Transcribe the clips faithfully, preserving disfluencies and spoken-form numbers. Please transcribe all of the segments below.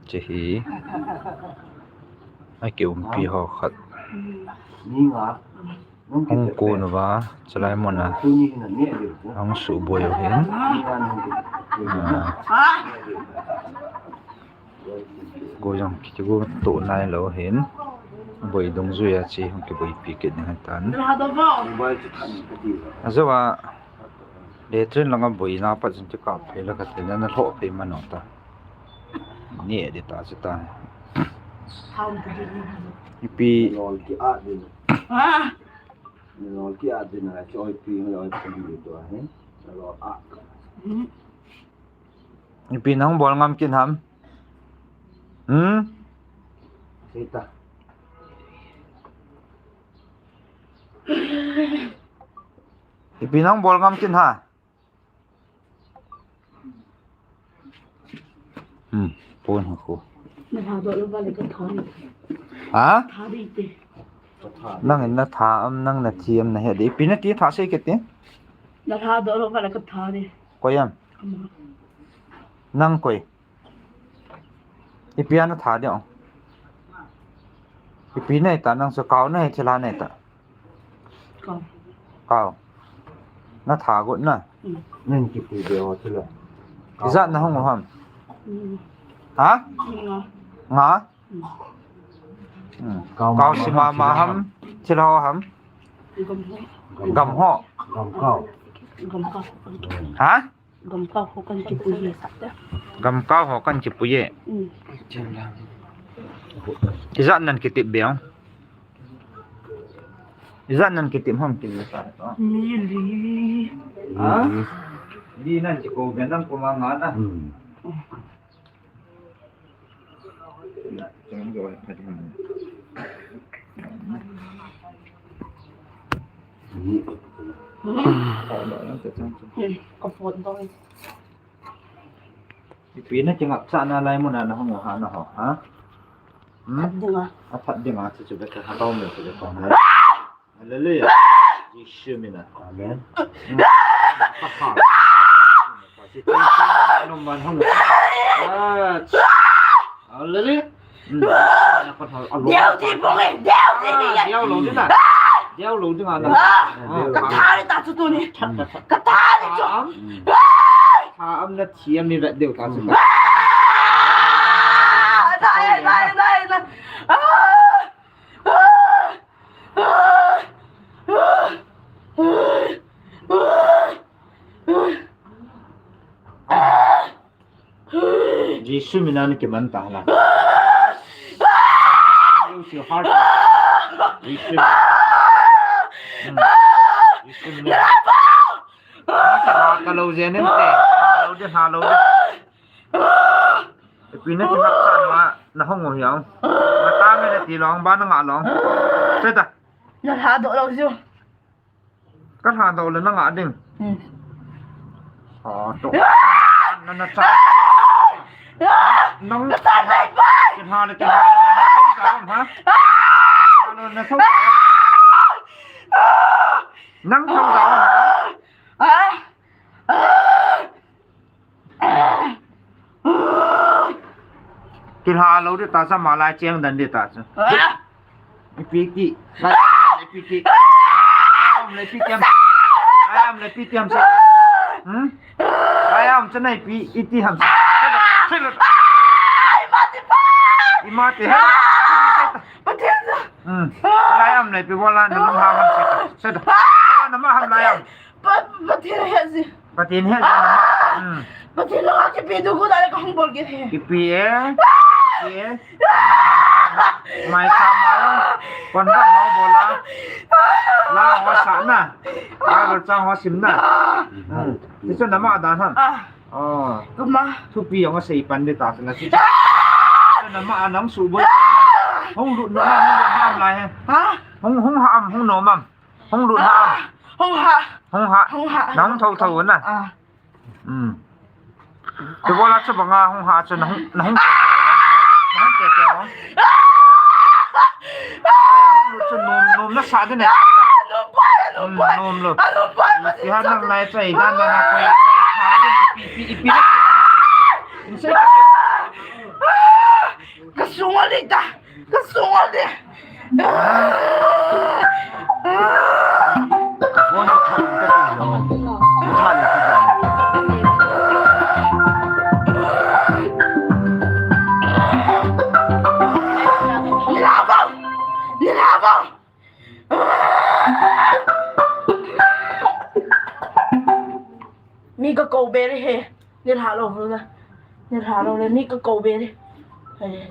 Chehi. Akiumpi ho khat. Hung kon uva, chulai muna hung suboi u hin. Ah. Go jong kiti go to nailou hin. Boi dungjui a che hung kiboipi kit ding ahitan. Ajeh a, latrine langa boina pat jong kikap phei la kati na, nalhoh phei man u ta. Ni di ta chu ta. Ipi. Nol ki at din. Ha? Nol ki at din na, chu oipi, oipi di to ahi. Nol a. Hmm. Ipi nang bol ngam kit ham? Hmm? Sita. Ipi nang bol ngam kit ha? Hmm, pon ha ko. Na tha doh lou va le ka tha. Ha? Tha di te. Nang in na tha am, nang na thi am na he di. Ipi na ti tha sei kit te. Na tha doh lou va le ka tha di. Koi am? Ama. Nang koi. Ipi a na tha di ong. Ipi na hita nang chu kau na he thilha na hita. Kau. Kau. Na tha got na. Hmm. Nang kipu de o thilha. Ijat na hung u ham. Hmm. Ha? Nga. Nga? Hmm. Hmm. Kau ma ma ham. Thilha ho ham. Gam ho. Gam ho. Gam kau. Gam kau. Ha? Gam kau ho kan kipu e. Gam kau ho kan kipu e. Hmm. Ijat nan kitip be ong. Ijat nan kitip ham kiti sa to. Mi li. Ha? Li nan kipu be nan kuma nga na. Hmm. Ipi na kingap sa na lai muna na hung ha na ho, ha? Hmm? Phat dinga. A phat dinga, chu chu beka ha tau me chu beka ha. Hallelujah. Jesu mina. Amen. Hmm. Ka ha. Number hung. Ah. Hallelujah. Hmm. Diau ti bung e, diau ti ni. Diau lou ding a. Diau lou ding a. Ka tha ni ta chu tuni. Ka tha ni chu. Tha am na thi am ni vet diu ta chu. Nai, nai, nai, nai. Jesu mina na kiman ta la. Jesu heart. Jesu mina. Hmm. Jesu mina. Ka lou jen em te. Lou de, ha lou de. Ipi na kingap sa na, na hung u hiam. Na ta me na ti long, ba na nga long. Seta. Na tha doh lou jiu. Ka tha doh le na nga ding. Hmm. Ah, to. Na, na cha. Nang. Ka tha dai pai. Ka tha le, ka tha le, na thou ta ha. Na thou ta. Nang thou ta. Ah. Kilha lou di ta sa, malai cheng dan di ta sa. Ah. Ipi ti. Lai am le ipi ti. Lai am le ipi ti ham. Lai am le ipi ti ham sa. Hmm? Lai am cha na ipi, iti ham sa. Ai, mati pa. Imati. Hello. Pathen. Hmm. Lai am le ipi bola na lum ham sa. Sa. Bola na ma ham lai am. Pa, Pathen he ji. Pathen he ji na ma. Hmm. Pathen langa kipe du gu da le ka hung bol kit e. Kipe e. Kipe e. Mai sa ma. Kon da ho bola. La ho sa na. La ho cha ho sim na. Hmm. Ti chu na ma da han. Ah. Oh. Ka ma. Thupi jong asei pan di ta na ti. Ti chu na ma nang suboi. Hung lut na, hung lut na lai he. Ha? Hung, hung ha am, hung nom am. Hung lut ha am. Ah, hung ha. Hung ha. Hung ha. Nang thou thou na. Ah. Hmm. Ti bola chu banga hung ha chu na hung, na hung te te. Na hung te te. Hung lut chu nom, nom na sa de ne. Ah, nom pai, nom pai. Hmm, nom lo. Ah, nom pai. Ti ha nang lai chai dan na na koi. Koi tha de ipi, ipi, ipi na. Insei ka. Ka sunga le ta. Ka sunga le. Phone ko tha ka ti lo. Tha le ti da. Ni la ba. Ni la ba. Mi ka ko be re he. Ni la lo na. Ni la lo le, ni ka ko be re. He.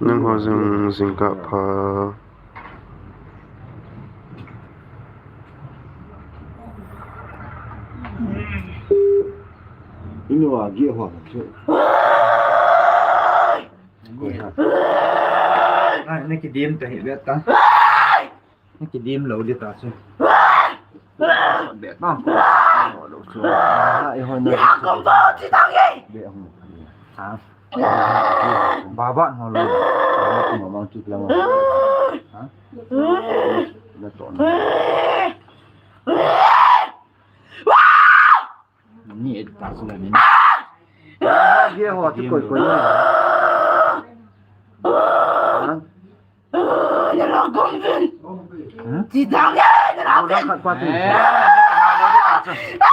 Nangho jong jingkah pha. Inu a gi ho chu. Naki dim ta hi beta. Naki dim lo di ta chu. Beta. Lo chu. Ai ho na. Be hung. Ha. Baba ho lo. Baba ho mang chu lang. Ha. Na to na. Ni et ta su la ni. Ye ho ti koi koi ni. Ha? Ni lo kong vin. Hmm? Ti dang ye, ni lo kong vin. Khat pa ti. Eh, ni ta lo de ta su. Ni ta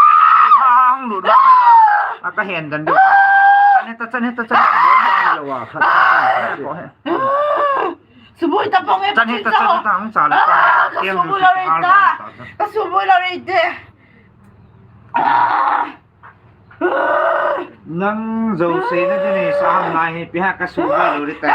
hang lu la. A ta hen dan de ta. Chan he ta, chan he ta, chan. Lo wa khat. Subui ta pong e. Chan he ta, chan he ta, hang sa la. Ka subui lo re ta. Ka subui lo re te. Nang jouse na ding nei sa ham lai hi, pi ha ka su ba lo ri ta.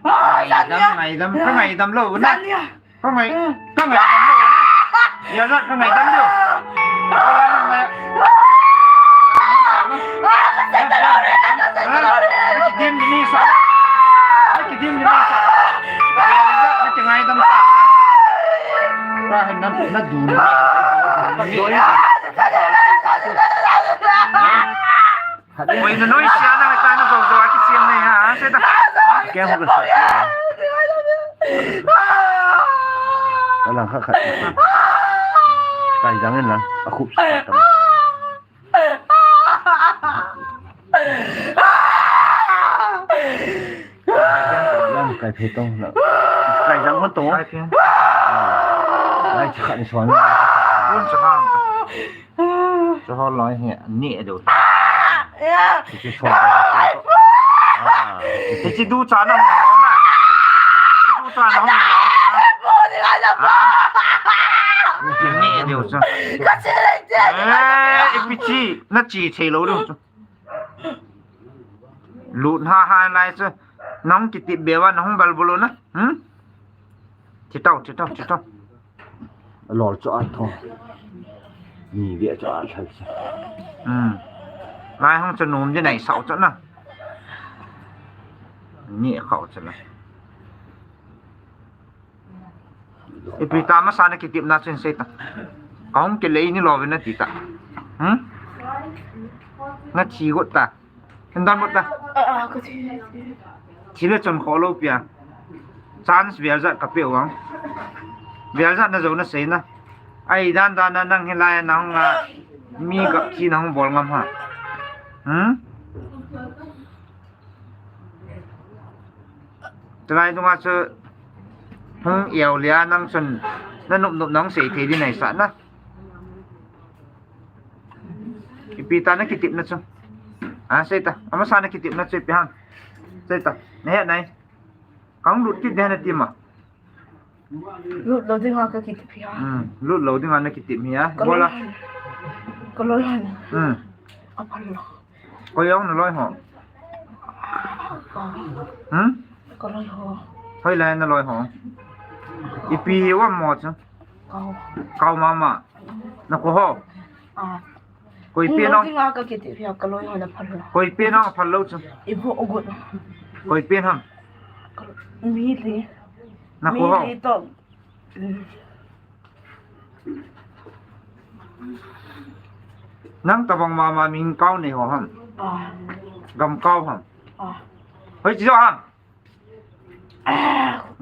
Ngaidam, ngaidam, ka ngaidam lo na. Ka ngai, ka ngaidam lo. Ya, ka ngaidam lo. Kidim ni sa. Kidim ni sa. Ngaidam ta. Ka hin na, na du. Oi, na noi sia na ta na zo zo a kisiam nei ha, se ta. Kya ho gaya? Alang kha kha. Kai jang in la, a khup sa ta. Lang kai phe tong la. Kai jang ho tong. Kai phe. Lai cha kha ni suan. Kun cha kha. Chu ho loi hi, ni a do. Hiche du cha na hung lo na. Hiche du cha na hung lo. Ni a do chu. Eh, ipi chi, na chi thei lo do chu. Lut ha ha lai chu. Nang kitip be va, nang bal bolo na. Hmm? Chi tau, chi tau, chi tau. Lol chu a tho. Ni ve chu a thal sa. Hmm. Lai hung chu nom ji nai sau chu na. Ni khau chu na. Ipi ta masa na kitip na chun sei ta. Ka hung kile ni lo ve na ti ta. Hmm? Na chi got ta. Hin dan mut ta. Ah, ah, ka thi, thi. Thi le chon kho lo pia. Chance vial jat ka pe vang. Vial jat na jo na sei na. Ai dan dan na nang hi lai na hung a. Mi ka thi na hung bol ngam ha. Hmm? Tulai dunga chu hung iau lia nang chun na nup nup nang sei thei di nai sa na. Ipi ta na kitip na chu. A, sei ta. Amasa na kitip na chu ipi ham. Sei ta. Na he nai. Kang lut kit de na ti ma. Lut lo dinga ka kitip hi a. Hmm, lut lo dinga na kitip hi a. Ka loi. Bola. Ka loi han. Hmm. A phal lo. Koi jong na loi ho. Hmm? Ka loi ho. Hoi lai na loi ho. Ipi hi wa mo chu. Kau. Kau mama. Na ko ho. Ah. Koi pe nang. Dinga ka kiti phia ka loi ho na phal. Koi pe nang phal lo chu. Ibu ogut. Koi pe ham. Mi li. Na ko ho. Mi li to. Nang tabang mama min kau nei ho ham. Ah. Gam kau ham. Ah. Hoi chi jo ham.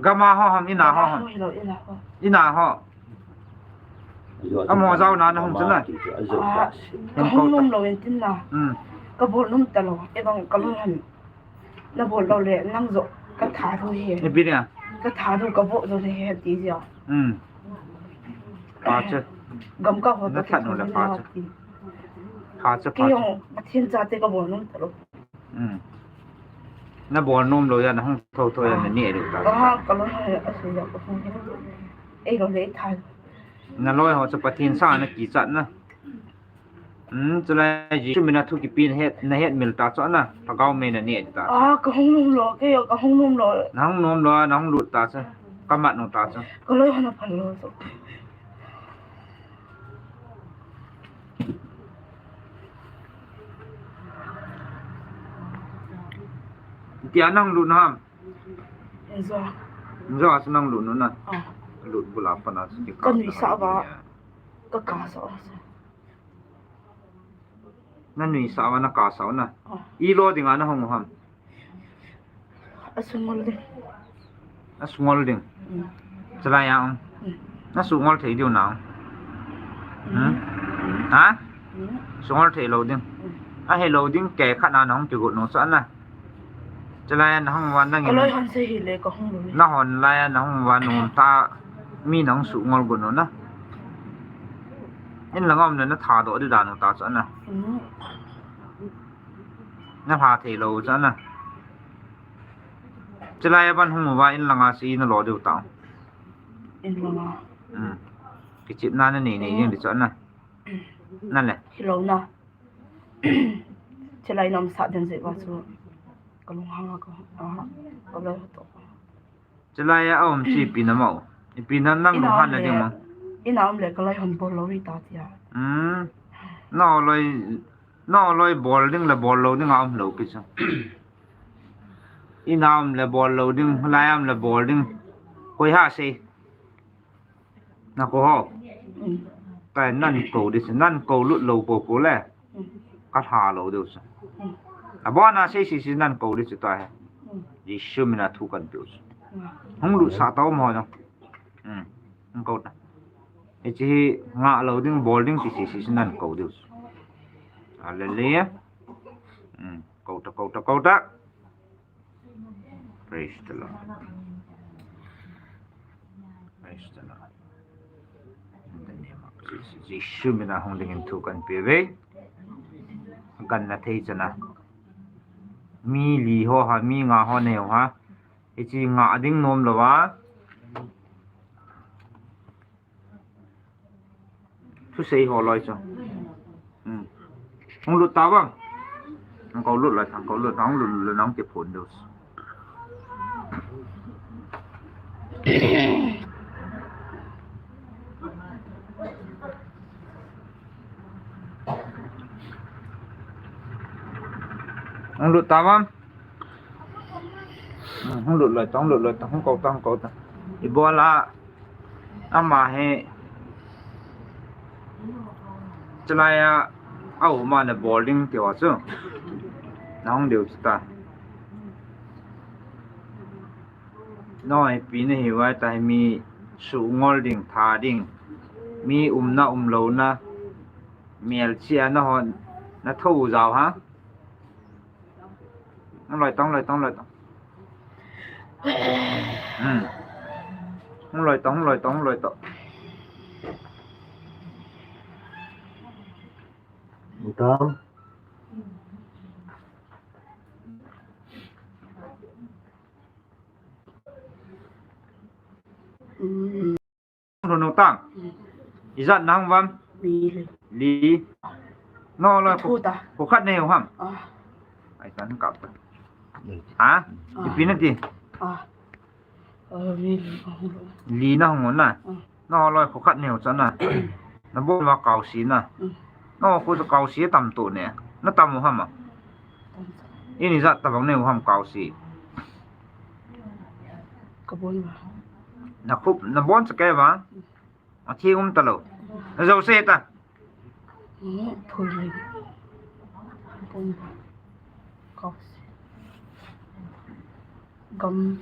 Gama ho ham, ina ho ham. Ina ho. Amo jao na na hung chun na. Ka hung nom lo in tin na. Ka bol nom ta lo. E bang ka lo han. Na bol lo le nang jo ka tha do he. Ni bi nia. Ka tha do ka bol do he ti ja. Pa che. Gam ka ho ta that no le pa che. Pa che, pa che. Ki yong Pathen cha te ka bol nom ta lo. Na bol nom lo ya, na hung tho tho ya, na ni ri ta. Ka ha, ka lo ha, a su ya, ka hung he. Ei lo le tha. Na loi ho chu Pathen sa na kichat na. Chulai Jesu mina thu kipi na het, na het mil ta chu na. Lhagao mei na ni ta. Ah, ka hung nom lo, ke yo, ka hung nom lo. Na hung nom lo, na hung lut ta chu. Ka mat nom ta chu. Ka loi ho na phan lo chu. Tia nang lut na ham? Injo. Injo a chu nang lut nu na. Ah. Lut bula pana chu ki ka nui sa va. Ka ka sa. Na nui sa va na ka sa na. Ah. I lo dinga na hung ham? A sungol ding. A sungol ding. Chalai a um. Na sungol thei diu na um. Ha? Sungol thei lo ding. A he lo ding ke khat na na hung kigot nu chu na. Chalai a na hung van na ngin. Ka loi hon se hi le ka hung lo. Na hon lai a na hung van nu ta mi na hung sungol got nu na. In la ngam na na tha do di da nu ta chu na. Na pha thei lo chu na. Chulai a ban hung uva in langa si na lo diu ta. In langa. Kichepna na nei nei jing di chu na. Na le. Hi lo na. Chulai nom sa den je va chu. Ka lung hang a ka. Ka lo to. Chulai a um chi pi na mau. Ipi na nang lung han le ding ma. Ina um le ka lai hon bol lo ri ta tia. Na loi, na loi bol ding le bol lo ding a um lo pi chu. Ina um le bol lo ding, lai um le bol ding. Koi ha sei. Na ko ho. Kai nan ko di chu, nan ko lut lo po po le. Ka tha lo diu chu. A bona sei si si nan ko di chu ta he. Jesu mina thu kan piu chu. Hung lut sa tau mo na. Hung ko ta. Hichi hi nga lo ding bol ding si si si nan ko diu chu. Hallelujah. Ko ta, ko ta, ko ta. Praise the Lord. Praise the Lord. In the name of Jesus. Jesu mina hung dingin thu kan pe ve. Kan na thei chana. Mi li ho ha, mi nga ho neo ha. Hichi nga ding nom lo va. Thusei ho loi chu. Hung lut ta vang. Hung ko lut loi, hung ko lut, hung lut lut, hung ke phun diu. Hung lut ta vang. Hung lut loi ta, hung lut loi ta, hung ko ta, hung ko ta. Ibola ama hi chulai a, a um a na bol ding ti ho chu. Na hung diu chu ta. Noi pi na hi vai ta hi mi sungol ding, tha ding. Mi umna, um lo na. Mial chia na hon, na tho jao ha. Hung loi tong, loi tong, loi tong. Hung loi tong, hung loi tong, hung loi tong. Tam. Hung loi tong. Ijat nang vam? Li. Li. No loi. Thu ta. Ko khat nei ham? Ah. Ai tan kap ta. Ha? Ah. Ipi na ti? Ah. Li na hung u na. Naloi khu khat neo cha na. Nabon uva Kaosi na. Naloi khu Kaosi tam to ne. Na tam u ham a? Ini jat tabang neo ham Kaosi? Kabon uva. Na khup, nabon cha kei uva. Athi um talou. Najou se ta. Phui le. Bon. Kaosi. Gam,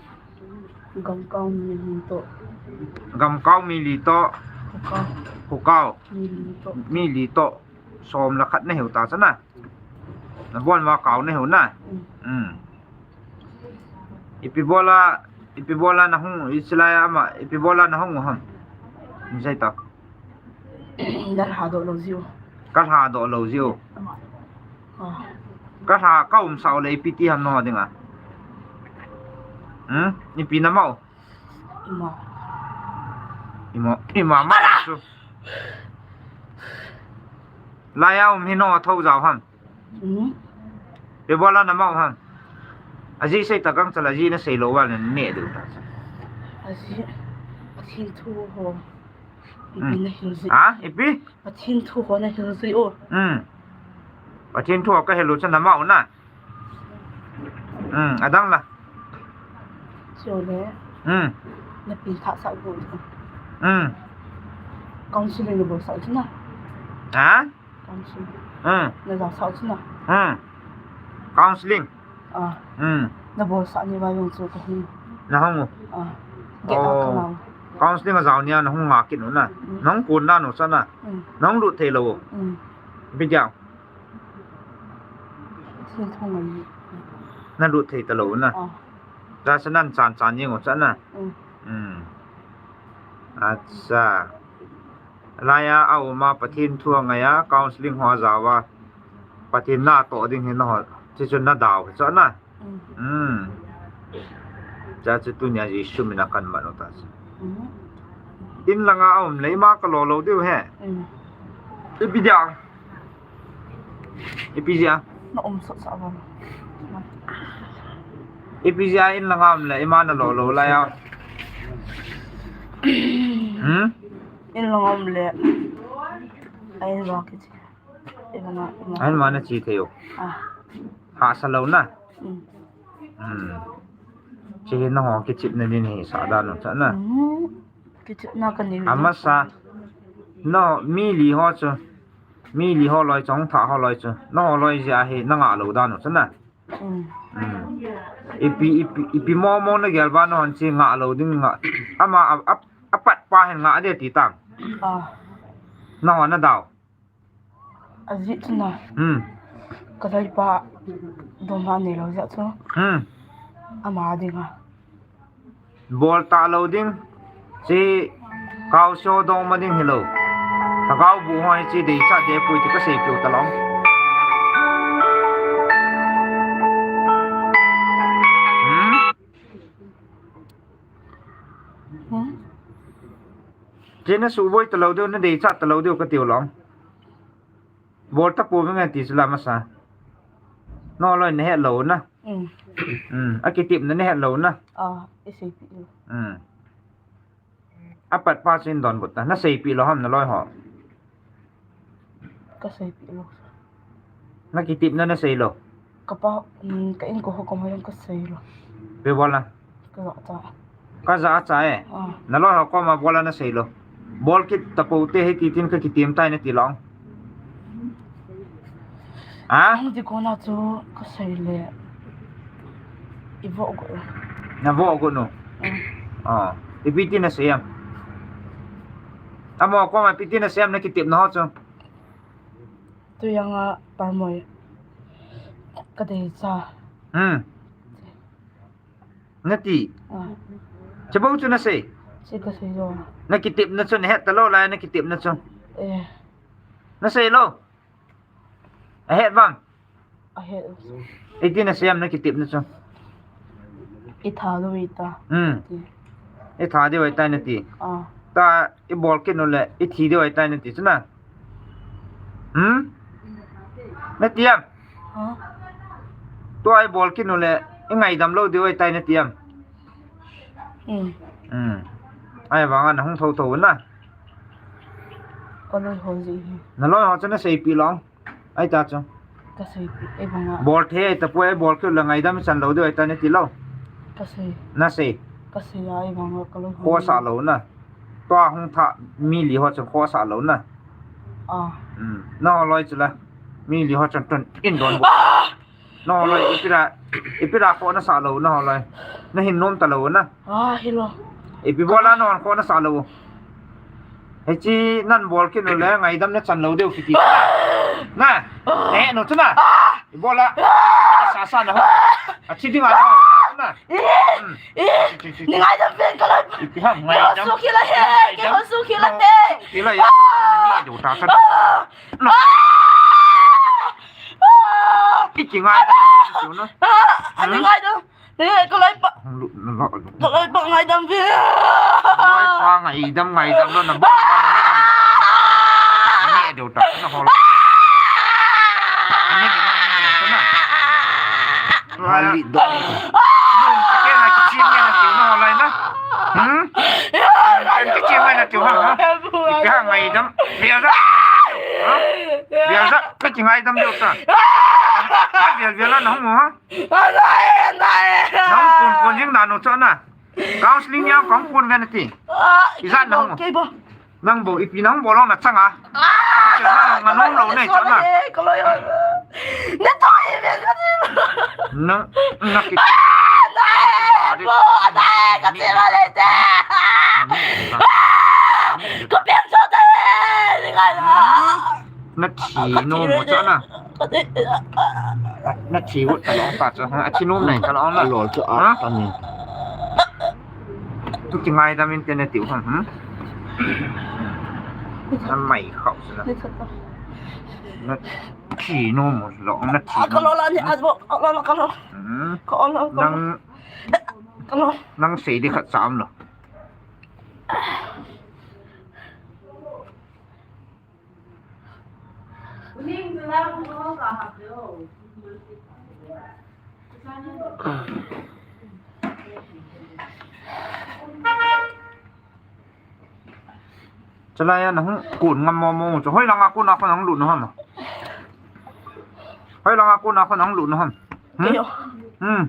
Gamkao mi li to. Gamkao mi li to. Khokao. Khokao. Mi li to. Mi li to. Som le khat naheu ta cha na. Nabon uva Kao naheu na. Ipi bola, ipi bola nahung, ichilai ama, ipi bola nahung u ham? Nisei ta. Kalha doh lou jiu. Kalha doh lou jiu. Kalha kaum sao le ipi ti ham nangho dinga. Hmm? Ipi nama u? Ima. Ima, ima ma chu. Laiya um hi nangho thou jao ham? Ipi bola nama u ham? Aji sei ta kang cha le aji nasei lou uva le neh diu ta. Aji, Pathen thu ho. Ipi nahil ji. Ha? Ipi? Pathen thu ho nahil ji o. Hmm. Pathen thu ho kahil u cha nama u na. Hmm, adang la. Chule. Hmm. Napi thah sah go. Hmm. Counseling nabol sah chu na. Ha? Counseling. Hmm. Najao sah chu na. Hmm. Counseling. Ah. Hmm. Nabol sah ni uva jong chu kahin. Nahung u. Ah. Get out ka nau. Counseling ajao nia nahung nga kit u na. Hmm. Nahung kon dan u cha na. Hmm. Nahung lut thei lou u. Hmm. Ipi dia. Nalut thei talou na. Jasa nan chan chan jeng u cha na. Acha. Laiya aum a Pathen thu angai a, counseling ho ajao a. Pathen natoh ding hi nangho. Chuchu nadau hi cha na. Cha chu tunia Jesu mina kaman u ta. In langa aum le ima kalo lou diu he. Ipi dia. Ipi jeh a? Na um sot sot a. Ipi jeh a in langa um le ima nalo lou lai a? Hmm? In langa um le. Ai, va kichi. In langa, in langa. Ai, ma nachi thei u. Ah. Hahsa lou na. Hmm. Hmm. Chi hi nangho kichepna nei sa dan u cha na. Hmm. Kichepna kanei. Amasa. No, mi li ho chu. Mi li ho loi chu, thah ho loi chu. Nangho loi jeh a hi nanga lou dan u cha na. Hmm. Hmm. Ipi, ipi, ipi momo nagel ba nahon chi nga lou ding nga. Ama a, a, apat pa hin nga de ti tam. Ah. Nangho nadau. Ajeh chu na. Hmm. Ka laipa dom a neilou jeh chu. Hmm. Ama dinga. Bol talou ding. Chi Kaosi dong ma ding hilou. Lhagao bu ho hi chi deichat de poi ti kasei piu talou. Hmm? Hmm? Chi nasuboi talou diu, nadeichat talou diu katiu lou. Bol tapou venge ti chu la masa. Naloi nahet lou na. Hmm. Hmm. Akitepna nahet lou na. Ah, iseipeh lou. Hmm. Apat pa chu in donbut ta. Naseipeh lou ham naloi ho? Kaseipeh lou. Nakitepna nasei lou? Kapa, hmm, ka inko ho koma jong kasei lou. Ipi bola? Kajacha. Kajacha e? Ah. Naloi ho koma bola nasei lou? Bol kit tapou te hiti tin kakitem tai nati lou. Ha? Hiti kona chu kasei le. Ivo got u. Navo got u. Hmm. Ah. Ipi tin nasei em? Amaho koma ipi tin nasei em nakitepna ho chu? Tujanga Parmoi. Kadeicha. Hmm. Nati. Ah. Chabou chu nasei? Chi kasei jo. Nakitepna chu nahet talou lai nakitepna chu. Eh. Nasei lou. Ahet vang. Ahet. Iti nasei em nakitepna chu? Itha diu ahitai. Hmm. Itha diu ahitai nati. Ah. Ta ibol kit u le ithi diu ahitai nati chu na. Hmm? Nati em? Ha? Tua ibol kit u le ingaidam lou diu ahitai nati em? Hmm. Hmm. Ahivanga nahung thotho na. Kaloi ho ji hi. Naloi ho chu naseipi lou. Ahi ta chu. Kaseipi, ahivanga. Bol thei tapoi, bol kit le ngaidam ichan lou diu ahi ta nati lou. Kasei. Nasei. Kasei ahivanga kaloi ho. Khosa lou na. Tua hung thah mi li ho chu khosa lou na. Ah. Hmm. Naloi chu la. Mi li ho chun tun in don bo. Ah! Naloi, ipi dia, ipi dia kho nasa lou, naloi. Nahin nom talou na. Ah, hilou. Ipi bola nahon kho nasa lou. Hiche nan bol kit nu le, ngaidam nachan lou diu kiti. Na, eh, nu chu na. Ipi bola. Sa, sa na ho. Achi ding a na. Hmm. Ni ngaidam ven kaloi. Ipi ham ngaidam. Keiho sukhi la he, keiho sukhi la te. Sukhi la ya. Ni do ta sa. Ah! Ah! Kichingai dam, kichingai dam. Ah, ani ngai dam. Eh, kaloi pa. Hung lut na lo. Kaloi pa ngaidam ve. Kaloi pa ngaidam, ngaidam lo na bo. Ni do ta na ho. Ni do ta na. Hali do. Nun, kena kichim na tiu na ho lai na. Hmm? Kena kichim na tiu ha, ha? Ipi ha ngaidam. Biar sa. Ha? Biar sa, kachingai dam diu ta. Biar, biar la nahung mo ha. Nahung kun kun jing da nu cha na. Counseling yang kong kun ve nati. Ijat nahung mo. Nang bou, ipi nahung bol lou na chang a. Nang nganom lou nei cha na. Kaloi. Na toi ve ka ti. Nang, nang ki. Nai, bo, nai, ka ti ma le te. Ka piang so te. Ni ngai la. Nathi nom mo cha na. Nathi u ta lou ta cha. Athi nom nei ta lou na. Lol cha a ta ni. Tu ki ngai dam in te natiu ham. Hmm? Namai khau sa. Nathi nom mo lo, nathi nom. Ka lo la ni, a bo, ka lo la, ka lo. Hmm. Ka lo, ka lo. Nang, ka lo. Nang sei di khat sam lo. Chalai a nahung kun ngam mo mo chu. Hoilanga kun a kho nahung lut nu ham? Hoilanga kun a kho nahung lut nu ham? Hmm? Kei o. Hmm.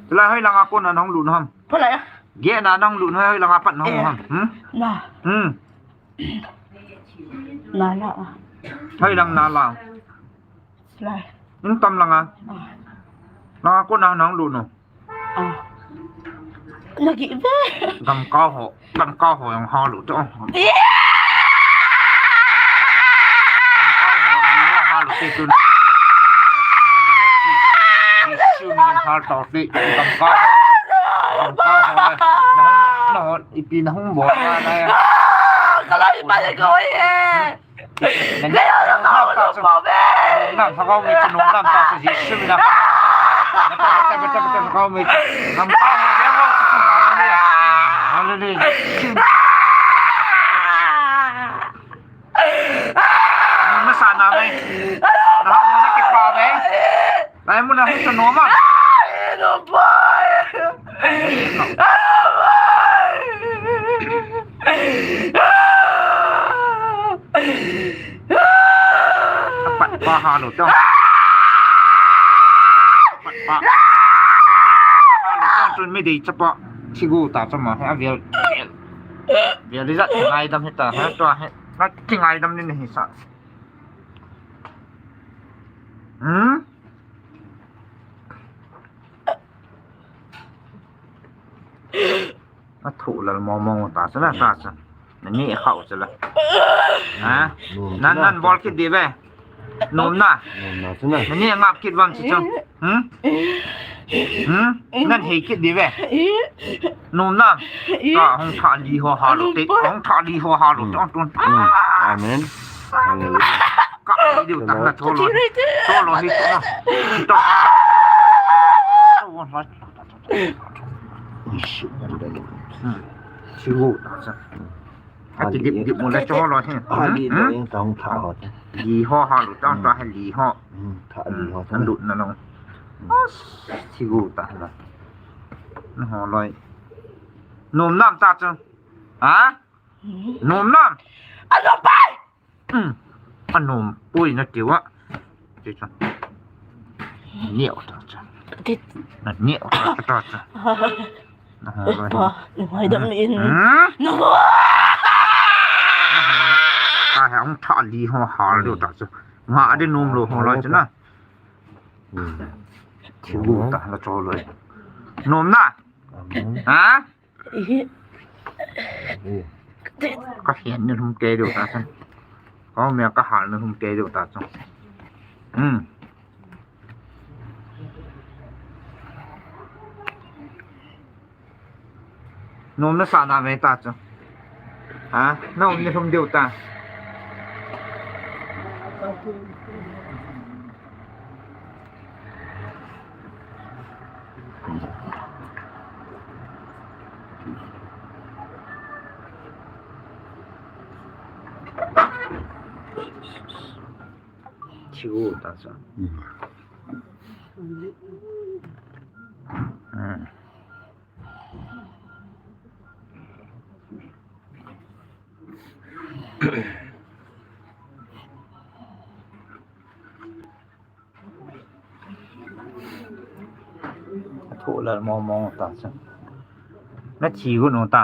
Chalai hoilanga kun a nahung lut nu ham? Hoilai a? Geh na nahung lut nu, hoilanga pat nahung ham? Hmm? Na. Hmm. Na la a. Hoilang na la. Chalai. In tam langa. Ah. Langa kun a nahung lut nu. Ah. Lagi ve. Gamkao ho, gamkao ho jong ha lu to. Yeah! Gamkao ho jong ha lu te tun. Jesu min in ha to te, gamkao ho. Gamkao ho. Nahung, nahung, ipi nahung bol na na ya. Kaloi pa le koi e. Nang, nang, lhagao mei chu nom nam ta chu Jesu min a. Beta, beta, beta, beta, lhagao mei chu. Nam ta ho, beta, beta, beta, hallelujah. Hallelujah. Nasa na mei. Na ho, na kipa mei. Lai mun a hung sa nom a. Ai, no pai. Ai, no pai. Apat pa ha lo tong. Apat pa. Apat pa ha lo tong, tun mi dei chapa. Chigu ta chama. Ha, vial. Vial di za, ngaidam hita. Ha, tua he. Na, ngaidam ni ni sa. Hmm? Athu lal mo mo ta sa la ta sa. Nani khau sa la. Ha? Nom nan, na. Nan bol kit di ve. Nom na. Nom na sa na. Nani ngap kit vam sa sa. Hmm? Hmm? Nan hei kit di ve. Nom na. Ka hung tha li ho ha lo te. Hung tha li ho ha lo te. Hmm. Tun. Hmm. Amen. Hallelujah. Ka diu ta na tholo. Tholo hi to na. To. Hmm. Siu ta sa. Ati dip dip mo le tholo hi. Ali do yang tong tha ho. Li ho ha lo ta ta ha li ho. Hmm. Tha li ho ta. An lut na long. Hmm. Siu ta la. Na ho loi. Nom nam ta chu. Ha? Nom nam. Anom pai. Hmm. Anom pui na kiwa. Ti chu. Neo ta chu. Ti. Na neo ta ta chu. Na ho loi. Pa, nu hai dam in. Hmm? Nu. Ta he ong tha li ho hal diu ta chu. Nga adi nom lou ho loi chu na. Hmm. Thiu ta la cho loi. Nom na. Hmm. Ha? Ihi. Ka hian ni hum ke diu ta chu. Ka me ka hal ni hum ke diu ta chu. Hmm. Nom na sa na ve ta chu. Ha? Na um ni hum diu ta. Thiu ta chu. Hmm. Athu lal mo mo ta chu. Na thi gu nu ta.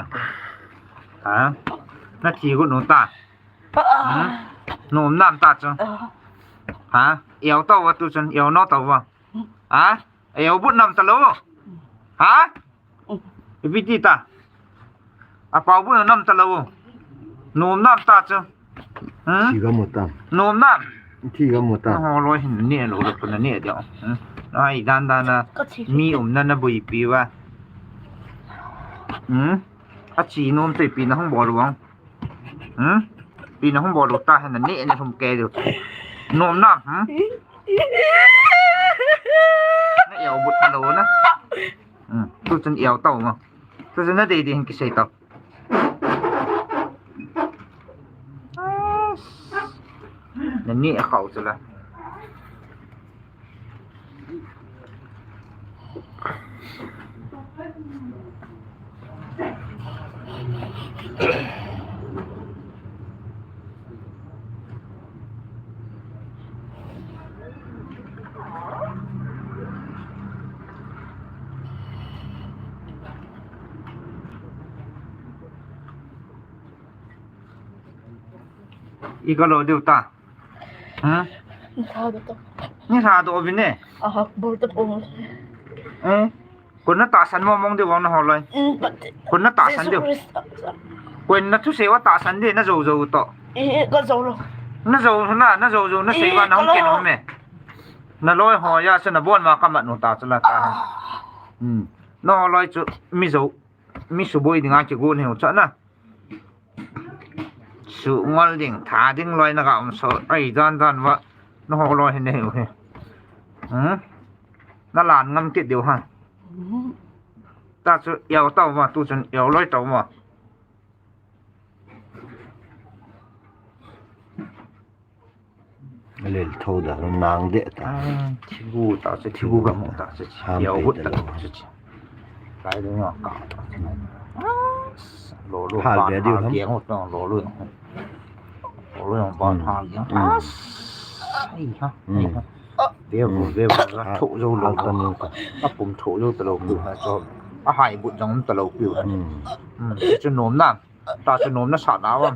Ha? Na thi gu nu ta. Hmm? Nom nam ta chu. Ha? Eo to wa tu chun, eo no to wa. Ha? Eo but nam ta lo. Ha? Ipi ti ta. A pau bu nam ta lo. Nom nam ta chu. Hmm? Thi ga mu ta. Nom nam. Thi ga mu ta. Ho loi hin ne lo lo na ne dia. Hmm? Ai dan dan na. Mi um na na bui pi wa. Hmm? A chi nom te pi na hung bol wang. Hmm? Pi na hung bol lo ta hin na ne ne hum ke lo. Nom nam. Hmm? Na eo but ta lo na. Hmm. Tu chun eo tau ma. Tu chun na dei dei hin kisei tau. Na ni a khau chu la. I ka lo diu ta. Ha? Ni sa do to. Ni sa do bi ne. Aha, bol to pong. Eh? Kun na tahsan mo mong diu vang na ho loi. Mm, but Kun na tahsan diu. Kun na thusei va tahsan di na zo zo to. Eh, ka zo lo. Na zo na, na zo zo na sei va na hong ken hong me. Na loi ho ya sa na bon ma ka mat nu ta chu la ta. Hmm. Na ho loi chu mi zo. Mi suboi dinga kigon heu cha na. Su ngol ding, tha ding loi na ga um so. Ai, dan dan va. Na ho loi hin heu he. Hmm? Na lan ngam kit diu ha. Ta chu eo tau va, tu chun eo loi tau va. Lel tho da nang de ta. Ah, thibu ta chu, thibu ga mu ta chu. Ham eo pe hut ta ta lo chu. Lai lo nga ka ta chu. Ah, lo lo. Hal ban be diu ha ham. Keng hut ta lo lo. Lo lo ban hal keng. Hmm. Ah, sai ha. Hmm. Ve bu, ve bu, a tho zo lo. Hal ta nu ka. A pum tho zo ta lo ku ha cho. A hai but jong ta lo ku ha. Hmm. Hmm, chu nom na. Ta chu nom na sa na vam.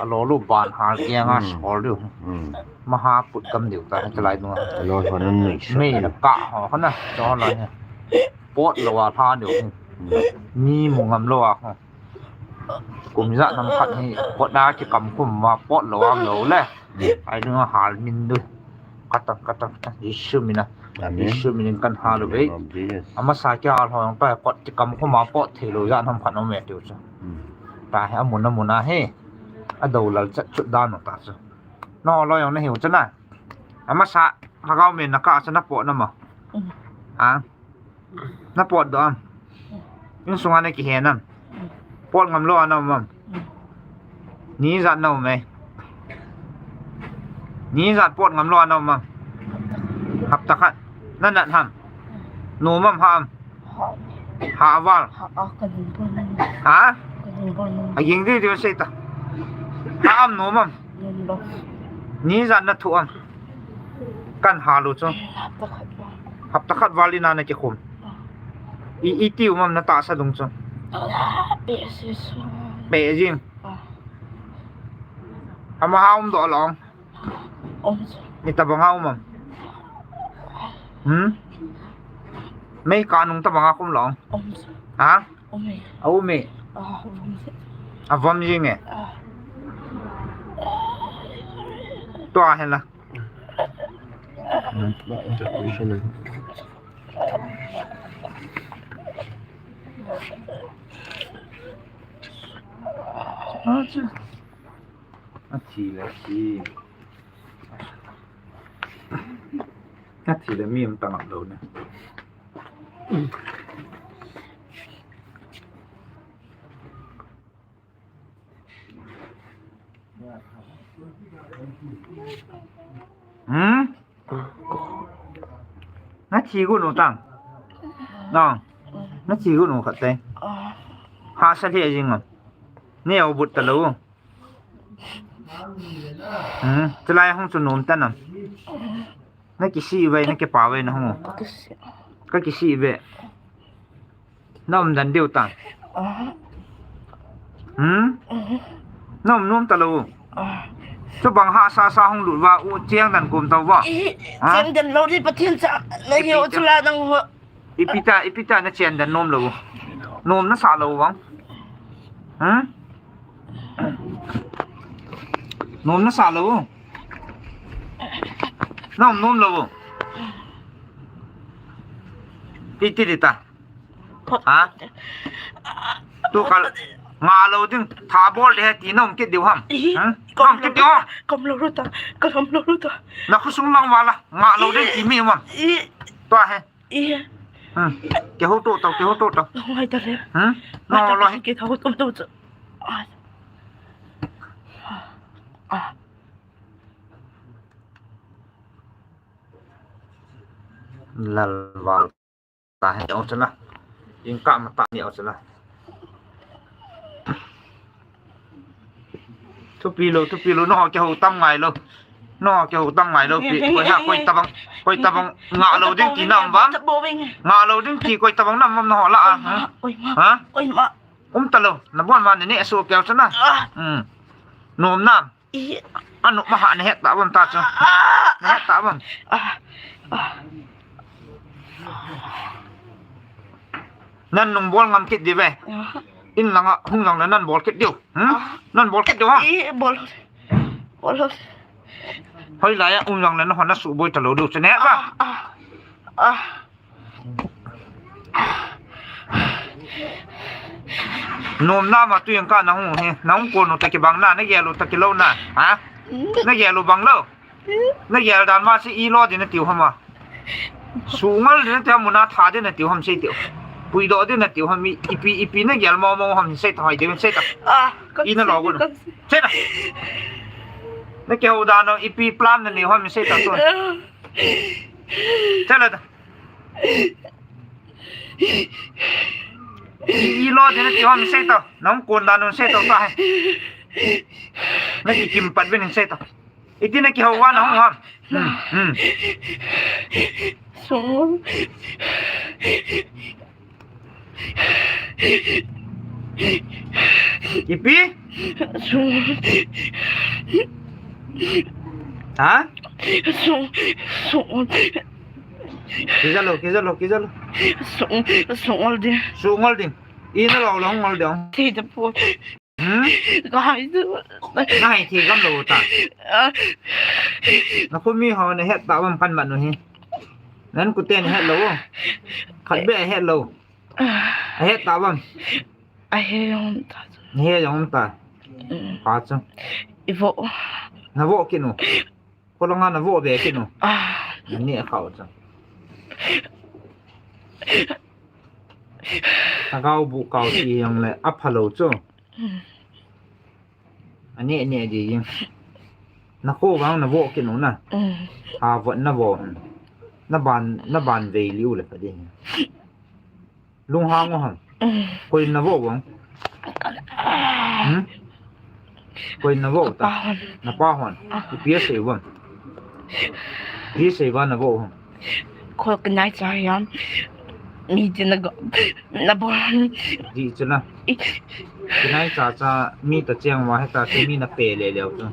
A lo lu ban hal keng a sol diu. Hmm. Ma ha put kam diu ta, ta lai nu. A lo ho nan nei sa. Mei na ka ho, ho na, cho lai na. Pot lo a tha diu. Hmm. Mi mu ngam lo a ho. Kum ja nam khat hi, pot na ki kam kum ma pot lo a lo le. Hmm. Ai nu hal min diu. Kata, kata, kata, Jesu mina. Amen. Jesu mina kan hal ve. Amen. Jesus. Ama sa kia hal hong pa pot ti kam ko ma pot thei lo ya nam khan om ve tiu chu. Hmm. Ta he amun amun a he. A do lal chat chut dan ta chu. No lo yong na hiu chu na. Ama sa ha gau men na ka sa na pot na ma. Hmm. Ha. Na pot do am. Insung a na kihen am. Pot ngam lo a na um am. Ni jat na um e. Ni jat pot ngam lo a na um am. Hapta khat. Na nat ham. Nom am ha am. Ha val. Ha a ka dun ko na. Ha? Ka nung bol nung. A ging di di sei ta. Ta am nom am. Nom bol. Ni jan na thu am. Kan ha lu chu. Hapta khat val. Hapta khat val in a na kikhum. Ah. I, i ti um am na tahsa dung chu. Ah, pe si su. Pe jing. Ah. Ama ha um do long. Um. Ni tabang a um am. Hmm? Mei ka nung tabang a kum long. Um. Ha? Um e. A um e. Ah, um. A vom jing e. Ah. Tua hen la. A thi le thi. A thi le mi um tangap lo ne. Hmm? Na thi gu nu tang. Nong. Na thi gu nu khat te. Ha sa le jing am. Ne au but ta lo. Hmm, chulai hung chu nom ta nam. Na kisi ve, na kipa ve na hung. Ka kisi. Ka kisi ve. Na um dan diu ta. Ah. Hmm? Mhm. Na um nom ta lo. Ah. Chu bang ha sa sa hung lut va u chiang dan kum tau va. I, ha? Chiang dan lo di Pathian cha. Na hi u chu la dang ho. Ipi ta, ipi ta na chian dan nom lo. Nom na sa lo vang. Ha? Nom na sa lo. Nom, nom lo. Iti di ta. Ha? Tu kal nga lo ding tha bol de ti nom kit diu ham. Ha? Nom kit diu. Kom lo ru ta. Kom lo ru ta. Na khusung lang wala. Nga lo ding ti mi mam. Tua he. Iya. Hmm. Ke ho to tau, ke ho to tau. Lo ngai ta le. Hmm? No lo. Ke tau to to. Ah. Ah. Lal wal ta he au chala. Ing ka ma ta ni au chala. Thupi lo, thupi lo, no ke ho tam ngai lo. No ke ho tam ngai lo, pi, koi ha, koi tabang, koi tabang nga lo ding ti nam vam. Nga lo ding ti koi tabang nam vam no la a. Ha? Um ta lo, na bon ma ne ne su ke chu na. Hmm. Nom nam. Anu ma ha ne het ta vam ta chu. Ne het ta vam. Nan nung bol ngam kit di ve. In langa hung lang le nan bol kit diu. Hmm? Ah. Nan bol kit diu ha? I bol. Bol. Hoi la ya um lang le na hon na su boi ta lo diu chene ba. Ah, ah. Ah. Nom na ma tu yang ka na hung he. Na hung ko no ta ki bang na, na gel u ta ki lo na. Ha? Na gel u bang lo. Na gel dan ma si i lo din na tiu hama. Su ngal din na tiu muna tha din na tiu ham sei tiu. Pui do din na tiu ham i, ipi, ipi na gel mo mo ham sei ta hoi din sei ta. Ah, i na lo gu. Sei ta. Na ke ho dan no ipi plan na ni ham sei ta tu. Sei la ta. I, i lo din na tiu ham sei ta. Nang kon dan no sei ta ta hai. Na ki kim pat bin sei ta. Iti na kihou va na hung ham. Hmm, hmm. Sung. Ipi? Sung. Ha? Sung. Sung. Kija lo, kija lo, kija lo. Sung, sung ol ding. Sung ol ding. Ina lo lo hung ol ding. Thei ta po. Hmm? Ka hai tu. Na hai thi gam lo ta. Ah. Na khu mi ho na het ta bam kan man nu hi. Nan khu te na het lo. Khat be het lo. Ah. Het ta bam. A he yong ta. He yong ta. Hmm. Pa chu. I vo. Na vo ki nu. Ko langa na vo be ki nu. Ah. Na ni a khau chu. A gau bu kau ti yong le a pha lo chu. Hmm. Ani, ani, di jing. Na kho vang na vo ki nu na. Mm. Ha vo na vo. Na ban, na ban ve liu le pa di. Lung hang u ham. Mm. Koi na vo vang. Hmm? Koi na vo ta? Napa hon. Ipi asei uvem? Ipi asei uva na vo hon? Kho kanai cha hiam. Mi ti na go. Na bo. Di chu na. Kanai cha cha mi ta cheng uva heta chu mi na pe le leu chu.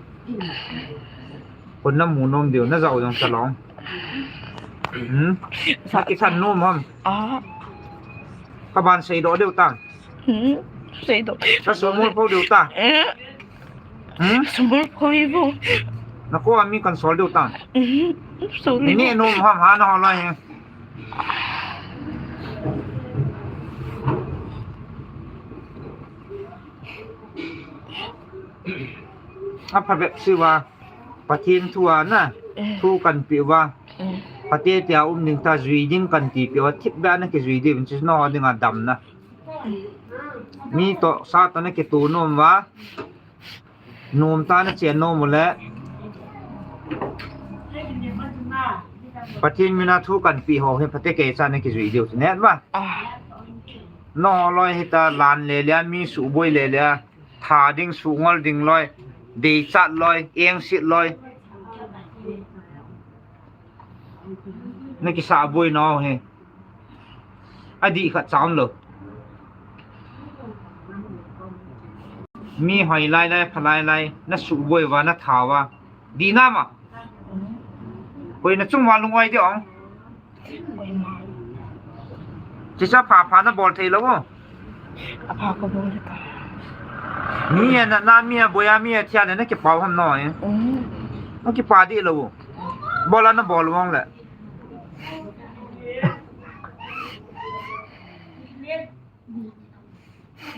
Kon na mu nom diu, na jao jong chalong. Hmm? Na kithan nom ham? Ah. Kaban seidoh diu tang. Hmm. Seidoh. Ka sumol pho diu tang. Hmm. Hmm? Sumol pho i vo. Na ko ami kan sol diu tang. Hmm. Sol ni diu. Ni nom ham ha na ho lai he. Aphabep siva. Pathen thu a na, mm, thu kanpeh uva. Mm. Phatecha um ding ta, jui ding kanti peh uva, thipbeh a na kijui diu, vin chu nangho dinga damna. Mm. Mi toh, sa toh na kitoh nom uva. Nom tah a na chen nom uleh. Pathen mina thu kanpeh ho hi, phatecha na kijui diu, chu net uva. Ah. Nangho loi hita, lan le le a, mi suboi le le a. Tha ding, sungol ding loi, deichat loi, engsit loi. Na kisah boi nau hi. Adih khat cha umlou. Mi hoi lai lai, pha lai lai, na suboi uva, na tha uva. Dih nam a. Koi na chung uva lung-oi diu ong. Chicha pha pha na bol thei lou o. Apha ka bol ta. Mi a na, na mi a boi a mi a thia na na kipah u ham no e. Mm. Na kipah dih lou o. Bol a na bol vang le.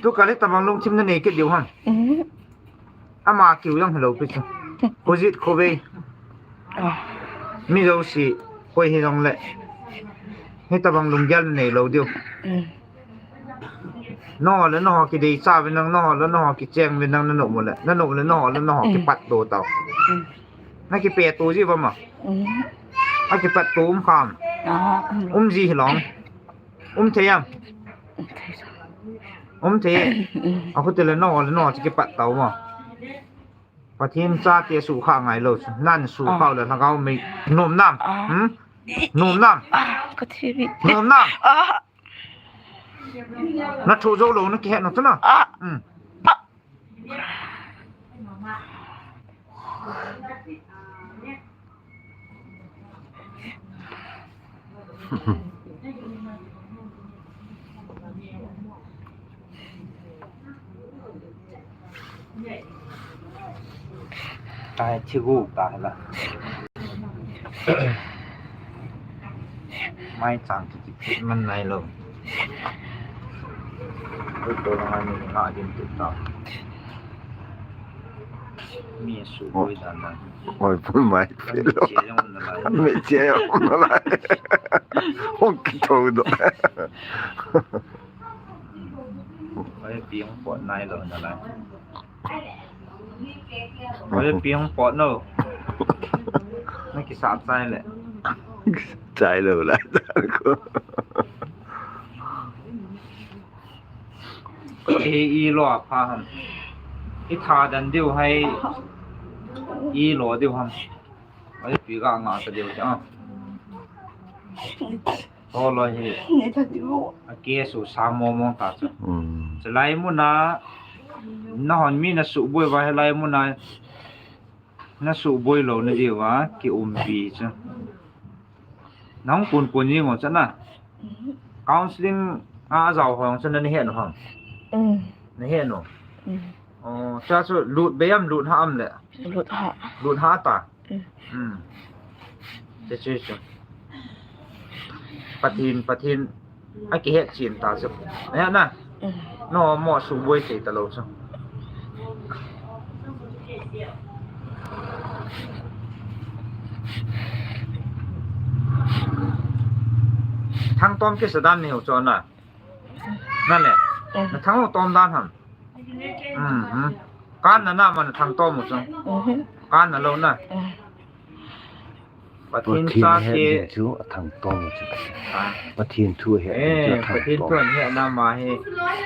Tu kali tabang lungthim na nei kit diu ham. Mm. Ama kiu jong hilou pi chu. Kho jit kho vei. Ah. Mi jouse koi hi jong le. Hitabang lunggel nei lou diu. Mm. Nangho le nangho kideichat uvin lang, nangho le nangho kicheng uvin lang, na nom u le. Na nom u le nangho le nangho, mm, kipat to tau. Mm. Na kipe to ji uva ma. Mm. A kipat to um kham. Ah, um lou. Um ji hilou. Um thei am? Um thei. Um thei. A khu te le nangho le nangho chu kipat tau ma. Pathen chate sukha ngai lou chu. Nan sukha, ah, le lhagao mei. Nom nam? Ah. Hmm? Nom nam? Ah, ka thi ri. Nom nam? Ah. Na thu jou lou na kihet nom chu na. Ah. Hmm. Ah. Ai, thi gu ta la. Mai chang chu chi man nai lou. Oi, to la ngai ni nga din tu ta. Mi su, oh, oi dan dan. Oi, pun mai. Kan mi che jong na lai. Kan mi che jong na lai. Hong ki to do. Oi, pi hong pot nai lou na lai. Oi, pi hong pot no. Na kisa chai le. Chai lou lai ta ko. Ei, i lo a pha ham. I tha dan diu hai. I lo diu ham. Ai, pi ga nga ta diu cha. Ho lo hi. A ke su sa mo mo ta cha. Hmm. Chulai mun a. Na hon mi na suboi uva hilai mun a. Na suboi lou na diu va, ki umpi chu. Nang kun kun ni ngo chana. Counseling a jao hong chana ni he no hang. Mm. Ni he no. Mm. Oh, cha chu lut be am lut ha am le. Lut ha. Lut ha ta. Mm. Mm. Che che che. Pathen, Pathen. A kihet chin ta chu. Aya na. Mm. No mo suboi thei ta lou chu. Thang tom kisa dan ni ho chu na. Na le. Mm. Na thang ho tom dan ham. Mm, mm. Kan na na ma na thang tom ho chu. Mm-hmm. Kan na lou na. Mm. Pathen Pathen cha het te ding chu athangtom chu. Ah. Pathen thu het ding chu Eh, Pathen athangtom. thu an het na ma hi.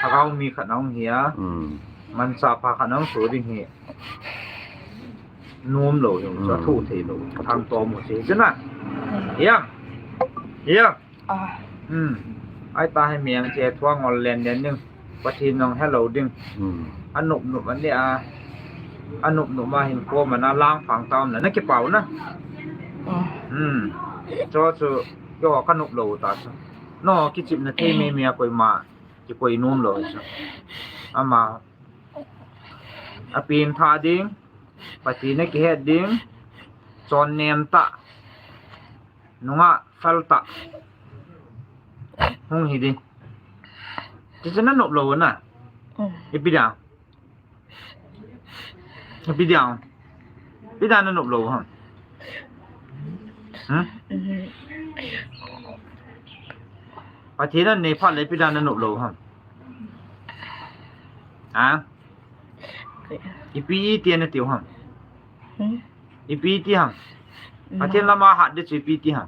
Lhagao mi khat nong hi a. Hmm. Manchah pha khat nong so ding hi. Nom lou hi, chu Hmm. thu thei lou. Thangtom mo se. Chu na. Hmm. Ya. Ya. Ah. Hmm. Ai ta hi miang che thua ngol len len ding. Pathen nong hello ding. Hmm. Anop nop an le a. Anop nop ma hin ko mana lang phang ta um na. Na kipau na. Ah. Hmm. Cho chu yo ka nop lou ta chu. No kichip na thei me me a koima. Kikoi nom lou chu. Ama. Apin tha ding. Pathen a kihet ding. Chon nem ta. Nunga fel ta. Hung hi ding. Ti chu na nop lou na. Mm. Ipi dia. Ipi dia. Ipi dia na nop lou ha. Hmm? Mm. Pathen a nei phat le ipi dia na nop lou ha. Ha? Ipi ti na tiu ha. Hmm? Ipi ti ha. Ma. Pathen lama hat de chu ipi ti ha.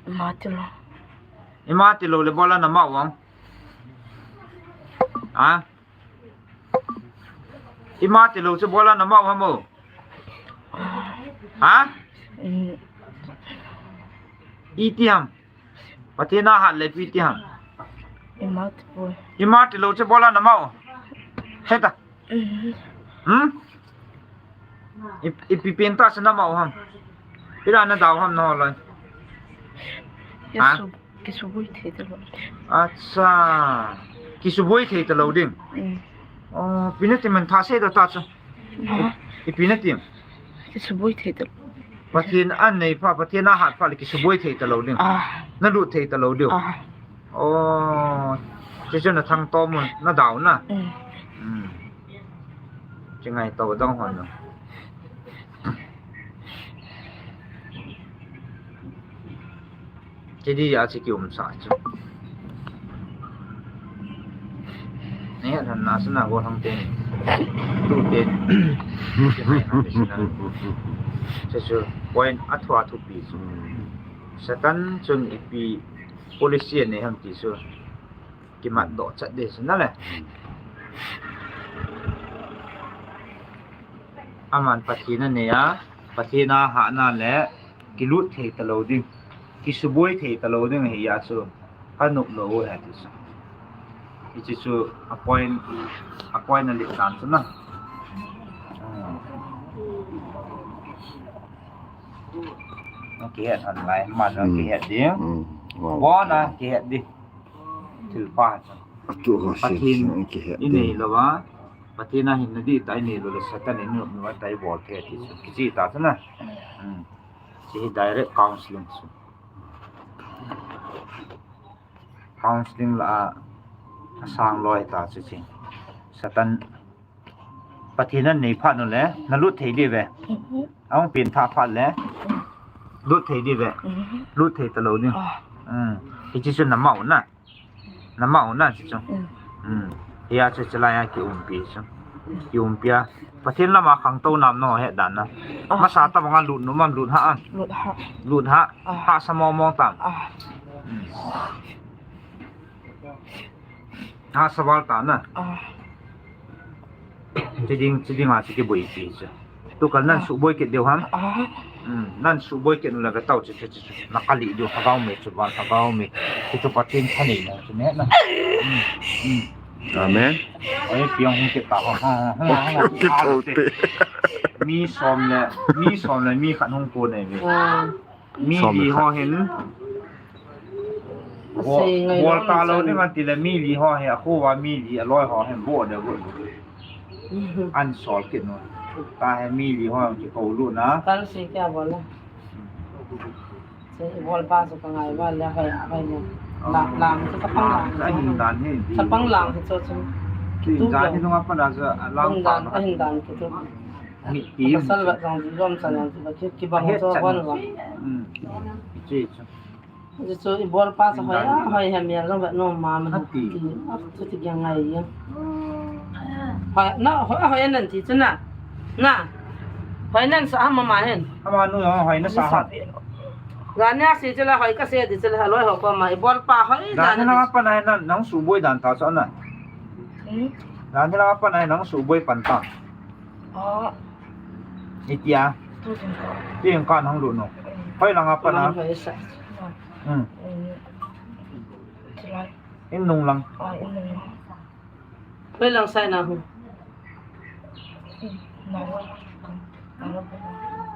Ima ti lou. Ima ti lou le bol a na ma wang. Ha? Ima ti lou chu bol a na ma wang mo. Ha? Mm. Iti ham. Pathen a hat le ipi ti ham. Ima ti poi. Ima ti lou chu bol a na ma wang. Heta. Mm. Hmm? I, ipi pen ta sa na ma wang ham. Ipi dia na dau ham na loi. Ha? Kisu, kisuboi thei ta lou. Acha. Kisuboi thei ta lou ding. Mm. Oh, ipi na ti man tha se da ta chu. Ha? Ipi na ti. Kisuboi thei ta lou. Pathen a nei phat, Pathen a hat phat le kisuboi thei ta lou ding. Ah. Na lut thei ta lou ding. Ah. Oh. Chu chu na thangtom mo, na dau na. Mm. Mm. Chu ngai to dong hon na. Chu dia chu kium sa chu. Nei, han na sana go thang te. Tu te. Chu mai na sana. Chu chu point a thu a thupi chu. Satan chun ipi policy nei ham ti chu. Kimat doh chat ding chu na le. Aman Pathen a nei a, Pathen a hatna le kilut thei ta lou ding, kisuboi thei ta lou ding hi a chu ka nop lou u he ti chu. Hiche chu a point, a point a len dan chu na. Hmm. Kihet han lai, man Hmm. kihet ding. Hmm. Wow. Bon a kihet ding. Thil pa chu. Atu ho Pathen sin kihet i nei ding. Lou a, Pathen a hinna ding ta i nei lou le Satan in nop nop a ta i bol thei ti chu. Kichi ta chu na. Hmm. Chu hi direct counseling chu. Counseling la a, a sang loi ta chu chi. Satan Pathen a nei phat nu le, na lut thei ding ve. Mhm. Ahung pen tha phat le, lut thei ding ve. Mhm. Lut thei ta lou ding. Ah. Hmm. Hiche chu na ma u na. Na ma u na chu chu. Mm. Hmm. Hia chu chu lai a kiumpi chu. Kiumpi a. Pathen lama khangtou nam na he dan na. Ah. Masa tabang a lut nu mam lut ha a. Lut ha. Lut ha. Ah. Hahsa mong mong tam. Ah. Hmm. Hahsa val ta na. Ah. Chi ding, chi ding a chu kiboipi chu. Tu kal nan Ah. suboi kit diu ham. Ah. Hmm, nan suboi kit nu la ve tau chu, chu, chu, chu. Na kali diu Lhagao me chu van Lhagao me. Chu chu Pathen thanei na chu ne na. Hmm, hmm. Amen. Oi, piang hung kit ta ha, ha, ha, ha, ha. Kit tau te. Mi som le, mi som le, mi khat hung ko nei ve. Ah. Mi Som li le ho khat. Hin. Asei ngai Bol lo ta na lou chan. Ding an ti le mi li ho hi a khu va mi li a loi ho hin bo de bo. An sol kit nu. Ta hi mi li ho ki ko lu na. Kan si kya bola. Sei bol pa so ka ngai ba le hai hai ne. La lam so ka pang lam. Sa hin dan hi. Sa pang lam so so. Ki Tu dan lo. Hi nung apa la sa lam Tung pa dan, na. Ka hin dan ki tu. Mi ti. Ka sal ba jong lom sa na ki ki ba He so chan. Wan ba. Hmm. Ki chi chu. Ji chu i bol pa sa hoi a, hoi he mi a jong vet nom ma ma. Ati. Ki, a, chu ti kya ngai ya. Hoi, na, hoi, hoi nan ti chu na. Na. Hoi nan sa ha ma ma hen. Ama nu hoi na sa ha. Gania si chila hoi ka se di chila loi ho ko ma i bol pa hoi. Gania na pa na na nang su boi dan ta so na. Hmm? Gania na pa na nang su boi pan ta. Oh. Itia. Tu tin ka. Tin ka nang lu no. Hoi lang apa na. Hoi sa. Hmm. Hmm. Chila. In nung lang. Ah, in nung lang. Hoi lang sai na hu.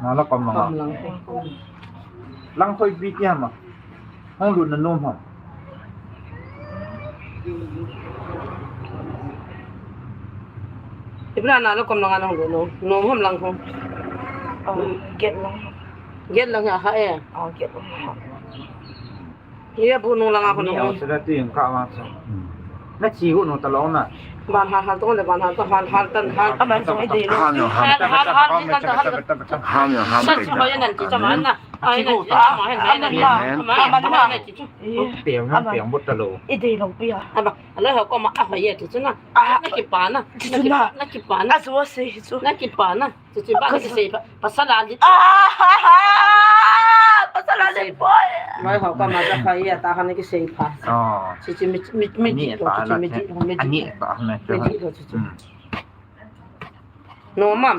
Nala kom lang. Kom lang. Lang khoi pi ti ham a. Hung lut na nom ham. Ibra nala kom lang nang lut nom. Nom ham lang hung. Ah, get lang. Get lang ha ha e. Ah, get lang. Iya bu nung langa ko nung. Ni au sila tu yung ka wang sa. Na chi hu no ta long na. Ban hal hal to le ban hal to hal hal tan hal. Aman song i dei lo. Ham yo ham. Hal hal hal ni kan ta hal. Ham yo ham. Sa chi ho ya nan chi cha man na. Ai nan chi cha ma hen ai nan ma. Ma ma ma na chi chu. Piang na piang bot ta lo. I dei lo pia. Aba, alo ho ko ma a ho ye chi chu na. Na ki pa na. Chi chu na. Na ki pa na. A zo se chu. Na ki pa na. Chichi ba kisei pha. Pasal a lit. Ah, pasal a lit boy. Mai ho ka ma ta pha ya ta han kisei pha. Oh. Chichi mi mi mi di lo chichi mi di lo mi di. Ani ta na. Mi di lo chichi. Hmm. No mam.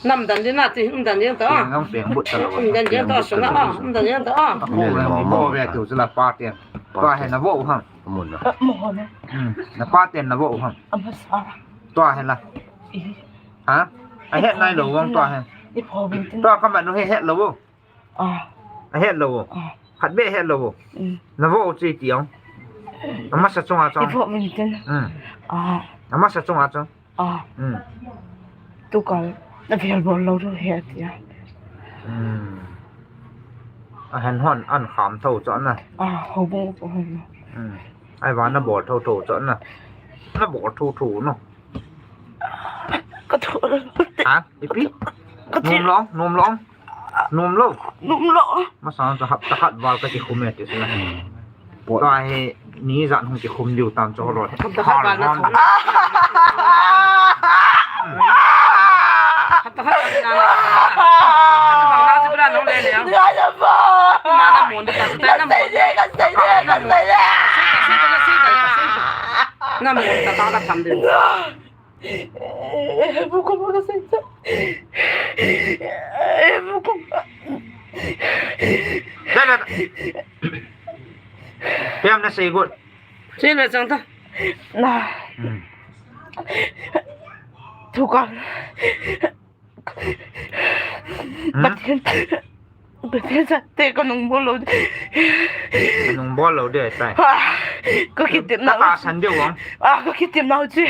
Nam dan din na ti, um dan din ta. Ngam peng but ta lo. Um dan din ta so na. Ah, um dan din ta. Ah. Mo mo ve tu sila pa tian. Pa he na vo ham. Mo na. Mo na. Hmm. Na pa tian na vo ham. Amasa. Tua he la. Ha? A het nai lo vang tua hen. Tua ka man nu he het lo vo. A het lo vo. Khat be het lo vo. Na vo chi ti ong. Amasa chunga chong. Amasa chunga chong. Tu ka na vel bol lo ru he ti a. A hen hon an kham tho cho na. A ho bung ko hen. Ai va na bol tho tho cho na. Na bol tho tho no. Ka thu la. Ha? Ipi? Ka thi. Nom lo, nom lo. Nom lo. Nom lo. Masa ta hap ta khat val ka ti khum e ti sila. Tua hi ni jan hung ki khum diu tam cho lo. Hap ta khat val na thong. Hap ta khat val na. Hap ta khat val na. Hap ta khat val na. Ma na mon ta ta na mon. Ka sai de, ka sai de, ka sai de. Na mon ta ta ka tham de. Bukom ka sai cha. Bukom. Dai, dai, dai. Piam na sei got. Sei le chang ta. Na. Hmm. Thu ka. Hmm? Pathen, Pathen jate ka nung bol lo. Ka nung bol lo de tai. Ah, ka kitep na. Ka san de wang. Ah, ka kitep na chi.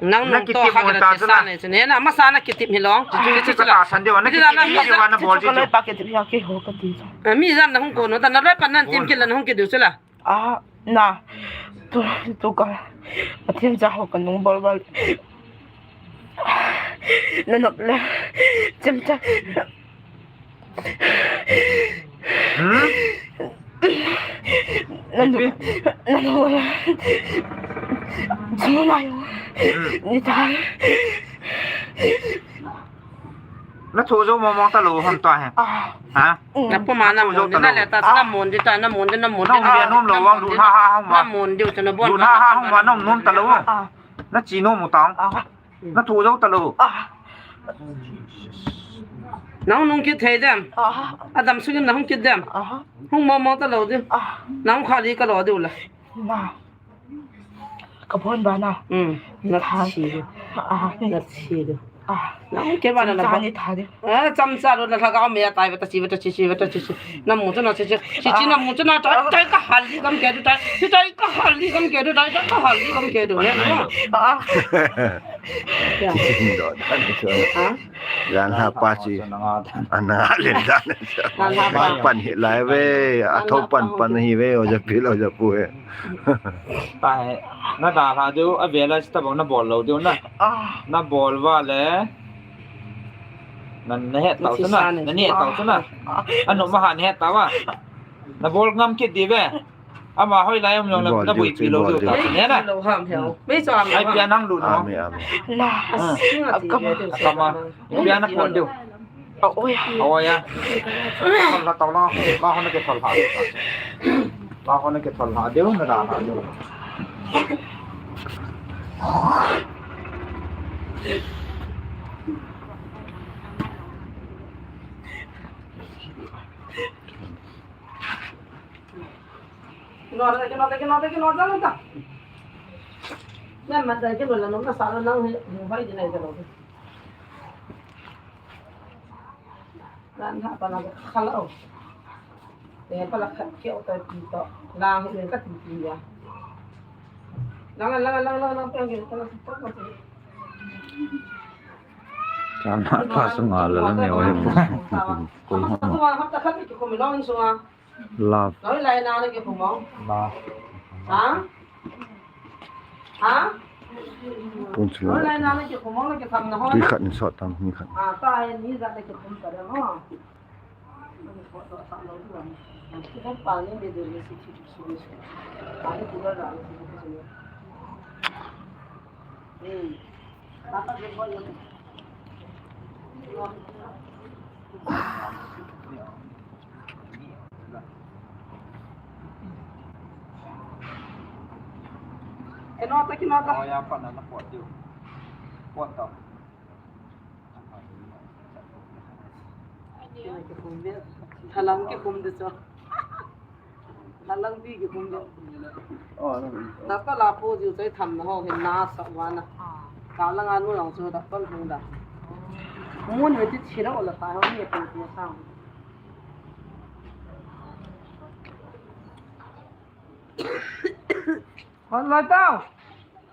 Nang nung to ha ka na sa ne chu ne na masa na kitep hi long. Chi chi ka ta san de wang na kitep hi wa na bol chi. Ka lai pa kitep ya ke ho ka ti. Mi jan na hung ko no ta na lai pa nan tim ki la na hung ki du chu la. Ah, na. Tu, tu ka. Pathen ja ho ka nung bol bol. Na nop le. Chem cha. Hmm? Na nop. Na nop le. Chem na yo. Hmm. Ni ta. Na thu jo mo mo ta lo ham ta he. Ah. Ha? Na pu ma na thu jo mon ta na lo. Le ta na mon di ta na mon di na mon di. Na mon di nom lo wang lu na ha ha ma. Na mon di na bon. Lu na ha ha ma nom nom ta lo. Ah. Na chi nom mo ta. Ah. Na thu jo ta lo. Ah. Nang nung kit thei dem. Ah. Adam sugim na hung kit dem. Ah. Hung mo mo ta lo di. Ah. Nang khali ka lo di u la. Na. Ka bon ba na. Hmm. Na chi. Ah. Na chi. Ah. Na ke ba na na ba. Cham cha ni tha de. Ah, cham cha lo na lha ka me tai ba ta chi ba ta chi chi ba ta chi chi. Na mu cha na chi chi. Chi chi na mu cha na tai tai ka hal li kam ke du tai. Chi tai ka hal li kam ke du tai tai ka hal li kam ke du. Ne. Ah. Ya. Chi chi do ta ni so. Ah. Jan ha pa chi. Ana le da. Jan ha pa. Pan hi lai ve. A tho pan pan hi ve. O ja pi lo ja pu he. Tai, na dalha diu, a vela tabang na bol lo diu na. Ah. Na bol va le. Na, na het tau chu na, na ni het tau chu na. Ah. Anu ma ha ni het tau va. Na bol ngam kit di ve. Ama hoi lai um jong na, na bui pi lo diu ta. Ne na. Lo ham heo. Mei cho am. Ai pia nang lu no. Ami, ami. Na. Ah. Ka ma. Pia na pon diu. Oi. Oi ya. Thol la tau la. La hon ke thol ha. La hon ke thol ha. Deu na da na deu. Kino ta, kino ta, kino ta, kino ta, kino ta. Nan man ta, kino la, nung na sa la, nang he, he, vai di na ita lo. Nan ha pa na khala o. Te pa la khat ke o ta ti to. Lang he ka ti ti ya. Lang, lang, lang, lang, lang, lang, lang, lang, lang, lang. Chama pa sunga la la ne o he. Ko ha. Hapta khat ki ko mi long sunga. Love. Noi lai na na ki khum mong. Love. Ha? Ha? Kun chu. Noi lai na na ki khum mong na ki tham na ho. Ni khat ni sot tam, ni khat. Ah, ta hai ni za na ki khum ta da ho. Ni ko to sa lo du. Ki ko pa ni de de ni si ki su ni su. Pa ni ki da da ni si ki su ni. Hmm. Kino ta, kino ta. Oh, ya pa na na pot tiu. Pot ta. Thalang kikhum de cho. Thalang pi kikhum de. Oh, no. Na pa la po ju chai tham na ho hin na sa wa na. Ka la nga nu lang chu da pal hung da. Mun ve ti chi la o la ta ho ni ko ti sa. Hon lai tau.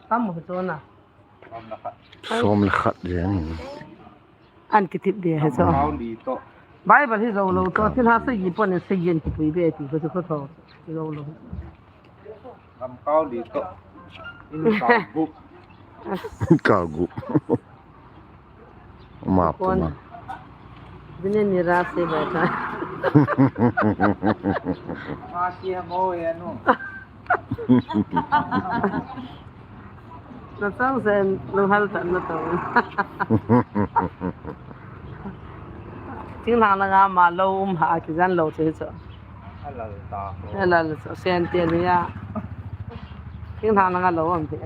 Tam mo chu na. Som le khat je ni. An kitip dia he so. Kau li to. Bible hi zo lo to, thil ha sei ji pon sei yen ki pui be ti ko ko to. Zo lo. Lam kau li to. In kau gup. Kau gup. Ma pon. Bini ni ra se ba ta. Ma ki ha mo ya no. Na chang sen lunghal ta na to. Thinglhang langa ma lo um ha kijan lo che cho. Alal ta. Alal cho sen te ni ya. Thinglhang langa lo um te.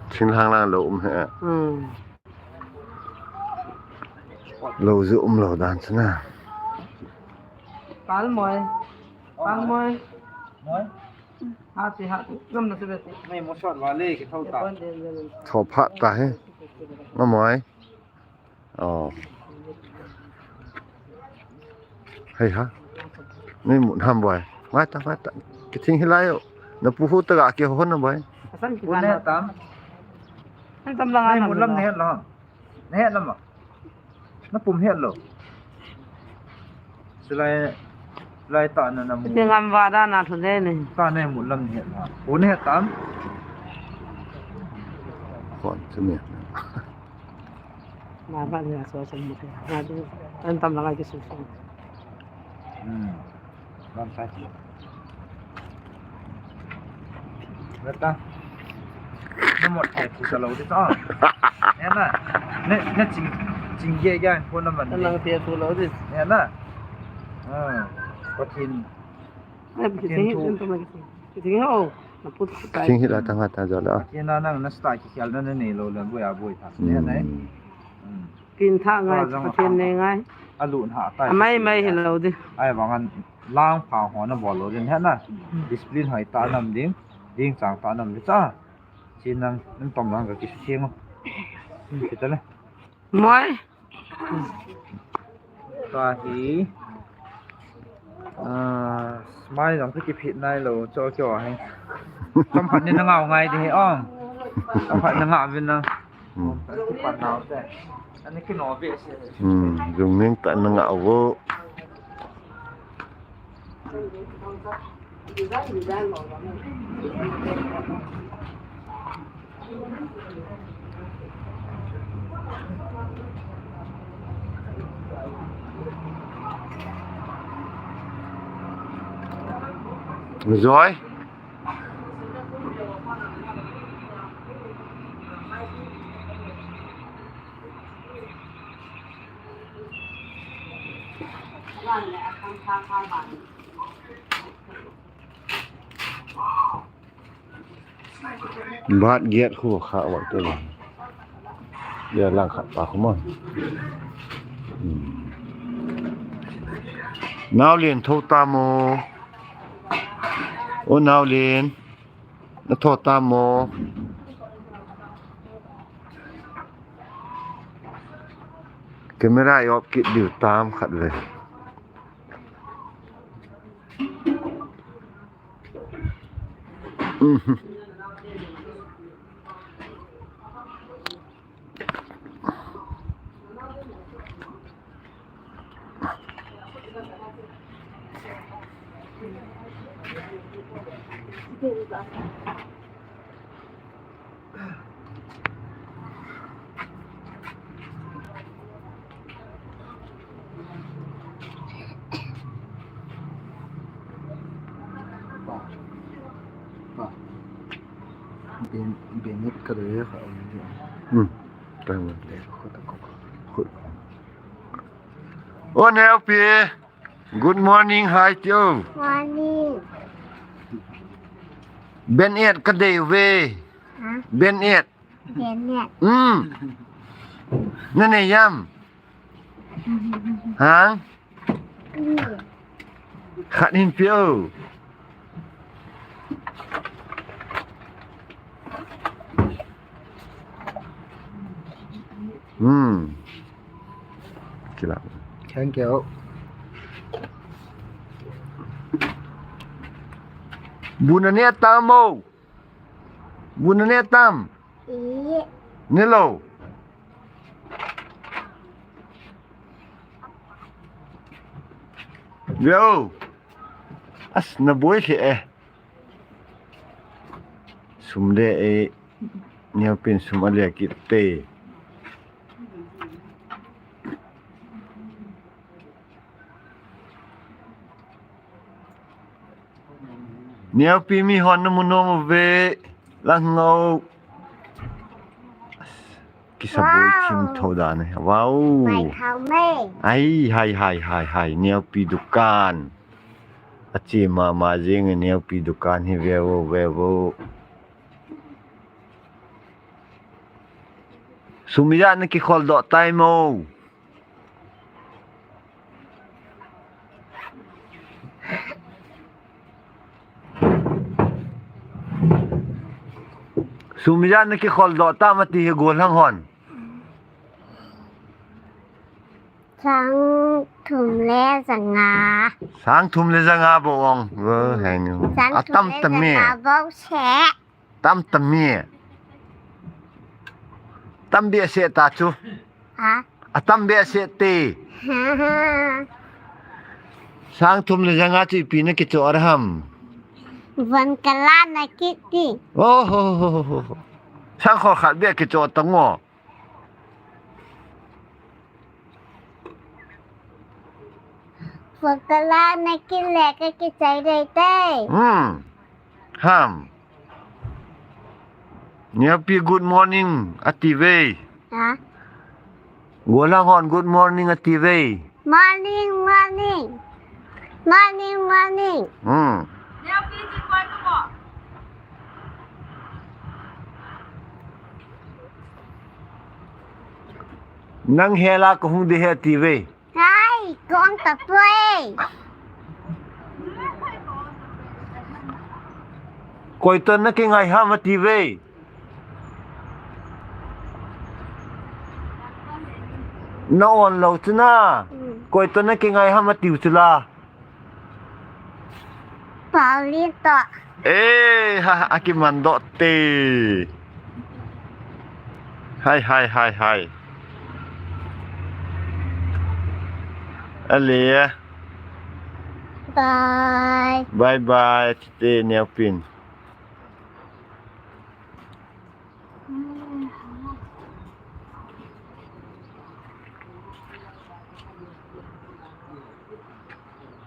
Thinglhang langa lo um he. Hmm. Lo ju um lo dan chu na. Pal moi. Pal moi. Moi. Ha ti ha ti. Ngam na se be ti. Nei mo shot wa le ki thau ta. Tho phat ta he. Ma moi. Oh. Hei ha. Nei mu ham boi. Mai ta, mai ta. Ki thing hi lai yo. Na pu hu ta ga ki ho na boi. Asan ki ne tam. An tam la. Nei mu lam ne lo. Ne lam ma. Na pum het lo. Silai, lai ta na na mu. Ti ngam va da na thu le ni. Ta ne mu lam het la. U ne het tam. Kon chu mi. Na ba ni so so mu te. Na du. An tam la ki su su. Hmm. Lam sa chi. Beta. Na mot ke tu sa lo di ta. Ne na. Ne, ne ching, ching ye ya ko na man. Nang te tu lo di. Ne na. Ah. Pathen. Ne Pathen tu. Pathen ho. Na put. Pathen hi la ta nga ta jo la. Pathen na nang na sta ki khel na ne lo le boi a boi ta. Ne na. Hmm. Kin tha ngai, Pathen nei ngai. A lu na ta. A mai mai hi lo di. Ai vang an lang pha ho na bol lo din he na. Discipline hoi ta nam ding, ding chang ta nam di cha. Chi nang, nang tom lang ka ki theng o. Ki ta le. Moi. Ka hi. Ah, smile jong ki phit nai lo, cho cho hi. Kam phat ni na ngau ngai di hi ong. Kam phat na ngau vin na. Hmm. Ki pan nau te. Ani ki no be se. Hmm, jung ning ta na ngau vo. Rồi. Bat giat khu kha wa te. Ya lang khat pa khu ma. Hmm. Nau lien tho ta mo. O nau lien. Na tho ta mo. Camera i off kit diu tam khat ve. Mhm. Ben, Benet ka dei kha. Hmm. Tama. Khut, khut. Khut. O Neopi. Good morning, hi to you. Morning. Benet ka dei ve. Ha? Benet. Benet. Hmm. Na nei am? Ha? Khat hin pe o. Hmm. Kila. Thank you. Bu na ne tam o. Bu na ne tam. Ih. Ne lou. Ve o. As na boi lheh e. Sum le e. Neopin sum a le kit te. Neopi mi hon na mu nom uve. Lang ngau. Kisa boi thim tho dan e. Wow. Mai thau mai. Ai, hai, hai, hai, hai. Neopi dukan. A che mama jeng e Neopi dukan hi ve o, ve o. Sum ijat na kikhol doh tai mo. Sum ijat na kikhol doh tam ati hi gollhang hon. Sang thum le janga. Sang thum le janga bou ong. Ve, hei ni. Sang thum le janga bou se. Atam tam e. Tam tam e. Tam behseh ta chu. Ha? Atam behseh te. Sang thum le janga chu ipi na kichoh a ham. Von kala na kiti. Oh ho ho ho ho. Sang kho khat beh kichoh ta ngo. Von kala na kile ka kichai dei te. Hmm. Ham. Neopi good morning ati ve. Ha? Gollhang hon good morning ati ve. Morning, morning. Morning, morning. Hmm. Nang hela kahung ding ahi ati ve. Hai, kong ta poi. Koi toh na kingai ham ati ve. Na on lou chu na. Hmm. Koi toh na kingai ham atiu chu la. Pauline toh. Eh, ha, akiman doh te. Hai, hai, hai, hai. Ale. Bye. Bye bye, te Neopin.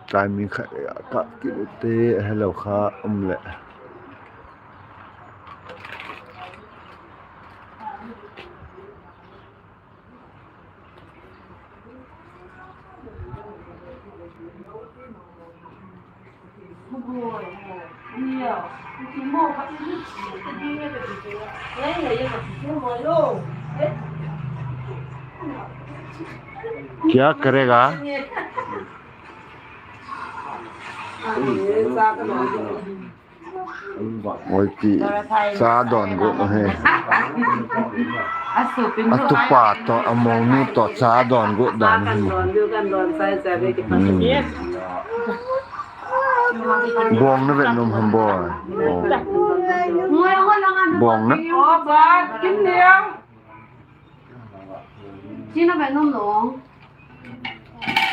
Timing khat a kap kit u te, hello kha um le. क्या करेगा? Oi, pi, cha don got he. Atupa to, amonu to, cha don got dan he. Hmm. Bong na vet nom ham boi. Oh. Bong na. Sino ba nom nom?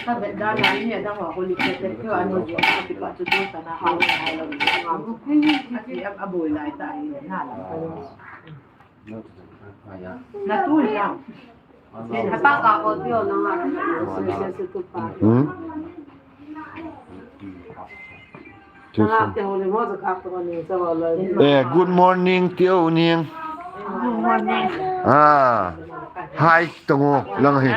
Ka vet dan na ni da ho ko li ke te ko ano jo ka ti pa chu tu ta na ha ha lo ni ma. Ati a boi lai ta ni na la. Na tu ya. Ka pa ka ko ti o na ha. Hmm? Eh, good morning, Tio Ning. Good morning. Ah, hi, Tongo, lang hi.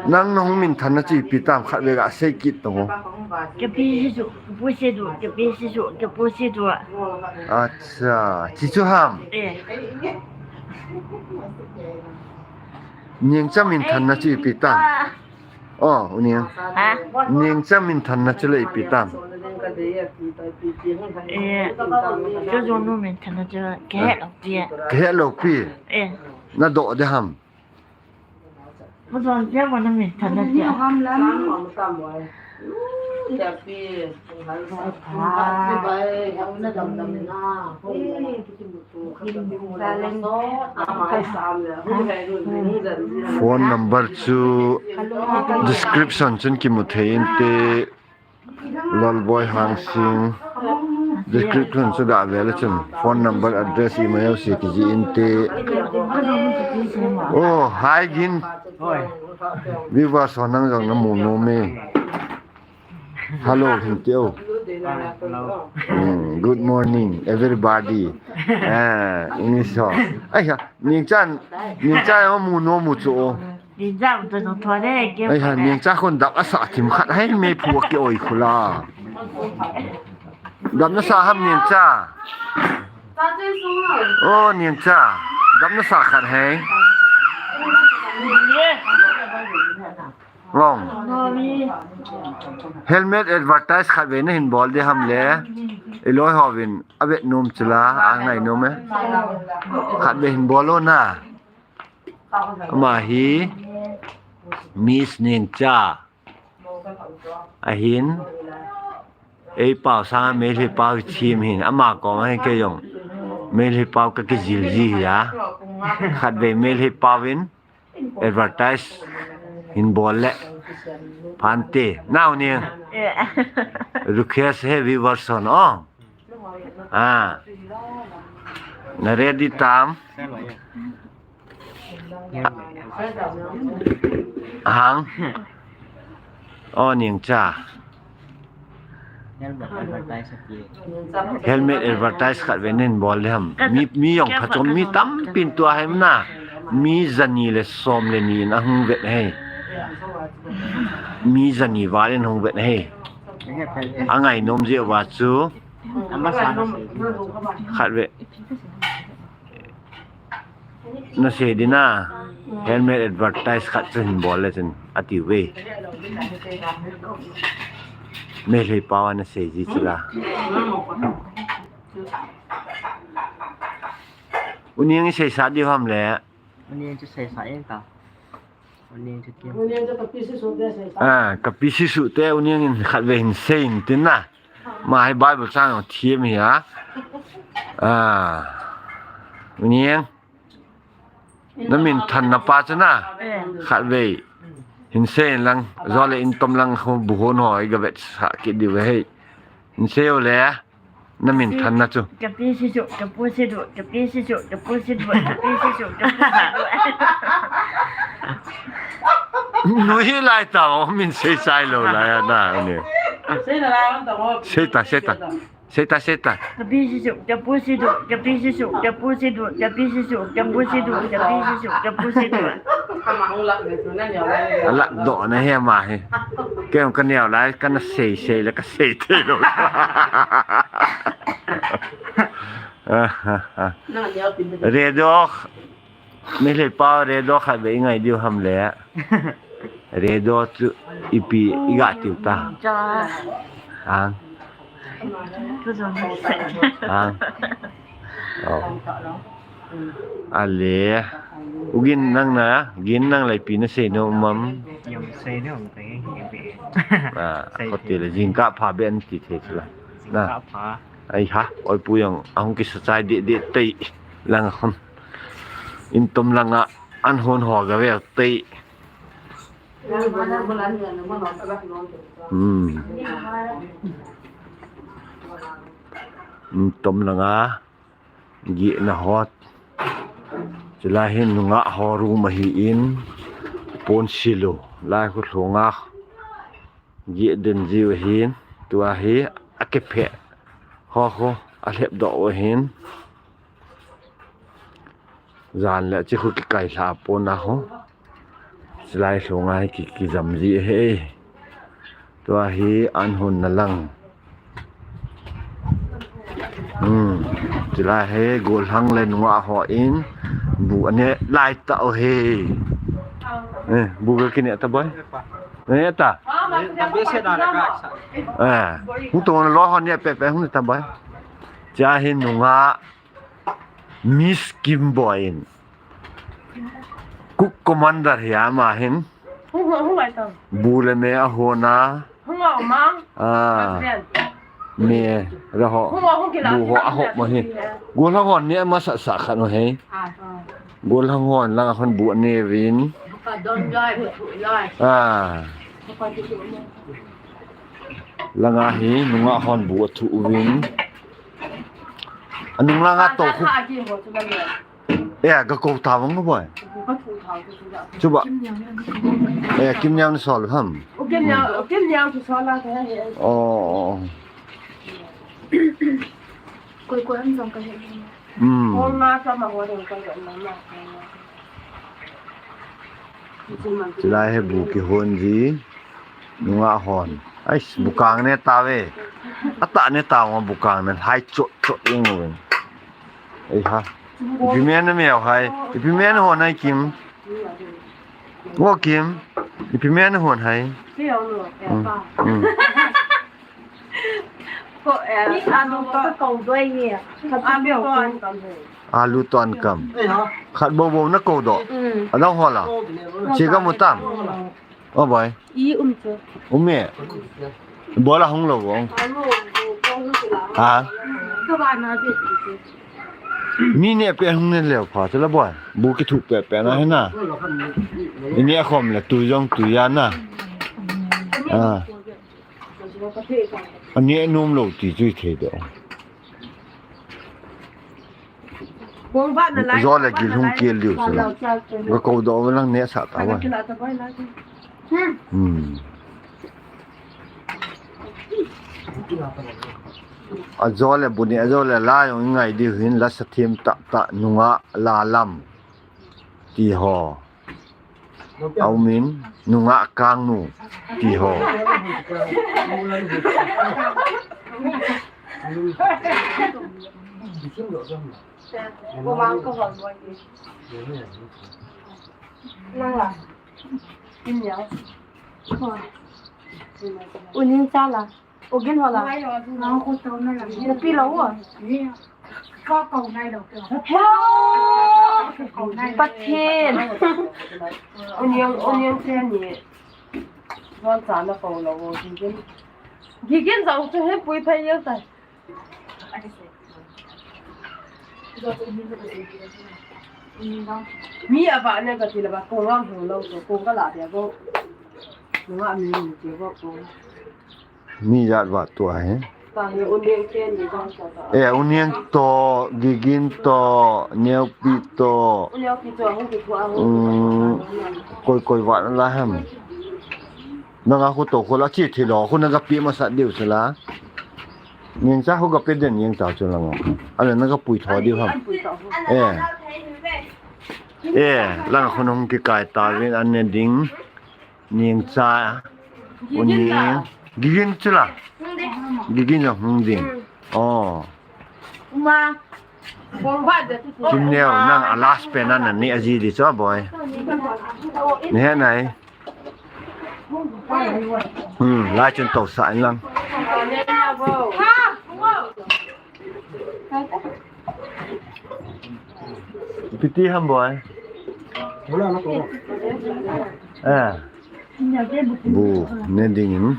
Nang nahung minthanna chu ipi tam khat vei gasei kit Tongo. Kapi si su, kapu si du, kapi si su, kapu si du. Acha, chi chu ham. Eh. Ningcha minthanna chu ipi tam. Ah. Oh, U Ning. Ha? Ningcha minthanna chu le ipi tam. Eh, chu jong nu minthanna chu kahet lou pi. Kahet lou pi. Eh. Na do de ham. Mu jong pia mo na minthanna chu. Phone number chu description chun kimu thei inte, Lalboi Hangsing. Description chu ga vel chun phone number, address, email se kijih inte. Oh, hi gin. Viva so nang jong namu nom e. Hello, Hinteo. Hello. Hmm, good morning, everybody. Ah, English ho. Ai ha, Ningcha, Ningcha ho mu nom u chu. Ningcha to no thua de, ke. Ai ha, Ningcha khun dap asa thim khat hai me phu ki oi khula. Dap nasa ham Ningcha. Oh, Ningcha. Dap nasa khat hai. Wrong. Helmet advertise khat vei nahin bol de ham le. Iloi hovin avet nom chula, angai nom e. Khat vei hin bol o na. Ama hi Miss Ningcha. Ahin. Ei pau sang Meitei pau hi thim hin. Ama koma hi kei jong Meitei pau ka kijil ji hi a. Khat vei Meitei pau in advertise hin bol le phante. Nao ni. Eh. Request he viewers hon o. Ah. Na ready tam? Hang. O Ningcha. Helmet advertise khat vei nahin bol le ham. Mi, mi jong phachom mi tampin tua hem na. Mi jani le som le ni in ahung vet hei. Mi jani val in hung vet hei. Angai nom jeh uva chu. Khat vei. Nasei ding a, helmet advertise khat chu hin bol le chun ati uve. Meitei pau a nasei ji chu la. U Neng i seisah diu ham le. U Neng chu seisah ing ta. Ah, ka pi sisuh te U Neng in khat vei hin sei in tin na. Ama hi Bible chang jong thiem hi a. Ah. U Neng. Na minthanna pa chu na. Eh. Khat vei. Hin sei in lang, jo le in tom lang khu bu hon ho i ga vetsah kit diu ve hei. Hin sei o le. Na minthanna chu. Ka pi sisuh, ka pu siduh, ka pi sisuh, ka pu siduh, ka pi sisuh, ka pu siduh. Nui lai ta o, min sei sai lou lai a na ni. Sei ta, sei ta. Sei ta, sei ta. Ka pi sisuh, ka pu siduh, ka pi sisuh, ka pu siduh, ka pi sisuh, ka pu siduh, ka pi sisuh, ka pu siduh. Alak doh na he ma he. Kei ka neo lai, kana sei sei le ka sei thei lou. Redo. Meitei pau redo khat ve i ngai diu ham le. Redo chu ipi i ga tiu ta. Ang. Ang. Oh. Ale. U Gin nang na, Gin nang le ipi na sei nom am. Jong sei nom te, ipi. Ah, sei ko ti le jingkah pha be an ti thei chu la. Jingkah pha. Ai ha, oi pu jong, ahung kisa chai de de tei lang a khun. In tom langa an hon ho ga ve tei. Hmm. In tom langa gihna hot. Chulai hin nungah ho room ahi in pon silu. Lai khu lhunga gih den jiu ahin. Tua hi akiphe ho khu alhep doh u ahin. Jan le chi khu kikai lha pon a khu. Chulai lhunga hi ki, kijam ji ahi. Tua hi an hon na lang. Hmm. Chulai hi gollhang le nungah ho in bu ane lai ta u hi. Eh, bu ga kine ta boy. Ne ta. Eh, hung tong lo ho ne pe pe hung ta boy. Cha hi nungah Miss Kim Boy in. Cook commander hi ama hin. Hung, hung, hung, ai tang. Bu le me a hon a. Hung, hung, mang. Ah. President. Me, ra ho. Hung, hung, kila, bu ho kila, a ho kila, ma hi. Kila. Gollhang hon ne ma sa sa khan ho hi. Ah, ah. Gollhang hon lang a hon bu ne vin. Ka don jai, bu jai. Ah. Langa hi nungah hon bu athu uvin. Anung langa to khu. Eh, ka ko ta vang boy. Chuba. Eh, Kim Niang sol ham. Oh, oh, oh. Koi koi am jong ka he. Hmm. Chulai hi bu kihon ji. Nungah hon. Ais, bu kang ne ta ve. Ata ne ta ma bu kang ne hai chot chot ing ve. Ei ha. Ipi men na meo hai. Ipi men hon hai Kim. Wo Kim. Ipi men hon hai. Hmm. Hmm. Ko, eh, alu to. Alu to an kam. Khat bo bo na ko do. Mm. Adang hola. Chi ka mu tam. O boy. I um chu. Um me. Bola hung lo bo. Ha. Ka ba na de. Mi ne pe hung ne leo pha chu la boy. Bu kithu pe pe na he na. Ini a khom le tu jong tu ya na. Ah. Ani nom lo ti chu thei do. Zo le gil hung kel diu chu. Ga ko do lang ne sa ta wa. Hmm. A zo le bu ni a zo le la jong ngai diu hin la sa thim ta ta nunga la lam ti ho. Aumin nunga kang nu ti ho. Unin chala. Ogin wala. Nang ko to na la. Napi lo wo. Ko ko nai lo ko. Pathen. Oniang, oniang se ni. Wan sa na ko lo wo gigin. Gigin jong chu he pui phai yel tai. Mi a ba ne ka ti la ba ko ngang ho lo ko ko ka la dia ko. Nunga mi ni ti ko ko. Mi jat vat tua he. Eh, Uniang to, Gigin to, Neopi to. Um, koi koi vat la ham. Nanga khu to khu la chi thi lo, khu nanga pi masa diu sela. Ngin sa khu ka pe den yang ta chu la ngo. Ala nanga pui tho diu ham. Eh. Eh, lang khun hung kikai ta vin an ne ding. Ningcha. Uni. Gigin chula. Gigin jong hung ding. Oh. Kimneo, nang a last pen a nani aji di chu a boi. Ni he nai. Hmm, lai chun to sa in lang. Piti ham boi. Eh. Bu ne ding in.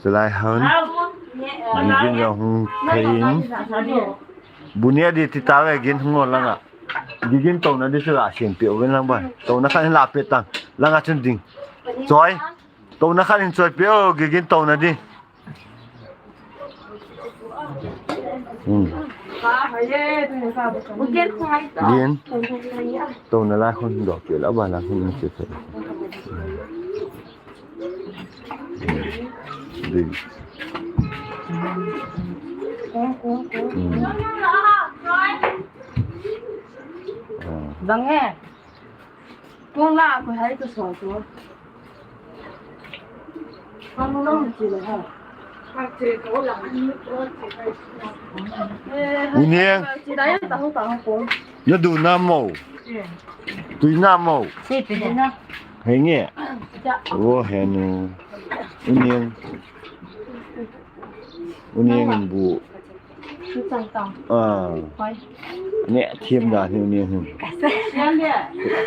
Salai han. Ding ding jong hung thei in. Bu ne di ti ta ve gin hung langa. Gigin to na di sila siam pi o vin lang ba. To na khan la pe tang. Langa chun ding. Choi. To na khan in choi pi o gigin to na di. Hmm. Gin. To na la khun do pi la ba la khun ni che. Ding. Hmm. Ah. Dang eh. Kong la ko hai ko so to. Kong lo chi le ha. Uni. Chi da ya ta ho ta ho ko. Na du na mo. Tui na mo. Si pe na. Henge. Ja. Wo he nu. Uni. Uni ngun bu. Chu chang tang. Ah. Hoi. Ne thim da ni ni hin. Sian le.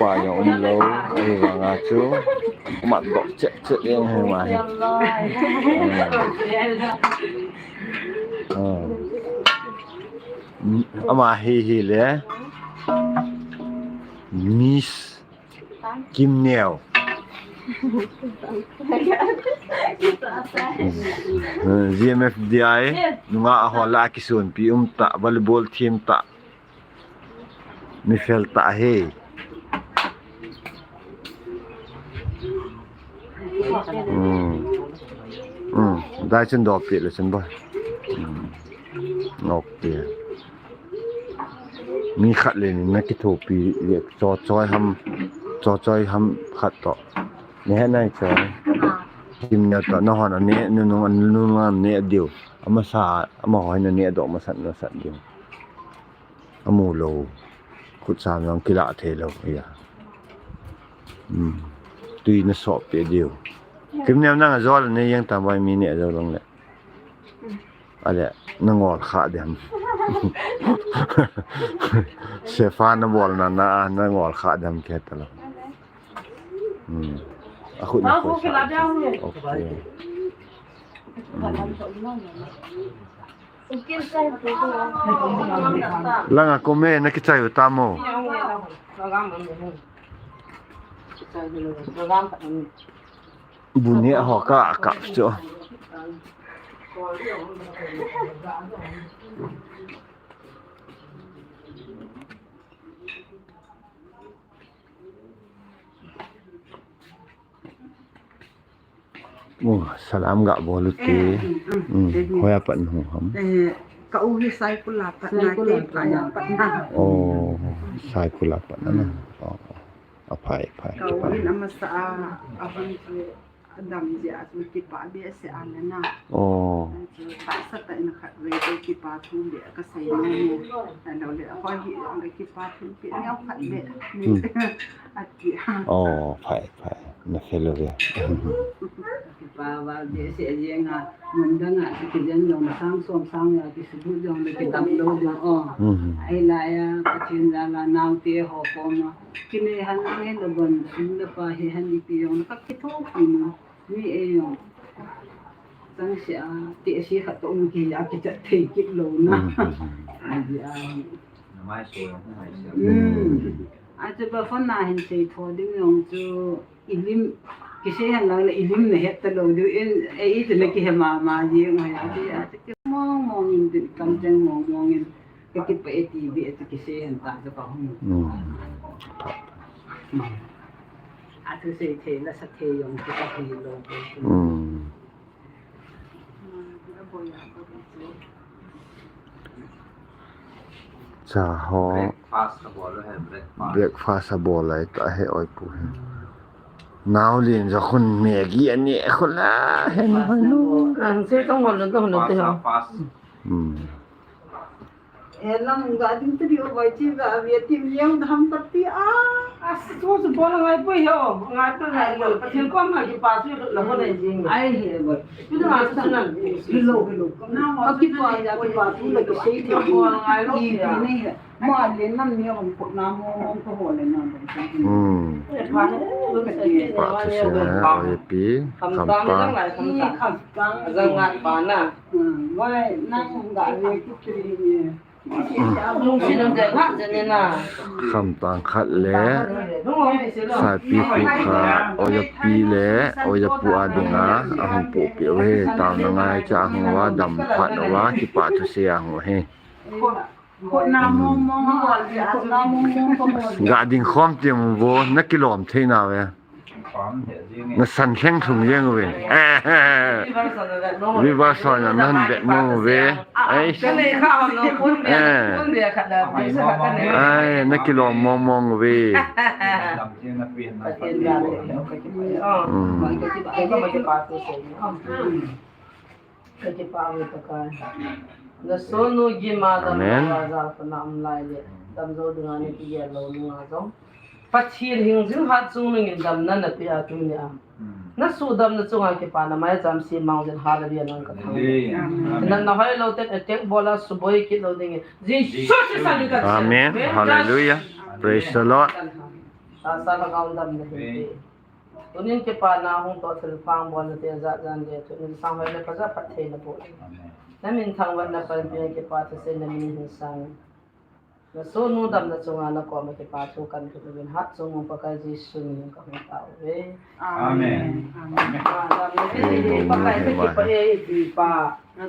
Pa jong um lo, ahivanga chu. Mat dok chet chet jong hi ma hi. Sian lo. Ah. Ama hi hi le. Miss Kimneo. G M F D I, nunga ahol a kisunpi um ta, volleyball team ta. Mi fel ta he. Hmm. Hmm. Dai chun dopi le chun ba. Hmm. Ok. Mi khat le ni na kithopi le cho choi ham, cho choi ham khat to. Ni he nai choi. Kimneo to na hon ani nu nu nu ne diu. Ama sa ama hoi na ne do ma sat na sat diu. Amu lo. Khut sam jong kila thei lo ya. Hmm. Tui na sop pe diu. Kimneo nang a jol ne yang tam bai mi ne jol long le. Ale, na ngol kha dem. Sefa na bol na na, na ngol kha dem ke ta lo. Hmm. A khut na ko sa. Okay. Hmm. Langa kome na kichai u tamo. Bu ne ho ka ka chu. Oh, salam ga bol u te. Eh, mm, mm, mm. Hoiya pat na hung ham? Eh, ka u hi Saikul a pat na, Saikul a pat na. Oh, Saikul a pat na. Mm. Oh, oh. Aphai, aphai. Ka u hin amasa a, a hun chu Adam jeh a chu kipa behseh a le na. Oh. Chu tahsa tah in khatvei te kipa thu beh ka sei nom e. Ahilou le, hoi hi jong le kipa thu beh neo khat beh. Hmm. Ati. Oh, phai, phai. Na fel uve. Kipa val behseh jeng a, mun dang a, kijen jong na sang som sang a, kisubut jong le kidam lou jong, oh. Hmm. Ahilai a, Pathen jal a, naote ho koma. Kinei han ang hin abon, sum le pai hi han ipi jong, ka kithopi nom. Mi ei jong. Changseh a, tehse khat toh um kit a, kichat thei kit lou na. Mm, mm, mm. Ahi a. Mm. Achu ba phone a hin sei tho ding jong chu, i lim, kisei hen lang le i lim na het ta lou diu in, ei, i chu na kihe mama jeng ahi a, ti a, ti mong mong in, ti kam cheng mong mong in. Ka kipah e ti beh e ti kisei hen ta chu ka hung. Hmm. Hmm. A thusei thei nasa thei jong chu ka hei lou. Hmm. Cha ho. Fast abol ahi, breakfast. Breakfast abol lai ta he, oi pu he. Nau lin ja khun Maggi ani khun la he na hoi lu. Ang se tong hol tong hol te ha. Fast, fast. Hmm. Eh, lam ga ding te di o bai chi ga, a, vi ti mi yang dham pati a. A, su su bol ngai poi ho, ngai poi ngai poi. Pathen kom ma kipa thu la ho nei jing. Ai he boi. Tu na su na. Hello, hello. Na ho kipa ya kipa thu la ki sei the. Bol ngai lo ya. Ma le nam ni hom put na mo hom ko ho le na. Hmm. Pa thu se na, oi pi, kham tang. Kham tang. Jang ngat pa na. Hmm. Wai, nang ga le ki tri ni. Lungsi nam de ngat je ni na. Kham tang khat le. Saipi khu kha, oja pi le, oja pu a dinga, ahung pu pi o he, tao na ngai cha ahung wa, dam phat na wa, kipa thu se ahung he. Ga ding khom ti mu vo, na kilom thei na ve. Na san thleng thung jeng ve. Viva son na nan bet mo ve. Ai. Ai, na kilom mong mong ve. Hmm. Ka kipah uve Pakai. Na sohnu gim a dam lou a jal khun a um lai le, dam jou dinga na kigel lou nunga jong, Pathen hingjing hatchungnung in damna na pe a tuni a. Na suhdamna chunga kipana maicham se mang jin, hallelujah, nang ka thangvah e. Amen. Nang na hoilou ten attack bol a suboi kit lou ding e. Jesu Christa min in ka thangvah e. Amen. Hallelujah. Praise the Lord. Tahsa lhagao damna hin pe. Tunin kipana hung toh thilpha bolna te jat jan le tunin sang hoi le phaja phattheina boh. Amen. Na min thangvahna panpina kipa thusei na min hin sang. Na sohnu damna chunga na koma kipa thu kan thum uvin, hatchungnung Pakai Jesu min in ka hung tao uve. Amen. Amen. Amen. Ah, damna te Pakai te kipa e, kipa.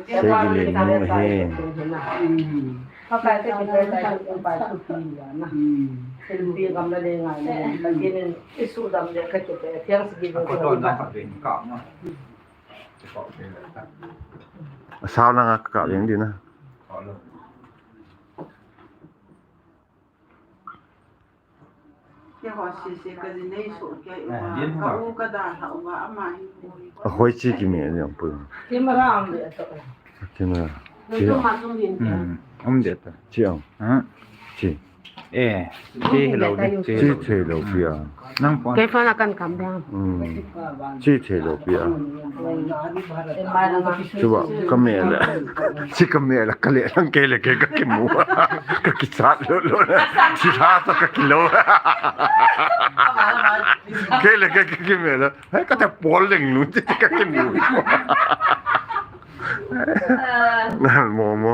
Segi le nu he. Pakai te kipa e, Pakai te kipa e. Thilpi gam la le ngai le. Pathen in i suhdam le ka kipa e. Thanksgiving ka kipa. Asao langa ka kap jeng ding na. Keiho sese ka ji nei soh kei uva, ka u ka dalha uva, ama hi poi. Ahoi chi kimeh jeng poi. Camera um de to. Camera. Chi um. Um de to. Chi um. Ha? Chi. Eh, chi hello de. Chi thei lou pi a. Nang pon. Kei phone a kan kam ding. Hmm. Chi thei lou pi a. Chuba, ka meh le. Chi ka meh le, ka le lang kei le kei ka kimu. Ka kichat lou lou. Chi tha sa ka kilou. Kei le kei ka kimeh le. Hei, ka te pol leng nu, chi ka kimu. Mo, mo.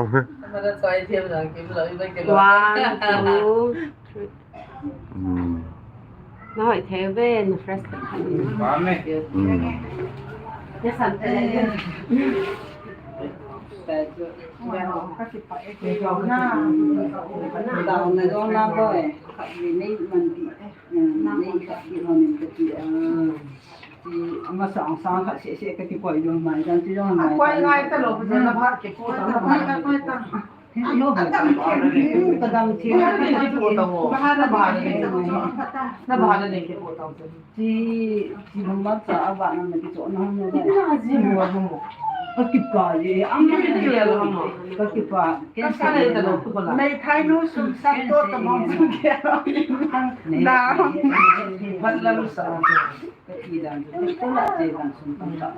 One, two, three. Hmm. Na hoi thei ve, na fresh tah. Hmm. Ama sang sang khat seh seh ka kikoi jong mai dan ti jong mai. Koi ngai ta lou, na ba kipo ta, na ba kipo ta. Yo ba ta. Ka dam thi. Na ba kipo ta mo. Ba ha na ba kipo ta mo. Na ba na kipo ta mo. Ti, ti hung ma sa a ba na na ki cho na hung na. Ina ji mo mo. Ka kipa ye, ama ka kipa. Ka sa le ta lou ko la. Nei thai nu sum sa to ta mo sum ke. Da. Ban la lu sa. Ka ti dan, ka ti la te dan sum kan ta.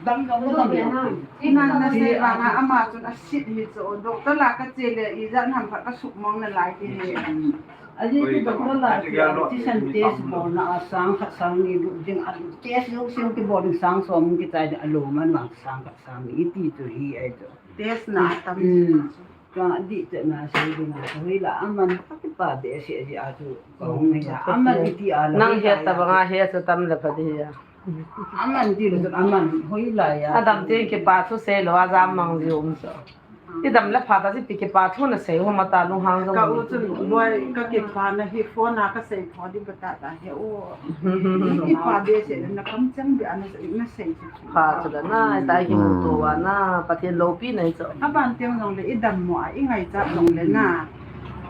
Dam dam dam dam. Ina na se ba na ama chun a sit hi chu doctor la ka che le ijat ham khat ka suk mong na lai ti ni. A ji ti doctor la ti a ti san test bol na a sang khat sang ni lu ding a test lu sing ti bol ding sang som ki chai a lo man mang sang khat sang ni ti chu hi ai chu. Test na tam. Hmm. Ka di te na sei ding a, hoila aman ka kipa behseh ji a chu ka hung hi a. Aman ti a la. Nang hoila het ta ya. Banga he chu tam la pa di ya. Aman ti la chu aman hoila ya. Adam te kipa thu sei lou a jam mang ji um chu. Ti dam la pha ta ji pi kipa thu na sei ho ma ta lunghang jong. Ka u chun boi ka kipa na hi phone a ka sei tho di ba ta ta he o. Kipa behseh na kam chang di a na sei na sei. Pha chu la na, i tai kimuto uva na, Pathen loupina hi chu. Aban teng jong le, i dammo a, i ngaichat jong le na.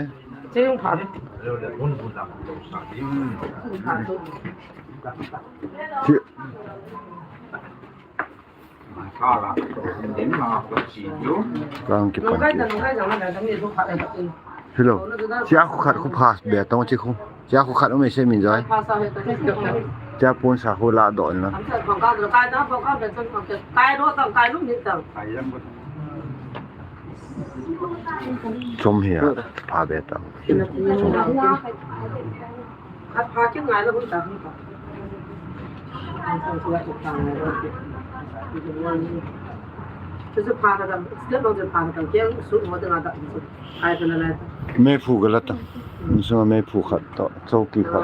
Joi. Jing pha. Pha tu. Ti. Kang kipan. Nung kai ta, nung kai jang na da mi tu pha. Hello. Chia khu khat khu pha be tong chi khu. Chia khu khat um e se min Joi. Chia pon sa khu la do na. Chom hi a, pha be tong. Chom. Meiphu gala ta. Insung meiphu khat to, chowki khat.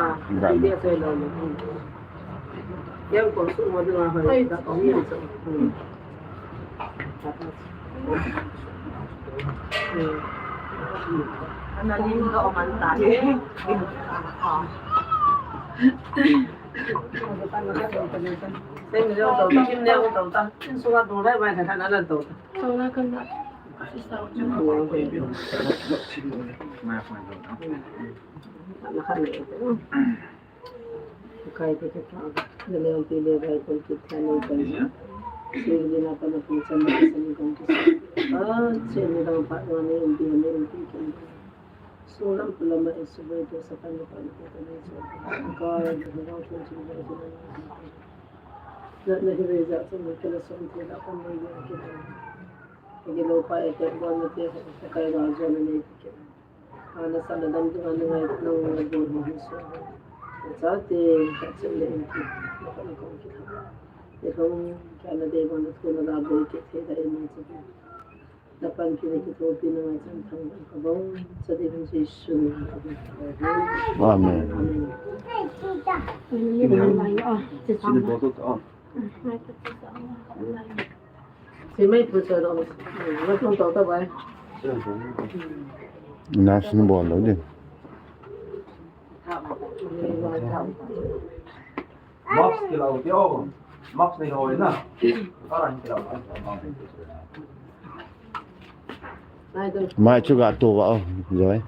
Amen. Amen. Nasing bol lou ding. Mask kilau ti o. Mask nei hoi na. Mai chu ga to va o. Joi.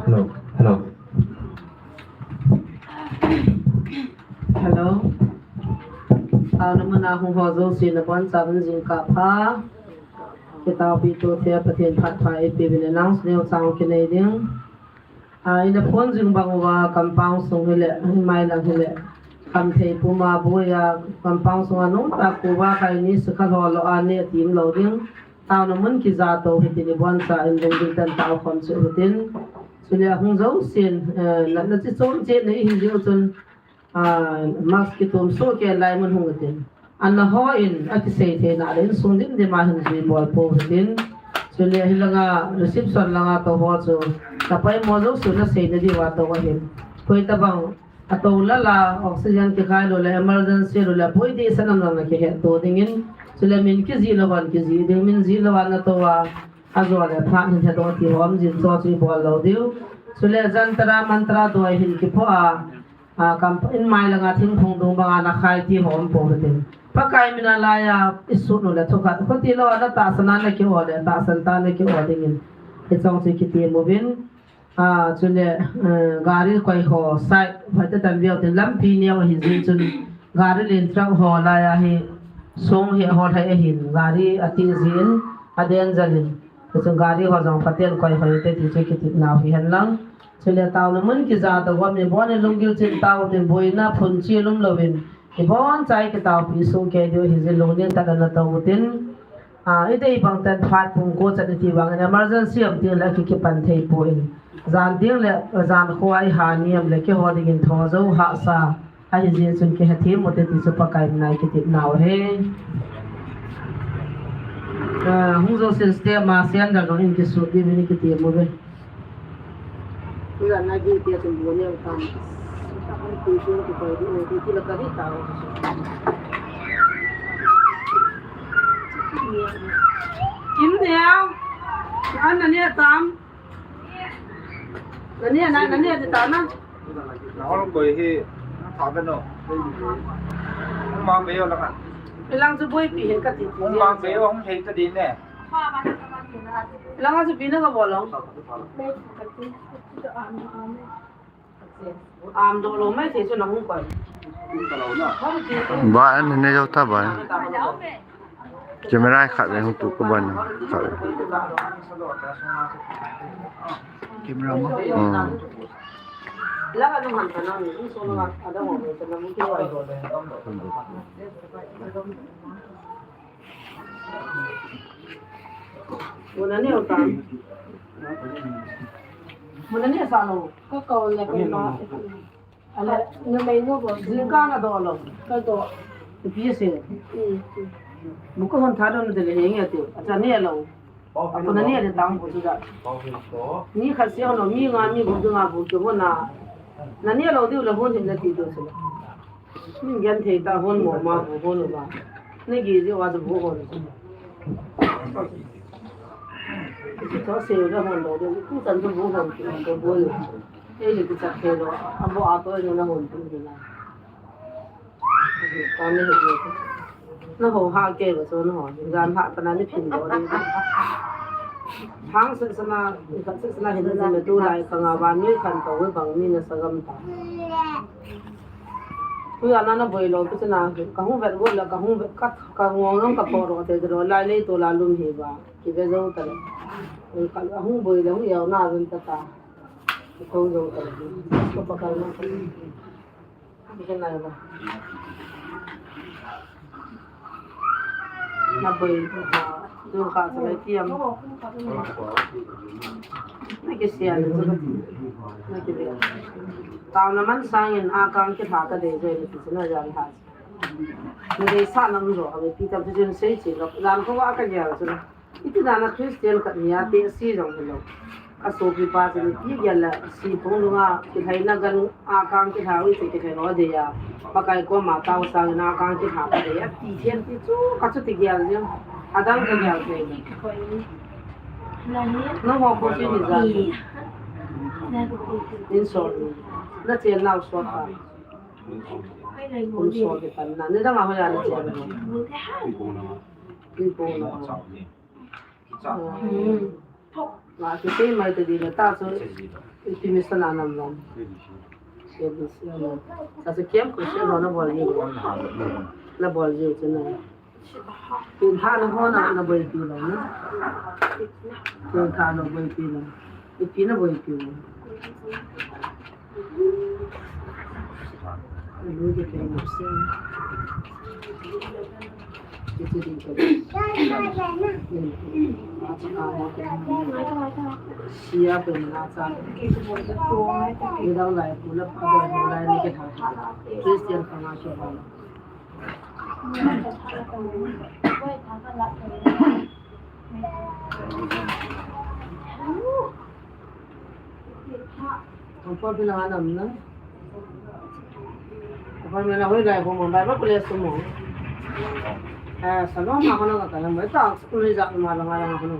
Hello, hello. Hello. Auna muna hung ho jouse nabonchauvin jingkah pha. Kitaopeh to thei a Pathen phat pha eipeuvin announce neo chang kinei ding. A, ina phone jing bang uva compound sung hile, himai lang hile. Khamthei puma boiya, kampang sunga nungta kuva khaini sikha lolo a ne tim lo ding. Tauna mun kija to hitin iboncha in ding ding tan tao khom chu hitin. Chule hung jousen, eh, natna chi chom che nei hin diu chun, ah, mask kitum soh kei lai mun hung hitin. Ana ho in akisei theina le insung dimdim a hin jui bol pou hitin. Chule hilanga reception langa to ho chu. Tapai mo jousu na seina diuva to ahin. Koi tabang Ato lala, oxygen kikhai lou le, emergency lou le, poi di sanam lang na kihe to dingin, chule min kijih lou van kijih ding, min jih lou van ato a, ajo le phat hin hedoh ti hom jin cho chu ibol lou diu. Chule jantra mantra doi hin kipho a, a, kam in mai langa thingphung dung banga na khai ti hom pou hitin. Pakai mina laiya, isut lou le thukhat, khuti lou a na tahsan a na ki-o le, tahsan tah a na ki-o dingin. Hichong chu kiti uvin. Ah, chule, eh, gari koi ho, sai, phat tah tan veu tin lampi neo ahi jin chun, gari lin truck ho laiya hi, song hi ho thei ahin, gari ati jin, aden jalin. Chun gari ho jong phaten koi ho te ti chu kiti nau hi hen lang. Chule tauna mun kija to gom ni bon ni lunggil chin tao tin boina phun chi lum louvin. Ibonchai kitaopi sung kei diu hi jin lunglen tah a na to utin. Ah, idei bang tan phat pung ko chan iti bang in emergency am ding le ki kipan thei poi. Jan ding le jan kho a iha niam le kiho dingin tho jou hahsa. Ahi jin chun kihe thim ute ti chu Pakai mina i kiti nau ahi. Ah, hung jousen step ma sian dal dong in kisut diuvin i kiti uve. Ila na gi tia chun bu neo tam. Ku chun ku koi di ne, ku kila ka di ta. Kim neo. An na neo tam. Na neo na, na neo di ta na. Na hol koi hi, ta be no. Ma be yo la ka. Ilang chu boipi hin ka ti. Ma be yo hung hei ta di ne. Langa chu pi na ka bol long. Am do lo mai thei chu na hung koi. Ba an ne jo ta ba. Camera khat le hung tu ko ban khat le. Camera mo. Hmm. Langa nu han ta na ni so na ada mo ta na mu ki wa. Muna ni o tam. Muna ni sa lo. Ka ko le ko ma. Ala, na mai no bo. Jingkah na do lo. Ka do. Pi se. Mm. Mu ko hon tha do na de le heng ya tu. Acha ni lo. Ko na ni le tang bo chu da. Ni khat se lo mi nga mi bo nga bo chu na. Na ni lo diu le hon hin na ti do chu. Min genthei ta hon mo ma bu hon u ba. Nei gi ji wa bu hon. Chu to se u da hon lo de, ku chan chu bu hon ki ko bu. Ei ni ku chat the lo, a bo a to no na hon tu de la. Ka ni he. Na ho ha ke ba so na ho. Gan ha ta na ni phin lo de. Hang se sana, ka se sana hin na tu lai ka nga ba ni kan to we bang ni na sa gam ta. Tuja na na boi lo, tu chana, ka hung vet got la, ka hung vet, ka, ka ngong long ka po ro te ro, lai lei to la lum hi ba, ki ve zo ta le. Ka hung boi le, hung yau na zun ta ta. Ko zo ta le. Ko pa ka na. Ki ve na ba. Na boi, ah, du ka sa lai tiam. Na ki sia le, na ki le. Tao na man sang in a kang ki tha ta de je, na ki na jan tha. Ni dei sa nam jo, a mi pi tam tu jun sei chi lo. Jan ko wa ka ja chu. Iti dan a Christian khat ni a te si jong lo. Ka sopi pa chu ni ti gel la, si phong lunga, ki thai na gan a kang ki thau, ti ki thai lo de ya. Pakai koma tao sang na kang ki thau de ya, ti thian ti chu, ka chu ti gel jeng. Adang ka gel te. No ho ko si ni za. Nin so ni. Na chen nau so ta. Kum so ki tan na. Ni dang a ho ya ni chen. Pi ko na. Hmm. Nga chu sei mai ta di le ta chu. Iti mi sa na nam lom. Sei di sei na. Ta chu kem ko sei lo na bol ji. Na bol ji chu na. Tun tha na ho na, na boipi lo na. Tun tha na boipi lo. Ipi na boipi lo. Christian kama siya. Ang pagpinahanap na. Ang pagpinahanap na, kung mababa ko, leso mo. Ah, sa loob ako ng katayan mo. Ito, ang school is ako, malang-alang ako ng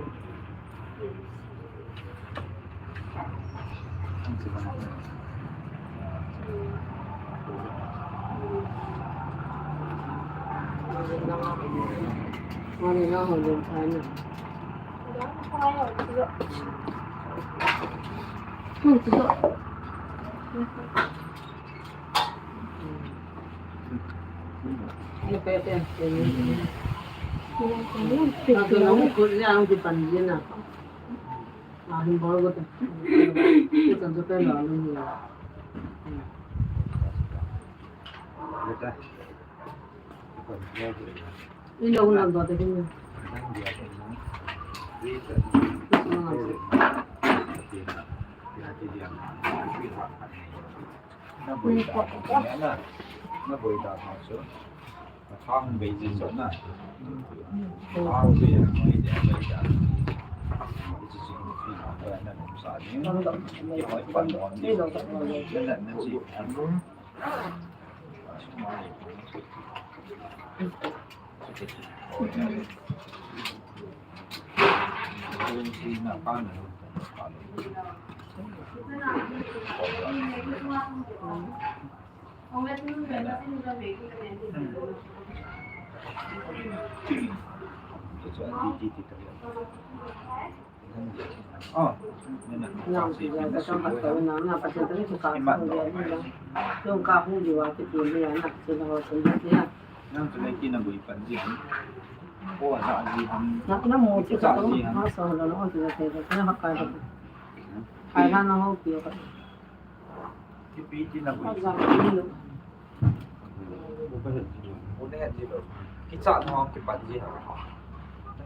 Kichat na hong kipat ji.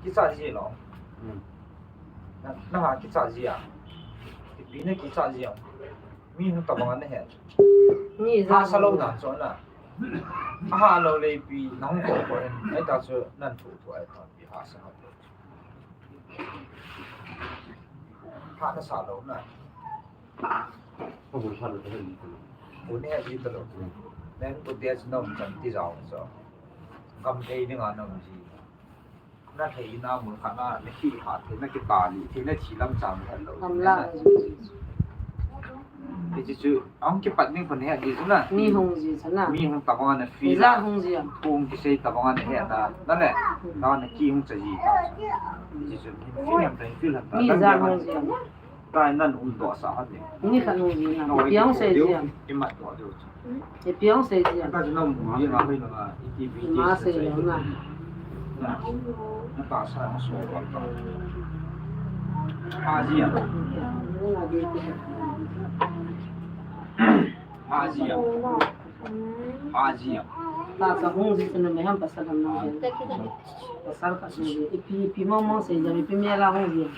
Kichat ji lo. Na, na ha kichat ji a. Ipi na kichat ji a. Mi hung tabang na he. Ha sa lo na cho na. Ha lo le pi na hung ko ko hen. Ai ta chu nan thu thu ai ta pi ha sa ha. Ha na sa lo na. Ko bu sa lo ta ni. Ko ne ji ta lo. Nen ko te nom chan ti jao so. Gam thei ni nga nom ji. Na thei na mun kha na, na khi ha thei na kita li, thei na chi lam chang kha lo. Am la. Ti chu chu, ang kipat ning ko ne ji chu na. Mi hung ji chu na. Mi hung tabang na fi. Ja hung ji am. Hung kisei tabang na he na. Na le. Na na ki hung cha ji ta. Ti chu, fi am ta, fi lam ta. Mi ja hung ji am. Kai nan um doh sa ha ni. Ni khat hung ji na. Ipi hung sei ji am. Imat doh deu. Ipi hung sei ji am. Ka ji na um ji na hoi na. Iti bi. Ma sei lo na. Na. Na ta sa na so ba ta. Ha ji am. Ha ji am. Ha ji am. Ta sa hung ji na me ham pasal ham na. Pasal ka hung ji. Ipi, ipi mo mo sei ji am. Ipi me la hung ji am.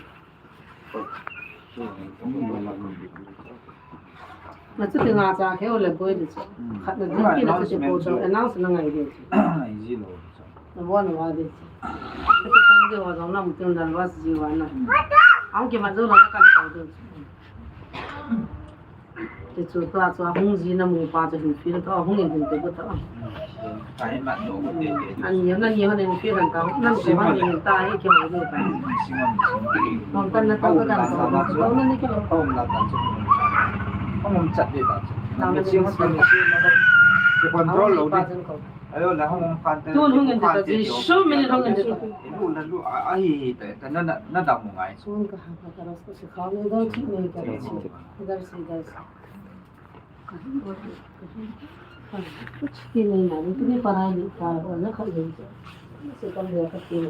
Na chu ti nga cha khe o le boi de chu. Khat na ding ki na chu ti po chu announce na ngai de chu. Ai ji lo chu. Na bo na wa de chu. Ka ti sang de wa jong na mu tin dal wa ji wa na. Ang ki ma jo na kan ko de chu. Ti chu tua chu hung ji na mu pa chu hin feel ta hung in hin te ko ta. Ani, ani hon in feel han ta, nan ko hon in ta, hi kyo ni ta. Hon tan na ta ka dan ko, ko na ni kyo. Hon la tan chu. Hon chat de ta. Na me chi hon tan ni. Control lo de. Ayo la hon kan ta. Tu hon in ta, ji su mi hon in ta. Lu la lu, a, a hi hi ta, ta na, na, na da mu ngai. Sun ka ha ka ras ko se kha ni da chi ni ka chi. Idhar se, idhar se. कुछ भी नहीं मालूम, इतनी पढ़ाई लिखा है, ना खाली से कम दिया करती है।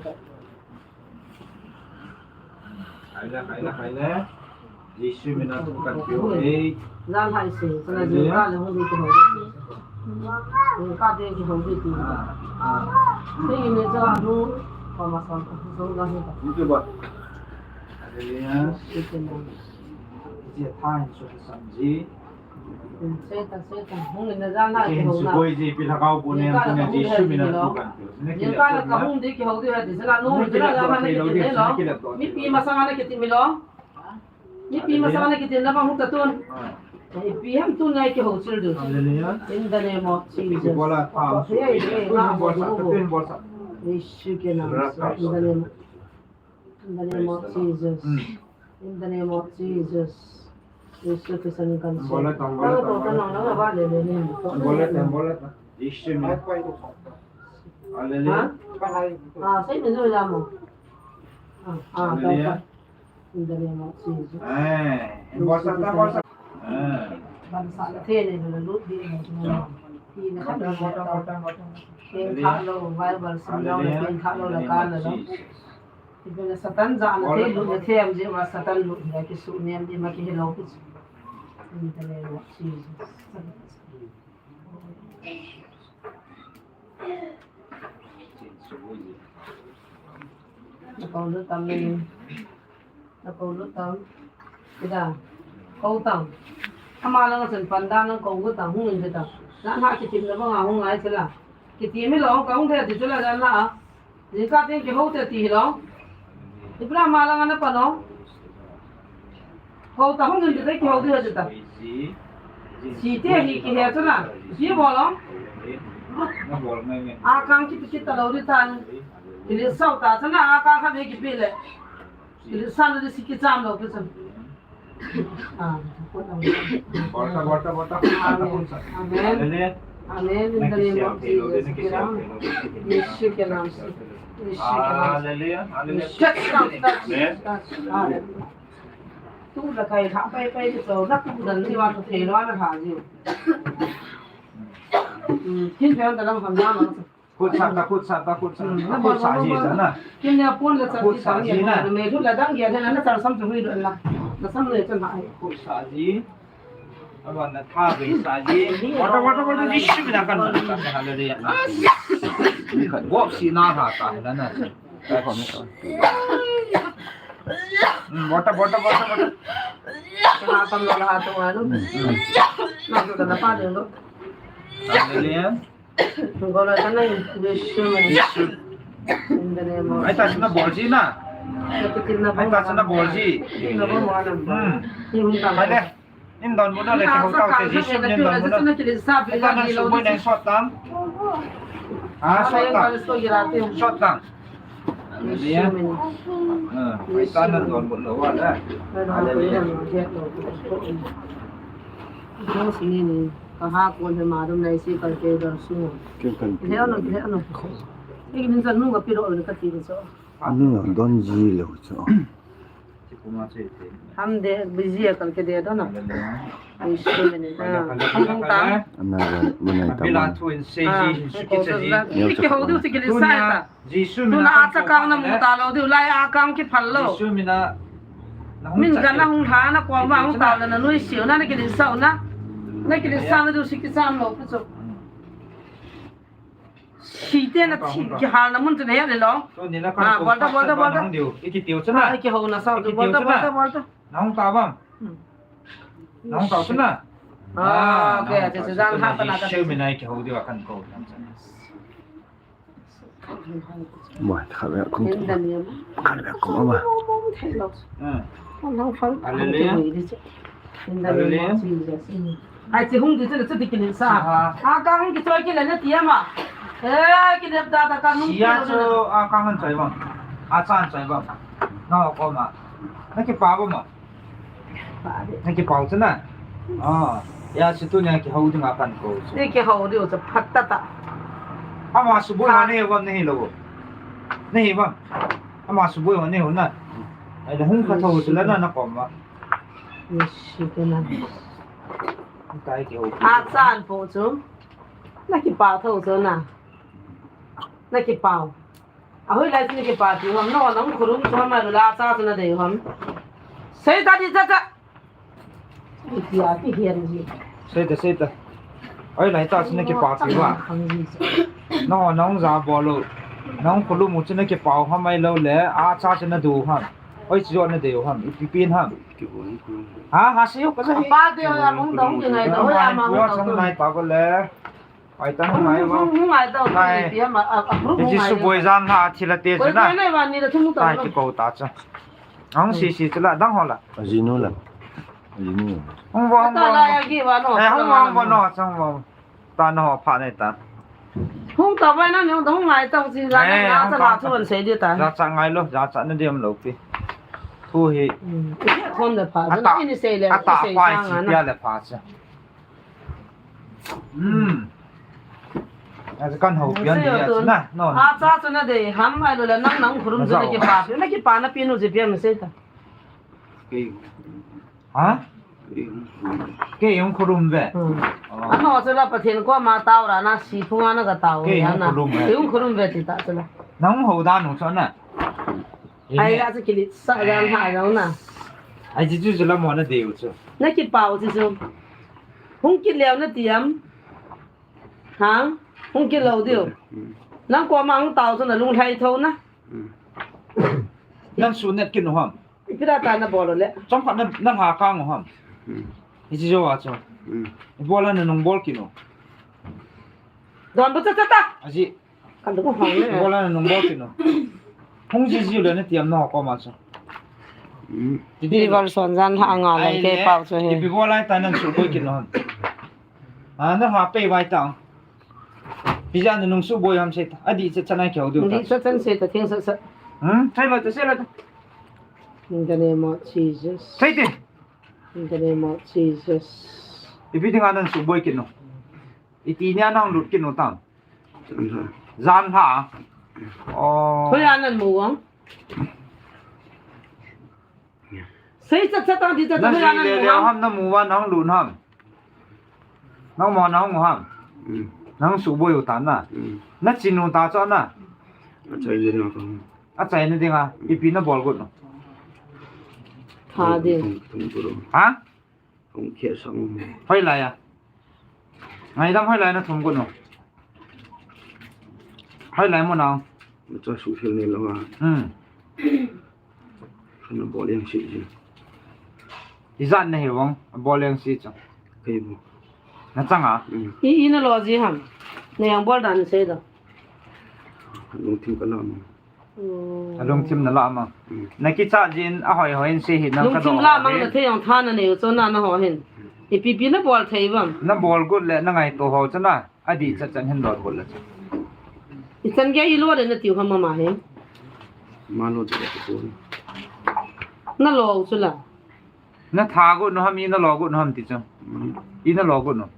Hai na, hai na, hai na. Jisu mina tu kan piu ei. Jal hai se, kana ji ka le hung di ko. Ka ding kihou ding ti. Sei ni cha nu. Ka ma sang ka so la he. Ni tu ba. Hallelujah. Sei ke na. Ji tha in so ke sam ji. Sei ta, sei ta. Hung in na ja na kihou na. Sugoi ji pi lhagao bu ne, bu ne ji su mi na tu kan. Ni ka la ka hung ding kihou ding ti sa la nu. Ni la la ma na kiti mi lo. Mipi masang ana kiti mi lo. Mipi masang ana kiti na bang hung ta tun. Mipi ham tun ngai kihou chil diu. Hallelujah. In the name of Jesus. Bola pa. Hey, hey, na bola sa, tu bola sa. Yesu ke nam se. In the name, in the name of Jesus. In the name of Jesus. Yesu ke san kan se. Bola tang, bola tang, bola tang. Bola tang, bola tang. Yesu mi. Hallelujah. Ha? Ah, sai mi zo la mo. Ah, ah, hallelujah. In the name of Jesus. Eh, in bolsa ta, bolsa. Eh. Ban sa la the ne la lut di ne. Ti na khat na. Ken tha lo, Bible sim lo, ken tha lo la ka na lo. Ti na Satan ja na the, lut na the am je wa Satan lut ya ki su ne am di ma ki he lo ki. In the name of Jesus. Na kou lut tam ni. Na kou lut tam. Kida. Kou tam. Ama lang a chun pan dan lang kou lut tam. Hung in tam. Na ha kitim na bang a hung ngai chila. Kitim mi long ka hung the ti chila dan na a. Jingkah teng kihou te ti hilou. Ibrahim a lang ana pan o. Hou ta hung in te kihou ding hou ta. Si te hi kihe chu na. Si bol o. A kang kiti kiti ta lou ding tan. Kili sau ta chu na a kang kha be kipe le. Kili sa na di si kicham lou pe chu. Amen. Amen. Amen. In the name of Jesus. Yesu ke nam se. Yesu ke nam se. Hallelujah. Hallelujah. Touch, touch, touch. Amen. Hallelujah. Tu la kai ha pai pai ki so na tu dan ni wa tu thei lo na ha ji. Hmm, kin phe ta lam ham na ma. Khut sa ta, khut sa ta, khut sa ta. Hmm, khut sa ji sa na. Kin ne pon le sa ji sa ni na. Me thu la dang ya na na sa sam chu hui do la. Na sam le chan ha. Khut sa ji. Aba na tha be sa ji. Wata, wata, wata, ji shi na kan na. Hallelujah. Ni khat gop si na ha ta na na. Hmm, wata, wata, wata, wata. Ka ha tam lo la ha to wa lo. Hmm. Na to na pa de lo. Hallelujah. Gola kana Yesu mani. Yesu. In the name of Ai ta sina bol ji na. Ai ta sina bol ji. Na bol mo na. Hmm. Ni hung ta. Hai le. In donbut na le kihou tau te Jesu min in donbut na. Ai ta na suboi nang sot tam. Ah, sot tam. Sot tam. Hallelujah. Ah, ai ta na donbut lou va da. Hallelujah. Ka ha kon he ma dum nai si kal ke dor su. Ke kan. He no, he no. Ek din san nu ka piro ka ti so. Anu don ji lou chu. Ham de busy kal ke de do na. Ai su me ni ta. Ham ta. Ana bu nai ta. Bila thu in se ji, su ki se ji. Ki hou du si ki le sa ta. Jesu min a kang na mu ta lou diu lai a kang kiphal lou. Jesu min a. Min kan na hung lha na kwa ma hung ta la na nui siu na na kilin sau na. Na kilin sau na diu si kisam lou pu chu. Si te na thi kihal na mun chu na he le lou. Tu ni na kan. Ah, bol ta, bol ta, bol ta. Diu. Iki tiu chu na. Iki hou na sau tu bol ta, bol ta, bol ta. Na hung ta bam. Na hung ta chu na. Ah, okay, acha, acha, jan ha pa na ta. Jesu min a iki hou diu a kan ko. Moi, khat ve kum. Khat ve kum ama. Hallelujah. Hallelujah. Ai, chi hung di chu, chu di kilin sa. A kang hung kichoi kile na ti ama. Eh, kile da da ka nung. Sia chu a kang an choi bang. A chan choi bang. Na ko ma. Na ki pa ba ma. Na kipau chu na. Ah, ya si tu nia kihou ding a kan ko chu. Ni kihou diu chu phat ta ta. Ama suboi ho nei vam nei lou. Nei vam. Ama suboi ho nei ho na. Ai da hung ka tho chu la na na kom va. Ni si ke na. Kai kihou. A chan po chu. Na kipau tho chu na. Na kipau. A hoi lai chu ni kipa ti hom, no, nang khulum chu hom, a lu la cha chu na dei hom. Sei ta di cha cha. Iti a ti hian ji. Sei ta, sei ta. Oi, lai ta chu na kipah pi va. Nangho, nang ja bol lou. Nang khulum u chu na kipah u ham ahilou le, acha chu na do u ham. Oi, chu jo na de u ham. Ipi pen ham. Ha, ha, se u ka ja hi. Pa de ya mong dong ki ngai da, oi, ama mong dong. Nai ta ko le. Oi, ta ngai va. Hung ngai da, ipi ham, a, a, hung ngai. Hiche suboi jan ha thil a te chu na. Koi, koi nai va ni da thum ta. Tai ki ko ta chu. Ang si si chu la, dang ho la. Ajinu la. Ajinu. Hung va, hung va. Ta la ya ki va no. Eh, hung va, hung va no, chang va. Ta na ho pha nei ta. Hung ta vai na ni hung ta hung ngai ta hung si ja na, eh, na hung ta pa na ta. Thu an sei di ta. Jachat ngai lou, jachat na diam lou pi. Thu hi. Hmm. Ata, ini sei le, ata sei pa sa si nga na. Pia le pha sa. Hmm. Acha kan ho pian ni ya na. No. Acha chu na de ham ahilou le nang nang khulum chu na kipah. Na kipah na pi nu ji pian sei ta. Kei. Ha? Kei hung khulum ve. Hmm. Oh. Ano chu la Pathen koma tao ra na si phung a na ka tao. Kei hung khulum ve. Kei hung khulum ve ti ta chu la. Nang ho da nu chu na. Ai la chu kili sa da ha da na. Ai ji chu chu la mo na de u chu. Na kipah u chu chu. Hung kit leu na ti am. Ha? Hung kit lou diu. Hmm. Nang koma hung tao chu na lunglhai tho na. Hmm. Nang su net kit u ham. Ipi da ta na bol le. Chomkhat na, na ha kang u ham. Hmm. Hiche jo a chu. Hmm. Ibol a na nung bol kit u. Don bu cha cha ta. Aji. Kan du ko hong le. Ibol a na nung bol kit u. Hung ji ji le na tiam na ho koma chu. Hmm. Ti di. Ipi bol son jan ha nga le. Ai ke le. Pau chu he. Ipi bol a ta nang suboi kit u ham. A, na ha pei vai ta. Ipi jeh a na nung suboi ham sei ta. Adih chat chat na kihou diu ta. Adih chat chat sei ta, theng chat chat. Hmm, sei lou ta, sei lou ta. In the name of Jesus. Sei te. In the name of Jesus. Ipi dinga nang suboi kit u. Iti nia nang lut kit u ta. Jan ha. Jan ha. Oh. Hoi a nang mu vang. Sei chat chat tang ti chat chat. Na hoi a nang mu vang. Ham, na mu va nang lut ham. Nang mo nang mu ham. Hmm. Nang suboi u ta na. Hmm. Na chin u ta chu na. Achai na dinga. Achai na dinga. Ipi na bol got u. Tha de. Thum, thum, thum, thum. Ha? Hung khia sang. Hoilai a. Ngaidam hoilai na thum got u. Hoilai mo nang. Macha su thil nei lou a. Hmm. Kana bol leng si ji. Ijat na hi vang, bol leng si chang. Kei bu. Na chang a? Hmm. I, i na lo ji ham. Na yang bol dan sei da. Lungthim ka la ma. Hmm. A lungthim na la mang. Hmm. Na kichat jin a hoi hoi in sei hi nang ka do. Lungthim la mang na thei jong tha na nei u chu na na ho hin. Ipi pi na bol thei vang. Na bol got le na ngaito ho chu na. Adih chat chat hin dot got le chu. Ichan gei i lo le na tiu ham ma hi. Ma lo chu le chu. Na lo chu la. Na tha got u ham i na lo got u ham ti chu. Hmm. I na lo got u.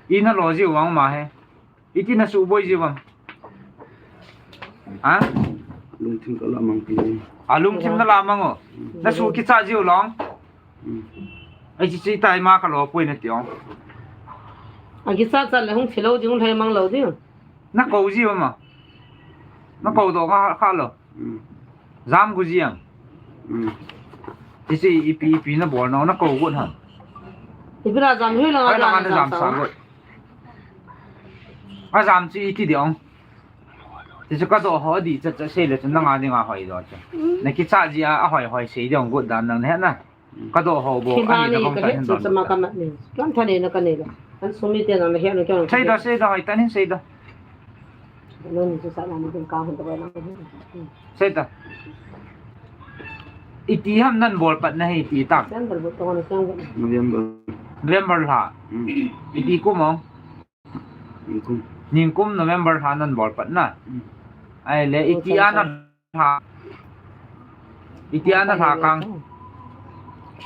I na lo ji vang ma hi. Iti na suboi ji vang. Ha? Lungthim ka la mang pi. A lungthim na la mang o. Na su kichat ji u long. Hmm. Ai chi chi tai ma ka lo poi na ti ong. A kichat chat le hung thi lou ji hung lhai mang lou ji. Na ko ji ma. Na ko do nga kha lou. Hmm. Jam gu ji am. Hmm. Ti si ipi ipi na bol na na ko got ham. Ipi la jam hi la nga jam sa got. A jam chi iti di ong. Ti chu ka do ho di cha cha sei le chu na nga di nga hoi do cha. Hmm. Na kichat ji a, a hoi hoi sei di ong got dan nang he na. Ka do ho bo, ani na bang ta hin don. Ka mat ni. Kan tha ni na ka ni la. An sumi te na na he na kyo. Sei da, sei da, hoi ta ni sei da. Lo ni chu sa na ni ka hon ta ba na. Sei da. Iti ham nan bol pat na hi ti ta. November. November. November la. Hmm. Iti kum o. Ningkum. Ningkum November lha nan bol pat na. Hmm. Ai le, iti a na lha. Iti a na lha kang.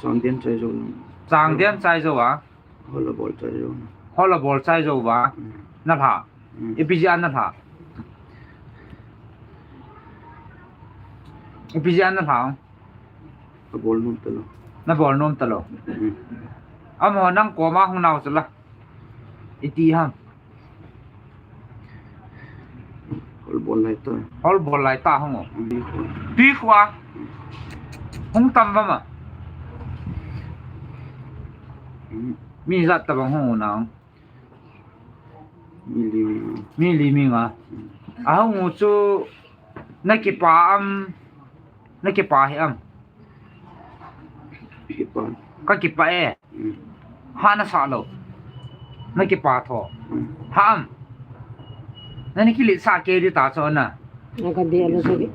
Chang den chai jou. Chang den chai jou a. Hol a bol chai jou. Hol a bol chai jou va. Hmm. Na lha. Hmm. Ipi jeh a na lha. Ipi jeh a na lha. A bol nom ta lou. Na bol nom ta lou. Hmm. Amaho nang koma hung nau chu la. Iti ham. Hol bol lai ta. Hol bol lai ta hung o. Tui khua. Tui khua. Hung tam va ma. Hmm. Mi jat ta bang hung u nang. Mi li mi nga. Mi li mi nga. Ahung u chu na kipa am, na kipa hi am. Kipa. Ka kipa e. Hmm. Ha na sa lo. Na kipa tho. Hmm. Ha am. Na ni kilit sa ke di ta cho na. Na ka di lo sa di.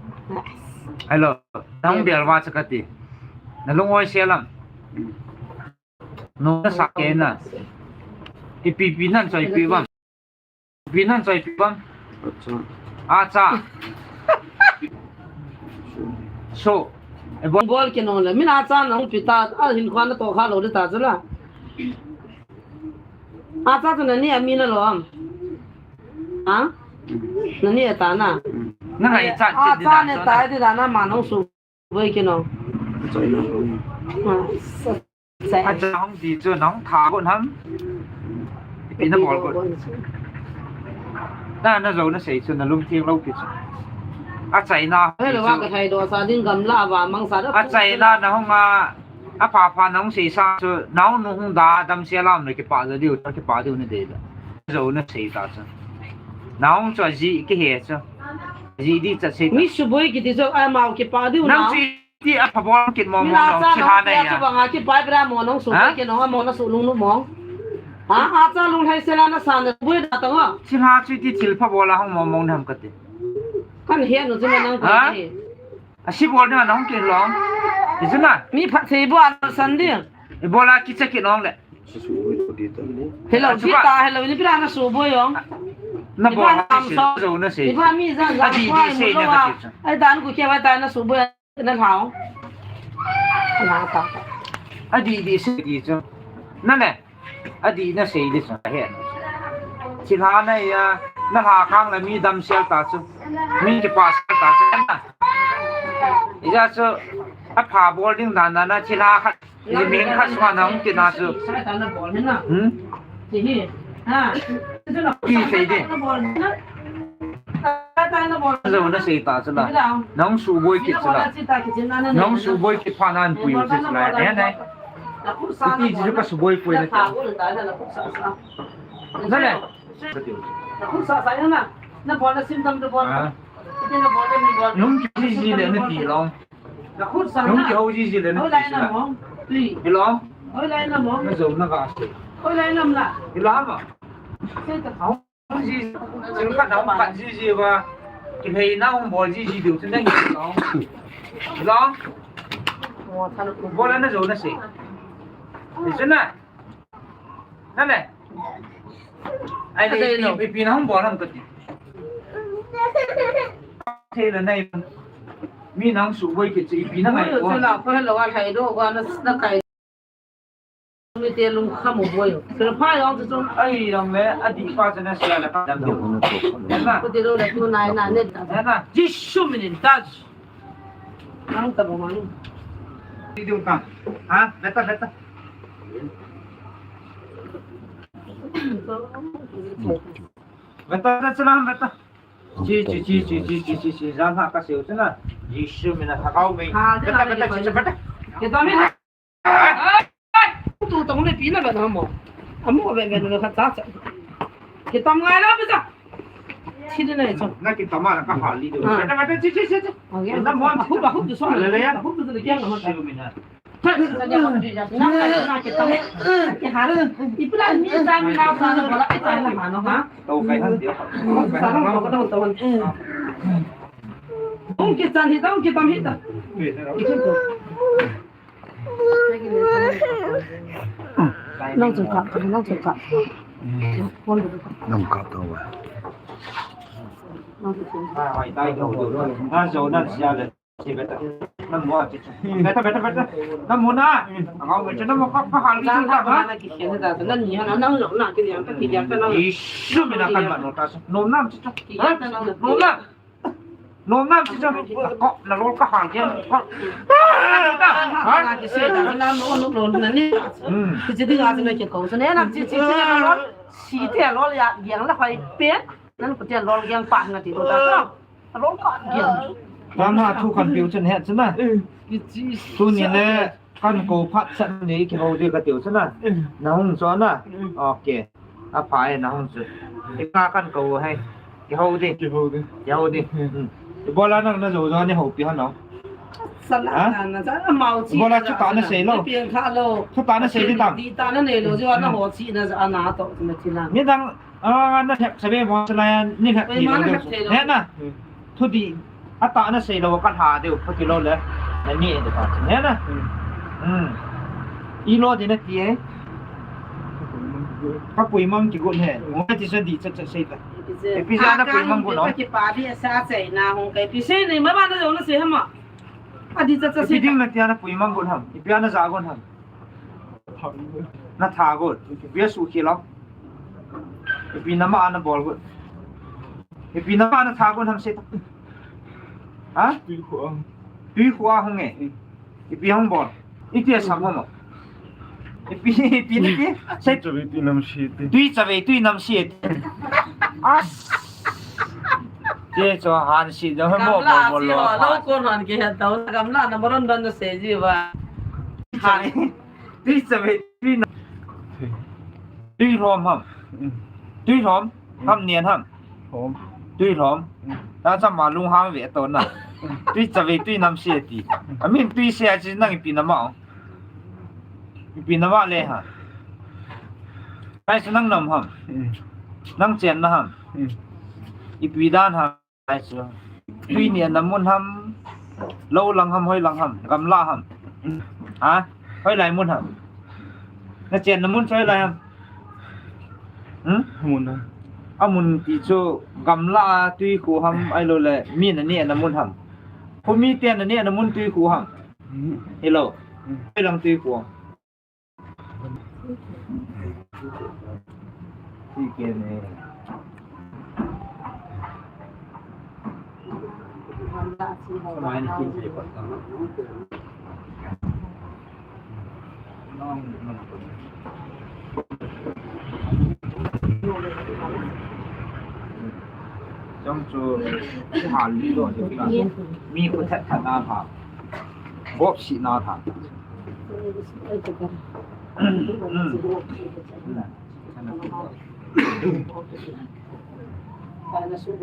Hello. Na hung bel va cha ka ti. Na lung oi se lam. Hmm. No na sa ke na. Ipi pi nan choi pi vam. Pi nan choi pi vam. Acha. Acha. So. E bol. Bol ke no le. Min acha na hung pi ta. A hin khwan na to kha lo de ta chu la. Acha chu na ni a mi na lo am. Ha? Na ni a ta na. Na ngai cha. Acha ne ta di da na ma nong su. Boi ke no. Choi na. Ha. Sa, sa. Acha hung di chu nong tha gon ham. Ipi na bol gon. Na, na jo na sei chu na lum thiang lo ki chu. Achaina. Hello, wa ka thai do sa ding gam la wa mang sa da. Achaina na hung a, a pha pha na hung sei sa chu, na hung nu hung da dam se lam le kipa jo diu, kipa diu na de da. Jo na sei ta chu. Na hung chu a ji ki he chu. Ji di cha sei ta. Mi suboi kiti chu a mau kipa diu na. Nang chu ti a pha bol kit mo mo nong chi ha na ya. Banga kipa bra mo nong suboi ki nong mo na su lung nu mo. Ha, acha lung hai se la na sa na boi da ta ngo. Chi ha chu ti thil pha bol a hung mo mo nam ka ti. Kan he no chu na nang ko ni. A si bol na nong ki long. Isuna. Mi pha thei bol a san di. Ibola kicha ki nong le. Hello, kita, hello, ni pira na suboi yong. Na bol na sei. Iba mi zan zan. Adi di sei na ka ti. Ai dan ku ke ba ta na suboi na thao. Na ta. Adi di sei di chu. Na ne. Adi na sei di chu. He. Chi la na ya. Na la khang la mi dam sel ta chu. Mi ki pa sel ta chu. Ija chu. A pha bol ding dan na na chi la khat. Ni min khat sua nang ti na chu. Hmm? Ki sei di. Zo na sei ta chu la. Nang suboi kit chu la. Nang suboi kit pha nan pui chu chu la. Ne ne. Ti chu ka suboi pui na. Na ne. Na khut sa sa na. Na bol na sim tam na bol. Nung ki ji le na ti long. Nung ki hou ji ji le na ti sila. Hilong. Na zo na ga se. Hilong ma. Hou ji, jing ka dam ka ji ji ba. Ki hei na hung bol ji ji diu chu na hilong. Hilong. Bol na zo na se. Ni chu na. Nale. Ai le, ipi, ipi na hung bol ham kati. Thei le nai. Mi nang suboi kit chu ipi na ngai ko. Chu la ko lo a thai do ko na, na kai. Mi te lung kha mo boi. Sir pha yong chu. Ai yong le, a di pa chu na sia le pa dam. Ko te lo le tu nai na ne. Na. Jisu minin ta. Nang ta bo man. Ti dum ka. Ha? Beta, beta. Beta, beta, chana, beta. Chi, chi, chi, chi, chi, chi, chi, chi, jan ha ka seu chana. Jisu mina thakau mei. Beta, beta, chi, chi, beta. Ke to mi. Tu tong le pi na ba na mo. Amo ve ve na ka cha cha. Ke to ngai la ba cha. Thili nai chu. Na kitam a na ka hal li do. Ah. Beta, beta, chi, chi, chi, chi. Okay. Na mo. Hu ba hu tu so. Le, le, ya. Hu tu le kya na ma. Chi lu mi na. Na, na, na, kitam. Ki hal. Ipla mi ta mi na sa na bola, ai ta na ma no ha. To kai han dia. Sa na ko to to. Ong ki chan hi ta, ong kitam hi ta. Nang chu kap, nang chu kap. Nang kap to wa. Nang chu kap. Beta, beta, beta. Nang mo na. Ang mo na. Nang mo ka, ka hal ni ka ha. Isu mina kan ma no ta. No nam chu. No nam. Nom nam chi chu. Ko, na lol ka hal kei. Ko. Ha? Na ki se da na no no no na ni. Hmm. Ki chi ding a chi na ki ko. So ne na chi chi chi na lol. Si te lol ya, yang la hoi pe. Nan ku te lol yang pa na ti ko ta. Lol ka yang. Mama thu kan piu chen het chen na. Ki chi. Tuni le kan ko phat chan ni ki ho de ka tiu chen na. Na hung so na. Okay. A pha e na hung chu. Ika kan ko hai. Kihou di. Kihou di. Kihou di. Hmm. Ibola nang na jo jo ni houpi hano. Sala Ha? na na sa mau chi. Ibola chu ta na sei lo. Pian kha lo. Chu ta na sei di tam. Di ta na nei lo jo na ho chi na ja na to na chi na. Ni dang a na thep sabe mo sa la ni thep Oi, ti ma lo. Na thep thei lo. He na. Hmm. Thu di. A ta na sei lo ka tha deu pha kilo le. Na ni de ta. He na. Hmm. I lo di na ti e. Ka pui mang ki gun he. Mo ti sa di cha cha sei ta. Ipi je. Ipi je na pui mang gun lo. Ka ki pa di sa sei na hung kai pi sei nei ma ba na lo na sei ha ma. A di cha cha Ipi sei. Ding na ti na pui mang gun ham. Ipi na ja gun ham. Na tha got. Ipi a su khi lo. Ipi na ma na bol got. Ipi na ma na tha got ham se ta. Ha? Tui khu a. Tui khu a hung e. Ipi hung bol. Ipi a sam mo. Ipi, ipi ni ki. Se. Tui chave tui nam si ti. Tui chave tui nam si ti. As. Che cho han si do mo mo mo lo. Lo kon han ki ha tau. Gamla na boron ban do se ji ba. Hai. Tui chave tui na. Tui lhom ham. Mm. Tui lhom. Mm. Ham nian ham. Lhom. Tui lhom. Mm. Ta cham ma lung hang ve to na. Mm. Tui chave tui nam se ti. A min tui se a chi nang ipi na ma. Ipi na ma le ha. Kai su nang nam ham. Mm. Nang chen na ham. Mm. Ipi dan ham. Ai chu. Tui ni na mun ham, lo lang ham, hoi lang ham, gamla ham. Ha? Hoi lai mun ham. Na chen na mun hoi lai ham. Hmm? Mun na. A mun ti chu gamla tui khu ham ai lo le mi na ni na mun ham. Khu mi te na ni na mun tui khu ham. Hmm. Hello. Hmm. Hoi lang tui khu. Chang chu hal li lo, mi khu that that na tha. Bop si na tha.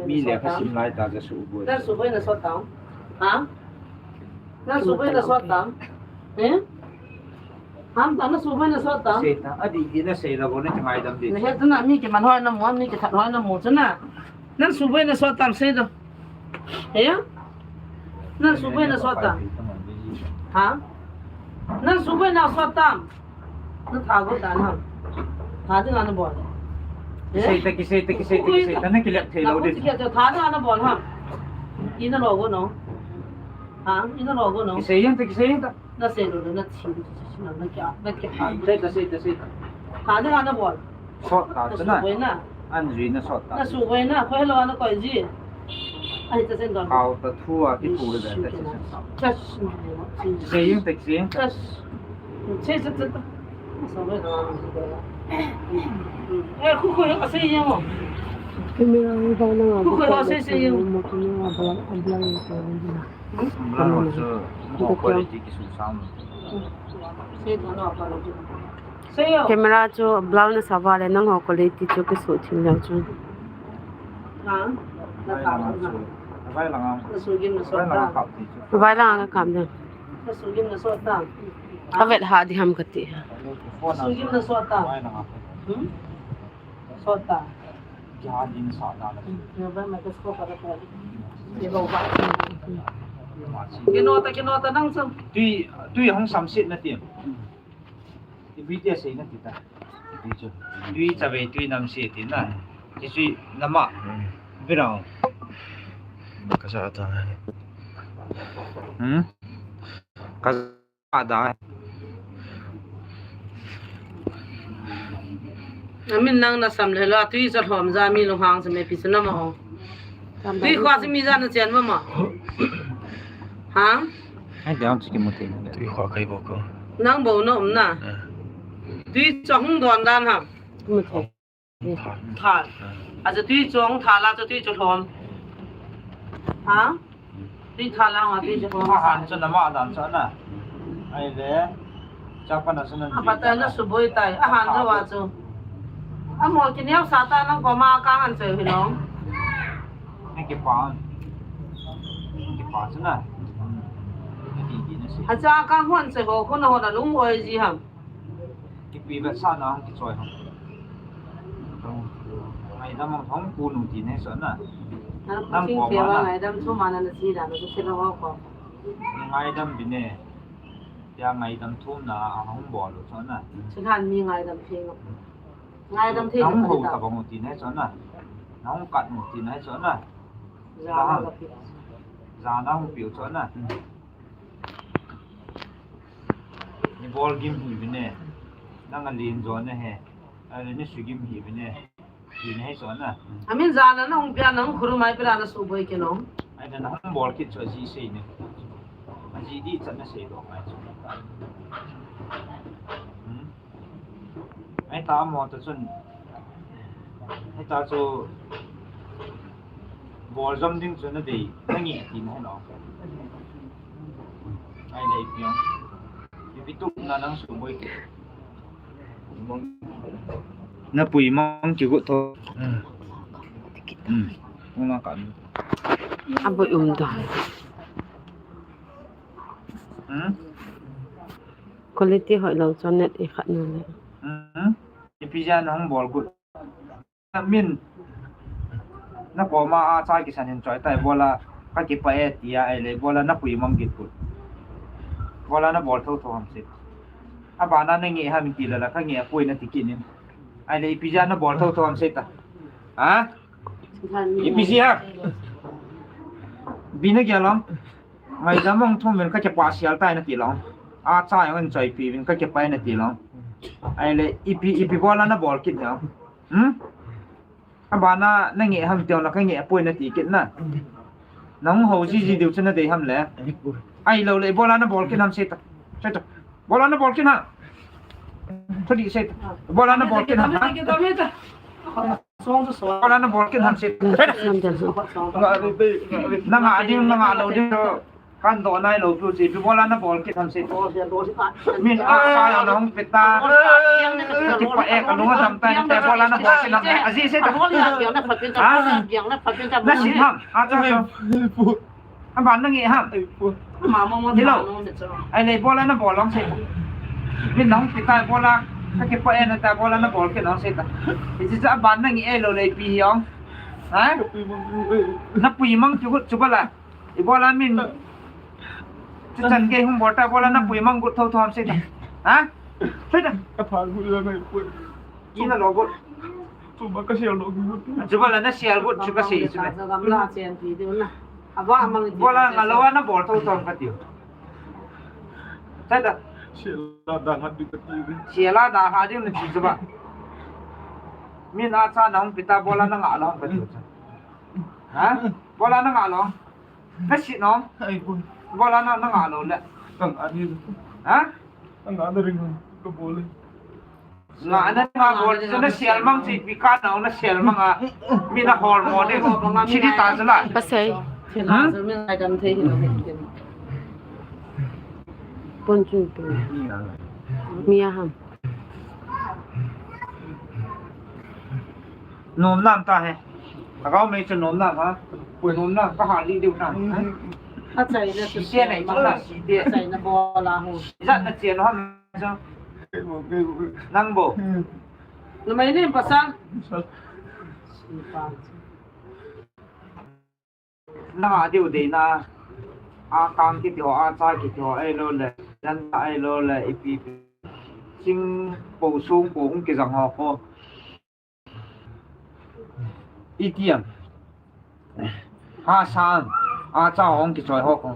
Mi le kha sim lai ta ja su boi. Na su boi na so tang. Ha? Na su boi na so tang. Eh? Ham ta na su boi na so tang. Sei ta, a di di na sei la bo na ngai dam di. Na he tu na mi ki man hoi na mo, mi ki that hoi na mo tu na. Nan su boi na so tam sei do. He ya? Nan su boi na so tam. Ha? Nan su boi na so tam. Na tha go ta na. Tha ding a na bol. He? Kisei ta, kisei ta, kisei ta, kisei ta. Na kilep thei lo di. Tha ding a na bol ha. I na lo go no. Ha? I na lo go no. Kisei yang ta, kisei yang ta. Na sei lo le, na thi lo, na kya, na kya. Sei ta, sei ta, sei ta. Kha na, na bol. Sot ta, na su boi na. An jui na sot ta. Na su boi na, khoi lo na koi ji. Ai, ta sen don. Kau ta thu a ki thu le ta sen sa. Sei yung ta, sei yung ta. Sei, sei, sei. Sa boi na. Eh, khu khu a sei yung mo. Camera ni ba na. Khu khu a sei, sei yung. Mo tu ni ba bla, bla ni ko ni. Camera chu blur na sa va le nangho quality chu kisu thim leu chu. Vai lang ka kam de. Avet ha di ham kati. Kino ta, kino ta nang chu. Tui, tui hong samset na ti. Ipi ti asei na ti ta. Tui chu. Tui chave, tui namse ti na. Ti chu nama. Birang. Ka sa ta. Hmm? Ka Ada. Amin nang na sam le la tui cha lhom ja mi lunghang sa me pi sa na ma o. Tui khua sa mi ja na chen ma ma. Ha? Ai, dang chi ki mu te. Tui khua kai bo ko. Nang bo na um na. Eh. Tui chong don dan ha. Mu te. Thal. Achu tui chong thal a chu tui chu lhom. Ha? Tui thal a tui chu lhom. Ahan chu nama dan chu na. Ai le. Chapa na chu na. Apa ta na suboi tai. Ahan jo wa chu. Amo kineo sa ta nang koma ka han choi hilong. Nang kipa. Nang kipa chu na. Nang kipa na si. Acha ka hon choi ho ko na ho na lung oi ji ham. Kipi ba sa na hung kichoi ham. Ngaidam hung pu nu ti ne so na. Nang koma na. Ngaidam thu ma na na si da na chu lo ho ko. Ngaidam bi ne. Tia ngaidam thum na a hung bol u chu na. Chulhan mi ngaidam thei. Ngaidam thei. Nang ho ta bang u ti na chu na. Nang kat u ti na chu na. Za na hung pi. Za na hung pi u chu na. Ni bol gim hi bi ne. Nang a lin jo na he. A le ni su gim hi bi ne. Ti na he so na. Amin za na na hung pia na hung khuru mai pia na su boi ke no. Ai da na hung bol kit chu ji sei ne. A ji di chan na sei do mai chu. Hmm. Ai ta mo ta chun. Ai ta chu bol jom ding chu na dei. Na ngi ti na he no. Ai le pia. Ipi tu na nang su boi ke. Na pui mang kigot tho. Hmm. Hmm. Ung na kan. A boi um ta. Hmm? Quality hoi lo chu net i khat na le. Hmm. Ipi ja na hung bol got. Min. Na koma a cha kisan in choi tai bola ka kipa e tia ai le bola na pui mang kit kut. Bola na bol tho tho ham se. A ba na na nge ham ti la la ka nge a pui na ti kit in. Ai le ipi ja na bol tho tho ham se ta. Ha? Ipi ji ha? Bi na kya lam? Ngaidam hung thum vin ka kipa sial tai na ti long. A cha jong in choi pi vin ka kipa e na ti long. Ai le ipi ipi bola na bol kit na. Hmm? A ba na na nge ham ti na ka nge poi na ti kit na. Nang ho ji ji diu chu na dei ham le. Ai lo le bola na bol kit ham se ta. Se ta. Bola na bol kit na. Thodi se ta. Bola na bol kit na. Bola na bol kit ham se. Nang a ding, nang a lo ding. Kan do nai lo tu si, bola na bol kit ham se. Min a sa ya na hung pita. Kipa e ka lunga dam tai te bola na bol kit ham. A ji se ta. Ha? Na si ham. A cha. Aban na nge ham. Hello. Ai le bola na bol long se. Min nang pita bola. Ka kipa e na ta bola na bol kit long se ta. Iti cha aban na nge e lo le pi hiong. Ha? Na pui mang chu chu bala. I bola min. Chu chan ke hung bol ta bola na pui mang gut tho tho ham se ta. Ha? Se ta. Ka pha gut la ngai pui. Ina lo gut. Chu ba ka sial lo gut. Chu bala na sial gut chu ka sei chu le. Gamla chen ti diu na. Aba mang ti. Bola nga lo na bol tho tho ka tiu. Se ta. Sial la da ha diu ka ti. Sial la da ha diu na ti chu ba. Min a cha na hung pita bola na nga lo ka tiu. Ha? Bola na nga lo. Na si no. Ai, bola na, na nga lo le. Tang ani. Ha? Tang ani ring ko bole. Nga na nga bol, na sial mang si pi ka na, na sial mang a. Mi na hol mo de. Si di ta la. Pasai. Hmm? Pon chu pon. Mi a ham. Nom nam ta he. Ka gao mei chu nom nam ha. Pui nom nam ka ha li diu nam. A chai na si te nei chu na si te. A chai na bola hu. Zat na chen ham chu. Nang bo. Na mai nem pasal. Na ha diu dei na. A kang kiti ho, a cha kiti ho, ai lo le. Jan ta ai lo le, ipi ipi. Sing po sung po hung kijang ho ko. Itiam. Ha sam. A cha hung kichoi ho ko.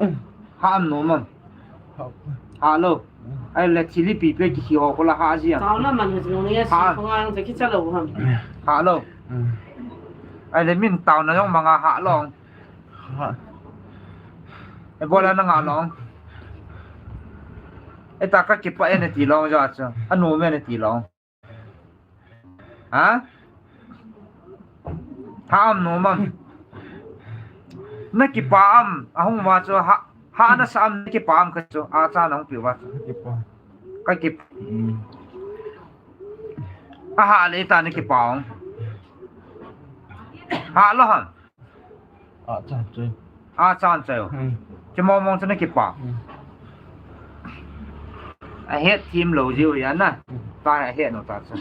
Ha am nom am. Ha lo. Ai le chili pi pe ki hi ho ko la ha ji am. Tao na man hu jong ni ya si ko ngang je ki cha lo ham. Ha lo. Ai le min tao na jong manga ha lo. Ha. E bola na nga lo. E ta ka kipa e na ti lo ja cha. A nom e na ti lo. Ha? Ha am nom am. Na kipa am, a hung va chu ha, ha na sa am na kipa am ka chu, a cha na hung pi va chu. Kipa. Ka kip. Hmm. Aha le ta na kipah. Ha lo han. A chan choi. A chan choi. Hmm. Chi mong mong chu na kipah. Hmm. A het thim lo jiu ya na. Hmm. Ta a het no ta chu.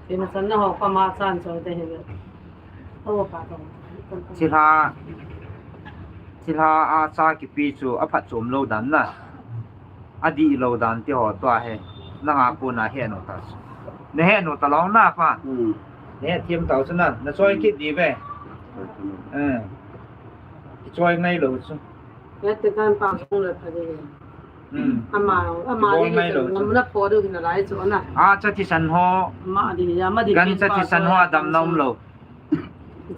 Ina chan na ho pa ma chan choi te he. Ho pa to. Chi la. Chi la a cha kipi chu a phat chom lo dan na. A dih lo dan ti ho tua he. Nanga kona he no ta chu. Na he no ta long na pa. Hmm. Na he thiam tau chu na. Na choi kit di ve. Eh. Choi ngai lo chu. He te kan pa sung le pha di. Hmm. Ama, ama di ngai lo chu. Ngam na pho du na lai chu na. A cha thisan ho. Ma di ya, ma di. Kan cha thisan ho a dam na um lo.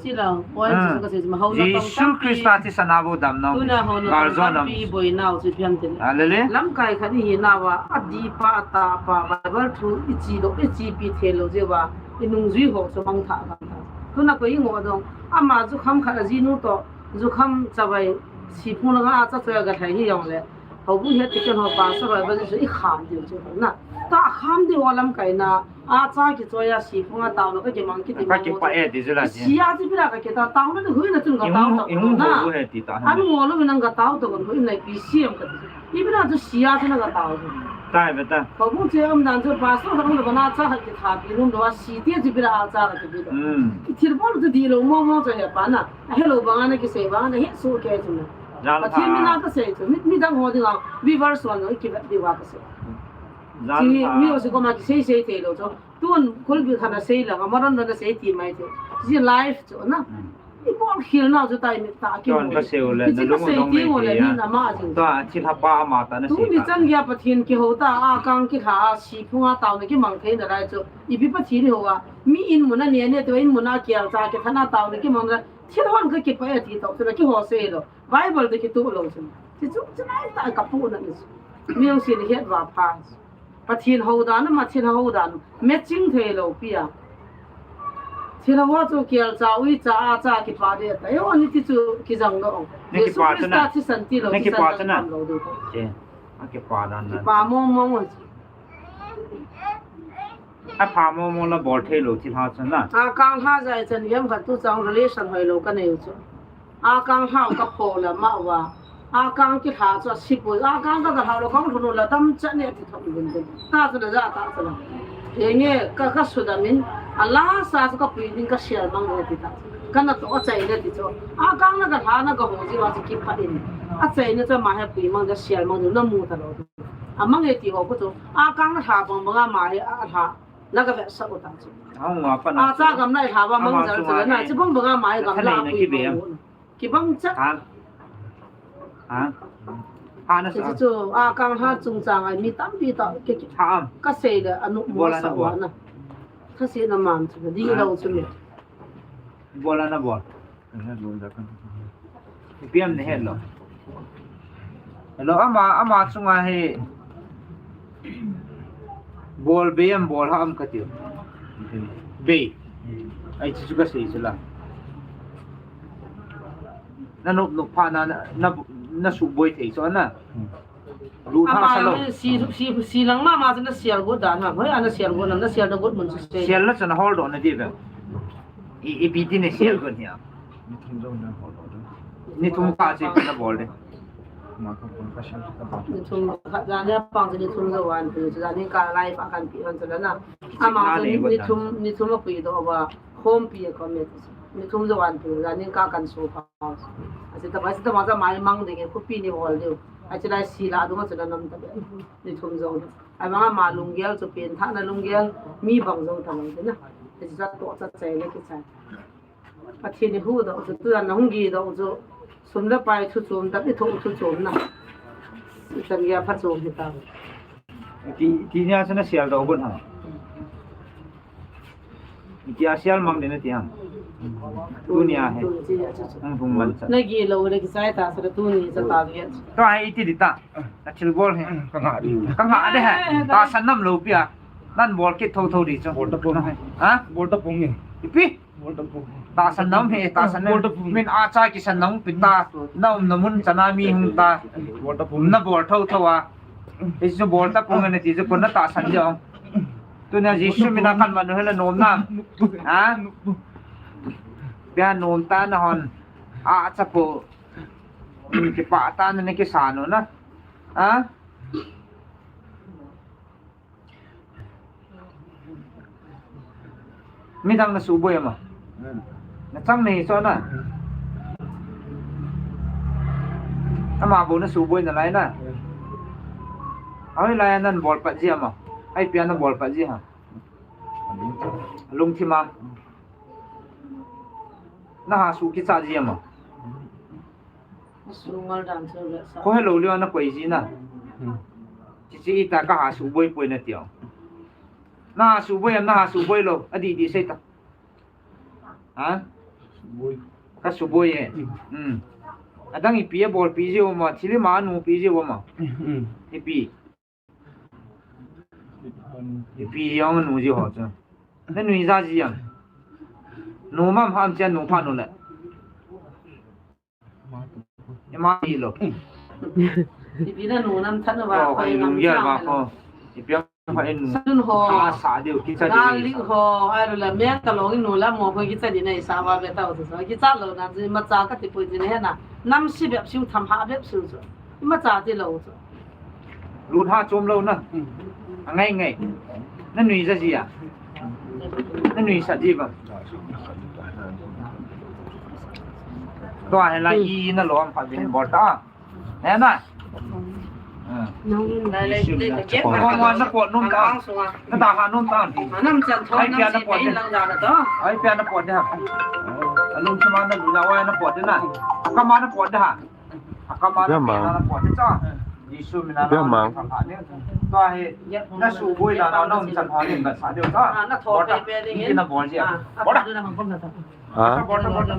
Chi lo, oi, ah, chi ka sei ma ho na Jesu Krista thisan a bou dam na um. Tuna ho na gal zo na um. Pi boi nau chi phian tin. A le le. Lamkai khat hi na wa, a di pa, a ta pa, Bible thu i chi do, i chi pi the lo je wa, i nung jui ho chu mang tha ka ta. Tuna ko i ngo dong, ama jukham khat a jinu to, jukham chavai, si phung la nga a cha choi ga thai hi yong le. Ho bu he ti ken ho pa sa roi ba ju i kham diu chu na. Ta kham diu ho lamkai na. A cha kichoi a si phung a taona ka kimang kiti. Ka kipah e ti chu la ti. Sia chu ipi la ka kita taona ni hui na chun ka tao ta. I hung ho he ti ta. An ngo lo nang ka tao ta kon hui na pi siam ka ti. Ipi la chu sia chu na ka tao. Tai be ta. Ka bu che um dan chu pastor ka lo na cha ha ki tha pi nun do a si ti chu ipi la a cha ka ti. Hmm. Ki thil bol chu di lo mo mo cha he pa na. A he lo banga na kisei banga na he su ke chu na. Pathian min a ka sei chu. Mi, midang ho dinga viewers wan lo i kivet diu a ka sei. Chi mi o si koma kisei sei thei lo chu. Tun kulbi khana sei la, amaran na sei ti mai chu. Chi live chu na. Hmm. I bol khel na chu tai mi ta ki. Tun ka sei u le, chi na ka lungu sei dong ti mai u le ti ni a. Na ma jing. Ta chi ha pa ma ta na sei. Tuni ta. Chan gei a Pathian kiho ta, a kang kilha a si phung a taona kimang thei na lai chu. Ipi Pathian ho a. Mi in mun a ne ne te in mun a kial cha kithana taona kimang na. Thil hon ka kipah e ti to, chu na kiho sei lo. Bible te kituh lo chu. Chi chu, chi nai ta ka pu na ni chu. Mi ong si ni het va pha. Pathian ho dan, ma thil ho dan. Matching thei lo pi a. Thil ho chu kial cha, ui cha, a cha kipah de ta. Yo ni ti chu kijang lo. Jesu Krista thisan ti lo, thisan lo de. Che. A kipah dan na. Kipah mong mong. A pha mong mong la bol thei lo thil ha chan na. A kang ha jai chan yam khat tu chang relation hoi lo ka nei u chu. A kang ha ka pho la ma wa. A kang kilha chu a si poi. A kang ka ka ha lo kang thunu la dam cha ne ti thok bun bun. Ta chu la ja ta chu la. Enge ka ka su da min. A la sa chu ka pui ding ka share mang ne ti ta. Ka na to a chai ne ti chu. A kang na ka ha na ka ho ji wa chu kipah in. A chai ne chu ma he pui mang da share mang na mu ta lo. A mang e ti ho ko chu. A kang na ha bang bang a ma he a ha. Na ka ve sa ko ta chu. Hong wa pa na. A cha gam nai ha ba mang jal chu na. Chi bang bang a ma he gam la pui. Kibang cha. Ha. Ha. Ha na sa. Chu a kang ha chung chang ai mi tampi ta ke ke. Ha. Ka sei le anu mo sa wa na. Ka sei na man chu di lo chu le. Bol a na bol. Ipi ham na het lo. Hello, ama, ama chunga hi bol bei am bol ha am ka tiu. Bei. Ai chu chu ka sei chu la. Na nop nop pha na, na, na, na su boi thei chu na. Lu tha sa lo. Ama si, si, si lang ma ma chu na sial got dan ha. Hoi, ana sial got na, na sial na got mun chu sei. Sial na chu na hol do na di ve. I, ipi ti ne sial got hi a. Ni thum ka chi na bol de. Ma ka pun ka sial ka bol. Ni thum ka ja ne pang ni thum zo wan pi, ja ni ka lai pa kan pi han chu la na. Ama chu ni, ni thum, ni thum a pui do wa. Khom pi a ko me. Ni thum zo wan pi, ja ni ka kan su pa. A si ta ba, si ta ma ja mai mang de ke khu pi ni bol de. A chi lai si la du ma chu la nam ta be. Ni thum zo. Ai banga ma lunggel chu pen thahna lunggel mi bang jong ta bang te na. Te chu cha toh cha chai le kichai. Pathen i huhdoh chu, tujan na hung gihdoh chu, sum le pai thu chom, dap i thoh thu chom na. I chan geiya pha chom hi ta. Ti, ti nia chu na sial doh got ham? Iti a sial mang ding nati ham? Tunia hi. Tun chi a chu chu. Hung hung man cha. Na gih lou le kichai ta sa tuni cha ta gei. Tua hi iti di ta. Na thil bol hi. Ka ngah di. Ka ngah de hi. Tahsan nam lou pi a. Nan bol kit thotho di chu. Bol ta pong. Ha? Bol ta pong e. Ipi? Bol ta pong. Tahsan nam hi, tahsan nam. Bol ta pong. Min a cha kisan nam pi ta. Na umna mun chana mi hung ta. Bol ta pong. Na bol thotho a. Hichu bol ta pong nati chu kona tahsan di ong. Tunia Jesu mina kan manu hela nom na. Ha? Pia nom ta na hon. A chapo. Kipa ta na ne kisa no na. Ha? Midang na suboi ama. Hmm. Na chang nei so na. Hmm. Ama bou na suboi na lai na. Hmm. Ahoi lai nan bol pat ji ama. Ai pia na bol pat ji ha. Lungthim a. Na ha su kicha ji ama. Sungal dan chu le sa. Ko hello le na koi ji na. Hmm. Chichi ita ka ha suboi poi na tio. Na ha suboi am na ha suboi lo. Adi di sei ta. Ha? Suboi. Ka suboi e. Hmm. Adang ipi a bol pi ji uma. Thili ma nu pi ji uma. Hmm. Ipi. Ipi jong nu ji ho chu. Na nui ja ji am. Nu mam ham chen nu pha nu le. Ima ti lo. Ipi na nu nam than va. Oh, khoi lung gel va ko. Ipi am khoi nu. Sun ho. Ka sa deu kicha deu. Garlic ho. Ai lo la meng ka long nu la mo khoi kicha di na isa va be ta u chu. Kicha lo na ji ma cha ka ti poi ji na he na. Nam si bep siu tham ha bep siu chu. Ima cha ti lo chu. Lut ha chom lo na. Hmm. Angai ngai. Na nui ja ji a. Na nui sa ji ba. To a hela i na lo am pha bin bol ta. He na. Hmm. Ko ma na pot nom ta. Na ta ha nom ta. Ai pia na pot de. Ai pia na pot de ha. Alung chama na lu na wa na pot de na. Ka ma na pot de ha. Pia mang. Pia mang. Tua hi, na suboi dan a, na um chan ho nin, na sa deu ta. Ah, na tho pe pe ding in. Na bol ji a. Ah, bol da. Ha? Bol da, bol da.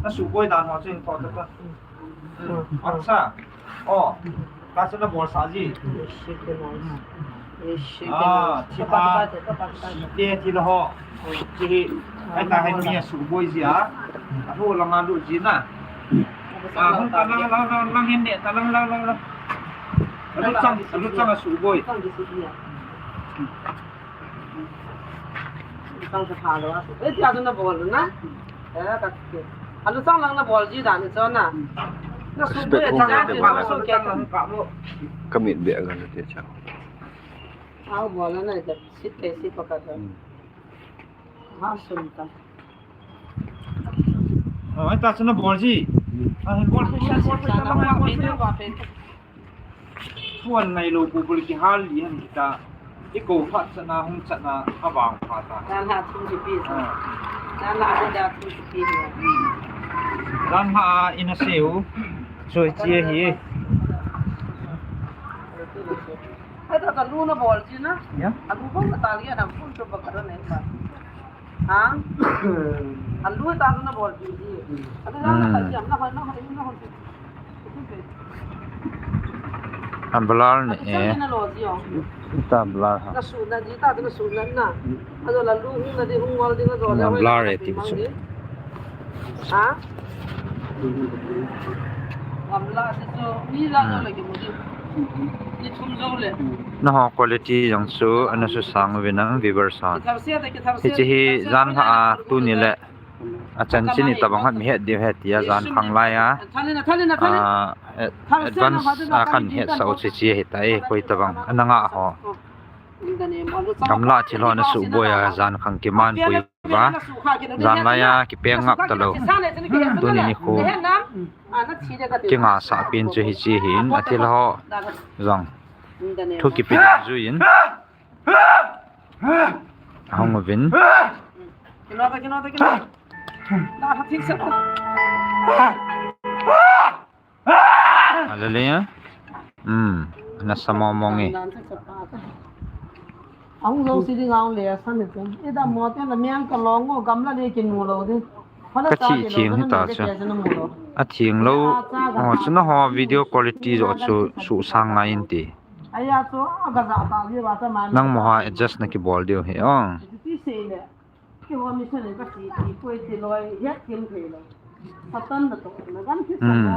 Na suboi dan ho chin tho ta. Acha. Oh. Ka sa na bol sa ji. Ah, thil a, site thil ho. Chi hi, ai ta hai mi a suboi ji a. A hu lang a lu ji na. Ah, hung ta lang, lang, lang, lang hin ne, ta lang, lang, lang, lang. A lu chang, a lu chang a suboi. Chang sa pha lo a. Eh, ti a tu na bol na. Eh, ka ti. A lu chang lang na bol ji dan ni chu na. Na suboi a chang lang na bol so ke ka. Ka mit be a ga na te chang. Au bol na ka sit ke sit pa ka ta. Hmm. Ha sun ta. Oh, ai ta chana bol ji. Ah, bol pe, bol pe, bol pe. Phone ngai lo pu bul ki hal li han ta. I ko phat chana hung chana a vang pha ta. Dan ha thum ki pi. Ah. Dan ha da thum ki pi. Dan ha ina seu. Choi chi hi. Hai ta ta lu na bol ji na. Ya. A lu bol ta li na phun to ba ka na ba. Ha? A lu ta lu na bol ji ji. A lu na ta ji am na hoi na hoi na hoi. Am blur ni e. Na lo ji ong. Ta blur ha. Na su na ji ta na su na na. A lo la lu hung na di hung wal di na lo. Am blur e ti su. Ha? Gamla si chu mi la no le ki mu di. Ni thum jo le. Na ho quality jong chu ana su sang ve nang viewers han. Ki thar sia de, ki thar sia. Hichi hi jan ha a tuni le. A chan chini tabang hat mi het diu het tia jan khang lai a. Thalina, thalina, thalina. Ah, eh, advance a kan het sa u chi chi hi ta e, koi tabang. Ana nga ho. Gamla thil ho na suboi a jan khang kiman pui va. Jan lai a kipeng ngap ta lo. Tuni nikho. Kinga sa pin chu hichi hin a thil ho. Jong. Thu kipi jui in. Ahung uvin. Hallelujah. Hmm. Nasa momong e. Ahung jo si ding ahung le san ni. Ida mo te na miang ka long o gamla le kinu lo de. Ka chi thing hi ta chu. A thing lo. Oh, chu na ho video quality jo chu su sang ngai in ti. Nang mo ha adjust na kibol diu hi, oh. Hmm.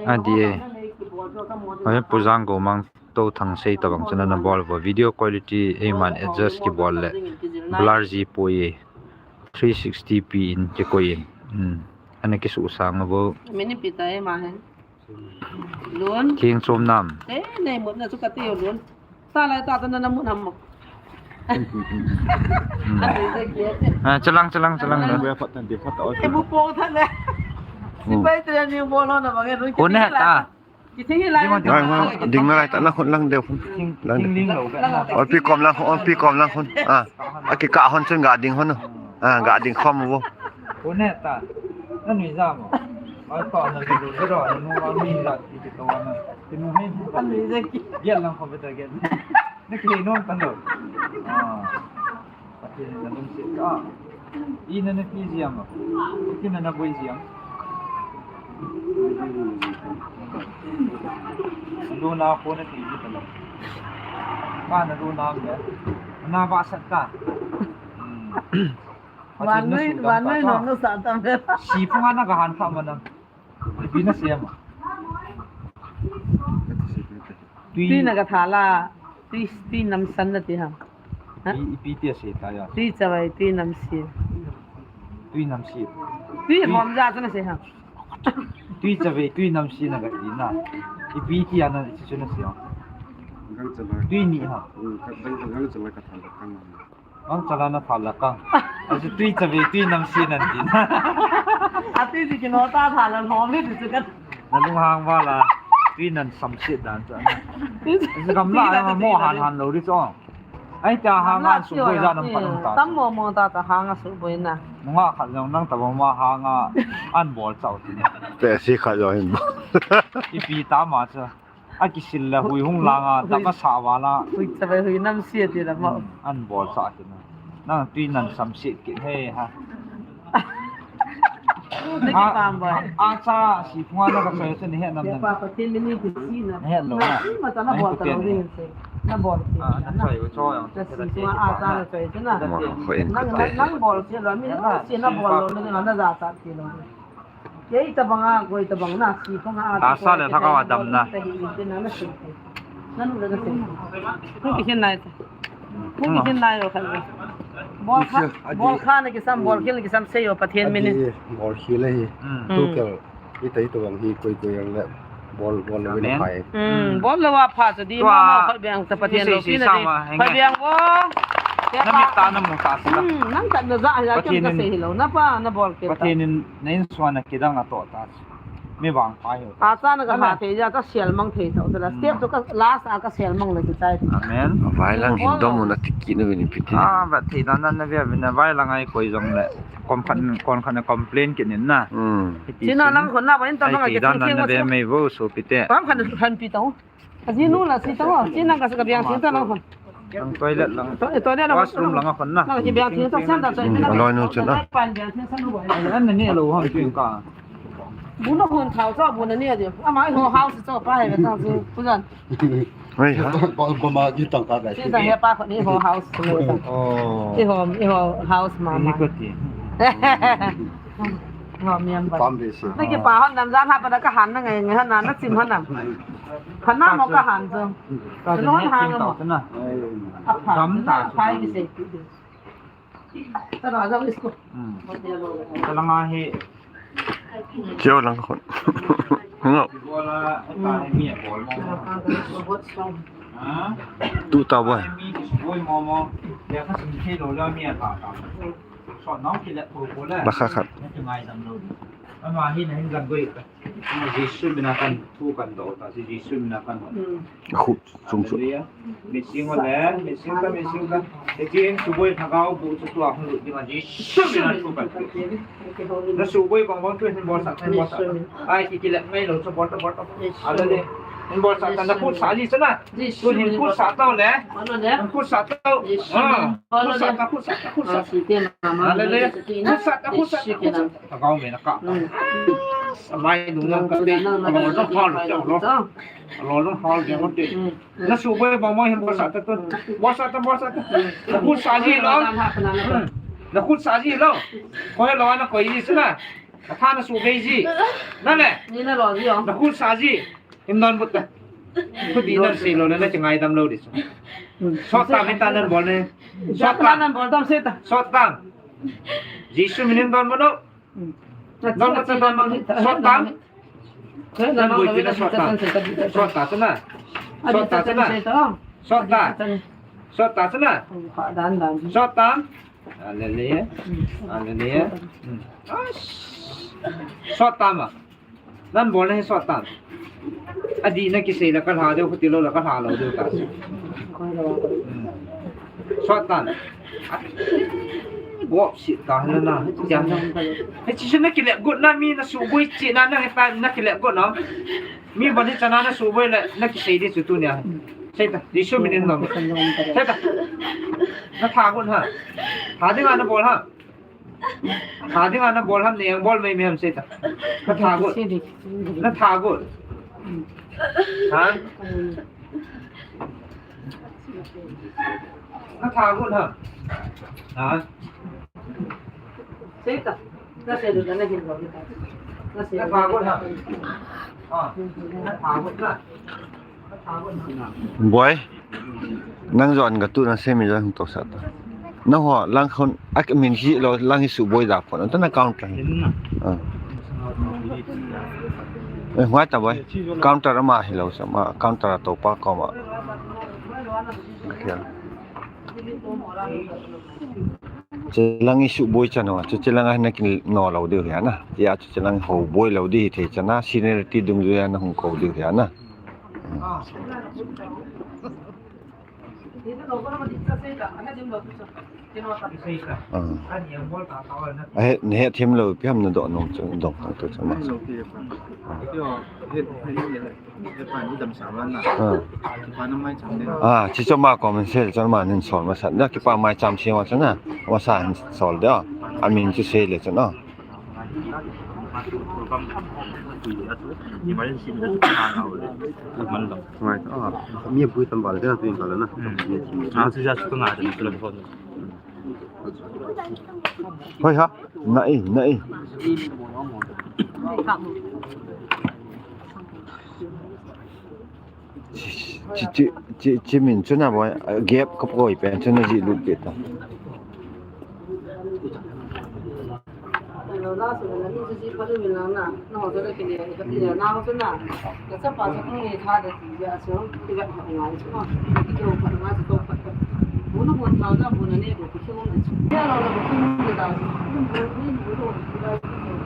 Adi e. Oi, Pu Janggo Mangtho Thangsei tabang chun ana bol uvo. Video quality eiman adjust kibol le blur ji poi e. Three sixty p in kikoi in. Hmm. Ana kisusang uvo. Mini pita e ma he. Lun. King chom nam. Eh, nei mut na chu ka tiu lun. Ta lai ta ta na na mut ham mo. Hmm. Ah, chalang, chalang, chalang na. Ibu po tha le. Sipai te ni bol na bang e lun. Ko ne ta. Ding lai, ding lai, ta lang khun, lang deu khun. Lang deu. Ol pi kom lang khun, ol pi kom lang khun. Ah, aki ka hon chun ga ding hon. Ah, ga ding khom uvo. Ko ne ta. Na nui ja mo. Ol pa na lu lu ro, nu ma mi la ti ti to na. Ti nu he. Ka nui ja ki. Gel lang khom ta gel. Na ki nom tan lo. Ah. Pathen in na lungset ta. Ina na pi jiam a. Ina na boi jiam. Luna ko na ti ji ta lo. Ka na luna me. Na ba sat ta. Hmm. Pathen na su dam ta. Wan noi, wan noi, nom na sa ta me. Si phung a na ka han kha ma na. Ipi na siam a. Tui. Tui na ka tha la, tui, tui namsan na ti ham. Ha? I, ipi ti a sei ta ya. Tui chavai, tui namsi. Tui namsi. Tui, tui hom ja chu na sei ham. Tui chavai, tui namsi na ka ti na. Ipi ti a na chu na sei ham. Gang chavai. Tui ni ha. Hmm, ka, gang, gang chavai ka tha la kang. Mang chala na tha la kang. Achu tui chavai tui namsi nan tin. A tui ji kino ta tha la hom ni chu kan. Na lunghang val a tui nan samset dan chu. Achu gamla a mo han han lo ri chu. Ai ta hang an su boi ja nam pan ta. Tam mo mo ta ta hang a su boi na. Nunga khat jong nang ta mo ma hang a an bol chau ti. Te si khat jong hin. Ipi ta ma chu. A kisil le hui hung lang a, dam a sa val a. Hui chavai hui namsi ti la mo. Hmm, an bol sa ti na. Nang tui nan samset kit he ha. Na ki pam bai. A cha si phung a na ka choi chu ni he nam nam. Pa pa tin ni ki si na. He lo na. Ma ta na bol ta lo ni se. Na bol ti. Ah, na choi cho yang. Na si phung a cha na choi chu na. Ma ko en ko te. Nang bol si lo mi na si na bol lo ni na na ja ta ti lo. Kei tabang a, koi tabang na, si phung a, a sa le thak a dam na. Nanu le na se. Phung kisin nai. Phung kisin nai lo khat. Bol kha, bol kha na kisam, bol khel na kisam sei yo Pathen min in. Bol khel hi. Hmm. Tu kel. Ita ita bang hi koi koi ang le. Bol, bol le na phai. Hmm, bol le wa pha chu di ma ma khat bang ta Pathen lo pi na di. Khat bang wo. Na mi ta na mu ta si la. Hmm, nang ta na ja ja kem ka sei hi lo. Na pa, na bol ke ta. Pathen in Na insung a kidang a toh ta. Mi vang pa hi. A cha na ka ha thei ja ka sial mang thei tau la. Step to ka last a ka sial mang le ki chai. Amen. Vai lang hin dom na ti ki na vin piti. Ah, va thei dan na ve vin vai lang ai koi jong le. Kom khan kon khan complain ki nin na. Hmm. China lang khon na va in ta lang ai ki dan na ve mai vo so pite. Pam khan khan pi tau. Aji nu la si tao, si nang ka sa ka biang thing ta nang khon. Nang toilet lang. To-, toilet lang. Washroom lang khon na. Nang ki biang thing ta sian ta choi. Hmm, aloi nu chun a. Pan biang thing san hu. Ai, an ni lo hang thing ka. Bu na hun thao cha bu na ni a di. Ama ho house cha pa hai ka ta chu. Pu jan. Oi ha. Ko, ko ma ki tang ka ga. Si ta he pa ko ni ho house. Oh. I ho, i ho house mama. Ni ko ti. Ngo miam ba. Pam be si. Na ki pa hon nam jan ha pa da ka han na ngai ngai han na, na chim han na. Khan na mo ka han chu. Ka chu hon han mo. Gam ta chu. Phai ki sei. Ta ra ja isko. Hmm. Ta lang a hi. Cheo lang khon. Ngo. Bola ta hi mi bol mo. Ha? Tu ta ba. Mi ki boi mo mo. Ya ka sin ke lo la mi ta ta. Ba kha khat. Ama hi na hin gan goi. Jesu mina kan thu kan do ta, Jesu mina kan. Khu chung chu. Hallelujah. Missing one le, missing ka, missing ka. Ejin suboi thagau bu chu tua hung lut ding a Jesu mina thu kan. Na suboi bang bang tu hin bol sa, hin bol sa. Ai ki ki le mai lo chu bol ta, bol ta. Ala le. Hin bol sa ta na khu sa ji sa na. Tu hin khu sa tau le. Hin khu sa tau. Ah, khu sa ta, khu sa ta, khu sa ta. Ala le. Khu sa ta, khu sa ta, khu sa ta. Thagau me na ka. Amai lung lang ka te. Alo jong hal te lo. Alo jong hal te lo te. Na suboi bang bang hin bol sa ta tu. Bol sa ta, bol sa ta. Na khu sa ji lo. Na khu sa ji lo. Koi lo na koi ji sa na. Natha nasuh bei ji. Nale. Ni nalo ji o. Nakhut sa ji. Im donbut ta. Khut di nasei lou le, nakingaidam lou di chu. Sot tam, hita nanbol ne. Sot tam. Nanbol tam, sei ta. Sot tam. Jesu minin donbut o. Donbut ta, donbut. Sot tam. Nanbol ti na sot tam. Sot ta chu na. Sot ta chu na. Sot ta. Sot ta chu na. Sot tam. Hallelujah. Hallelujah. Sot tam a. Nanbol na hi sot tam. Adih na kisei la kalha diu, khuti lou la kalha lou diu ta. Sot tam. Gop si ta na na. Hichi chu nakile got na, mi nasuh boi chi na na, hita nakile got na. Mi bani chana nasuh boi le nakisei di chu tunia. Sei ta, Jesu minin nom. Sei ta. Natha got ha. Tha dinga nabol ha. Tha dinga nabol ham, ne bol mai mi ham, sei ta. Natha got. Natha got. Ha? Natha got ha. Ha? Sei ta. Nasei lou le nahin lou le ta. Nasei lou le. Natha got ha. Ah. Natha got na. Boi, nang jong katu na semi jong to sa ta. Nangho lang khun a min hi lou, lang hi suboi da phone. Tana counter. Ah. Eh, huai ta boi. Counter ama hilou sa ma, counter a topa koma. Okay. Chilang i suboi chan ho, chu chilang a nakin no lou diu hi ana. Tia chu chilang ho boi lou di thei chana, seniority dungjuia nahung kou diu hi ana. Ah. Ahe, nahe them lou, ipi ham nadoh nom chu, dong tu chu ma. Ah. Ah, chi chu ma comment se, chu ma nin sol masa. Na kipa maicham se ma chu na. Masa hin sol de. Amin chu sei le chu na. Ngai ta. Mi bui tam bal de, tu bal na. Hmm. Ah, chu ja chu ngai de, chu la phone. Hoi ha, na e, na e. Chi, chi, chi, chi, chi min chu na boi, gap ka poi pen chu na ji lut pe ta.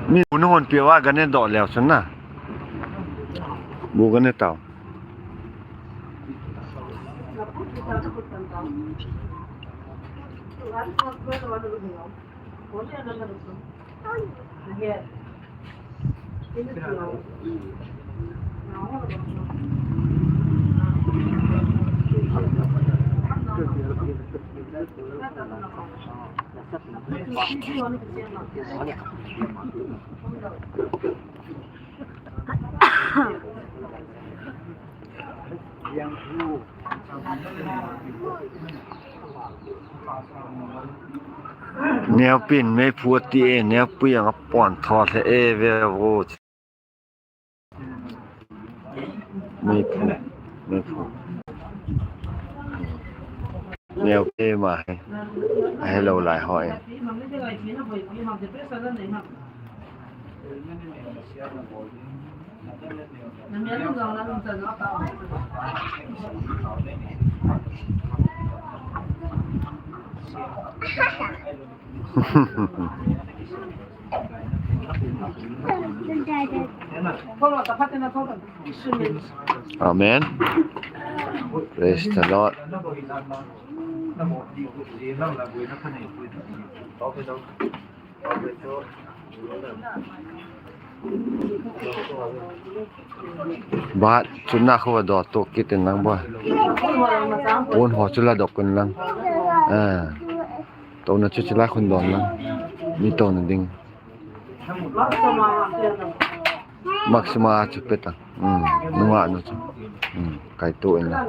Mi bu na hon pe wa gane doh leo chun na. Bu gane tao. Neopin, meiphu ati e, neopui ang apon tho the e ve vo. Meiphu, meiphu. Neope ma he. Hello lai ho e. Amen. Praise the Lord. Bat chu na kho do to kit in lang ba. Pon ho chu la dok in lang. Ah. Tona chu chila khun don lang. Mi tona ding. Maxima chu peta. Hmm. Nunga nu chu. Hmm. Kai to in lang.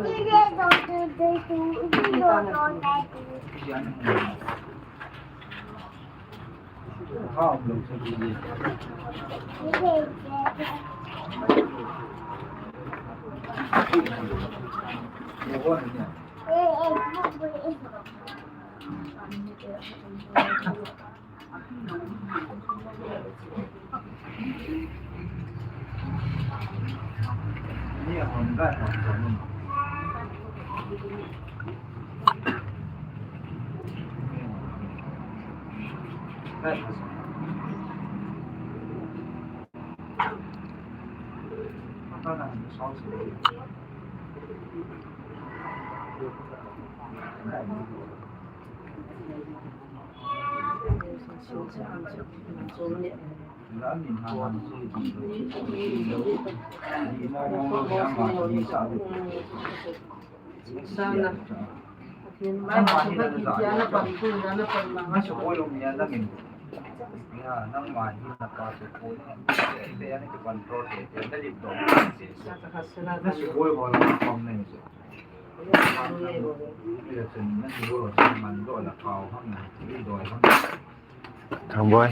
Thang boi.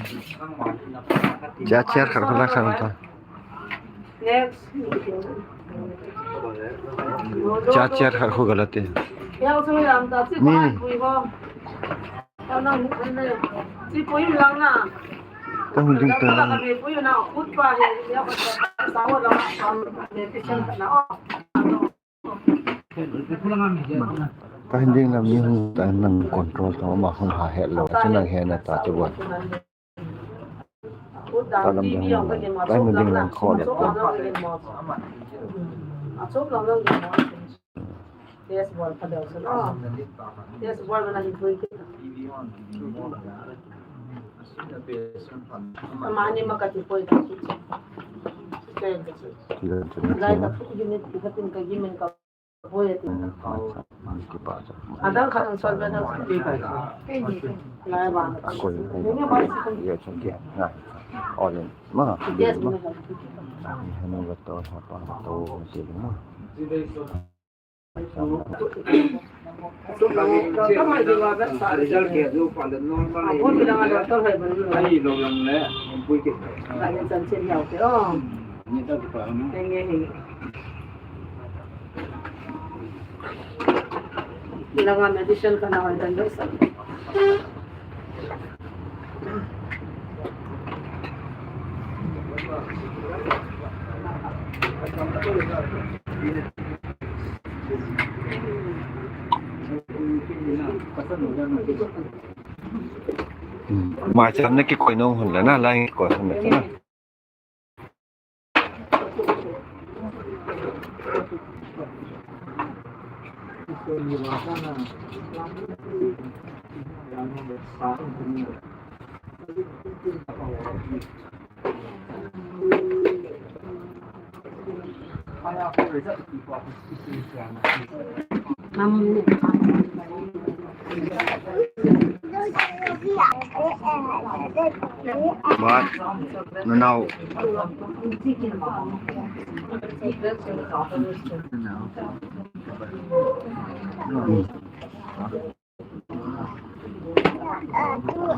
Cha chair khat kho la khan ta. Next. Cha chair khat kho gala te. Ni, ni. Ka hung ding ta. Ka hung ding lam ni hung ta nang control ta ma hung ha het lo. Chu nang he na ta chu boi. Ta lam ding hung. Ka hung ding lam kho le ta. Test bol kha deu sun. Oh. Test bol mana hi pui kit. Ama ni ma ka ti pui ka ti. Lai ka unit ka tin ka gimin ka pui ti. Adang khat ang solve na. Lai ba. Ako yung, yung, yung, yung, yung, yung, yung, all in. Ma, test ma. Ano ba to? Hapa to, sige ma. Ilang medicine ka na order sa. Hmm. Mai chan na kikoi nung hun le na, lai kikoi hun le na. But, no, no.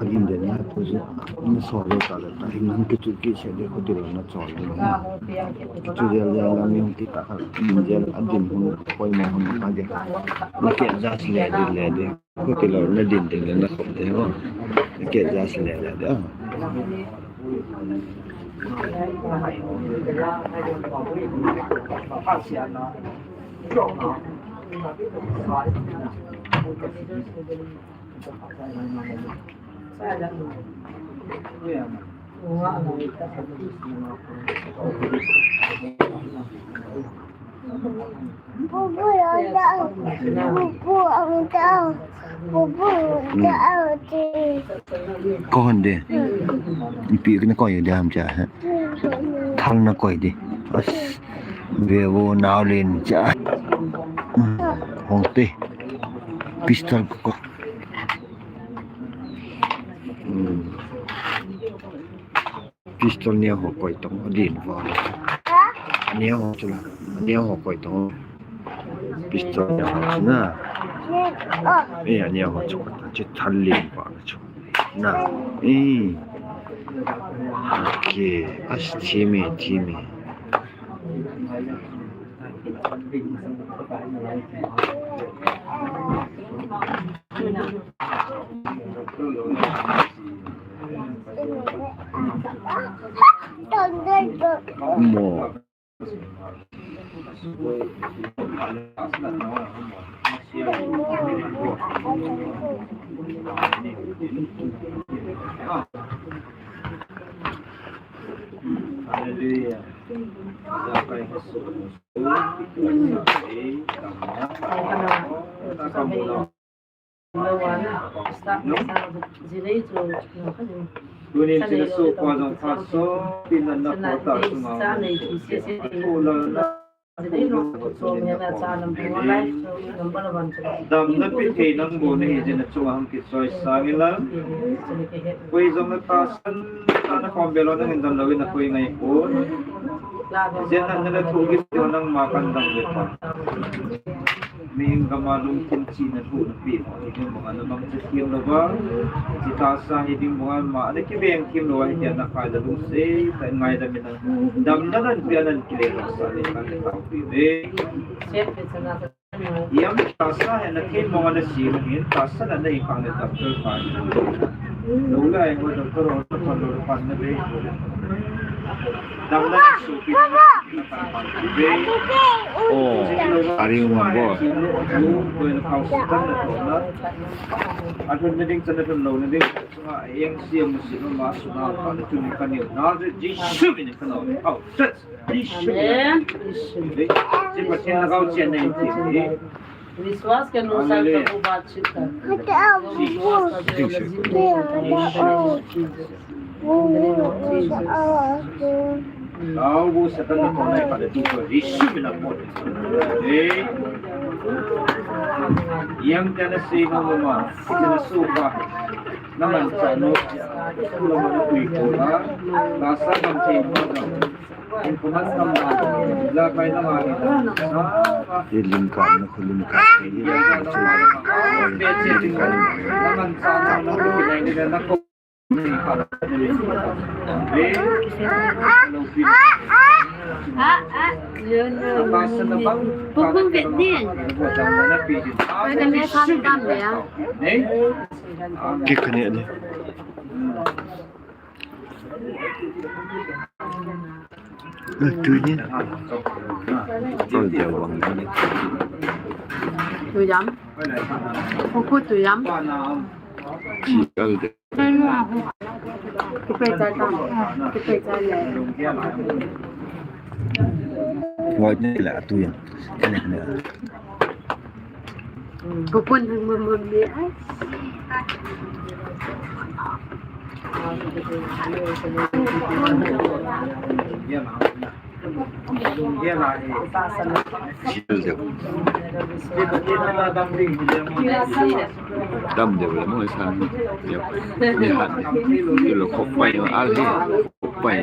Agin den na, kuji, na so lo ta le, ta hin han kichu ki se de, ko ti lo na cho lo na. Chu jel jel na mi hung ti ta kha, jel a din hung, koi ma hung ta de. Na ke ja si le de, le de. Ko ti lo na din din le na khop de ho. Na ke ja si le le de. Ko hon de. Ipi kina koi de ham cha he. Thal na koi de. As. Ve vo nau len cha. Hong te. Pistol ko. Pistol nia ho koi tong, adin va. Nia ho chu la, nia ho koi tong. Pistol nia ho chu na. Eh, nia ho chu koi tong, chu thal lin va chu. Na. Eh. Okay, as teammate, teammate. Mo. Tunin china sohpa jong phat sopi nanna pota sunga damna pithei nang bou nahi jeh in nachunga hung kichoi sang inlang. Koi jong natahsan tah nakom beh lou nangin damlou in nakoi ngai pon. Jen natna le thohgim ho nangma kadam ve pon. Mihing gam a lungthim chihna thohna peh ho hiding banga namangcha them louva, chitahsa hiding banga ama nakiveng them louva hitia nakhai le lungset tah in ngaidam in lang. Damna nanpeh a nakile louva sah in lang kataopeh uve. Iam tahsa hi nathei mong a nasem ahin, tahsa natna hi kang le doctor pa hi. Lou lai ho doctor ho napan lou pan nave. Damna nasopi na pan nave. Oh, ari umang bo. Adon nading chan adon lou nading. Sunga eng siam musim ma suna pa na tuni kani na Jisu min kano. Au, touch. Amen. Vishwas ke anusar kabul baat chita. Vishwas ka jana jindagi ka jana jindagi. In the name of Jesus. Au, wo Satan na kona ka de tu ko Jisu min na ko. Yang kana se mo ma, kana su ka. Naman sa no. Lo ma na kui ko na. Nasa kam se mo. Ye lim ka na, khu lim ka. Ye lim ka na. Ah, ah. Yun, yun. Pukul bedin. Ay, kami sa kami, ah. Kikani ni. Tui ni. Tui jam. Kuku tui jam. Chi kal de. Kupe cha tam. Kupe cha le. Ngoi ni la tui jam. Kane kane. Kupun mun mun ni ai. Dam de bole mo sa. Ni hat. Ni lo khop pai al ni. Khop pai.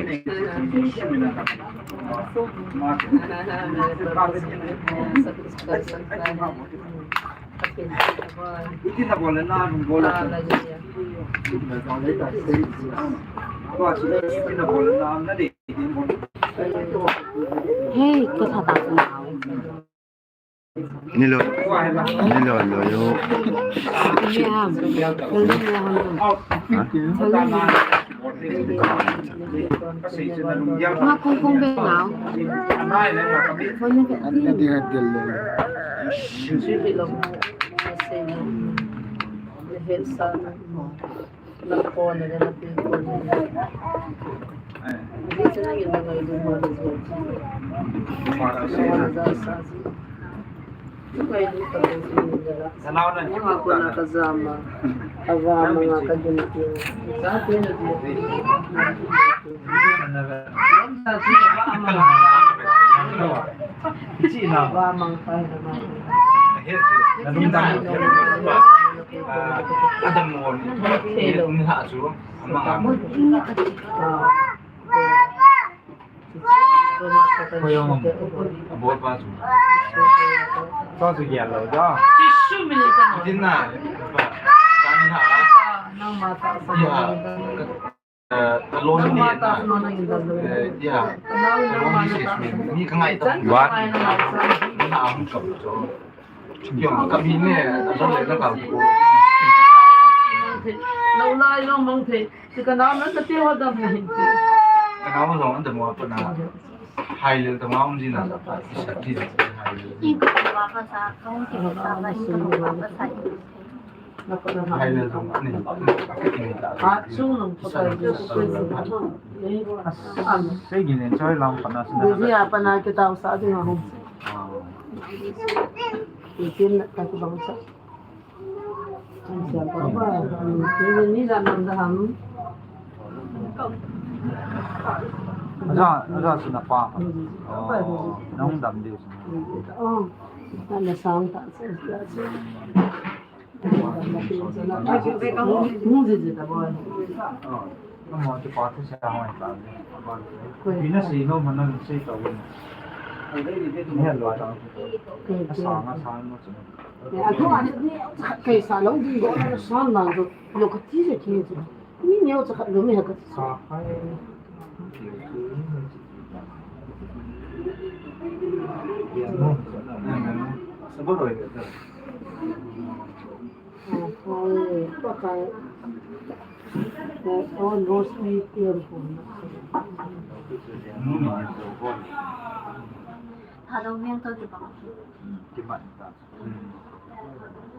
Hey, ko sa ta ko. Nilo, nilo, lo, yo. Yeah. Ha? Nga kung kung be now. Ano di ka dil? Kazama, avama nga kaginting. Avama nga kaginting. Ko yung abot pa su. Sa su gel lo da. Jisu min ni ka. Din na. Sa ni ha. Nang mata sa. Ya. Alon ni na. Eh, ya. Alon ni se su ni ka ngai ta. What? Na hung kam cho. Kiong kam hi ne, alon le na kam ko. Lo lai lo mong the. Ti ka na na te ho dam na hin. Ka na ho dam na mo pa na. Hai le ta ma um ji na. Hai le. In ko ba ba sa, ka hung ki ba ba, in ko ba ba sa. Aja, aja suna pa. Oh, nang dam diu. Oh, na sang ta.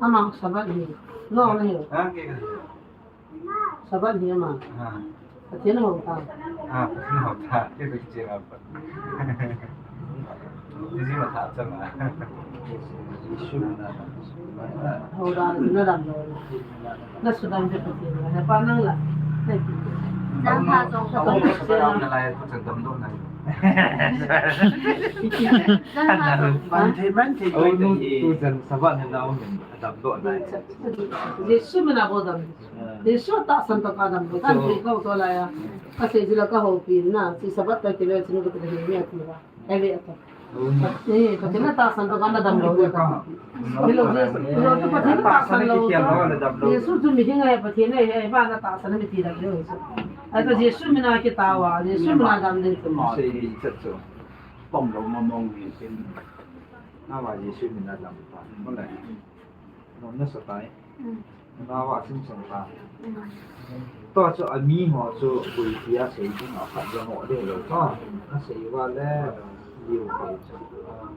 Ama, Sabbath hi. No, no. Sabbath hi ama. Pathen hou tha. Ah, Pathen hou tha. Kei to kicheng a pat. Jiji ma tha chang a. Hou da na dam lou. Na su dam de Pathen na pa nang la. Dam ha jong ka dam na lai ko chan dam do na. Dam ha jong. Man the, man the. Oh, no, tu chan Sabbath na dam. Jesu mina bo dam. Jesu tahsan tah a dam. Kan ti ko to la ya. Ka sei jila ka houpi na. Si Sabbath ta kile sinu ka te ni ati ba. Ai ve ata. Ni ka te na tahsan tah a na dam lo. Kilo Jesu, kilo tu Pathen tahsan lo. Jesu tu mi hinga Pathen ne, ba na tahsan mi ti da kilo. Ai to Jesu mina kitawa, Jesu mina dam de. Sei chat cho. Pom lo ma mong ni tin. Na wa Jesu mina dam pa. Mo le. Nom na sa tai. Mm. Na wa sim sim ta. Mm. To chu a mi ho chu koi tia sei ding a khat jong ho de lo ta. Na sei wa le liu koi chu.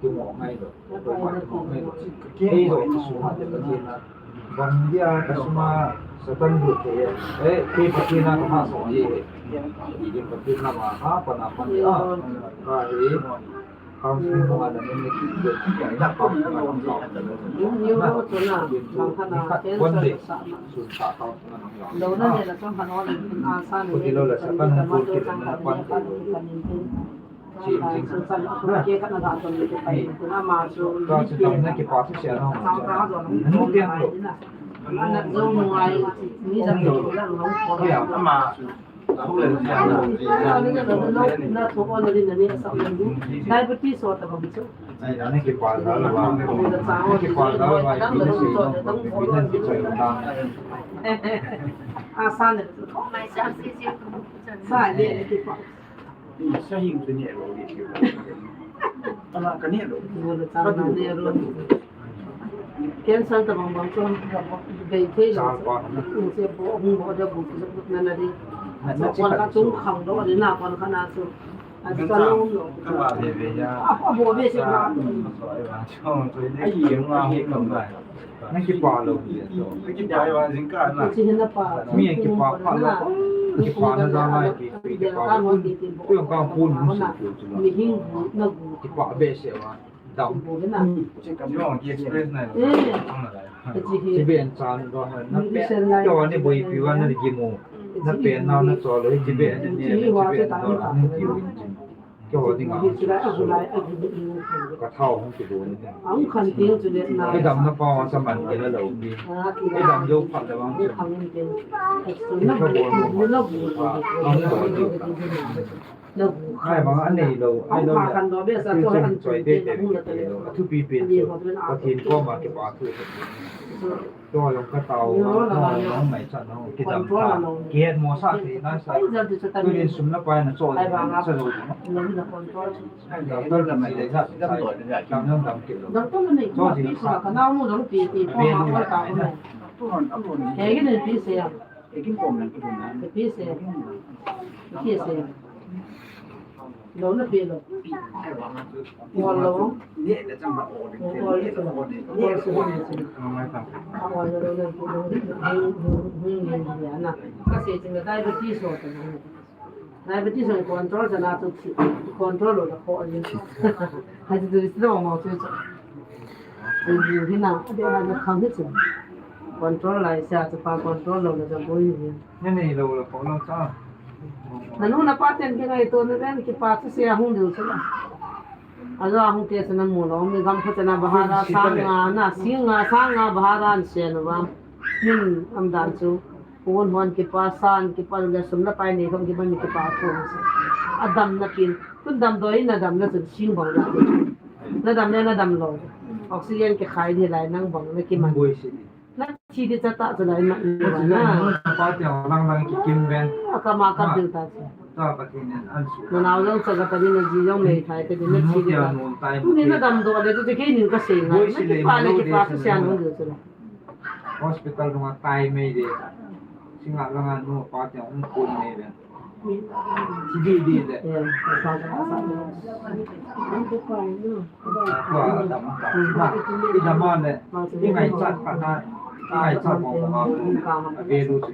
Ki mo ngai lo. Koi ma ki mo ngai lo. Kei lo ki su ha de ka ki na. Bang dia ka su ma Satan bu te. Eh, kei pa ki na ka ma so ye. Ki pa ki na ma ha pa na pa ni a. Ka he. Cancer tabang bang chu bei thei lo. Ung se bo, hung bo de bu na na di. Kon ka chung khang do de na kon ka na chu. A chu ka lom lo. A bo be se na. Nang kipa lo. Nang kipa lo. Chi hin na pa. Mi kipa pa lo. Kipa na da mai ki kipa. Tu yang ka pun mu se chu. Mi hing na gu. Kipa be se wa. Dam. Express na. Chiben chan do ha. Na pe. Yo ni boi pi wa na gi mo. Na pe na na cho lo chiben ni ni chiben do la ni ki win chin. Kyo ding a. Ka thao hung ki do ni. Ang khan ting chu le na. Ki dam na pa wa sa man ke la lo ni. Ki dam jo phat le wang. Ang bo ni. Ai, bang a nei lou, ai lou le. Thu choi te te lo. A thupi pen chu Pathen koma kipa thu. Tua jong ka tao, tua jong ngaichat nau, kidam ta. Kihet mo sa te na sa. Tunin sum le pai na cho le, sa lo. Doctor le mai le sa, sa. Dam jong dam kit lou. Cho jing sa. Ka nau nu jong ti ti ko ma ko ta ko. He ki ne ti se ya. Ekin kom lang kidun na. Pi se. Pi se. Lo na pi lo. Ngol lo. Ni le chang ba o de. Ngol lo. Ngol lo. Ngol lo na pi lo. Hing, hing, hing, hing, na. Ka se ching na diabetes lo ta na. Diabetes lo control sa na tu chi. Control lo na ko ni. Ha tu tu lo mo tu. Hina, adeh a na khang hi chu. Control lai sa chu pa control lou na jaboi hi. Nei nei lou la ko lou cha. Nanu napa ten kingaito na ven kipa chu sia hung diu chu la. Ajo hung te chu na mu lou mi gam khat na bahara sang nga na sing nga sang nga bahara an se na ba. Min am dan chu. Pon hon kipa san kipa le sum le pai nei khom kipa mi kipa chu. Adam na kin. Tun damdoi na dam na chu sing bang la. Na dam le na dam lou. Oxygen kikhai di lai nang bang na kiman. Boi si di. Na thi di cha ta chu lai na. Boi si lai na. Pa te lang lang kikim ven. A ka ma ka bil ta chu. Ta Pathen in an su. Na nau jong cha ka ta di na ji jong mei thai ka di na thi di na. Tuni na damdoi le chu kei nin ka sei na. Boi si le kipa le kipa chu sian hung di chu la. Hospital dunga tai mei de. Singa langa nu pa te hung kun mei ven. Sidi di de. Tua dam ta. Na, i dam a le. I ngaichat pa na. I ngaichat pa na. A ve lu chu.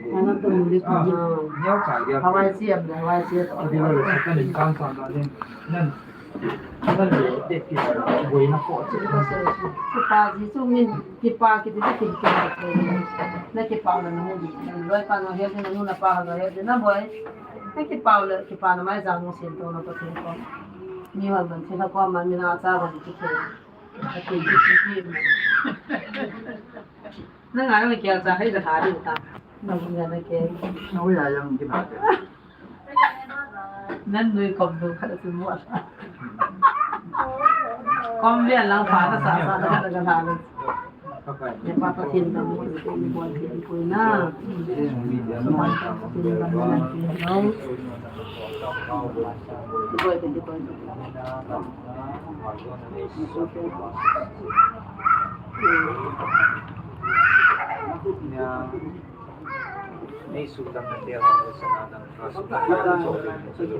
Neo cha ya. Hawai siam de, hawai siam. Di lo le sa kan in kan sa na le. Nan Kipa ji chu min, kipa kiti chu kin kipa. Na kipa na na hung di. Loi pa na he na nu na pa na he na boi. Na kipa le kipa na mai jang sin to na ko tin ko. Ni wa man thila ko man mi na cha wa ki ke. Ka ki ki ki. Na ngai ma kia cha hai da ha di ta. Na ngai na ke. Na wi ya yang ki na ke. Nan nui kom du khat a chu muat. Kom lian lang pha na sa sa na khat a ka tha le. Ye pa Pathen dam mo ko ni bon ti ko na. Pathen dam mo na ti no. Ko ko ko. Nei sudam na te ha, sana dam ka sudam na so, so, so,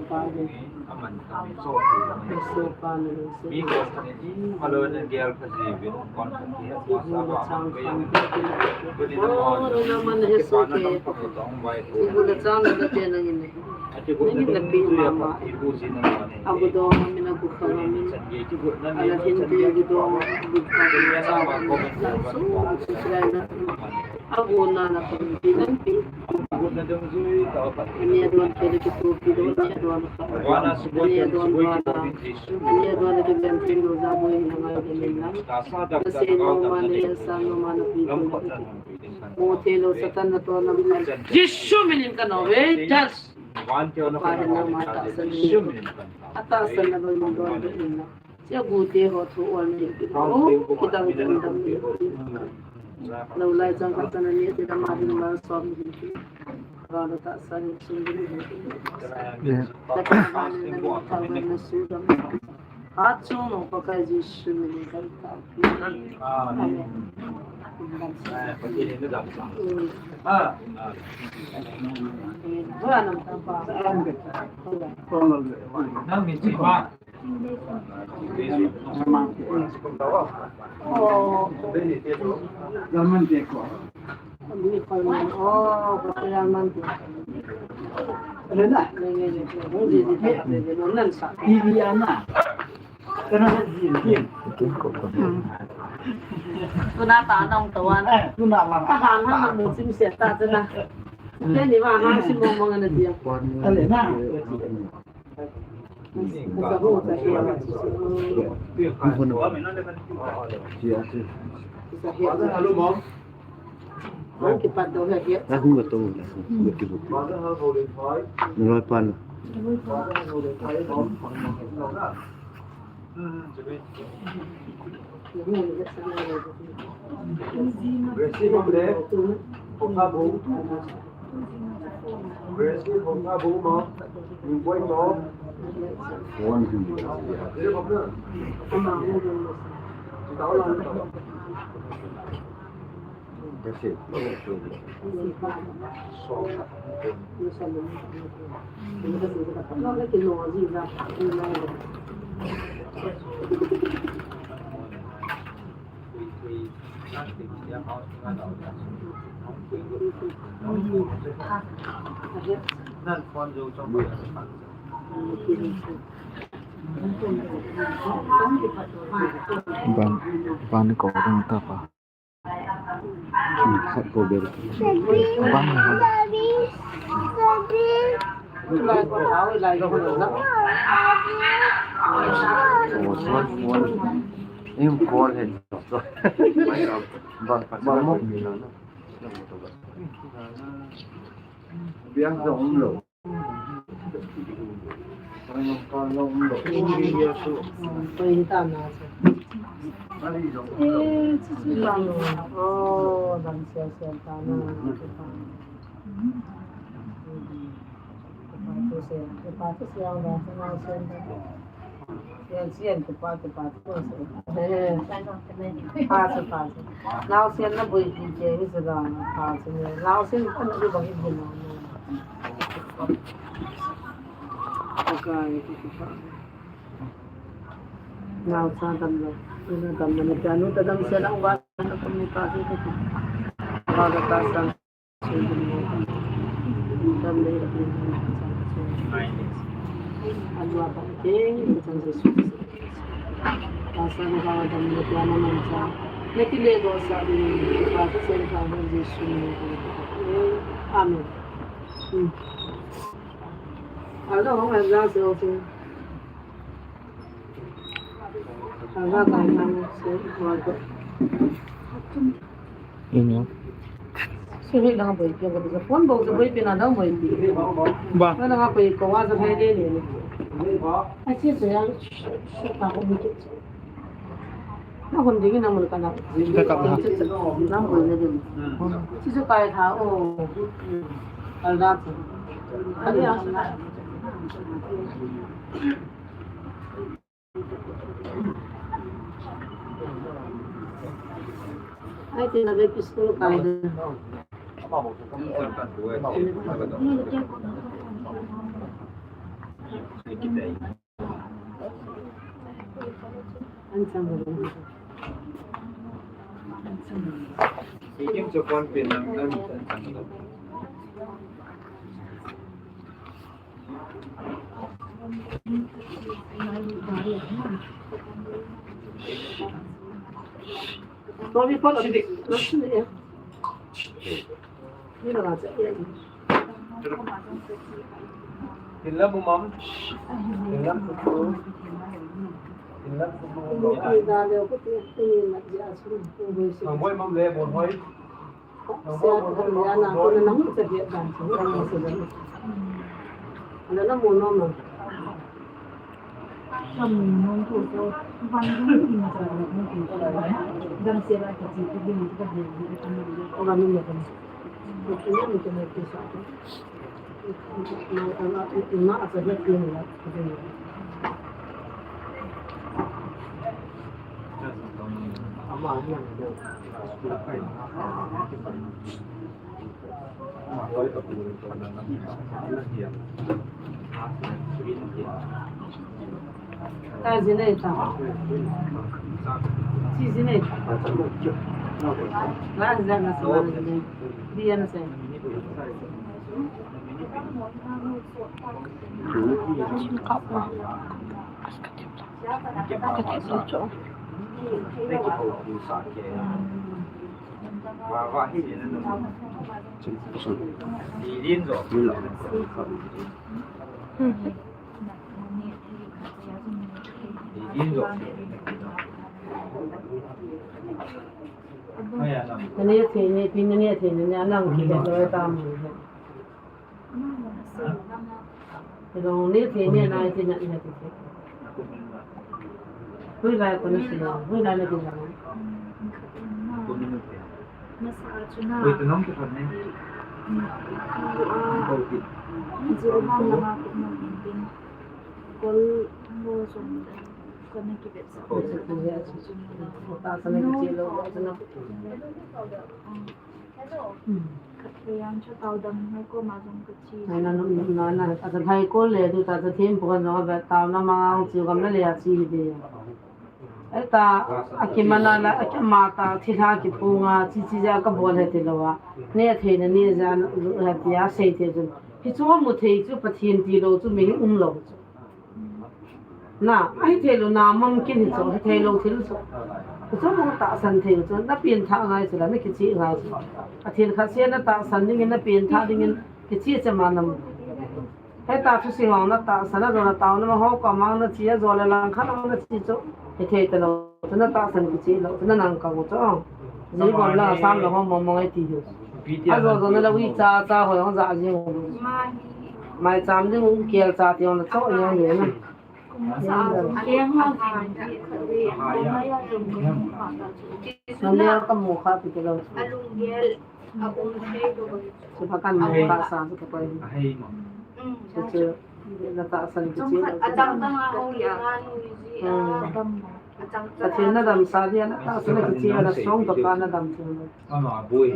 aman kami so, mi ko sa ni di malo na gel ka jibin kon ka ti ha, sa ba man ka yang. Ko ni na mo na man he so ke. Ko na chang na te na ni. Ati ko na pi mama. Ibu si na mo ni. Abu do mi na ku ka mi. Ala hin te di do. Abu na na ko ti na pi. Ani adon ke le ki tu pi do, ani adon ka. Ani adon ba na. Ani adon ke ben pin do ja bo hin na ma de min na. Na se no ma ne sa no ma na pi do. Mo te lo Satan na to na. Jisu min in ka no ve, jas. Pa hin na ma ta sa ni. Ata sa na lo mo do na. Sia gu te ho thu ol ni ki. O, ki dam dam dam ni. Lo lai chang ka chang ni te da ma din ma som ni ki. Ra da ta sa ni sum ni ki. Ta ka ma ni na ta wa na su dam. Ha chu no pa ka Jisu ni ka ta. Amen. Amen. Wa nam ta pa. Nang ni chi ma. Tuna ta nong tawan. Tuna lang. Ka han han nong sim se ta tuna. Teni wa han sim mong mong na dia. Ale na. Naloi pan. Ban, ban ko ding ta pa. Hmm, khat ko bel. Ban. Oh, smart phone. Em call hen. Ba, ba mo. Biang sa umlo. Naosen na boipi che hi sila pa chu ne. Naosen pa na bang hi na. Akai ko pa. Naocha damlo. Ina damlo ne, anu ta damsel a uva na ko ni pa chu ko. Ba ga ta san. Amen. Hmm. Ina. Siri lang boipi, phone bou boipi na lang boipi. Ba. Na lang boipi ko wa sa phai de ne. Ai si so ya, so ta ko mi ke. Na hon ding na mun ka na. Ka ka na. Na mun ne ding. Si so kai tha o. Al da. Ani a. Ai, te na ve pistol kai de. An chang de. An chang de. Ikim chu kon pin an, an, an chang de. Hinla mumam. Hinla kutu. Hinla kutu. Ang boy mam le bon hoi. Ka ji nei ta. Chi ji nei ta. Na ji na sa ji nei. Di ya na sa. Ka pa. Ka ti chu. Nani a thei ni, pi nani a thei ni, nang ki le ta mo. Hello, ni thei ni nai thei na ni thei. Hoilai kona silo, hoilai na thei na. Masa a chu na. Oi, tu nong tu khat ne. Oi, tu. Ji o ma ma ko ma bin bin. Kol mo jong da. Kona ki bet sa. Ta sa na ki chelo, ta sa na. Hello. Khat ve yang chu tao dam hai ko ma jong ka chi. Hai na, na, na, na, a sa hai ko le, tu ta sa thim pu kan jong a ve tao na ma ang chiu gam na le a chi hi de. Ai ta, a ki mana la, a ki ma ta, thi tha ki pu nga, chi chi ja ka bol he ti lo a. Ne thei na ne ja na, he ti a sei thei chu. Hi chu mu thei chu Pathen ti lo chu mi um lo chu. Na, ahi thei lou, na mumkin hi chu, ahi thei lou thil chu. Chu mo tahsan thei chu, na pengthah ngai chu la, na kichih ngai chu. Pathen khat se na tahsan dingin, na pengthah dingin, kichih che ma nam. Heta thusim ho na tahsan a, jona tao na ma ho ko mang na chi a, jona lang khat na chi chu. Ahi thei ta lou, chu na tahsan kichih lou, chu na nang ka chu. Ji bom la sam la ho mo mo ngai ti hi. A jo jo na la ui cha cha ho jong ja jing. Mai cham ding u kel cha ti jong na cho jong na. Naliar ka mu kha pi kilo. Chu pa kan mu kha sa chu ka koi. Chu chu na tahsan kichih. Pathen na damsah dia na tahsan kichih na song to ka na dam chu.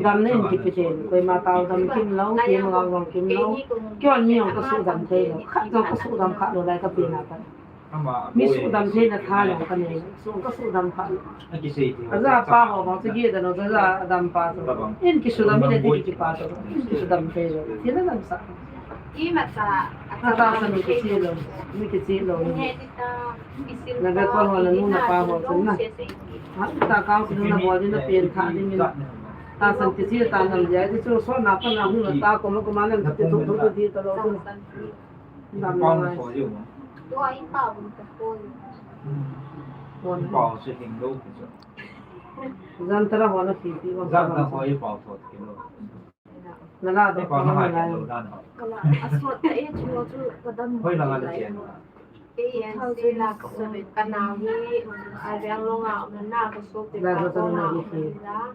Dam nen kipe thei, koima tao dam kim lou, keima gao dam kim lou. Kei on mi jong ka sudam thei lou, khat jong ka sudam kha lou lai ka pe na ka. Mi sudam thei na tha jong ka nei lou, su ka sudam kha lou. Aja pa ho bang chu gi da lou, aja dam pa chu. In kisudam in ti kipa chu, in kisudam thei lou. Thil na damsah. Na tahsan kichih lou, mi kichih lou. Na ve ko ho na nu na pa ho chu na. Ha, ta kang su na bol ding na pengthah ding in. Tahsan kichih ta nam jai ti chu so na pa na hu na ta ko ma ko ma nam ti tu tu ti ta lou tu. Nam na ngai. Jan tara ho na ki ti ko. Na la do ko na la. Asot ta e chu chu ka dam. Hoi la nga le chen. Ei, an se la ka um, ka nau hi, a veng long a um na ka so pe pa ko na um la.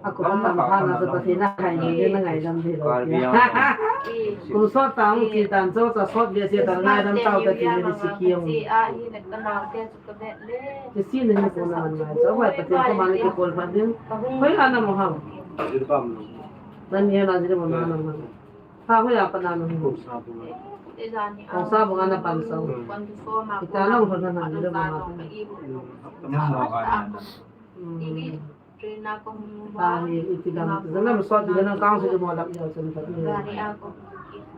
A ko pa tam pha na, Pathen a hai ni na ngai dam thei lou. Kum sot ta hung chi tan cho cha sot be se ta ngai dam tao ta ti ni si ki ong. Chi a hi na ka nau te chu ka vet le. Ti si ni ko na man ngai. Cho wai Pathen ko ma ni ko pol pha ding. Hoi la na mo ham. Nan ni na ji mo na na mo. Kha hoi a pat na nung. Kong sa bang ana pan sa. Ita nung hoi na nung le bang. Ta hi iti dam, dam so ti dam kang so mo lam ya so ta.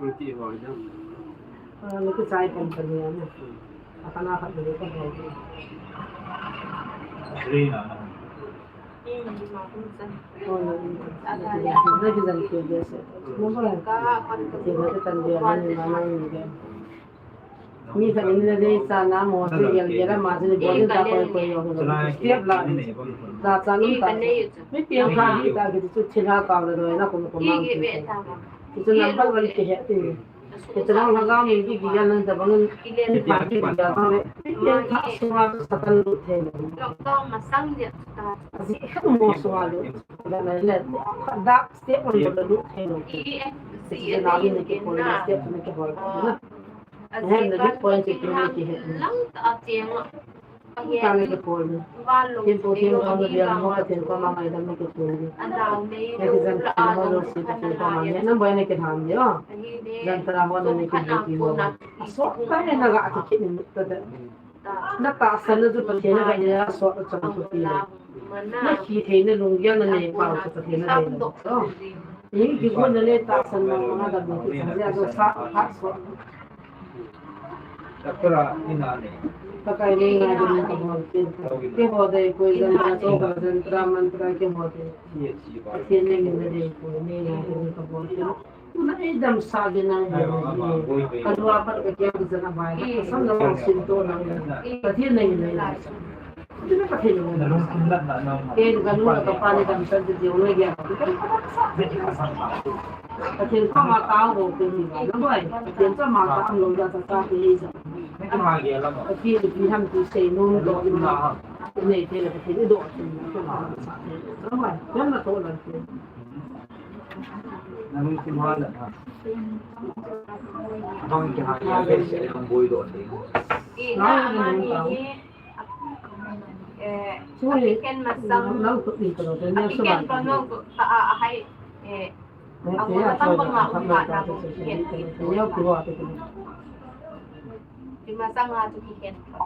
Iti hoi dam. Ah, ni ki chai pan pan ya na. Akana khat ni ko hoi. Rina. Mi khat in na dei cha na mo se gel gel a ma se bol ta koi koi yo. Step la. Da cha num ta. Mi piang kha hi ta ki chu thil ha kau le doi na kum kum ma. Ki chu number one ki he ti. Kei chu lang lhagao min ki gel nan tabang in, ki pa ki gel ta le, ki gel ta sunga chu Satan lut thei le. Lockdown masang dia ta. Aji khat mo sunga lut. Da na le, dark step on lut thei le. Ki na ni ki pol step ni ki bol na. Aji ka point ki ni ki he. Lang ta tiang. Ka na kipol ni. Thempu themgao na bial ho, Pathen koma ngaidam na kipol ni. Pathen jan ho jouse Pathen koma ngaidam na boi na kitham ni o. Jan tara ho na na kibuti ho. Asot ta na ga ati kit ni ta ta. Na tahsan na chu Pathen na ga ni asot a chang chu pi. Na hithei na lunggel na nei pau chu Pathen na nei lo. Ni kigon na le tahsan na ma dam na kitham ni a chu sa phat so. Doctor a ina nei. Pakai nei ngai ding ka bol pen. Keiho dei koi jan na to ka jan tra mantra keiho dei. Pathen nei na dei koi nei ngai ding ka bol pen. Tuna ei damsah ding na. Ka lua pat ka kiang jan a bai. Ka sam na sin to na. Pathen nei na. Pathen ka nu le ka pa ni kan san ti diu le ya. Pathen pa ma ta ho ko ni ba. Pathen pa ma ta am lo ya ta ta ti sa. Pathen pi ham ti sei no do ma. Nei te le Pathen do. Yan na to la. Nanu kim ha la. Bang ki ha ya ke se boi do. Eh, apiken masang, apiken pa no, ta a, ahai, eh, ako na tang bang ako pa na ako, apiken, apiken. Di masang nga to kiken pa.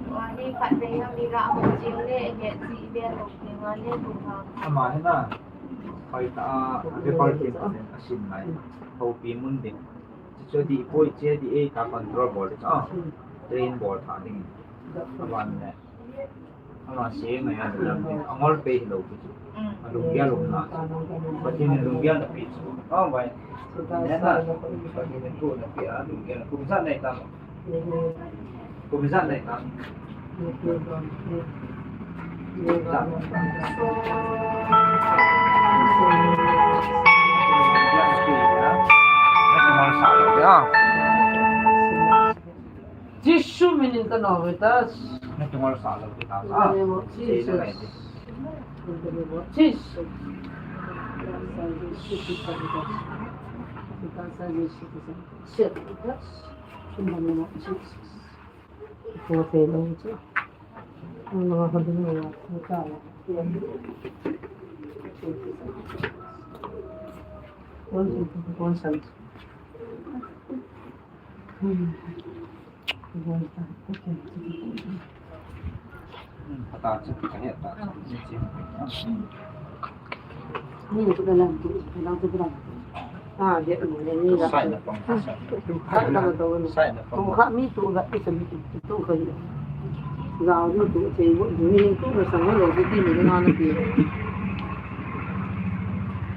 Wani khat ve ha mi la ako jing le, eh, si ve to, ni nga le to ha. Ama hina, pai ta, a, ve pal kin, a, asin lai. Hopi mun ding. Chu di poi che di e ta control bol cha. Train bol tha ding. Aban le. Ama se ngai a dam ding. Angol pe hi lo chu. Mm. Alunggel um na. Pathen in lunggel na pe chu. Oh, bai. Ne na. Pathen in thu na pe a lunggel. Kum sa nei ta. Kum ijat nei ta? Jesu min in ka nau ve ta. Na tungol sa lo ta. In the name of Jesus. In the name of Jesus. In the name of Jesus.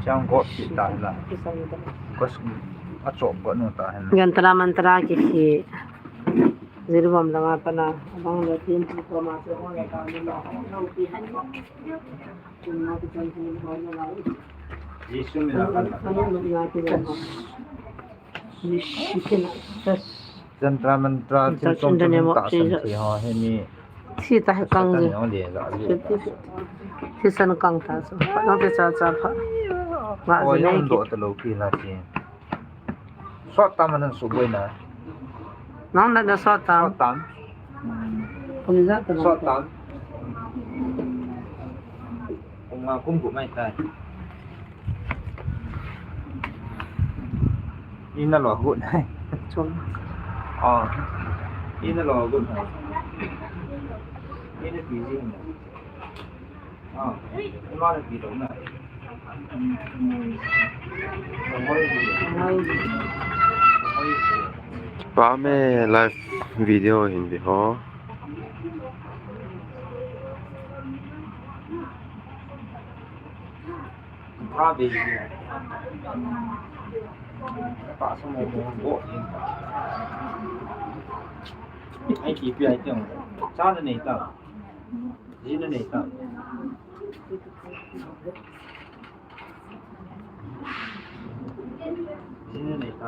Chang got si ta la. Got a chop got nu ta hen. Yantra mantra ki si. Jiribam langa pana, abang le tin tu ko ma se ko le ta ni ma, lo pi han ko. Tin ma tu chan tin ko na la. Jesu min a kan la. Anu lu ya ti la. Ni shi ke na. Jantra mantra tin tong tin ta san ti ho he ni. Thi ta he kang je. Thi san kang ta so. Pa no te cha cha pha. Ma je ne ki. Do ta lo ki la ti. Sot tam anan suboi na. Nang na na sot tam. Sot tam. Kum ijat tam. Sot tam. Kum nga kum kum mai tai. Ina lo gut nai. Chom. Oh. Ina lo gut nai. Ina busy nai. Pa me live video hin ve ho. Pa be. Pa sa mo mo bo hin. Ai ki pi ai tiang. Cha na nei ta. Ji na nei ta. Ji na nei ta.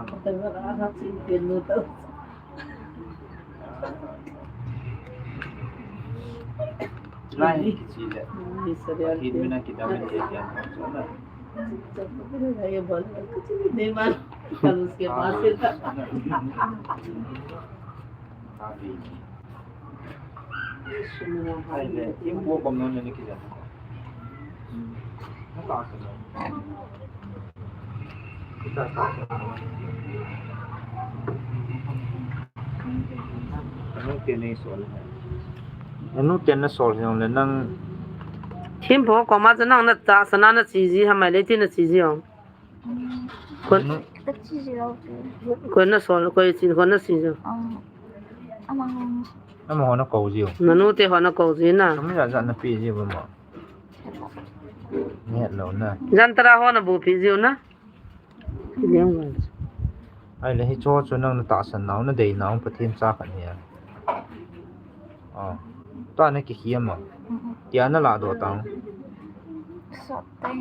Lai ni ki chi le. Ki mi na ki da mi ni ki an so na. ये बोल, कुछ भी नहीं मालूम। कल उसके पास से था। Anu ten na sol jong le nang. Thim pho koma chu nang na tahsan a na chi ji ham mai le ti na chi ji ong. Kon, kon na sol, kon chi, kon na chi ji. Amaho na kou ji. Nanu te ho na kou ji na. Kami la ja na pi ji ba ma. Ni het lo na. Jantra ho na bu pi ji na. Ahile hicho chu nang na tahsan nau, na dei nau Pathen cha khat hi a. Ah. Tua na kikhia ma. Tia na ladoh tau. Sot tai.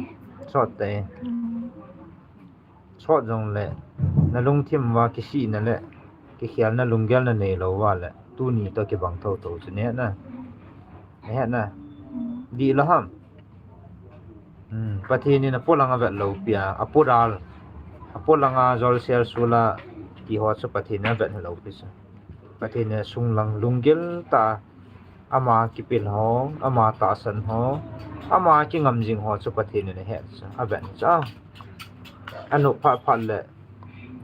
Sot tai. Hmm. Sot jongle, na lungthim uva kisihna le kikhelna lunggel na neilou uva le, tuni toh kibang thotho chu nahet na. Nahet na. Dih lou ham. Hmm, Pathen in apolanga vet lou pi a, aporal, apolanga jolsel sula, ti ho chu Pathen in avet lou pi chu. Pathen in asunglang lunggel tah a, ama kipil ho, ama tahsan ho, ama kingam jing ho chu Pathen in ahet chu, avet chu. Anop phat phat le,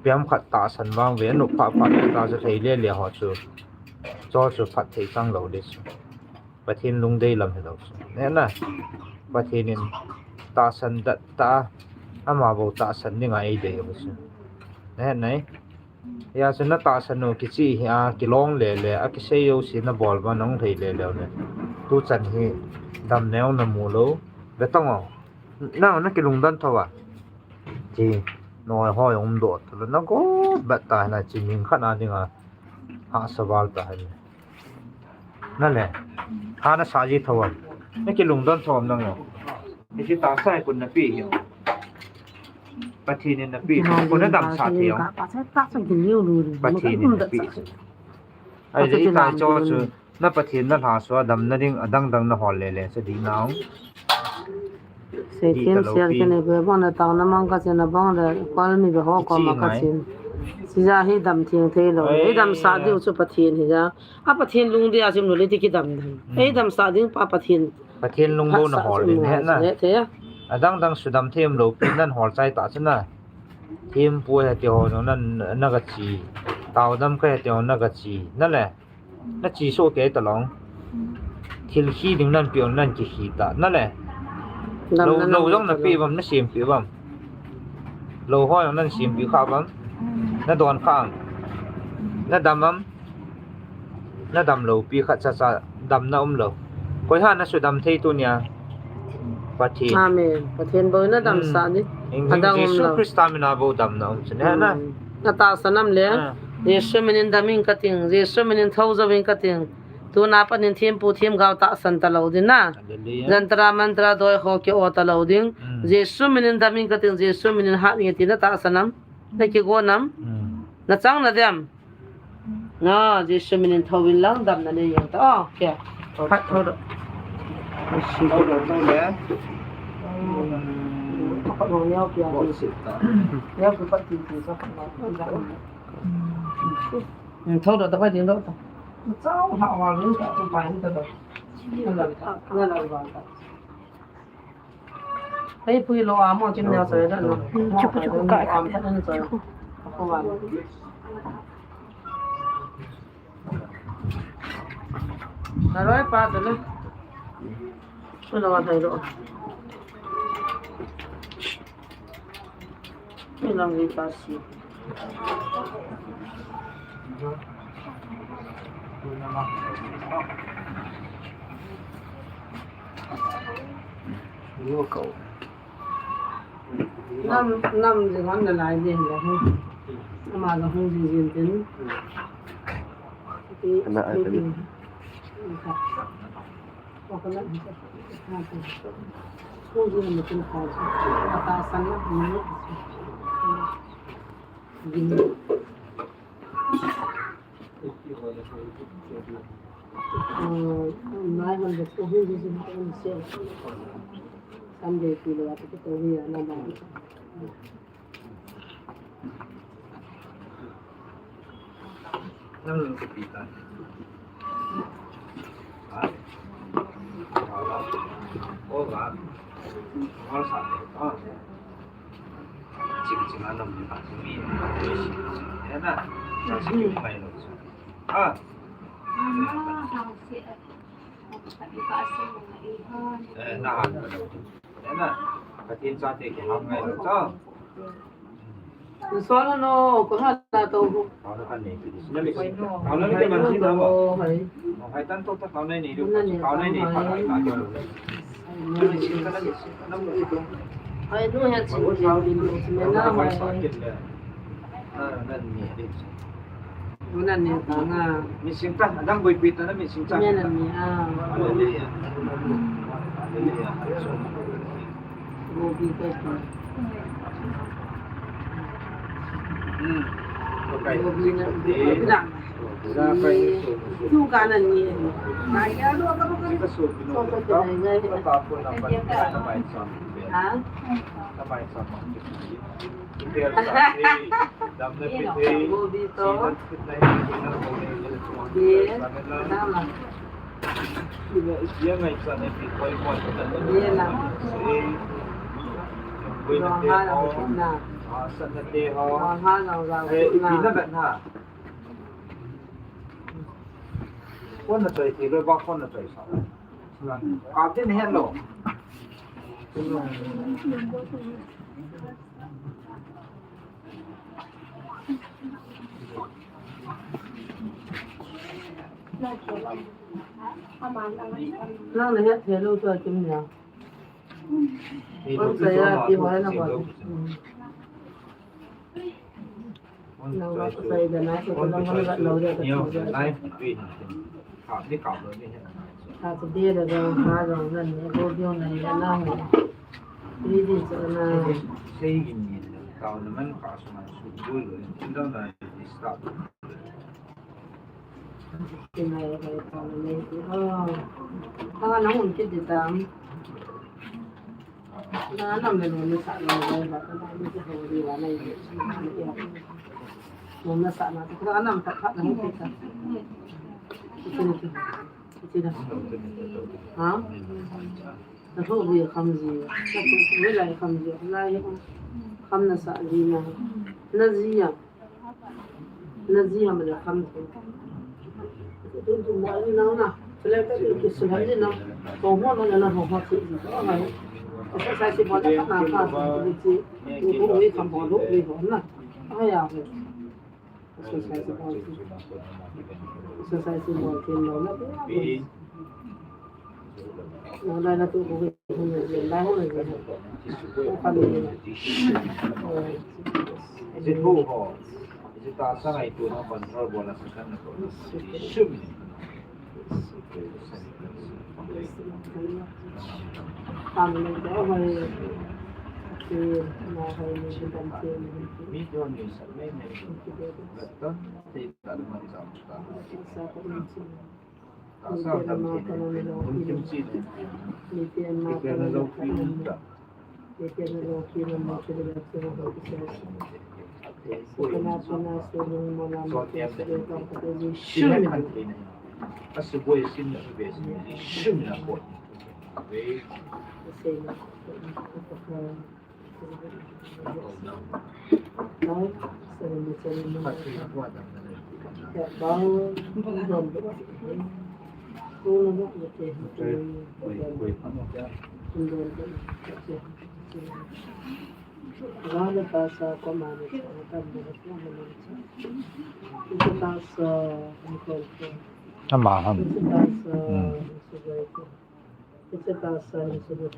piam khat tahsan vang ve, anop phat phat le ta chu thei le le ho chu. Cho chu phat thei chang lou le chu. Pathen lungdei lam hilou chu. Nahet na. Pathen in tahsan dat tah a, ama bou tahsan dinga eidei u chu. Nahet nai. Hia chu na tahsan u kichih hi a, kilong le le, akisei jouse na bol uva nahung thei le leu le. Tuchan hi damna jong na mu lou. Ve tang o. Nang na kilungdon tho a. Chi, noi ho jong umdoh tho lou. Na go bat ta na chi ning khat na dinga. Hahsa val ta hi. Na le. Ha na sa ji tho am. Na kilungdon tho am nang o. Hiche tahsa hi koin napeh hi. Pathen in napeh. Koin na damsah thei u. Pathen in napeh. Ahile itai cho chu na Pathen na lhasua damna ding adang dang na hol le le chu dih nau. Seithem sial kene be bang na tang na mang ka chen na bang le kol mi be ho koma ka chen. Sija hi dam theng thei lou. Hi damsah diu chu Pathen hi ja. A Pathen lungdei a sim lou le ti kidam dam. Ei damsah ding pa Pathen. Pathen lung bou na hol ding he na. Adang dang sudam them lou pi nan hol chai ta chu na. Thempu he ti ho jong nan na ga chi. Taodam ka he ti ho na ga chi. Na le. Na chi so ke ta long. Thil khi ding nan pi ong nan ki khi ta. Na le. Lou lou jong na pi bam na sim pi bam. Lou ho jong nan sim pi kha bam. Na don kha. Na dam bam. Na dam lou pi khat cha cha damna um lou. Koi ha na sudam thei tunia. Pathen. Amen. Pathen bou na damsah ni. Adang um lou. Jesu Christa mina bou damna um chu ne na. Na tahsan am le. Jesu minin dam ing ka ting. Jesu minin thou jou ing ka ting. Tuna panin thempu themgao tahsan ta lou ding na. Hallelujah. Jantra mantra doi ho ki o ta lou ding. Jesu minin dam ing ka ting. Jesu minin hat ing ti na tahsan am. Na kigon am. Na chang na dem. Na, Jesu minin thou in lang damna nei jeng ta. Oh, kya? Phat thou doh. Thou doh, thou le. Phat thou neo kya? Neo kya phat ti ti sa phat neo. Thou doh ta phat ding doh ta. Chau ha wa lu ta tu pai ta doh. Na la ta, na la ba ta. Hei pui lo amo kin neo soi da no. Chuku chuku ka ka. Naroi pa da no. Lo thai lo. Ilang ni pa si. Nam, nam jing hon nalai ding le. Ama jong hung jing jing tin. Ana ai tin. Sunday kilo ati ko to hi ana ba. Nan ni. Nan ni ta na. Mising ta, adang boipi ta na mising ta. Nan ni, ah. Hallelujah. Hallelujah. Boipi ta. Hmm. Okay. Boipi na. Za kai ni so. Tu ka nan ni. Na ya do ka ka. Ka so pino. So ka na. Ka ta ko na pa na mai sa. Ha? Na mai sa. Kona choi ti lo ba kona choi sa. Ka tin hello. Nang na het thei lou chu a kim nia. Kon sa ya ti hoi na ko. Nang ba ko sai da na ko ko lang hoi ga lou da ka. Ka ti ka lo ni he. Ka ti de da ga ha lo na ni ko dio na ni na ho. Ni di sa na. Sei gi ni ka na man ka su man su bu lo ni da na ni stop. Ina ya ka ta na ni. Ah. Ka na hun ki di tam. Na nam le lo ni sa lo ni ba ka na ni ki ho di wa na ni. Lo na sa na ka na nam ta ka na ni ki sa. Ha? Na tho ve kham ji, na tho ve lai kham ji, lai kham na sa ji na, na ji ya, na ji ya ma le kham ji. Tu tu ma ni na na, sele ka tu tu sele ni na, to ho na na ho ho ti ji to ha. Sa sa si mo na ka na ka ji ji, tu tu ve kham ho lo ve ho na, a ya ve. Exercise bol thei. Exercise bol thei lou na. Lou na na tu ko ko na je, lai ho na je. Ko ka ni. Isi ho ho. Isi ta sa ngai tu na control bol na sa kan na ko. Sum. Ama ham. Hmm.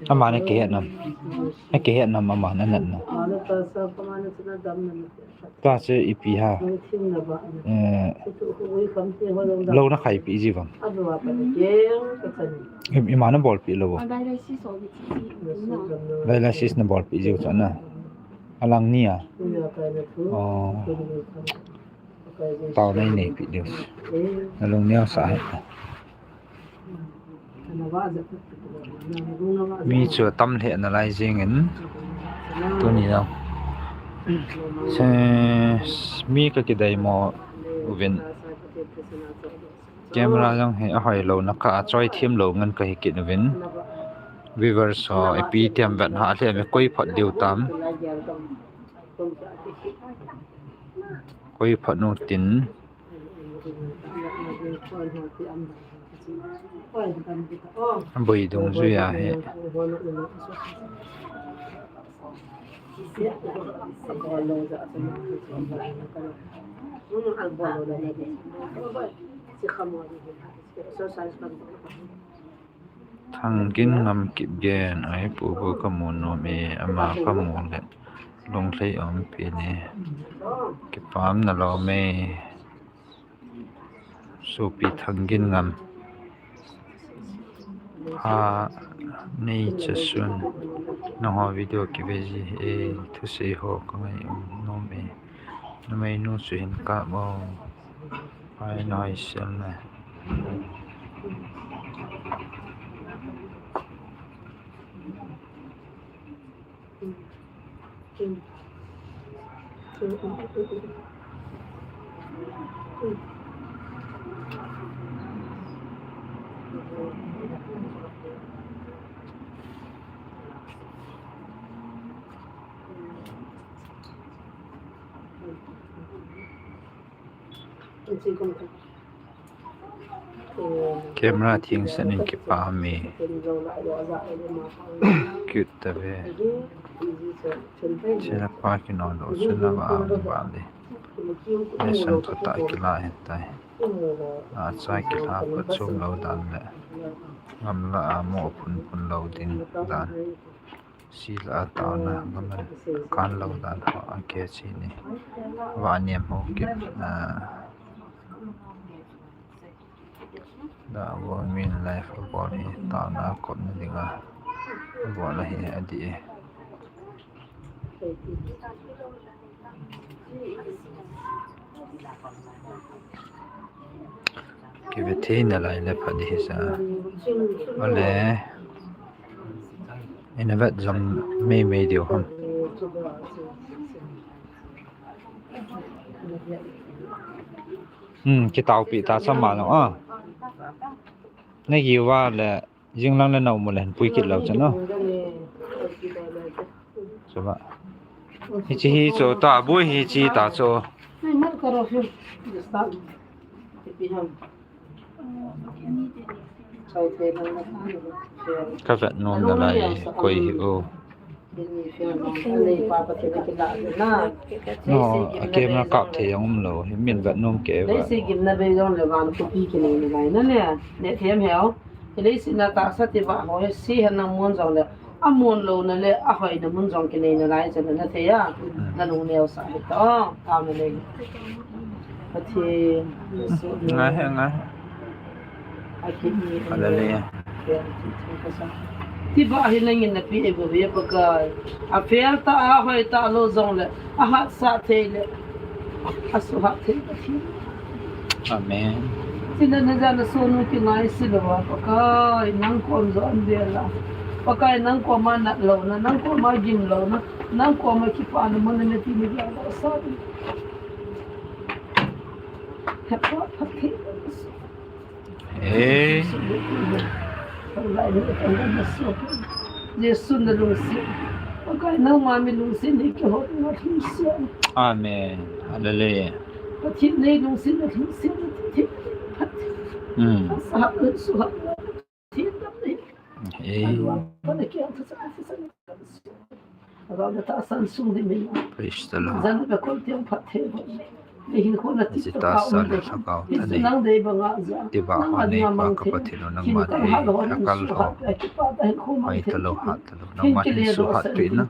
Ama na kihet nam. Na kihet nam ama na nat na. Ta se ipi ha. Eh, lou na khai pi ji vang. I, ima na bol pi lou. Dialysis na bol pi ji cha na. Alang ni a. Oh. Tao nei nei pi diu. Na lung neo sa. Mi chu tam lheh nalai jing in. Tuni jong. Se, mi ka kidei mo uvin. Camera jong hi ahoi lou na ka a choi thim lou ngen ka hi kit uvin. Viewers ho ipi tiam vet ha lhe mi koi phot diu tam. Koi phot nu tin. Boi dungjui a hi. Thangginngam Kipgen, ai pu bu ka mu nom e, ama ka mu le. Lunglhai um pi ni. Kipah na lou me. Sopi Thangginngam. Ha nei chasun. Nangho video kive ji e, thusei ho ka ngai um nom e. Numei nu chu hin kap mo. Hai noi sel ne. Camera theng sah in kipah me. Cute ta ve. Chila pa kino lo chuna va va le. Lesson kho ta kila hen tai. A cha kila pa chom lo dan le. Gamla a mo phun phun lo ding dan. Sila a taona, gaman kan lo dan ho, a ke chi ni. Va niam ho kit, a, da vo min life a bol hi, taona kop na dinga, a bol a hi, a di e. Kive thei na lai le pha di hi sa. Ole. Ina vet jom mei mei diu ham. Hmm, kitao pi ta sa ma lo a. Na gi va le. Jinglang le nau mu le pui kit lo chu no. Chuba. Hichi hi chu ta bui hichi ta chu. Ka vet nom na lai koi hi o. No, a camera kap thei jong um lo. Hi min vet nom ke va. Leiset gimna bei jong le van copy kinei na lai na le. Ne them heo. Hi leiset na tahsa ti va ho hi si han na mun jong le. A mun lo na le, a hoi na mun jong kinei na lai chan na thei a. Hmm. Na lung neo sa hi to. Ta me le. Pathen. Ngai he, ngai he. A kit ni. Hallelujah. Ti ba hi nangin na pi e bo ye Pakai. A fel ta, a hoi ta lo jong le. A hat sa thei le. A su hat thei Pathen. Amen. Tina na jana sonu ki ngai si lo a Pakai nang kom jo an vela. Pakai nang kom a nat lo na, nang kom a gim lo na, nang kom a kipa na mo na ti ni ja lo sa ni. He pa pa ki. Ei. Jesu na lungset. Pakai nangma mi lungset nei kihot na lungset. Amen. Hallelujah. Pathen nei lungset na lungset na ti ti. Hmm. Sa ha su ha. Pathen dam nei. Ei. Pathen kiang sa sa sa. Praise the Lord. Jita sa le lhagao thanei. Tiva ho nei pa ka Pathen u nangma nei a kal ho. Hoi talou, hat talou. Nangma hin suhat pi na.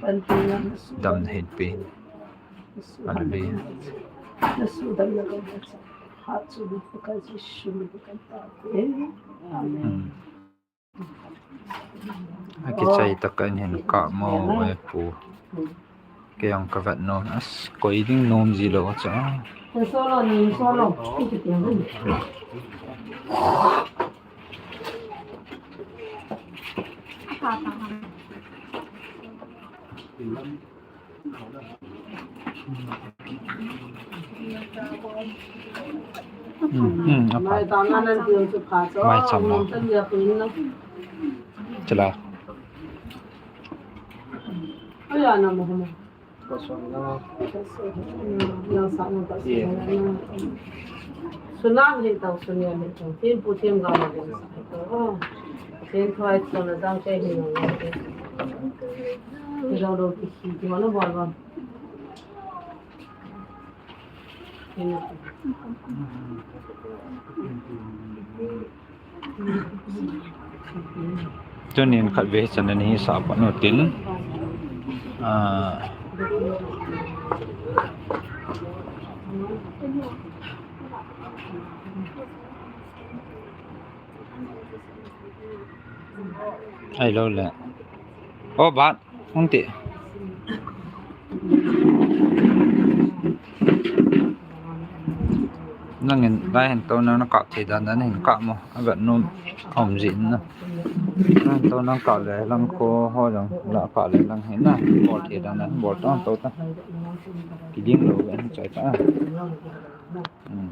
Damna hin pi. Hallelujah. Amen. Hmm. Akichai tah in hin kap mo e pu. Kei jong ka vet nom as koi ding nom ji lou cha. Hmm, hmm, apa? Mai cham na. Chala. Suna le tau sunia le tau. Tin pu tin ga ma le sa. Tin thoi chona jang ke hi no. Ti lo lo ti hi ti ma no bol bol. Tunin khatvei chan nahi sah pan u tin, ah, Ahilou le. O, bat. Hung ti. Nangin lai hin to na, na kap thei dan dan hin kap mo. A vet nom um jin na. Lai hin to na kap le lang kho ho jong la kap le lang hin na. Bol thei dan dan bol to to ta. Kiding lou ve hin choi ta. Hmm.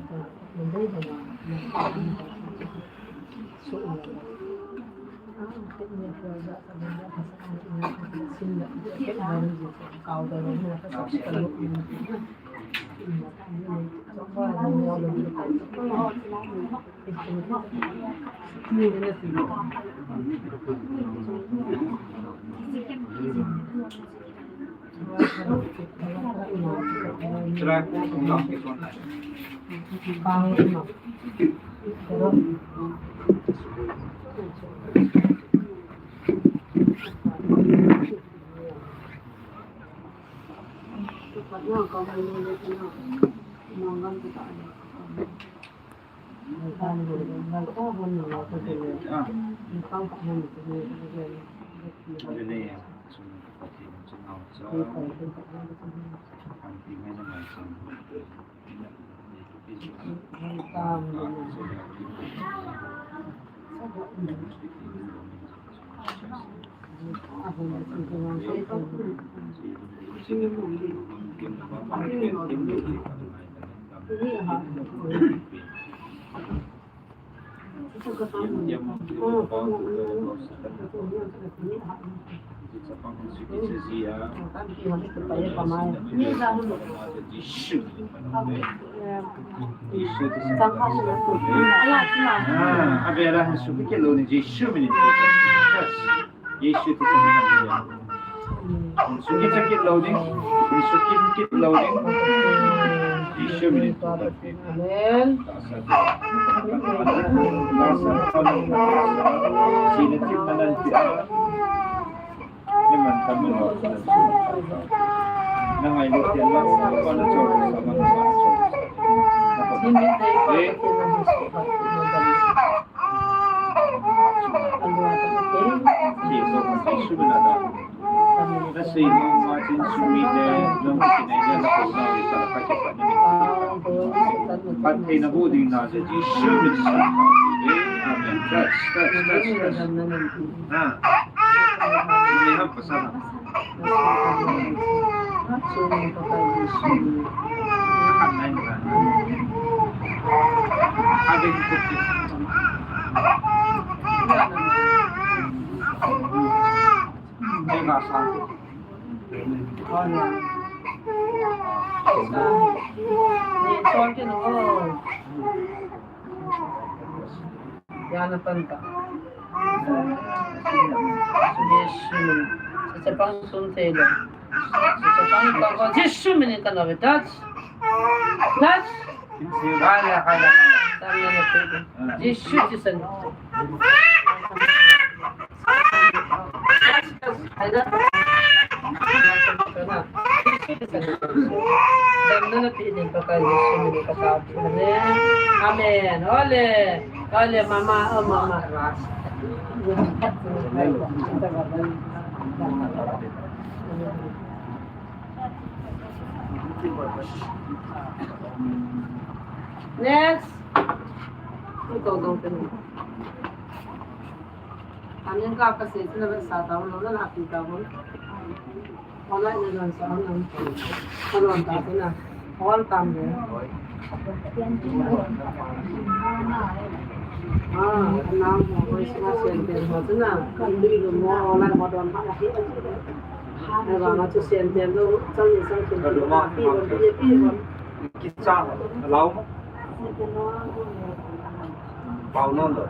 Jesu ti sa min a. Suki sa kit lou ding. Suki kit lou ding. Jesu min in tu ta. Amen. Ta sa ti. Ta sa ti. Sina ti na nan ti a. Ni man ta min lo. Na ngai lo ti na. Ko na cho sa man sa cho. Eh. Yana panta. Jesu. Sa chapang sun te lo. Sa chapang ta ko Jesu min in ka na ve. Touch. Touch. Hala, hala, hala. Tama na po. Jesu ti san. Amen. Ole. Ole, mama. Oh, mama. Next. Ito, ito, ito. Anin ka kasi sila sa taon, wala na kita mo. Wala na lang sa ano. Ano ang taon na? All time mo. Ah, ano mo? Wala na sila mo. Wala mo doon. Ay, ba nga to siyente, no? Saan yung isang siyente? Pi, pi, pi. Kitsa, alaw mo? Pao noon do.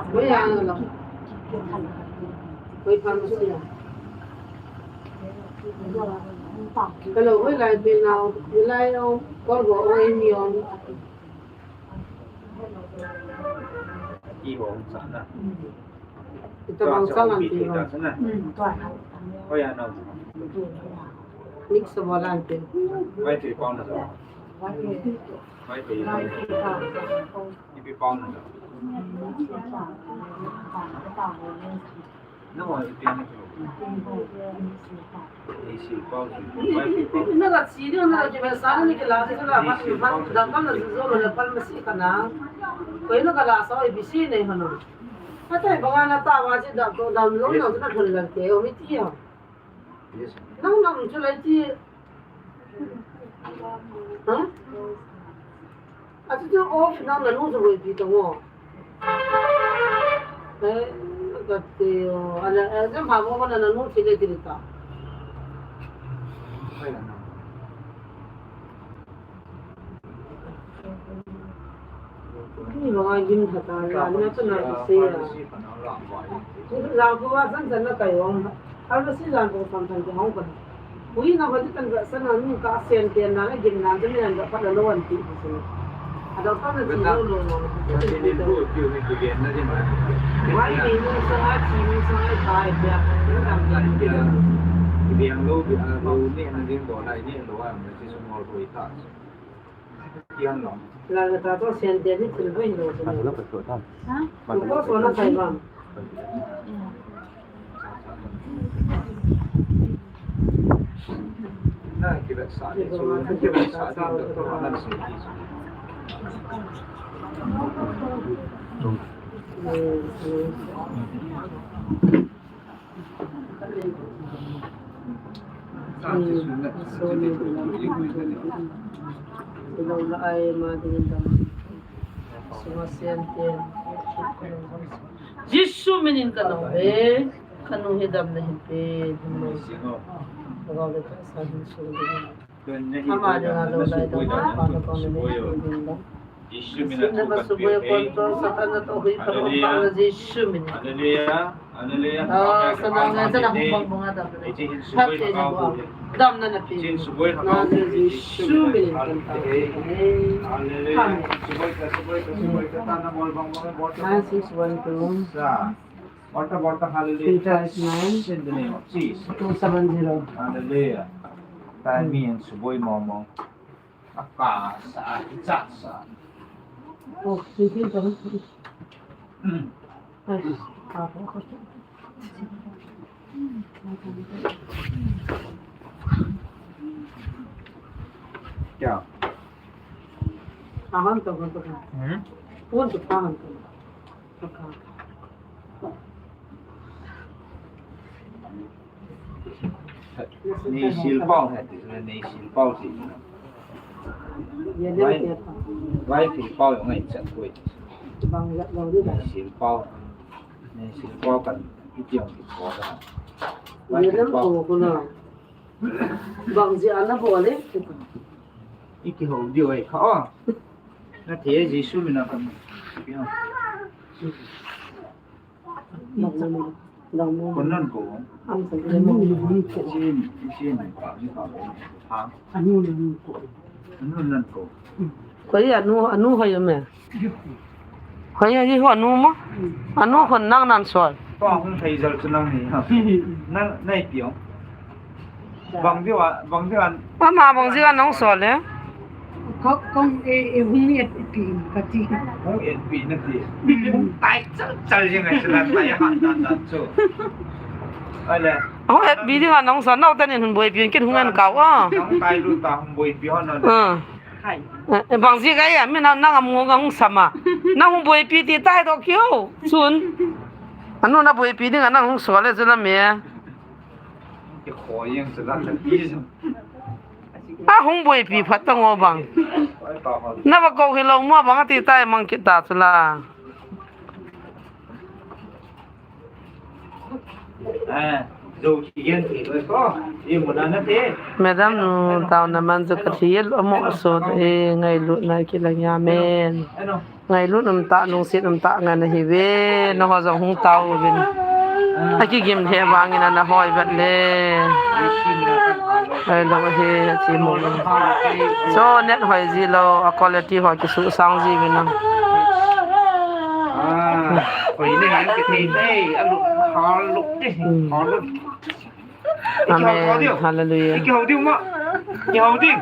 Kuya, ano lang? Kuya, paano sila? Hello, kuya, live din ako. Nilay yung call ko, o yun. Ihong sana. Ito bang sa lang tiro. Hmm, tua na. Mix sa mo lang tiro. Mai tui pao na sa. Mai tui pao. Ipi pao na sa. Ati tu off nang nanu suboi pi tong o. Eh, kati o. Ala, eh, jam ha mo na nanu chile kiri ta. Ni ba ngai gin ha ta ya, na tu na tu se ya. La ko wa san san na kai wang. Ar ba si lan ko san san ko hong ko. Ui na ba ti tan ga san na nu ka sen ten na na gin na de ne ga pa la lo an ti. A do pa na ti lo lo lo. Wai ni nu sa a ti nu sa a ta ya. Biang lo, biang lo ni na ding do lai ni lo a, na ti su mo lo i ta. Kian lo. La ga ta to sen ten ni ti lo lo. Ha? Ko so na sai ba. Jesu minin kanao e, kanu hi damna hin pe, hin mai. Lhagao le tahsa hin sung ding. Ama dinga lou lai dam, pa le kong le hin ding dam. Jesu minin. Jesu minin. Hallelujah. Hallelujah. Hallelujah. Ah, sana ngai sana hung bang bang a dam. Hap te ni bang. Damna na pe. Jesu minin kan ta. Hallelujah. Amen. Nine six one two. What about the hallelujah? Three five nine. In the name of Jesus. Two seven zero. Hallelujah. Time me and suboi mama. Akasa, akasa. Oh, three five nine. Mm. Ay, ako. Kya? Ahan to, ahan to. Hmm? Phone to, ahan to. Neisil pau hai ti, neisil pau ti. Vai, vai sil pau jong ngai chat koi. Neisil pau, neisil pau kan iti jong kiko da. Vai sil pau. Bang jeh a nabol e. Iki hou diu ahi kha o. Na thei Jesu min a kan. Konan ko. Isin, isin, pa, ni pa. Ha? Anu nan ko. Anu nan ko. Koi anu, anu hoi me. Hoi, hoi, hoi, anu mo? Anu kon nang nan sol. Pa hung thei jal chu nang ni ha. Nang, nai piong. Bang diu a, bang diu a. Ama bang diu a nang sol le. Ko, kong e, e hung et pi ka ti. Hung et pi na ti. Hung tai chal chal jing ai chu nan tai ha nan nan chu. Ai le. Hung et pi diu a nang sol nau ta nin hung boi pi kin hung an kau a. Nang tai lu ta hung boi pi hon na. Hai. Eh, eh, bang jeh a ya, mi na, nang amu nga hung sama. Nang hung boipi ti tai to kio. Sun. Anu na boipi ding a nang hung sol le chu la me. Ke kho yang chu la ka ti chu. A hung boipi phat ta ngo bang. Ai ta ha. Na ba ko hi lo mo bang ti tai mang kit ta chu la. Madam nu, taona man chu ka thil amo so e ngailutna kila nge amen. Ngailut um tah, lungset um tah ngen ahi ve, nangho jong hung tao uvin. Akigim lheh vangin ana hoi vet le. Hoi lo hi, chi mo. So net hoi ji lo, a quality ho kisuh sang ji vin am. Koi le hang kithei te, alu, hal lu te, hal lu. Amen. Hallelujah. Kihou ding ma. Kihou ding.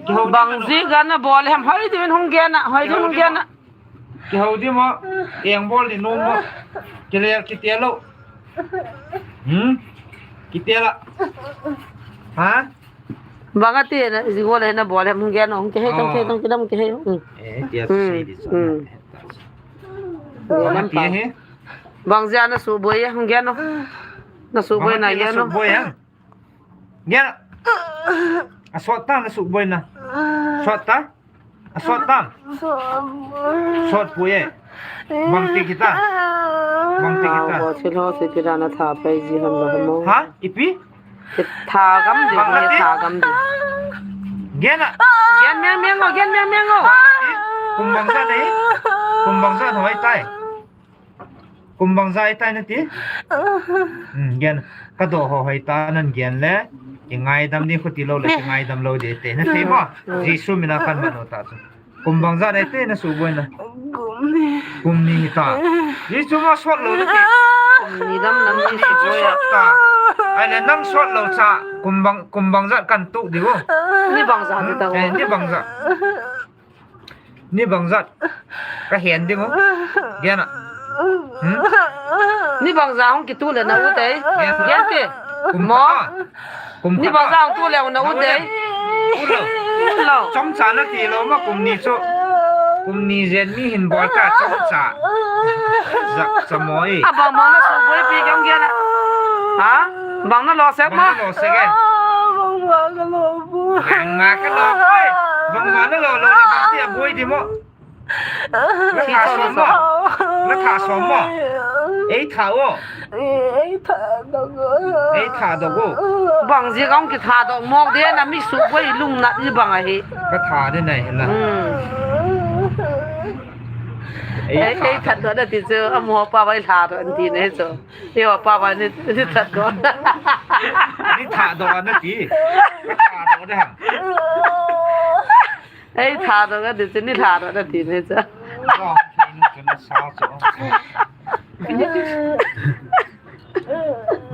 Kihou ding. Bang ji gana bol hem, hoi ding hung gena, hoi ding hung gena. Kihou ding ma. Eng bol ding nom ma. Kile, kitel lou. Hmm? Kitel a. Ha? Bang ati na, isi gol na bol hem hung gena, hung kihei, hung kihei, hung kihei, hung kihei. Eh, tia sei di so. Bang ati he. Bang jia na suboi a, hung gena. Na suboi na gena. Boi a. Gena. A sot ta na suboi na. Sot ta. A sot ta. Sot poi e. Bang ti kita. Bang ti kita. Bo thil ho se ti dan a tha pai ji ham lo mo. Ha? Ipi? Tha gam di, tha gam di. Gena. Gen meng meng o, gen meng meng o. Kum bang jat nei. Kum bang jat hoi tai. Kum bang jat tai nati. Hmm, gen. Ka do ho hoi ta nan gen le. Kingaidam ni khuti lou le, kingaidam lou di te. Na thei mo. Jesu mina kan mano ta chu. Kum bang jat nei te na suboi na. Kum ni. Kum ni ta. Jesu ma sot lou nati. Kum ni dam lam ni suboi a. Sot ta. Ai le nang sot lou cha. Kum bang, kum bang jat kan tu di o. Ni bang jat ta. Eh, ni bang jat. Ni bang jat. Ka hen ding o. Gen a. Hmm? Ni bang jat hung kitu le na u te. Gen a. Gen te. Kum mo. Ni bang jat hung tu le na u te. U lo. U lo. Chomcha na ti lou ma kum ni chu. Kum ni jen mi hin bol ta chomcha. Jat cha mo e. A bang bang na suboi pi kong gen a. Ha? Bang na lo sek ma. Bang na lo sek e. Bang ma ka lo boi. Bang ma ka lo boi. Bang ma na lo lo le bang ti a boi di mo. La tha som mo. La tha som mo. Ei tha o. Ei tha doh o. Ei tha doh o. Bang ji kong kitha doh mo de na mi suboi lung na ni bang a hi. Ka tha de nai hela. Hmm. Ei, ei, ei, that doh na ti chu, amo pa vai tha doh ti ne chu. Ei, pa vai ni, ni that doh. Ni tha doh na ti. Ka tha doh de ham. Ei, tha doh na ti chu, ni tha doh na ti ne chu. Doh, ni chu na sa chu.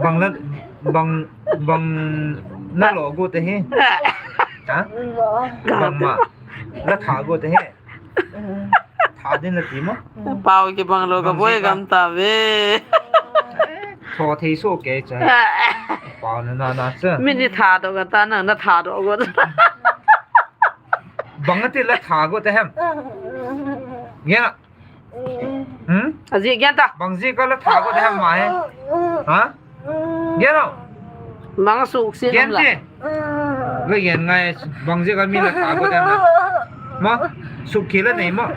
Bang la, bang, bang na lo gu te hi. Ha? Bang ma. La tha gu te hi. Tha din la ti mo. Pau kibang lou ka boi gam ta ve. Tho thei so ke cha. Pau na na na cha. Mi ni tha doh ka ta na, na tha doh gu. Bang ati la tha gu te hem. Nge na. Hmm? Aji gen ta. Bang ji ka la tha gu te hem ma he. Ha? Gen o. Bang suk si gen la. Ti. La gen ngai bang ji ka mi la tha gu te hem. Ma? Suk ki la nei ma.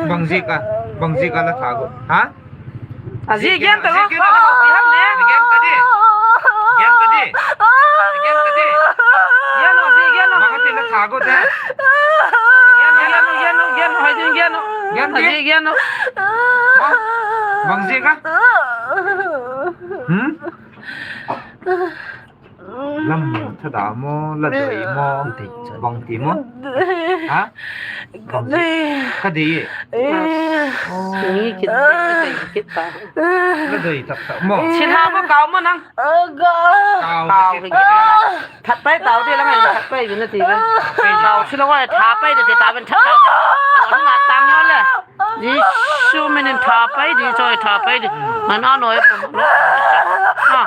Bang ji ka, bang ji ka la tha gu. Ha? Aji gen ta. Aji gen ta. Ti ham ne. Gen ta di. Gen ta di. Gen ta di. Gen o, aji gen o. Bang ati la tha gu te. Gen o, gen o, gen o, gen o, hai din gen o. Gen di. Aji gen o. Bang ji ka. Hmm? Lam thada mo, la doi mo, bang ti mo. Ha? Bang ti. Ka dei. Oh. Ni kit, kit, kit ta. La doi tak tak mo. Chin ha mo kau mo nang. Kau, kau kit. That pai tau di la ngai, that pai na ti ve. Kau si lo ngai, tha pai de ta ben that. Lo na tang le. Jesu minin tha pai di, choi tha pai di. Ngan a noi pa. Ha.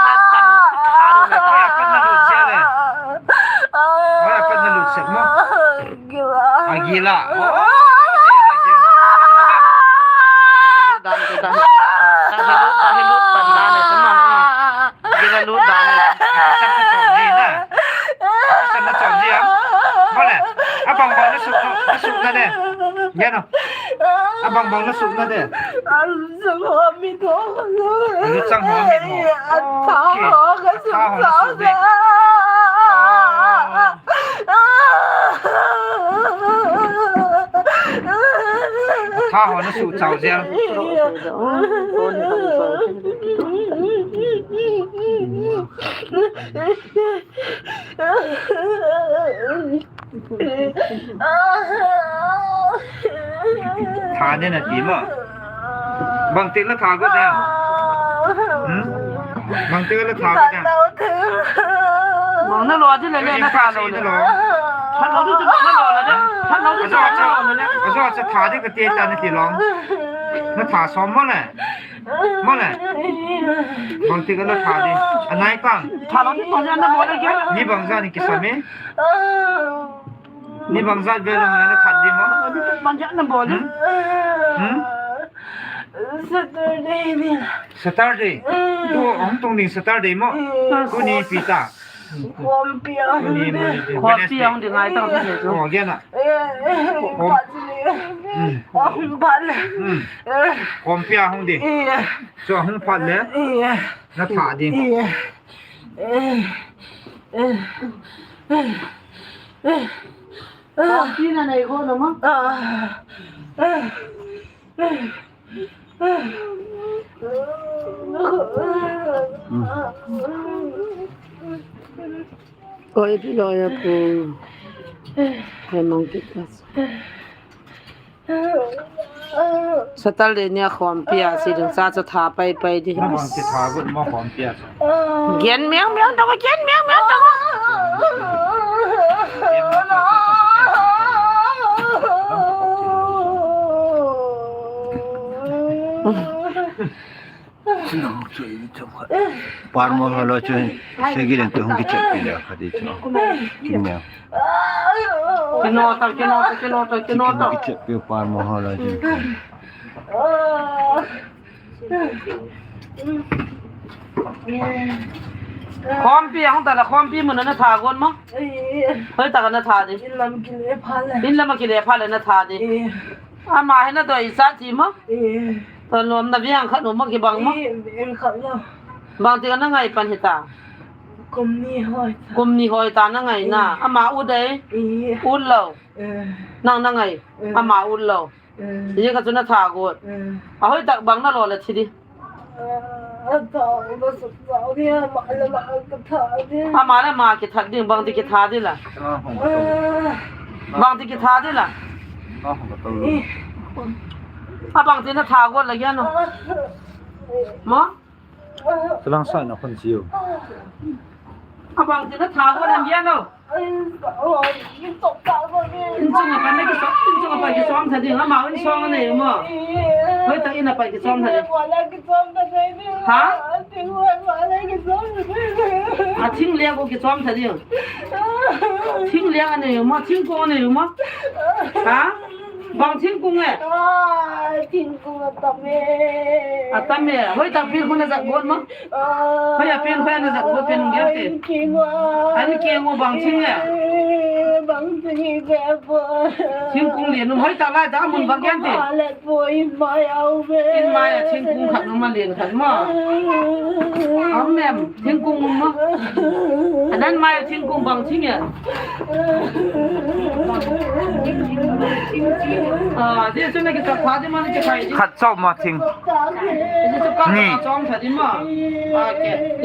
Na dam tha ru na ta. Oi, apat na lut sia le. Oi, apat na lut sia mo. Agila. Oh, agila, agila. Dan kita. Tahilu, tahilu, pandan itu mah. Gila lu dan. San na chom ji na. San na chom ji am. Mo le. Abang bang na suk, na suk na de. Gen o. Abang bang na suk na de. Alu chang ho mi tho. Alu chang ho mi tho. Atha ho ka suk. Atha ho na suk de. Atha ho na suk chao jel. Tha ding nati mo. Bangtik la tha got ding. Hmm? Bangtik la tha got ding. Bang na lo ding le le na tha lo le. Tha lo ding chu bang na lo le. Tha lo ding chu bang na lo le. Ajo cha tha ding kati ta nati long. Na tha som mo le. Mo le. Bangtik la tha ding. Anai tang. Tha lo ding chu bang na lo le. Ni bang ja ni kisam e. Ni bang jat ve lang na that ding mo? Bang jat na bol. Hmm? Hmm? Saturday ni. Saturday. Hmm. Tu hung tung ding Saturday mo? Hmm. Tuni ipi ta? Khompi a. Tuni Monday. Khompi a hung ding ngai tang ni tu. Oh, gena. Eh, eh, Khom- pat ni. Hmm. Hung pat le. Hmm. Eh. Khompi a hung ding. Eh. So hung pat le. Eh. Na that ding. Eh. Eh. Eh. Eh. Khompi na nei ko na ma? Ah. Koi pi lo ya pu. Hai mang kit ka. Saturday ni a khompi a si ding cha cha tha pai pai ding. Na bang ti tha got mo khompi a. Gen miang miang tong, gen miang miang tong. Parmo holo chu, segi leng tu hung kichep pi le, kati chu. Kimya. Kino ta, kino ta, kino ta, kino ta. Hung kichep pi parmo holo chu. Khompi, hung ta la khompi mun na tha gon mo? Hoi ta ka na tha di. In lam kile pha le. In lam kile pha le na tha di. Ama hi na doi sa ti mo? Eh. Tolom na viang khat mo kibang mo? Eh, viang khat lo. Bang ti na ngai pan hita? Kum ni hoi ta. Kum ni hoi ta na ngai na. Eh. Ama u dei? Eh. U lo. Eh. Nang na ngai. Eh. Ama u lo. Eh. Ye ka chu na tha got. Eh. A hoi tak bang na lo le thi di. Ama le ama kithat ding, bang ti kithat di la. Bang ti kithat di la. A bang ti na tha got la gyan no. Mo? Tulang sa na khun jiu. A bang ti na tha got la gyan no. Insung a pan na kisom, insung a pan kisom tha ding, ama insung a nei mo. Hoi ta in a pan kisom tha ding. Ha? A thing liang ko kisom tha ding. Thing liang a nei mo, thingkung a nei mo. Ha? Bang thingkung e? Thingkung a tam e. A tam e. Hoi ta pin ko na jat got mo. Hoi a pen, hoi a na jat got pen nge te. An keng o bang thing e. Bang thing e po. Thingkung lian um hoi ta lai ta mun bang yan te. Hoi le po in mai au ve. In mai a thingkung khat um a lian khat mo. Am mem, thingkung um mo. Anan mai a thingkung bang thing e. Ah, dia tu na kita pha di mana cekai di. Khat chom ma thing. Ni.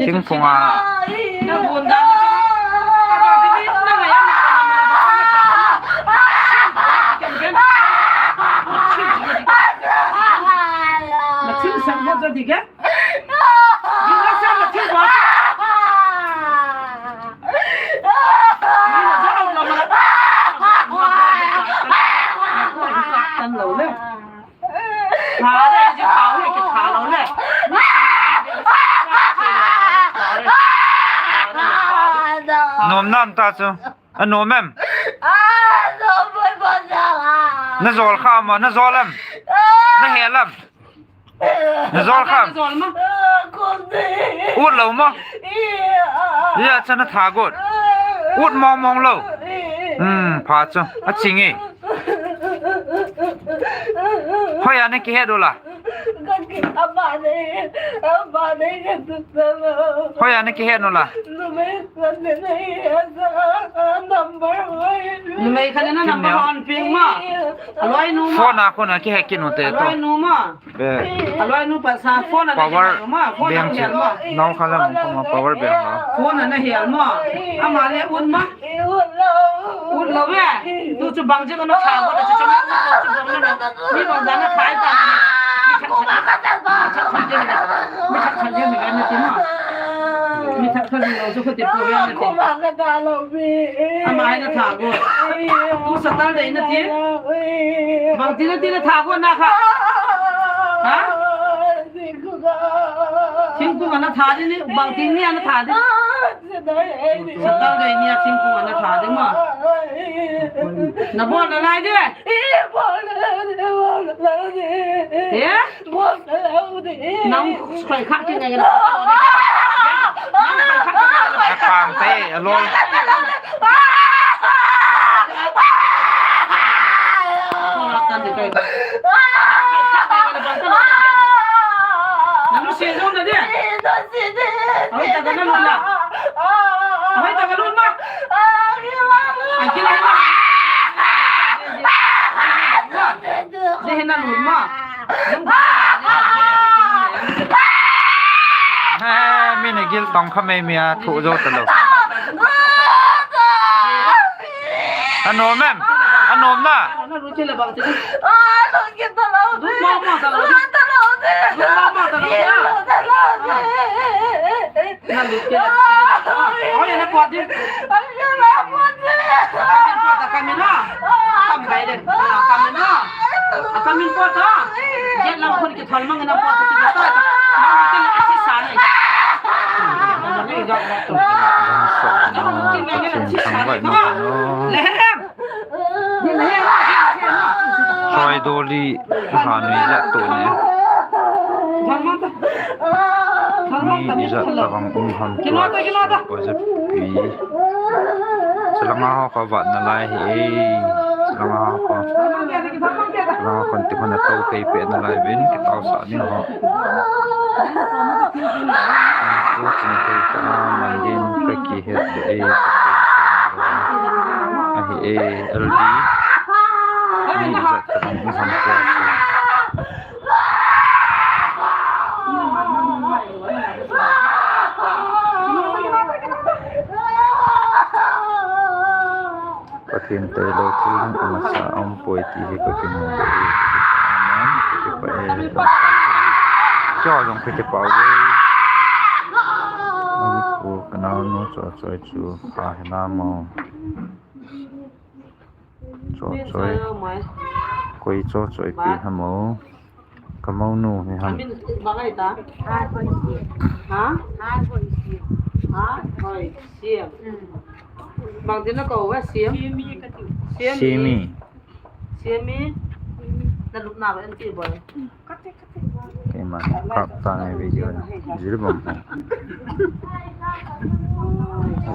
Thingphung a. Nom nam ta chu. A nom em? Na jol kha ma, na jol em? Na hel em? Na jol kha? Ut lou mo? Ya, cha na tha got. Ut mong mong lou. Hmm, pha chu. A ching e. Hoiya nakihet u la? Ka ki-, ama nei, ama nei ka tu sa lo. Hoiya nakihet u la? Numei khat nei asa, number hoi. Numei khat na number hoi ping ma. Aloi nu ma. Phone a kona kihet kit u te to. Aloi nu ma. Be. Aloi nu pa sa phone na power hial ma. Phone na bank hial ma. Nau kha lam ko ma power bank ma. Phone na hial ma. Ama le un ma. Ut lou ve. Tu chu bang jeng ana tha go, tu chu bang na. Mi bang jana thai ta. Mi thak thak jeng. Mi thak thak jeng na ti ma. Mi thak thak jeng chu ko ti ko na ti. Ama ai na tha go. Tu satal dei na ti. Bang ti na ti na tha go na kha. Ha? Thingkung ana tha di ni, bang ting ni ana tha di. Satal dei ni a thingkung ana tha di ma. Na bol nalai di. He? Nang khoi kha ki ngai na. Nang khoi kha ki ngai na. Pang te, aloi. Nanu se jo na de. Ahoi ta ka na lun la. Ahoi ta ka lun ma. Ai ki la ma. De he na lun ma. He, mi ni gil tong kha mei mi a thu jo ta lo. Anom em? Anom na? Lehem. Choi doli ha nui la tu ne. Mi ijat tabang um ham tua. Ko ja pi. Chalanga ho ko vat nalai hi. Chalanga ho ko. Chalanga ho kon ti kon na to kei pe nalai vin ki tau sa ni ho. Ko chin kei ta man din ka ki het de ei. Ahi e, L D. Ni ijat tabang ni ham ko. Pathen tailou thil ding amasa aumpoi ti hi ka kimu e. Amen. Ka kipah e. Cho jong ka kipah e. Amen. Pu ka naonu Chochoi chu kha hi na mo. Chochoi. Koi Chochoi pi ham o. Ka monu hi ham. Amin bang ai ta? Ha? Ha? Hoi Siam. Bang tin na ko va Siam. Siami. Siami. Na lup na va en ti boi. Keima kap ta ngai video na. Jil bom.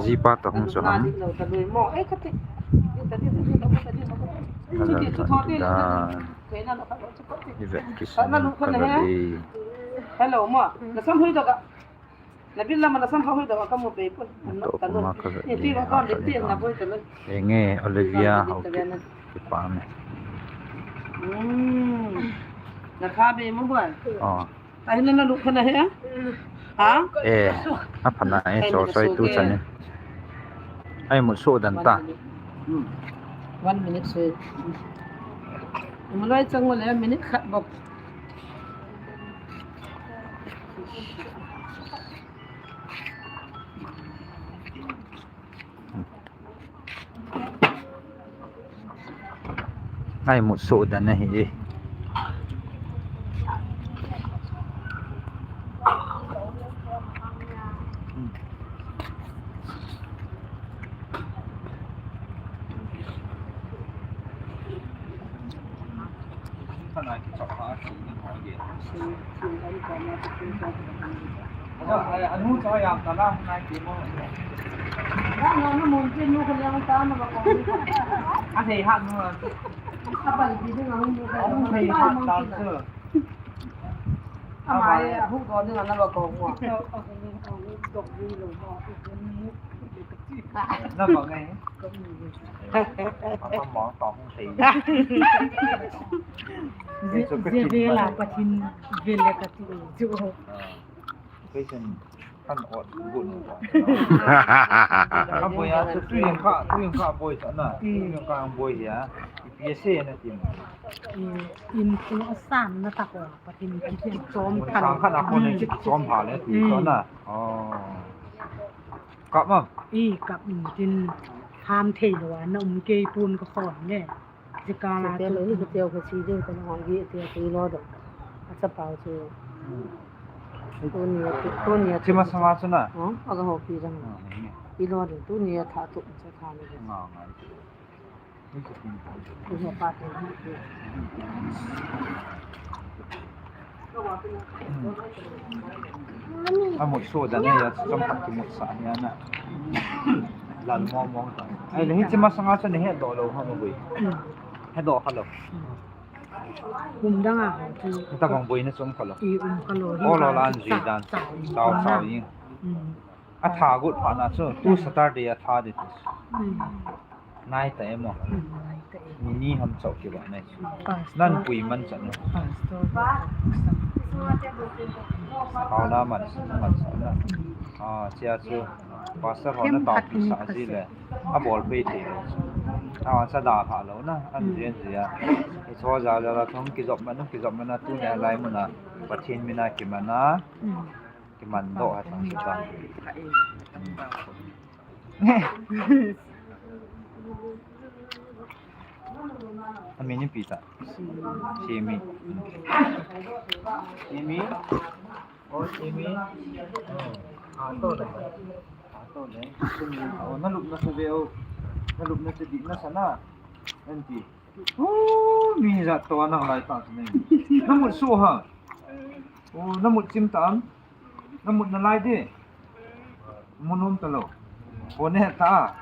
Ji pa ta hung so ham. Hello, hello, hello. Hello, mo. Na sam hui doh ka. Na bil lama na sam hui doh ka mu pe pun. To kuma ka ve. Enge Olivia ho ki pa me. Hmm. Na kha be mo boi. Oh. Ahi na na lu khana he? Ha? Eh, a phana e, so soi tu chan e. Ai mu so dan ta. Hmm. One minute so. Mu lai chang le minute khat bok. Ai mu so dan ahi e. Ahung thei khat dan chu. Ama e, ahung don ding ana lo ko mo. Na bang e. Apa mo to hung thei. Zia, zia vela Pathen vel le kati chu. Patient kan ot gun. Aboi a, so tu yang ka, tu yang ka boi sa na. Mm. Tu yang ka boi ya. P S A na tim. Mm. In tu asan na ta ko, Pathen ki chom. Sang kan a ko ne chom ha le tu na. Oh. Kap ma. I kap in tin ham thei lo na um kei pun ka khon ne. Jikala te lo hi, tu te ka si de ka hong gi te tu lo do. A cha pau chu. Tunia, tunia. Chima sama chu na? Oh, aga ho pi jang. Ah, ni. Pi lo de, tunia tha tu cha tha le. Nga, nga. Tu ho pa te. Amut so dan ya, chom khat kimut sa ya na. Lal mo mo ta. Ai, le hiche masanga chu nahe doh lou ham boi. He doh kha lou. Kum dang a. Ta bang boi na chom kha lou. I um kha lou. O lo lan zui dan. Chao chao yin. A tha gut pha na chu. Tu Saturday a tha de tu. Nai ta em o. Nai ta em. Ni ni ham chau ki ba nai. Pastor. Nan pui man chan. Pastor. Hau na man, man sa na. Ah, chia chu. Pastor ho na tao pi sa ji le. A bol pe thei lo. A sa da pha lo na. An jen ji a. I cho ja ja la thong ki jop man, ki jop man na tu ne lai mun a. Pathen min a ki man a. Ki man doh ha thang si ta. A min ipi ta? Simi. Simi. Oh, Simi. Oh, a to le. A to le. Simi. Oh, na lup na su ve o. Na lup na su di na sa na. Anti. Oh, mi jat to nang lai ta ne. Na mut su ha. Oh, na mut chim ta am. Na mut na lai de. Mun um ta lou. Ko ne ta.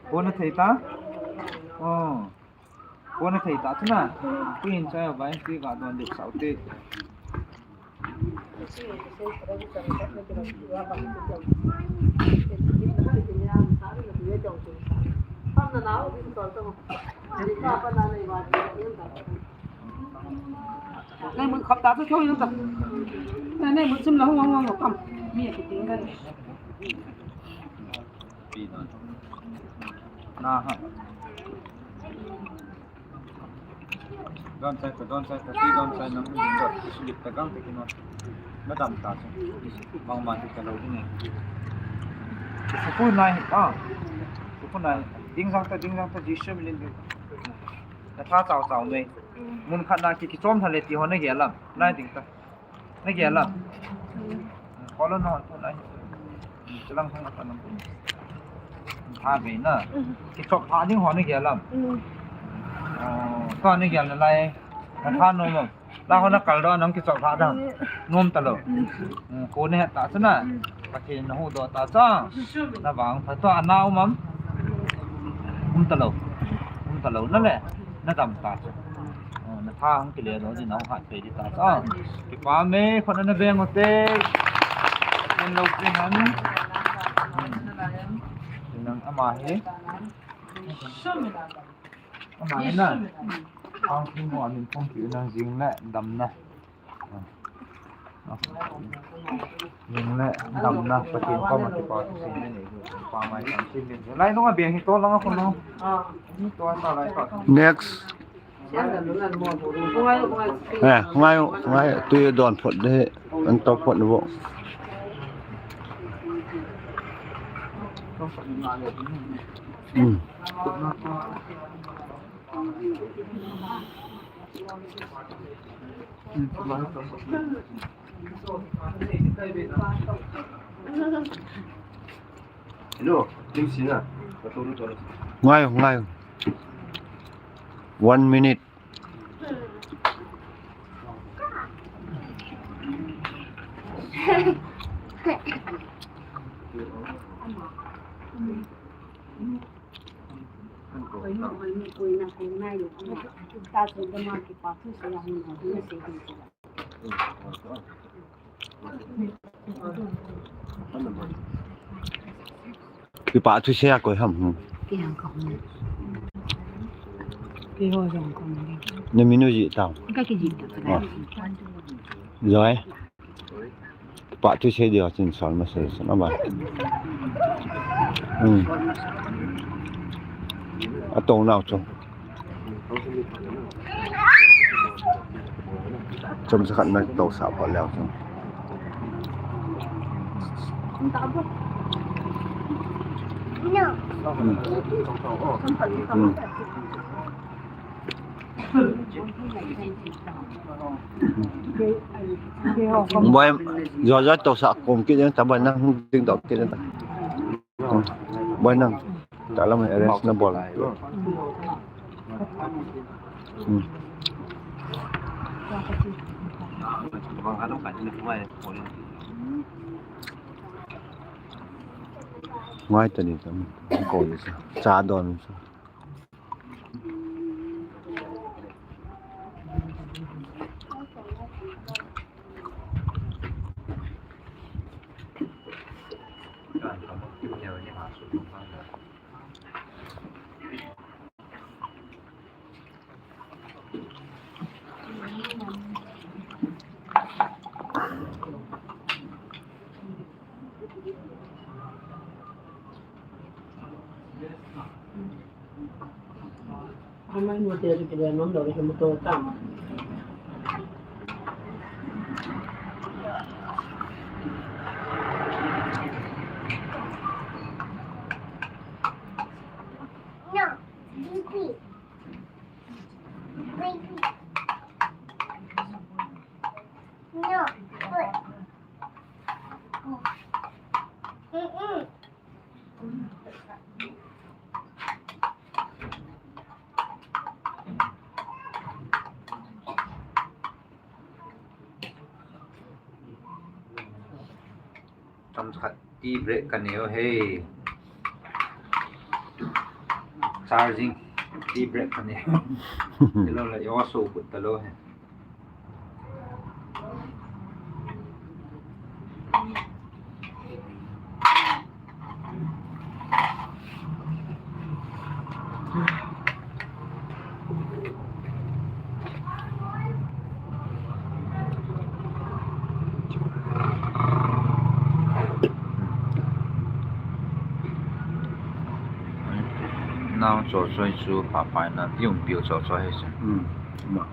Ko na thei ta. Oh. Ko na thei ta chu na. Pin cha bai ti ga don de sau te. Nai mun khop ta chu thoi ta. Nai, nai mun chim la hung hung hung kam. Mi ki ting kan. Na ha. Don chai ta, don chai ta, ti don chai nang, don chai ta, sulit ta gang ta kino. Na dam ta chu. Bang ma ti ta lo ni. Sukul nai hi ta. Sukul nai. Ding jang ta, ding jang ta, Jisu min in ding. Na tha chao chao nei. Mun khat na ki, ki chom tha le ti ho na gel lam. Nai ding ta. Na gel lam. Ko lo na ho tu nai. Chilang thang ka nam. Tha be na. Ki chop tha ding ho na gel lam. Oh, ka na gel na lai. Na tha nom lam. La ho na kal do nang ki chop tha dang. Nom ta lo. Ko ne ta chu na. Pathen na huhdoh ta cha. Na vangpha to ana um am. Um ta lo. Um ta lo na le. Na dam ta cha. Oh, na tha hung kile doh di na hung hat pe di ta cha. Kipa me, khut na veng u te. En lo pe han. Nang ama hi. Ama hi na. Ang king ho amin phong pi nang jing le dam na. Jing le damna Pathen koma kipa thu seiyin nei, pa mai kam seiyin. Lai nunga beng hi to langa khun no. Ni to ta lai pa. Next. Eh, ngai, ngai, tu don phot de, an to phot bo. Hmm. Hello, Jim Sina. Ngai, ngai. One minute. Kipa thu sei a koi ham. Hmm. Kei ho jong kong. Na min u ji tao. Ka ki ji ta. Ah. Joi. Kipa thu sei dia chin sol ma sei san ba. Hmm. A tong nau chu. Chomcha khat na tousah pha leu chun. Hmm. Hmm. Boi, jo jo tousah kom kit ta, boi nang ding to kit ta. Boi nang, ta lam arrange na bol. Hmm. Ngai ta ni tam, ko ni sa, cha don sa. Amai mo te ke nom lo ke mo to ta. No, baby. Baby. No, good. Mm-mm. Tam khat tea break ka neo he. Charging tea break ka neo. Hello la, yo so kut ta lo he. Nang cho choi chu pa pai na, yung piu cho choi he chu. Hmm. Ma.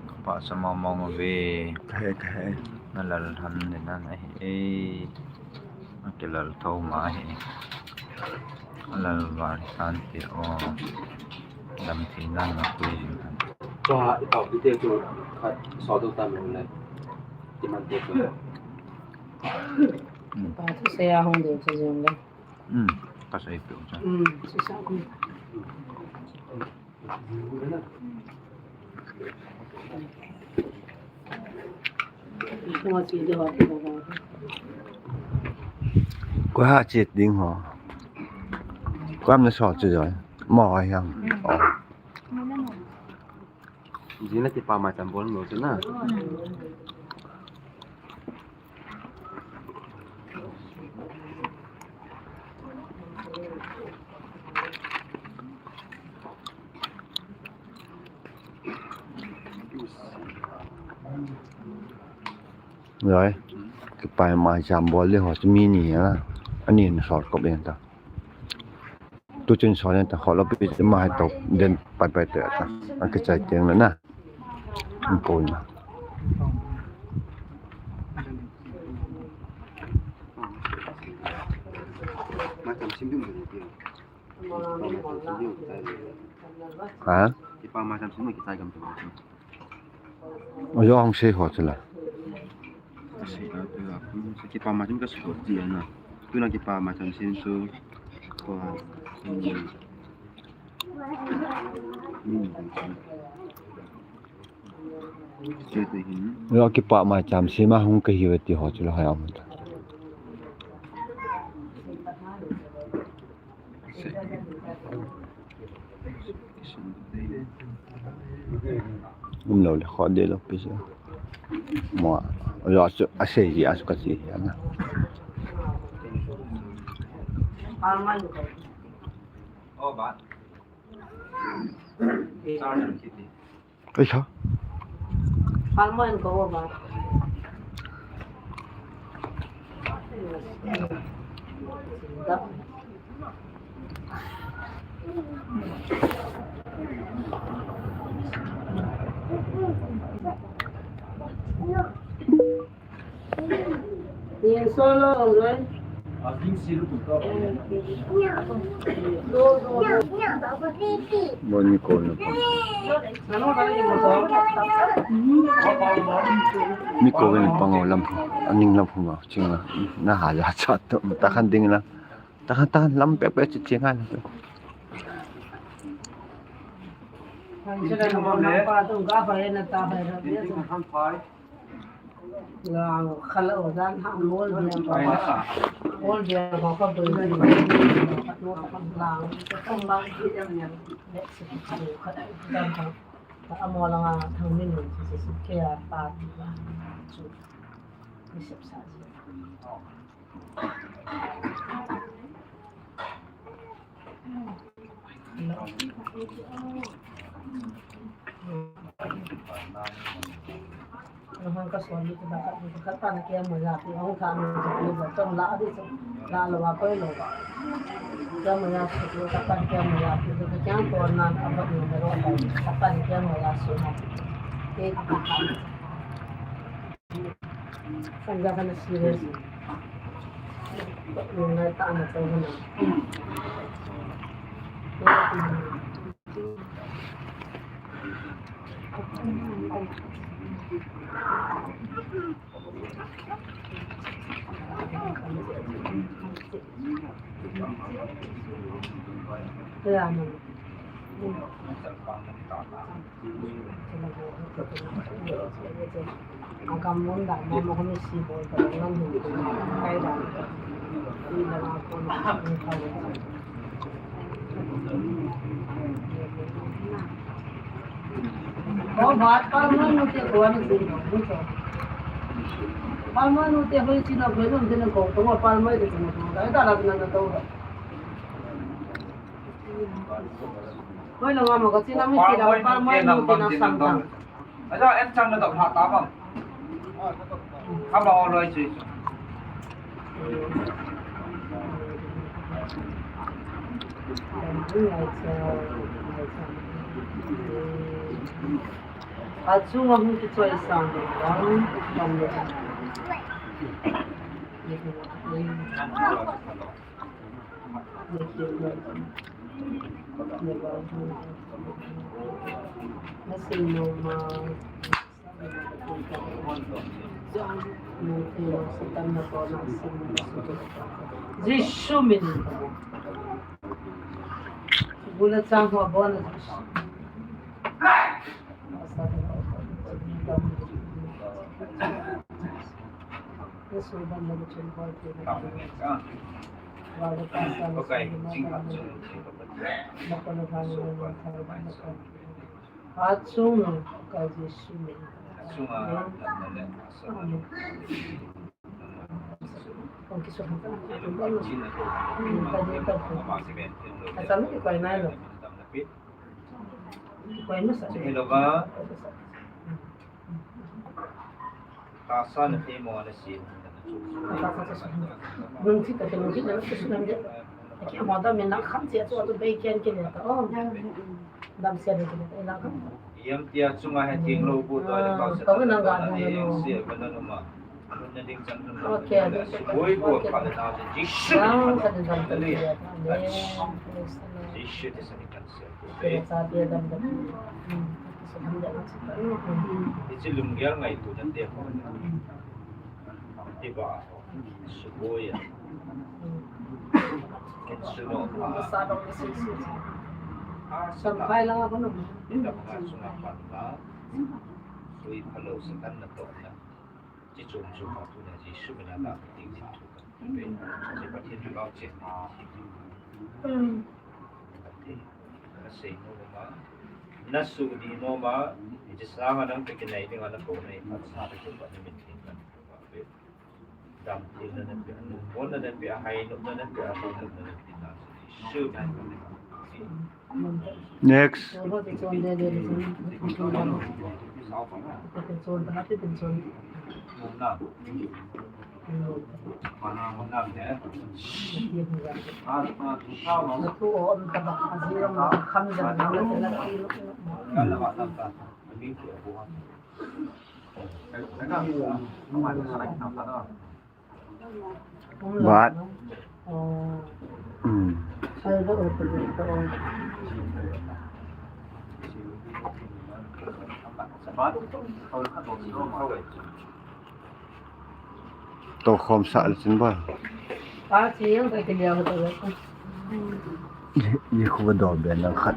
Ka pa sa mong mong ve. Ka he, ka he. Na lal han ni na na he. A kilal tho ma hi. A lal var san ti o. Dam ti na na kui. Cho ha, i tau ti te chu khat so do ta lo le. Ti man te chu. Hmm. Pa thu sei a hung de chu jong le. Hmm. Ka sei pe u cha. Hmm, sei sa ku. Koi ha chet ding ho. Koi am na so chu joi. Mo ai ham. Oh. Jing na kipa maicham bol mo chu na. Joi, kipa maicham bol le ho chu mi ni a, ani na sol kop en ta. Tu chun sol en ta, kholo pi ma hai to den pai pai te ta. A kichai teng le na. An poi na. Ha? Kipa maicham sim kichai gam tu. Ajo hung sei ho chu la. Sei a tu a, kipa maicham ka sei ho ti na. Tu na kipa maicham sim chu. Ko a. Hmm. Lo kipa maicham sim a hung ka hiu ve ti ho chu la hai am ta. Umlou le kho de lou pi se. Mo, yo chu asei ji a chu ka ti hi ana. Oi ha. Bon, mi ko na pang. Mi ko na pang o lam. Aning lam hung a, ching a. Na ha ja cha to, ta khan ding na. Ta khan, ta khan lam pek pek chi chi ngan. Lang khala o dan ha mol dia. Mol dia ko ko doi. Lang ko lang. Ta amo langa thang min min si si ke a pa. Chu. Ni sep sa. Hong ka suan ni ka khat ni ka khat pan kia mo ya ti hong kha ni ka ni ka chong la di chong la lo wa koi lo wa. Kia mo ya su ka pan kia mo ya ti ka kia ko na ka ba ni ka ro ka pan kia mo ya su na. Ke ka ka. Sanja kana serious. Ngai ta na to na. Koi lo ngam ko china mi ti la palmoi nu ti na sam ta. Aja en chang na dok ha ta bang. Haba o loi chi. Achunga hung kichoi sang. Jesu min. Gula chang ho bon. Achung ka Jesu min. Kong kisu hang ka. Achung ka Jesu min. Achung ka Jesu min. Tahsa na thei mo na si. Nung thi ta ke nung thi na ke su nan de. Ke mo da me na kham che chu tu be ken ke ne ta. Oh. Dam se de ke na kham. Yam tia chunga he ting lo bu to le ka se. Ka na ga na no. Si ba na no ma. Na ding chan na. Okay. Oi bu ka le na de. Jisu. Jisu te sa ni kan se. Hiche lunggel ngaito nante ho. Hiba ho. Suboi a. Suno pa. Sampai la ko no. Ita mga sunga pa na. Sui palo sa kan na to na. Chi chom chom pa tu na Jesu mina ta ting din tu. Chi Pathen tu lau chen. Ati. Ka sei mo ma. Na su di no ma, ji sa nga nang pe ki nai ding ana ko nei, pa sa pe ki pa ni min tin kan. Dam tin na na pe, no na na pe, hai no na na pe, a no na na pe na. Su. Next. But mm. To khom sa le chin ba. Ye khu ba do be na khat.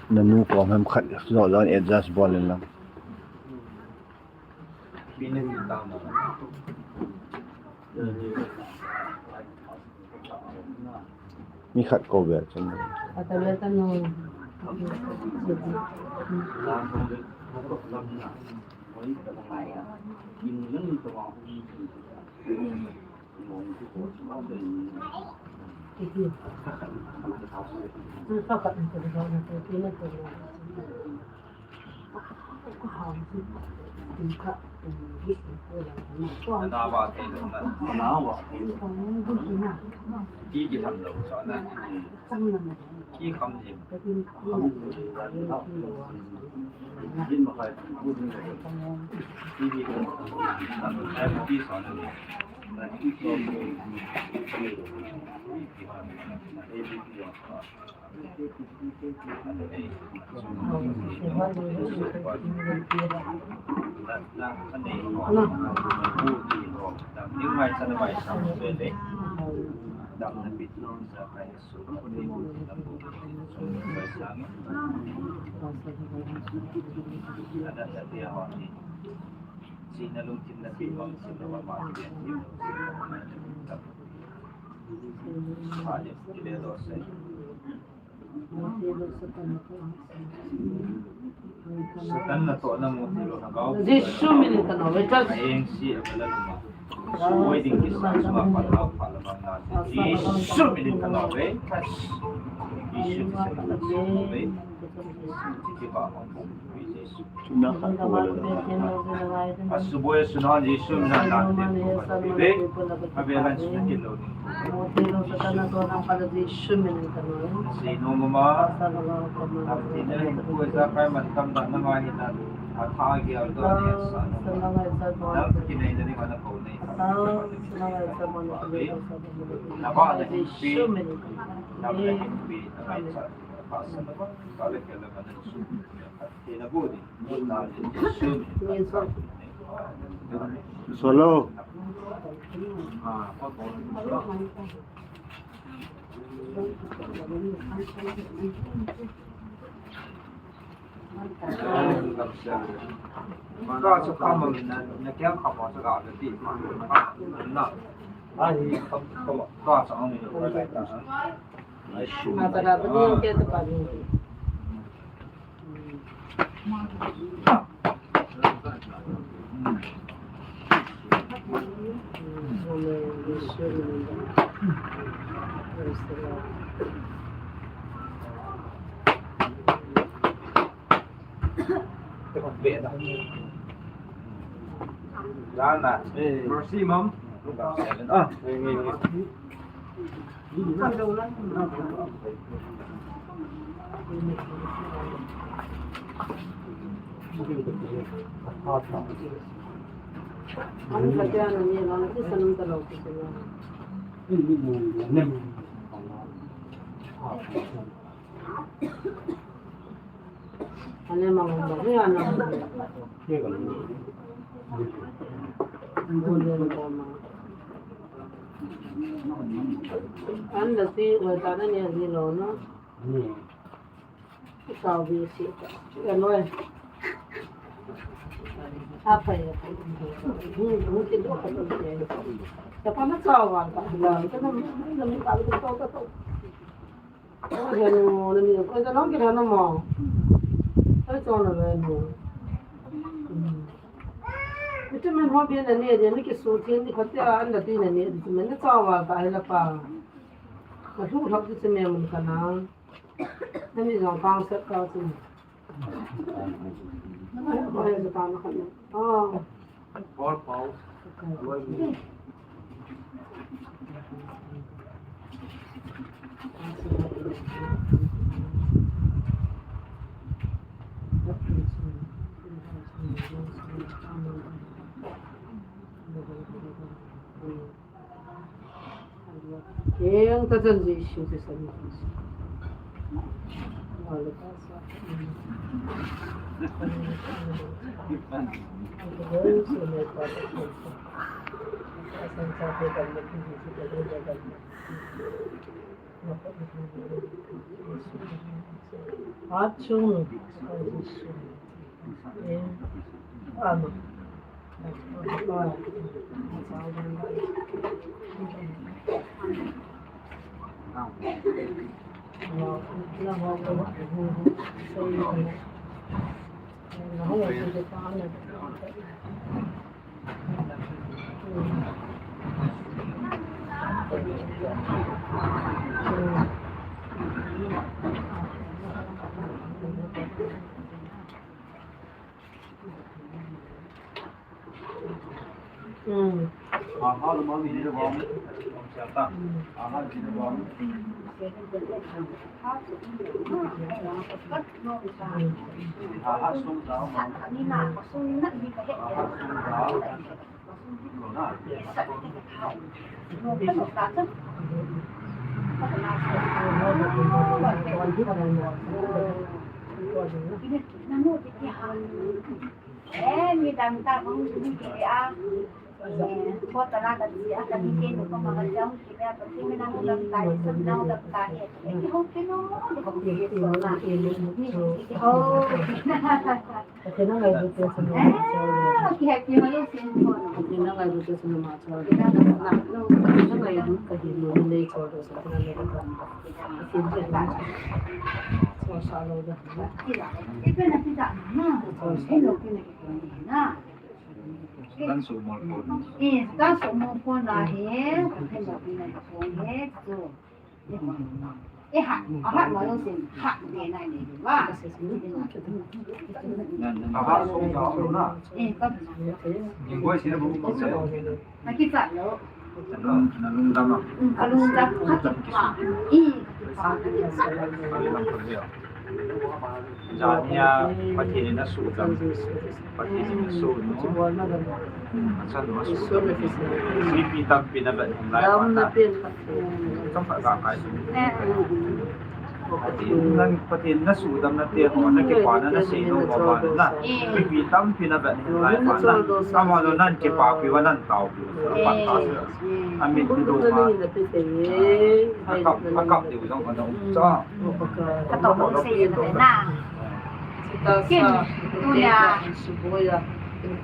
Na nu ko ham khat lo lo adjust bol le lang. Mi khat ko be chan. Satan natohna mu thei lou na gao. Jesu min in kano ve. Ayeng si a kala luma. Suwai ding kisa suma pa lau pa la bang na. Jesu min in kano ve. Jesu kisa kano ve. Titi ba hong kong ve Jesu. Tuna khat ko wala na. Asuboy sunan Jesu min in na te ko ba ve. Abe lan suna kilo ni. Jesu min in kano ve. Sino mama. Lam tina ko za kai man kam da na ngai na. Atha gial do ni sa. Lam kinai na ni mana ko nei. Na ba na himpi. Na ba na himpi. Na ba sa. Pa sa na ba. Ka le ke la mana su. Ina budi. Solo. Ka sa ka ma na, na kya ka ma sa ka ti ma. Na. Ai, ka, ka, ka sa ang ni ko la ta. Ai, shu. Ma ta ka ni ke ta pa ni. Mercy, mom. Ah. An la si wa ta na ne ni lo no. Sao bi si ka. Ya lo. A pa ya. Ni ni ki do ka to. Ta pa na sao wa ka. La ka na na ni ka to to to. Oi, henu, na mi, oi, ta long ki henu mo. Ai, chong na ve nu. Hmm. Vitamin ho bien na ne de, ni ki su thien ni khote a, an da ti na ne, vitamin na chong wa ta hi la pa. Ka lu lhap ti che me mun ka na. Na ni jong kang set ka chu. Ai, ba ya ta na ka na. Ah. Paul, Paul. Keng ta chan Jesu Christa min. Achung. Eh, mi dang ta kong suni ki a. Eh, ko ta la ka ti a ka ni ke no ko ma ka jong ki a ka ti mi na mo lam ta, sum na mo lam ta he. Ki ho ki no, ki ho ki so na. Ki ho. Ate na ngai bu te sum na ma chol. Ah, ki happy ma lo sin ko na. Ate na ngai bu te sum na ma chol. Na, no, na ngai bu ka hi no ne chol do sa na ne ka. Ate na ngai bu. So sa lo da. Ate na ti da na. So sa lo. Na. Tan su mol pon. Eh, tan su mol pon la he. Ate na ti na ko he. So. Eh, ha, aha, ma lo sin, ha, de na ni, wa. Aha, so, so, so, na. Eh, ka. Ni ko si na bu ko se. Na ki sa lo. Na lung dam a. Mm, ka lung dam. Ka ki pa. Eh, ka ki pa. Ka ki pa. Jania, Pathen in asuhdam. Pathen in asuh nu. Achan nu asuhdam. Mipi tampi na vet hin lai pa ta. Kam pha ka kai. Pathen in nan, Pathen in nasuhdam na te ho, na kipana na sei nom uva na. Mipi tampi na vet hin lai pa na. Ama lo nan kipapi uva nan taopi uva. Pan ta se. Amit ni do ma. Akap, akap diu jong ka dong cha. Ka to hong sei na na. Kin, tunia.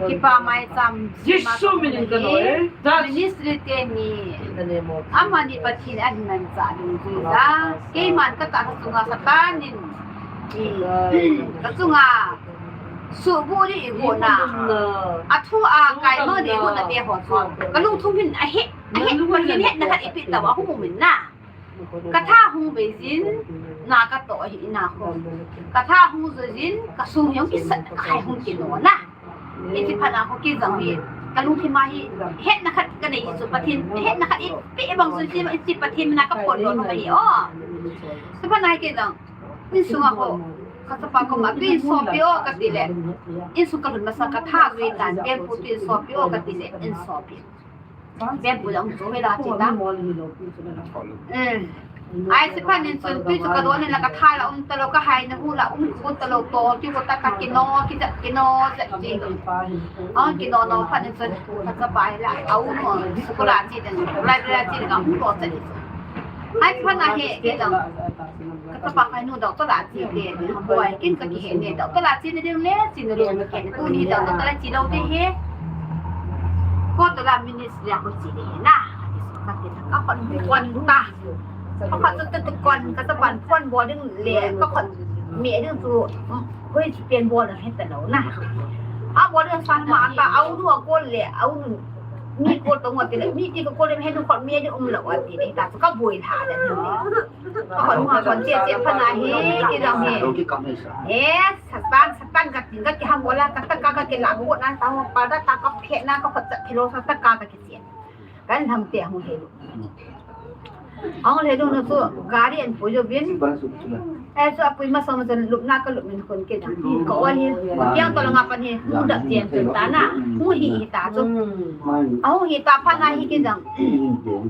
Kipa mai cham. Jesu min in ka noi. Ministry teni. Amani Pathen in ahin mancha ding chu ja. Keiman ka tahsa chunga Satan in. Ka chunga. Suhbuh ding i hona. Athu a kaimang ding i hona te ho chu. Ka lungthim hin ahe. Ahe, Pathen hetna khat eipeh tauva ahung um in na. Ka tha hung bei jin, na ka toh ahi na ho. Ka tha hung jo jin, ka sung jong kisat, ka hai hung kino na. Hiche phat a ho kei jong hi, ka lungthim a hi, hetna khat ka nei hi chu Pathen, hetna khat eipeh bang chu hiche, hiche Pathen mina ka phondoh nom ahi o. Hiche phat a hi kei jong, insung a ho, ka chapa koma, tun sopi o ka ti le. Insung ka lhun masa ka tha jui tan, bempu tun sopi o ka ti le, in sopi. Bempu la um chu hela ti ta. Eh. Ai, hiche phat in chun tui chu ka don in la ka tha la um talou, ka hai na hu la um khu talou, to ti ko ta ka kino, ki ja, kino ja ti. Ah, kino no phat in chun ka chapa hi la, a u no, school a che den, library a che den, ka hung to che. Ai, hiche phat a hi, kei jong. Ka chapa kha nu doctor a che te, boi, kin ka kihe ne, doctor a che ne ding le, che ne ding le, tuni doctor a che lou te he. Ko to la ministry a ko che de na. Ka te ka kon kon ta. Ka kon to to kon, ka chapa kon bol ding le, ka kon me ding chu. Koi chu pen bol na heta lo na. A bol na san ma ta au nu a kol le, au nu. Mi kol tong wa ti le, mi ti ka kol le, he nu kol mi ni um lo wa ti le, ta chu ka boi tha le. Ka kon ma kon che che pa na hi, ki dang hi. Lo ki kam he sa. Eh, Satan, Satan ka tin ka ki ham bola, ka ta ka ka ki la ko na ta wa pa da ta ka phe na ka khot cha phe lo sa ta ka ka ki che. Kan ham te hung he lo. Hung le dong na chu gari an pui jo vin. Eh, chu apui ma sa ma chan lupna ka lup min khun ke dang. Ka wa hi. Kiang to la nga pan hi. Mu da tian tu ta na. Mu hi hi ta chu. Au hi ta pha na hi ke dang.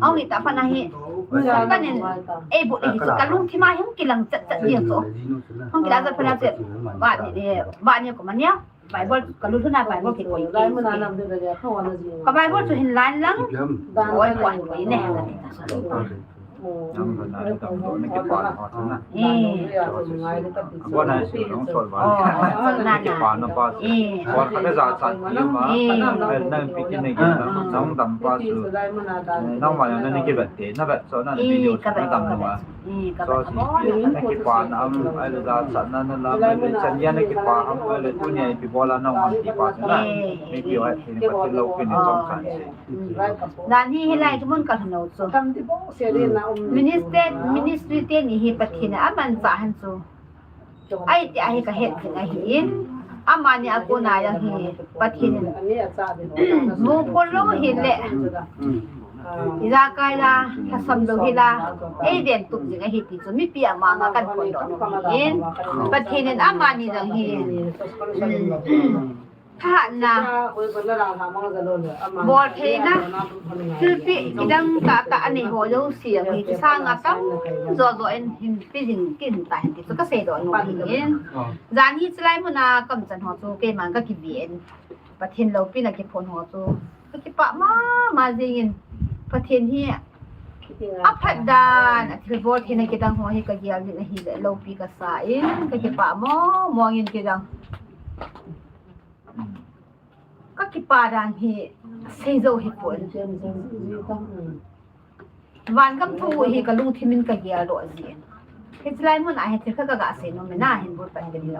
Au hi ta pha na hi. Kan en. Eh, bu hi chu ka lung thi ma hi hung kilang chat chat dia chu. Hung kilang chat pha na chu. Ba ni, ba ni ko ma nia. Bible, ka lut huna Bible kikoi kei. Ka Bible chu hin lan lang. Oi, koi, koi ne. Eh. Oh, na, na. Eh. Eh. Eh, ka Bible, ka Bible. Eh, ka Bible. Eh. Dan hi hilai chu mun ka hno chu. Ministry, ministry teni hi Pathen a manchah hen chu. Ai ti ahi ka het khin ahi in. Amani a kona jong hi Pathen in. Mu polo hi le. Ijakai la, thasam lo hi la. Ei den tup jing ahi ti chu mipi ama nga kan phondoh nom in. Pathen in amani jong hi. Thahatna. Bol theina. Thilpeh kidang tah tah anei ho jouse hi kisanga tamjo jo in hin pe jing kin ta hin ti chu ka seidoh nom hi in. Jan hi chulai muna kam chan ho chu keiman ka kiven. Pathen loupina kiphon ho chu ka kipah mama jing in. Pathen hi aphat dan, athilbol theina kidang ho hi ka gel in ahile loupi kasa in ka kipah mong mong in kidang. Ka kipah dan hi seijou hipon. Vangam thu hi ka lungthim in ka geldoh jin. Hiche lai mun a hi thil khat ka ga sei nom in ahin bol pan ka ding o.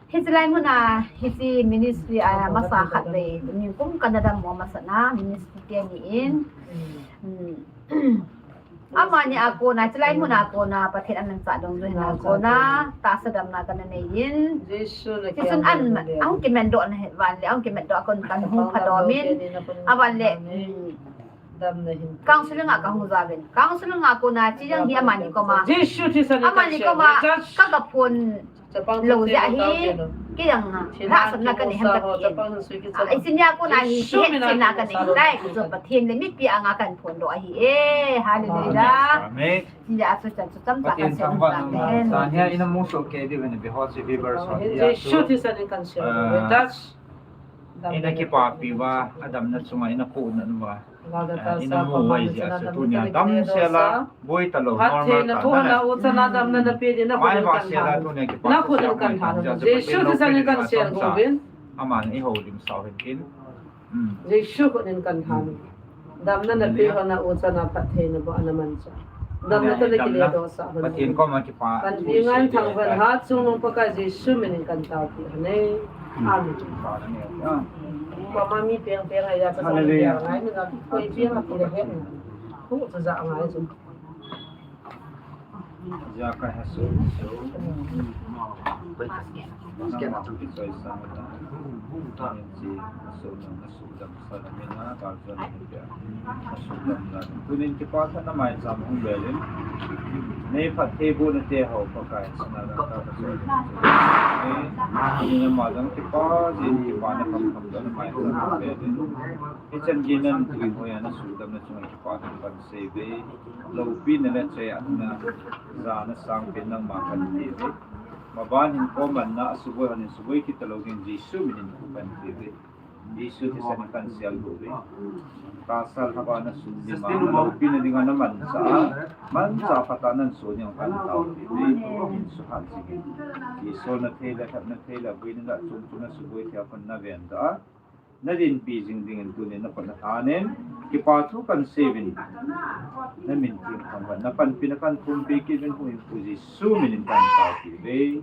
Hiche lai mun a hiche ministry a masa khat vei nikum kana dammo masat na ministry teni in. Amani a kona, chulai mun a kona, Pathen amanchah dungjuiyin a kona, tahsa damna kana nei in. Jesu na kiang. Tichun an, ahung kimandoh na hi, van le, ahung kimandoh a kon kan hung phadom in. Avan le, mm, damna hin. Counseling a kahung jaovin. Counseling a kona, chijang hi amani koma. Jesu thisan in amani koma, ka ga phone. Lou jeh hi, kei jong, lhahsamna kanei ham kati. Isin a kona hi, kihetchenna kanei lai, kei jong Pathen le mipi anga kan phondoh ahi e, hallelujah. Amen. Tia chu chan chu chomcha kan sei. San hia ina mu soh kei diu hin, behold, viewers, Jesu thisan in kan sei. Ina kipapi uva, adamna chunga ina kona uva. Ina mu uva jeh a chu tunia damsel a, boi talou, normal ta na. Mai va sel a tunia kipapi uva, Pathen loupina ding a chomcha. Aman i houlim sao hin tin. Jesu khut in kan than. Damna napeh hon a u chana phattheina boh ana manchah. Damna toh le kiledoh sah hon. Pathen koma kipa. Kan pi ngan thangvah Hatchungnung Pakai Jesu min in kan taopi ahi. Amen. Koma mi peng peng a ija ka sa ngai mi ga koi peng a kile he. Hu chu ja ngai chu. Jakai haso, so. Basket, basket. Nang ma hu ki choi sa na. Nang si, so, nang na sudam sa na mina, ka jo na pia. Sudam na. Tunin kipatha na mai cham hung belin. Nei phattheibohna te ho Pakai, sana na ka ka choi. Ni na ma jang kipa, jin kipa na kam kam na mai cham hung belin. Hichan gei nan tui hoiya na sudam na chunga kipathu kan seive. Loupina le chayatna, jana sangpen nangma kan tiuve. Maban hin komanna, asuboi hon hin suboi kit talou ding Jesu min in kan tiuve. Jesu thisan in kan sel uve. Tahsa lhaba na sum dima, loupina dinga na manchah, manchah phatah nan soh ding kan taopiuve. Min suhat jingin. Jesu na thei le, that na thei le, boina le chungchang na suboi thei a kon na vendoh a. Na dinpi jing dingin tunin na khut na thanin, kipathu kan seivin. Na min theng thangvah, na panpina kan thumpi kit uvin, Huhhingpu Jesu min in kan taopiuve.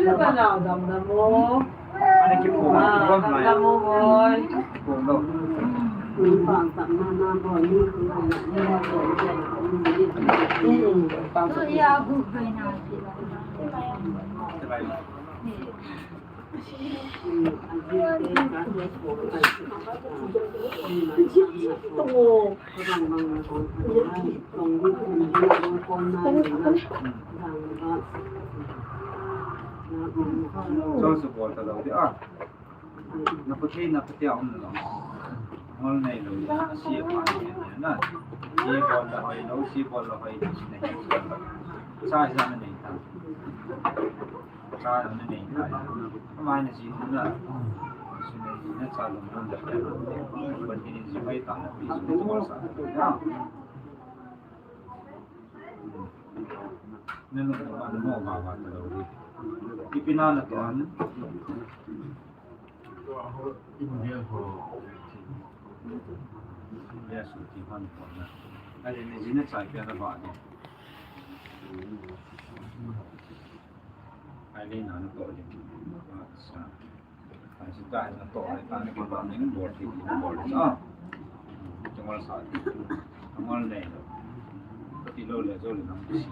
Ui, na ka nau dam dam mo. Ani kipom, ah, kipom dam lai. Dam dam mo, boy. Kipom dam. Hmm. Chol support ta lou dia. Na putih, na putih a um lou. Ngol nei lou dia, na si a pa nei lou na. Si bol la hoi lou, si bol la hoi, si nei. Sa sa na nei ta. Sa na nei ta. Ama na si na. Si na, si na sa lou na. Putih ni si mai ta na pi si na sa. Ya. Nanu, nanu, nanu, nanu, nanu. Ipi na na tuan. India ho. India suti han ko na. Ari ni jina chai pia na ba de. Ari na na to de. Acha. Ai, si ta, na to, ai, ta, na, ko, ba, ni, bol, ti, ti, bol, ah. Chungol sa, ti. Chungol nei lo. Ti lo le, jo le, nam, si.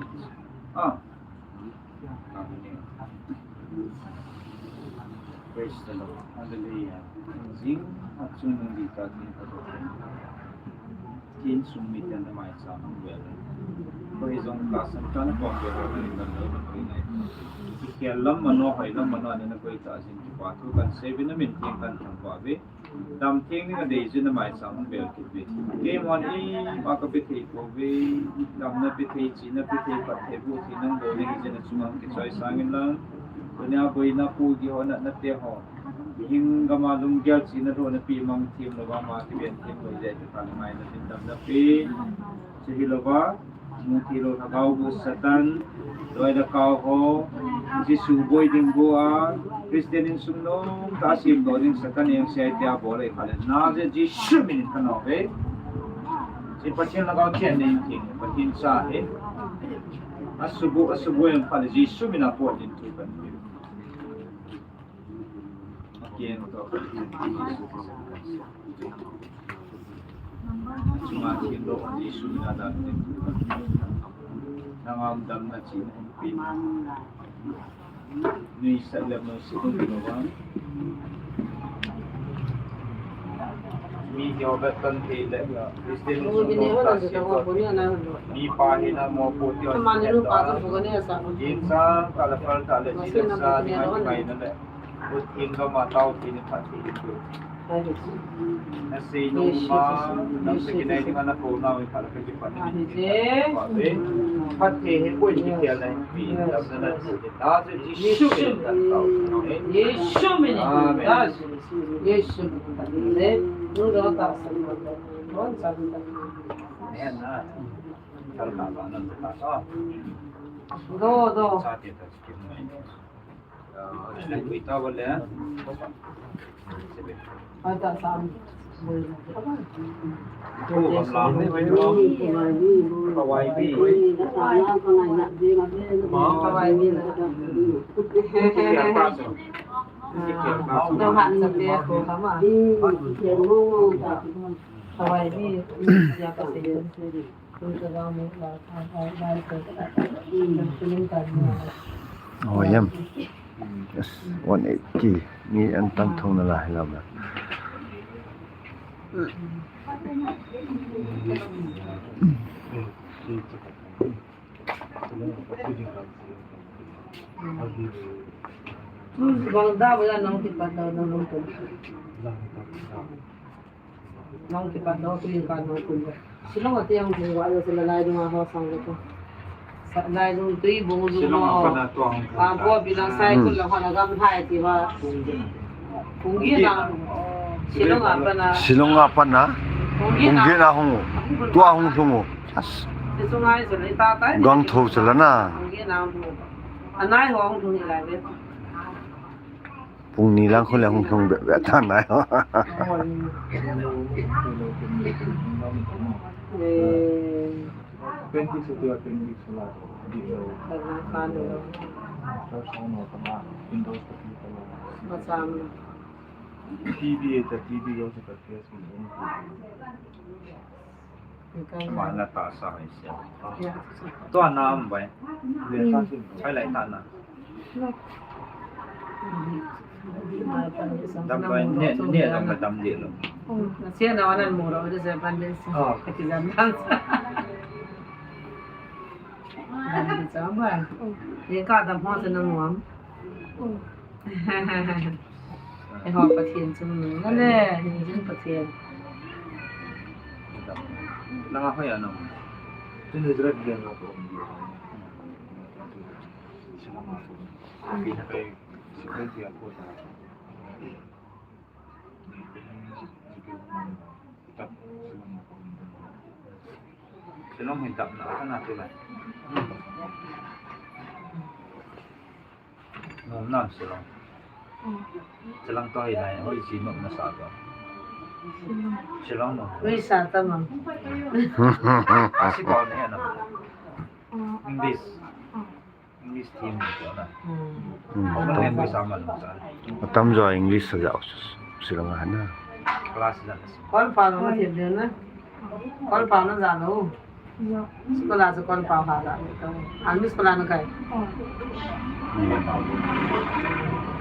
Ah. Amen. Praise the Lord. Hallelujah. Jing, achung, di, ta, ti, ta, to. Tin sung mi ten mai sa hung vel. Koi jong ka san ka na pom vel vel ni kan lo na koi nai. Ki khel lam mano, hoi lam mano, ani na koi ta jin kipa thu kan sei ve, na min theng kan thangvah ve. Dam theng ni na dei jin na mai sa hung vel kit ve. Keimon ima ka pe thei pouve, dam na pe thei, chi na pe thei, phattheiboh thei nang bol ni jin na chunga kichoi sangin lang. Tunia boina pu gi ho na, na te ho. Hing gam a lunggel chihna lou na pi mang thim lou va, ma kiven thim lou jeh a ti kha le ngaina tin dam na pi. Chu hi lou va, mu thi lou lhagao gu Satan, loi le kau ho, Jesu boi ding gu a, Christian insung nom tah a sem doh ding Satan eng sei tia bol ei kha le, na jeh Jesu min in ka nau ve. Chu Pathen lhagao thian nei in theng, Pathen cha hi. Asubu, asubu eng kha le Jesu min a pot in thu kan pe. Chunga thim doh Jesu min a dan ding. Nangam damna chihna hung pe. Nuisat le nuisat hung pe lou va. Mi hi ho vetan thei le, Christian sung no ta si to. Mi pa hi na mo po ti ho si to. Yin sa ta le fal ta le si le sa ni ma ni mai na le. Ut in lo ma tau ti ni phat thei tu. Na sei nung ma, nang se kinai ding a na ko nau in phat le ka kipan ni. Phat thei he ko in ki tia na in pi, dam na na tu. Na se Jesu min in ta tau. Jesu min in. Amen. Jesu min in. Nu do ta sa. Don sa. Amen na. Thal ka ba nan ta sa. Do, do. Sa ti ta ki mai. Oh, yam. Yes, one eighty. Ni an tan thong na la, la, la. Bang da, wala nang ti pa da, nang nang ti. Nang kipat doh, tu yin kan hung kun doh. Shillong ati ang tu wa lo sila lai dung a ho sang lo tu. Sa lai dung tui bung dung Shillong lo. Apa na tu ang Ah, bo bilang sai Hmm. kun lo ha la gam hai ti wa. Kung gi na. Shillong apa na. Shillong apa na? Kung gi na. Kung gi na hung. Tu a hung hung. As. Ti sungai sila ita tai. Gang tho sila na. Kung gi na hung. Anai ho hung hung lai be. Pung ni lang khun le hung hung be be tan nai. T B A ta T B A. Ama na ta sa hai sia. Tua na am bai. Bai lai ta na. Dam bai ne ne dam bai dam de lo. Na sia na wan mo ro de se ban de se. Oh. Ka ki dam na. Dam de sa bai. Ye ka dam ho se na mo am. Eiho Pathen chungnung na le, hingjing Pathen. Nang a hoi a nang. Tun Israel dia na ko. Sina ma ko. Pina kai. Sina dia ko ta. Sina ma ko. Sina ma ko. Sina ma ko. Nom nam Shillong. Mm. Shillong to hi nai, hoi si nom na sa to. Shillong. Shillong nom. Ui sa ta ma. Asi ko ne na. Mm. English. Mm. English team ko na. Mm. Mm. Ko ne ui sa ma sa. Atam jo English sa jao Shillong a na. Class la. Kon pa no ma thiam de na. Kon pa na ja lo. School a chu kon pao ha la. Army school a na kai.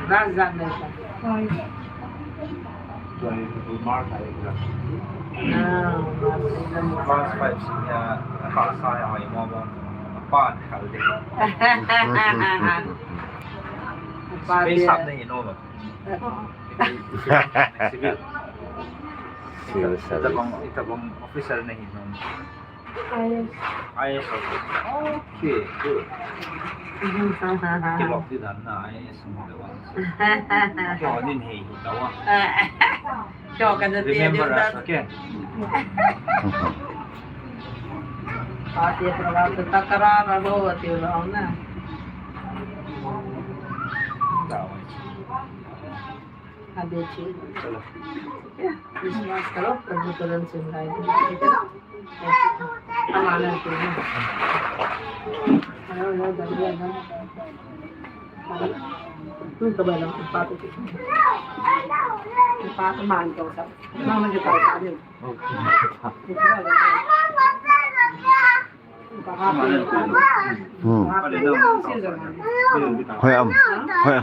Class ijat nei kai. Ah, class five senior, pass a hoi mo mo. Pa khal de. Pa Space de. Sap nei no. Civil. Civil service. Itabang, itabang officer nei no. I A S. I A S officer. Okay, good. Kilok di dan na I A S mo de wa. Kyo nin hei hi ta wa. Kyo ka na de. Remember us, okay? Ate pala ta takara na lo ate lo na. Da wa. Abe chi. Chalo. Christmas karo, Prabhu Karan Singh hai. Ama na tu. Hello, hello, hello, hello. Tu ka ba lang pa tu. Pa tu man ko sa. Nang na kita sa din. Hmm. Hoi am. Hoi am.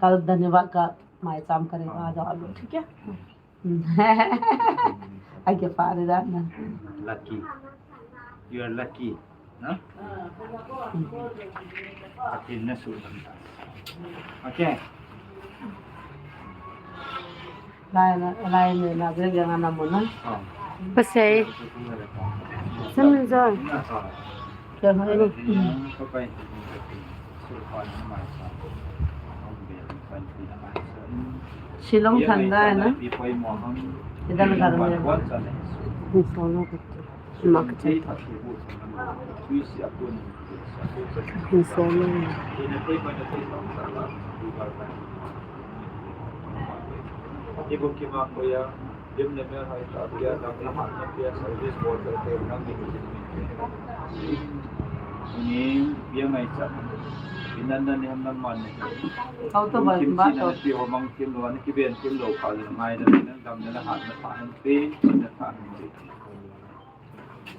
Kal धन्यवाद का माय चाम करेगा, आ जाओ, आ लो, ठीक है? आगे पार रहना। Lucky. You are lucky. No? Atin na su. Okay. Lai na, lai na, na, na, na, na, na, na. Pasai. Samin jo. Kya hai ni? Shillong thanda hai na? Idhar ghar mein. Follow karte. Marketing.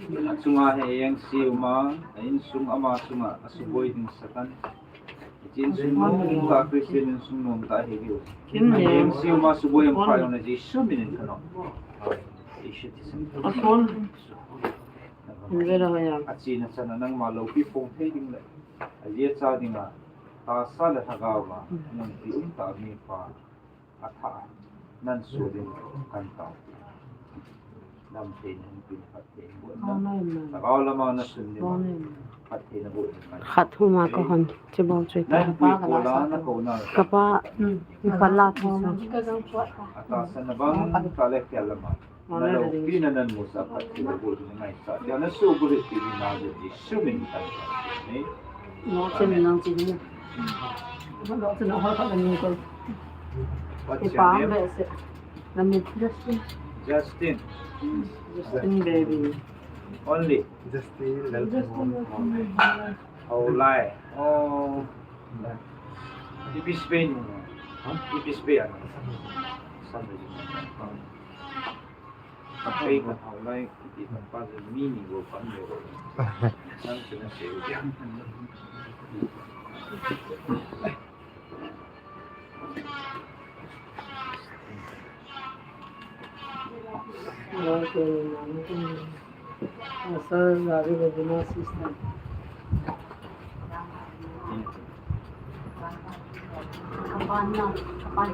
Achunga hi A N C uma, a insung ama chunga asuboi ding Satan. Hiche insung nom tah, Christian insung nom tah hi diu. Kin A N C uma suboi um pha jong le Jesu min in kanom. Ason. Achena chana nangma loupi phong thei ding le, ajeh cha dinga tahsa le lhagao a mun pi um tah mipa. Atha, nan sudin kan tao. Nam thei nan pin phat thei bu. Amen. Lhagao lama na sun ni ma. Amen. Phat thei na bu. Khat huma ka hon, che bau choi ta. Nan pui ko la na ko na. Kapa, mm, kapa la tu sa. Ata sa na bang ka le kya lama. Na loupi na nan mu sa phat thei na bu ni ngai sa. Kya na su bu ri ti ni na bu ni su min ta. Ni. Mo chen nang chi ni. Mo chen nang ho ka ni ko. What's your name? Justin. Justin. Justin baby. Only. Justin. Justin. Haolai. Oh. Ipi Spain. Huh? Ipi Spain. Sunday. Kapai ka haolai, kiti ka pa le mi ni go pan le go. Nang sina se. Asa gari le bina system. Kapan na, kapan.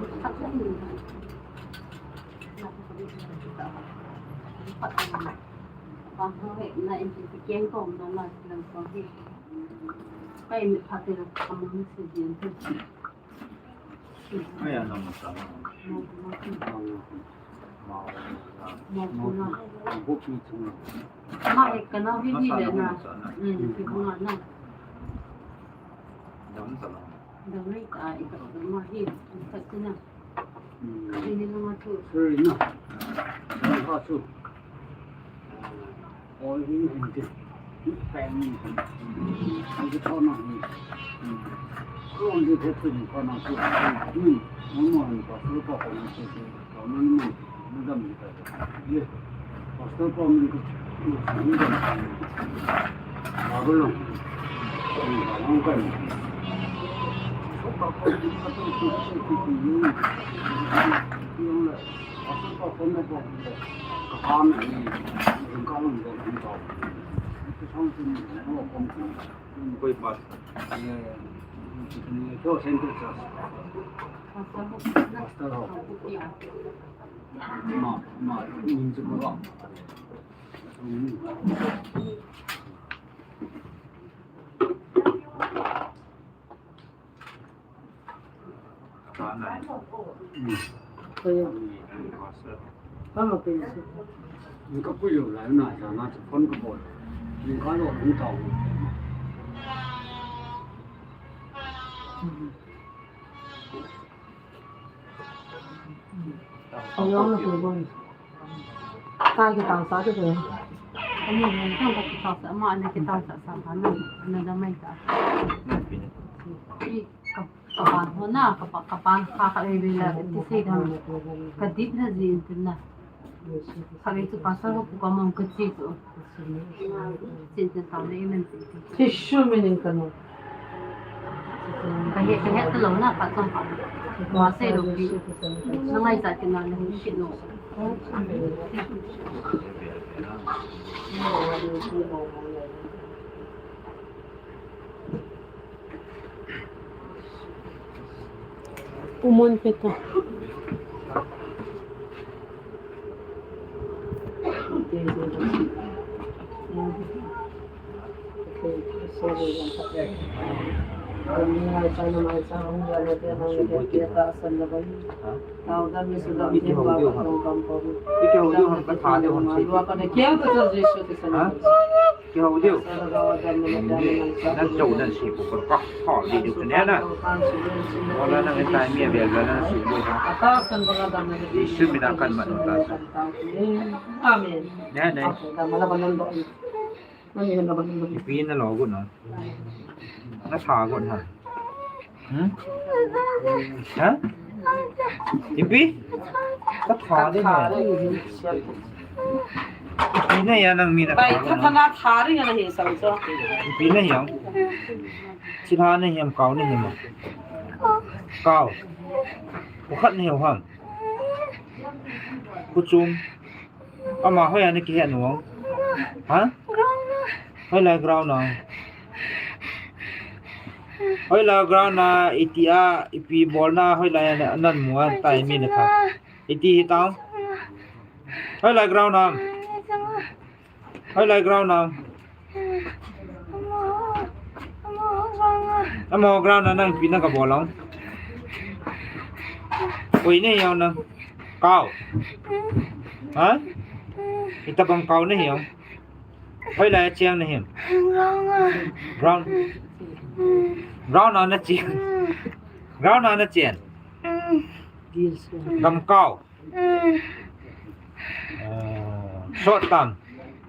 Dam sa lang. Dam lei ta, i ka dam ma hi, i ka tina. Hmm. Ka ni na ma tu. Sorry na. Dam ha tu. All in and this. This family. Ang ka tao na hi. Hmm. Ko ang ka tao na hi. Hmm. Mo mo ang ka tao na hi. Pastor pa min ko, ni dam. Ba ko long. Ni ba long kan. Pastor pa ko na ko. Ka ha na ni. Ni ka long ko ni to. Ko pa. Ni to center church. Pastor ho. Ma, ma, min chu ko. Ka kitang sa te. Ani ni tang ka kitang sa, ama ana kitang sa sa ka na, ana da mai ta. Ka, kapan ho na, kapa, kapan kha kha le le la, ti sei da. Ka dip na ji in tin na. Kha le tu pastor ho pu ka mong ka chi tu. Chin chin tau le men chin chin. Jesu min in ka nom. Ka he, ka he ta lou na pa tong pa. Ma sei lou pi. Na ngai sa kin na na hin kin lou. Umon peta. Iti hou diu ham, ka tha diu ham si. Ha? Iti hou diu. Nan jou nan si pu ka ka ha di diu ne na. Wala nan tai mi a bel bel nan si diu ha. Jesu mina kan ma nu ta. Amen. Ne ne. Ipi na lo got na. Na tha got na. Hmm? Ha? Ipi? Ka tha de na. Ipi na ya nang mi na tha got na. Bai, ka tha na tha ri na hi sa so. Ipi na hiam? Chilha na hiam, kau na hiam? Kau. Ukhat na hiam ham? Kuchum. Ama hoiya na kihe nung? Ha? Hoilai ground na? Hoilai ground na, iti a, ipi bol na, hoilai na, nan mu a, tai mi na tha. Iti hi tang. Hoilai ground na? Hoilai ground na? Amaho ground na nang ipi na kabol ong? Koi na hiam nang? Kau. Ha? Itabang kau na hiam? Hoilai a cheng na hiam? Ground. Ground na na cheng. Ground na na cheng. Gam kau. Mm. Eh, sot tam.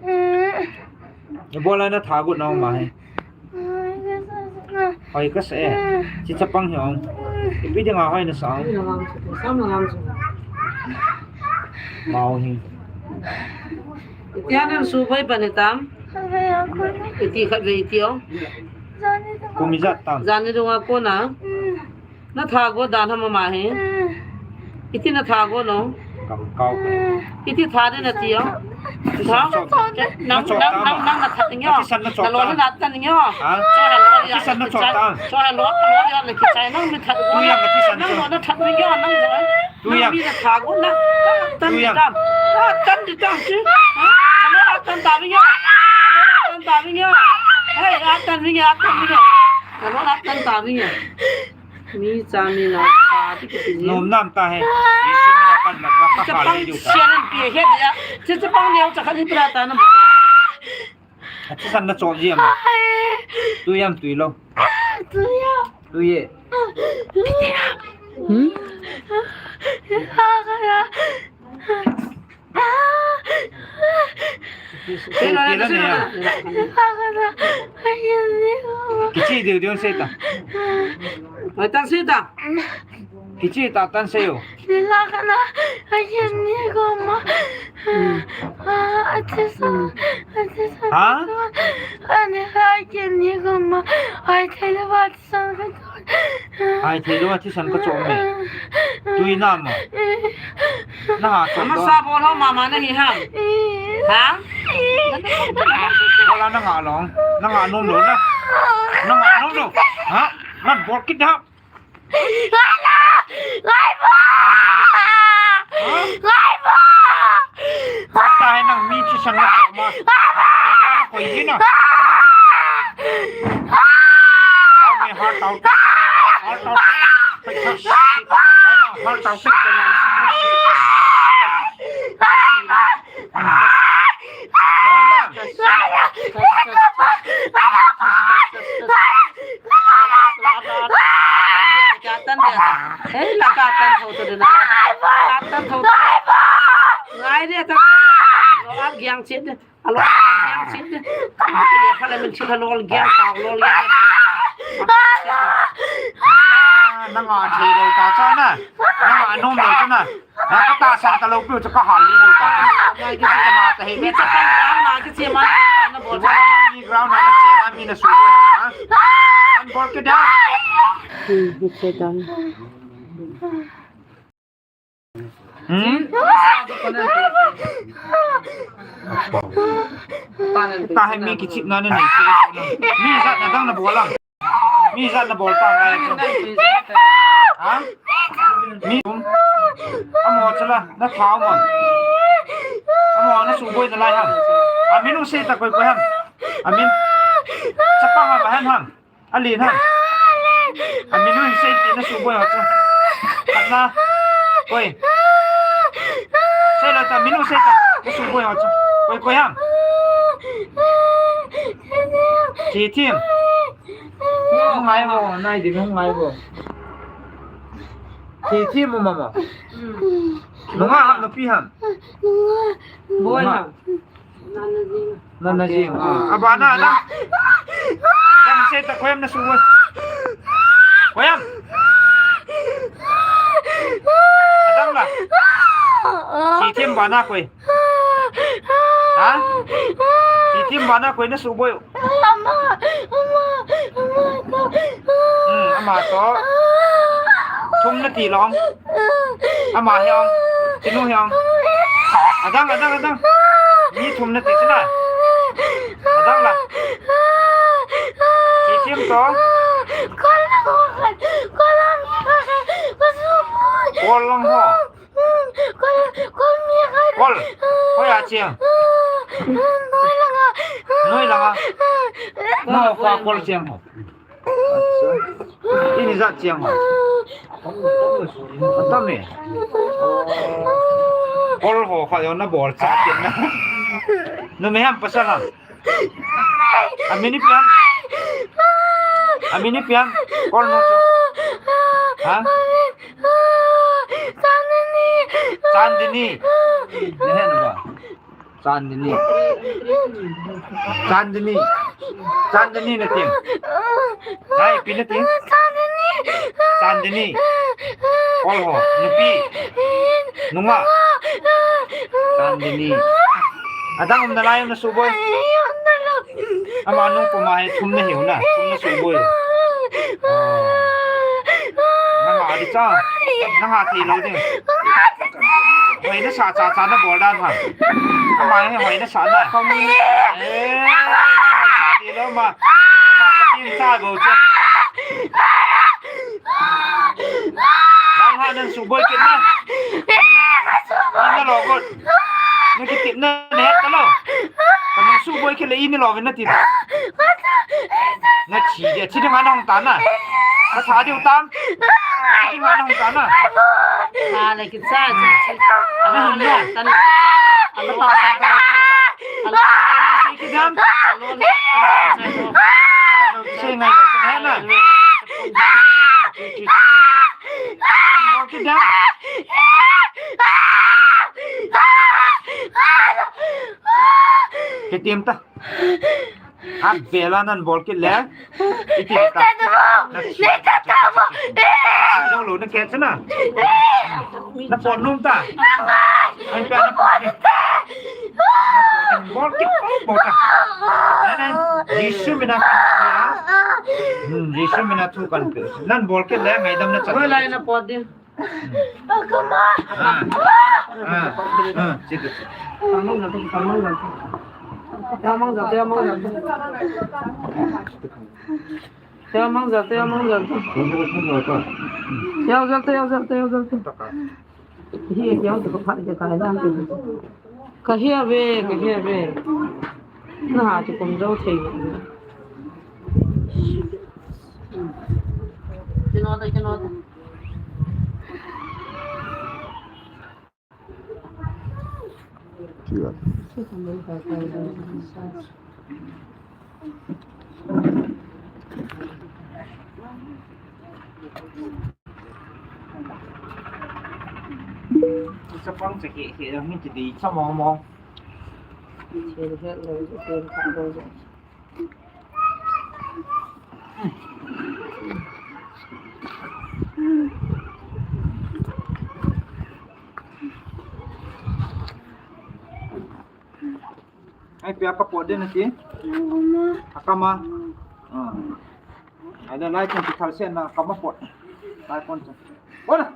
Mm. Ibola na tha got na ma he. Mm. Hoi ka sa e. Mm. Chi chapang hi ong. Mm. Ipi dinga hoi na sa ong. Sam na ngam su. Mau hi. Iti a nan su bai pa ni tam. Iti khat ve iti ong. Kum ijat tam. Jani dunga kona. Mm. Na tha got dan ham ama hi. Mm. Iti na tha got no. Kam kau. Mm. Iti tha de na ti o. Tha. Nang, nang, nang na tha ding o. Ati san na chop ta. Na lo na tan ding o. Ha? Cho ha lo ya. Ati san na chop ta. Cho ha lo, lo ya le kichai nang mi tha. Tu ya ati san. Nang lo na tha ding o, nang lo. Tu ya. Nang mi na tha got na. Tan di tam. Tan di tam chi. Ha? Na lo tan ta ding o. Na lo tan ta ding o. Hey, a tan ding o, a tan ding o. Na lo na tan ta ding o. Mi cha mi na cha ti ki ti. Nom nam ta he. Jesu mina kan mat ba ka ha le diu ta. Sian an pi he dia. Che che pang neo cha khan hi pra ta na ba. A chi san na chop ji ama. Tu yam tui lo. Tu ya. Tu ye. Hmm? Kichi diu diu sei ta. Ai tan sei ta. Kichi ta tan sei o. Ha? Ai thei lou a thisan ka chom e. Tui na mo. Na ha chom. Ama sa bol ho mama na hi ham. Ha? Bol a na ngah lou. Na ngah nom lou na. Na ngah nom lou. Ha? Nan bol kit ham. Ngai ba! Ngai ba! Kata hai nang mi thisan na chom ma. Koi jin na. Hau me heart out. Heart out. Heart out. Hey, la ka tan tho to de na. Ka tan tho to. Ngai de ta. Lo a giang chet de. A lo giang chet de. Ka le pha le min chet lo giang ta lo giang. Na nga thei lou ta cha na. Na nga nom lou cha na. Ha, ka tahsan talou piu chu ka hal li diu ta. Ngai ki chi ma ta he. Mi cha kan ta na ki chi ma na bol. Ni ground na che na mi na su bol ha. An bol ke da. Hmm, ni che dan. Hmm? Ta he mi ki chip na na ni. Mi sa na dang na bol a. Mi ijat na bol ta ngai. Ha? Mi um. Amo chala na thau mo. Amo na suboi na lai ham. Amin u se ta koi koi ham. Amin. Chapa ham, ahem ham. Alin ham. Na suboi ho chu. Khat na. Koi. Sei lo ta, min u sei ta. Na suboi ho chu. Koi, koi ham. Thithim. Hung ngai vo, nai di hung ngai vo. Thithim u mama. Nunga ham, nupi ham. Boy ham. Nana jing. Ah, abana, adang. Adang sei ta, koi ham na suboi. Koi ham. Adang la. Thithim bana koi. Ha? Thithim bana koi na suboi. Ama, ama, ama to. Hmm, ama to. Thum nati lou. Ama hiong. Tinu hiong. Adang, adang, adang. Mi thum nati sina. Adang la. Thithim to. Kol na ko khat. Kol lang ko khat. Ko suboi. Kol lang ho. Kol, kol mi khat. Kol. Hoi a cheng. Noi langa. Noi langa. Noi fa kol cheng ho. Acha. Ini jat cheng ho. Atam e. Kol ho kha yo na bol cha ken na. Numei ham pasal ham. Amin ipi ham? Amin ipi ham? Kol nu chu. Ha? Chandni. Chandni. Nehe na ba? Chandni. Chandni. Chandni na ting. Nai, ipi na ting? Chandni. Kol ho. Nupi. Nunga. Chandni. Adang um nalai um na suboi. Ama nung puma hi thum na hiu na. Thum na suboi. Oh. Nanga di cha. Nanga thei lou ding. Hoi na sa cha cha na bol dan ha. Ama hi hoi na sa na. Eh, na hoi sa di lou ma. Ama ka tin sa go cha. Jang ha nan suboi kit na. Ina lo got. Na kiti na ne ta lo. Ka nan suboi kit le ini lo ve na ti. Na chi de, chi de ma nong ta na. Ka sa de utam. Chi de ma nong ta na. Ha le kit sa chi chi. Na hin lo. Tan kit sa. Alo ta sa ta. Alo ta sa kit dam. Alo ta sa. Sei ngai lo sa na. Bol kit da. Kitim ta. Abela nan bol kit le. Iti ta. Dong lo na kit sa na. Na pon num ta. Ai pa na pon. Bol kit, bol ta. Nai, nai. Jisu mina. Hmm, Jisu mina thu kan pe. Nan bol kit le ngaidam na chan. Hoi lai na pot din. Akama. Ah. Ah. Ah, sit, sit. Tamang na, tamang na. Tamang na, tamang na. Tamang na, tamang na. Yau jal te, yau jal te, yau jal te. Hi, yau te ko phat ke kai dan te. Ka hia ve, ka hia ve. Na ha chu kum jo thei. Kino ta, kino ta. Kila. Chapang cha ke ke, mi ti di cha mong mong. Che he lo, che he lo. Ai, pia ka pot din ati? Akama. Ah. Ada lai chen ki thal sen na kama pot. Lai pon chen. Bona.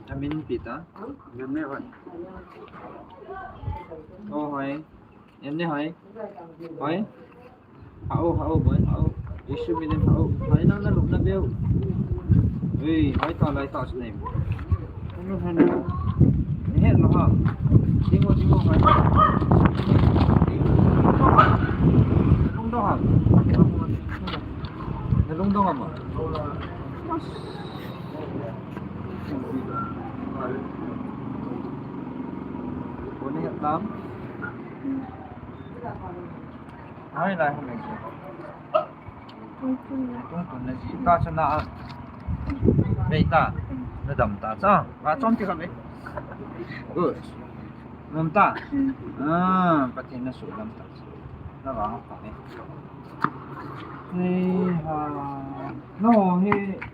Amin pi ta. Em ne hoi. Oh, hoi. Em ne hoi. Hoi. Hao, hao, boy, hao. Isu mi dem hao. Hoi, nang na lum na beu. Ui, hoi ta lai ta snem. Ni het lo ha. Dingo, dingo, hoi. Lung do ha. Lung do ha ma. Koni het tam. Ai, lai hung nei. Tung tun na ji ta cha na. Bei ta. Na dam ta cha. Ka chom ti ka bei. Good. Nom ta. Ah, Pathen na su dam ta. Na vang ta ne. Ni ha. No, hi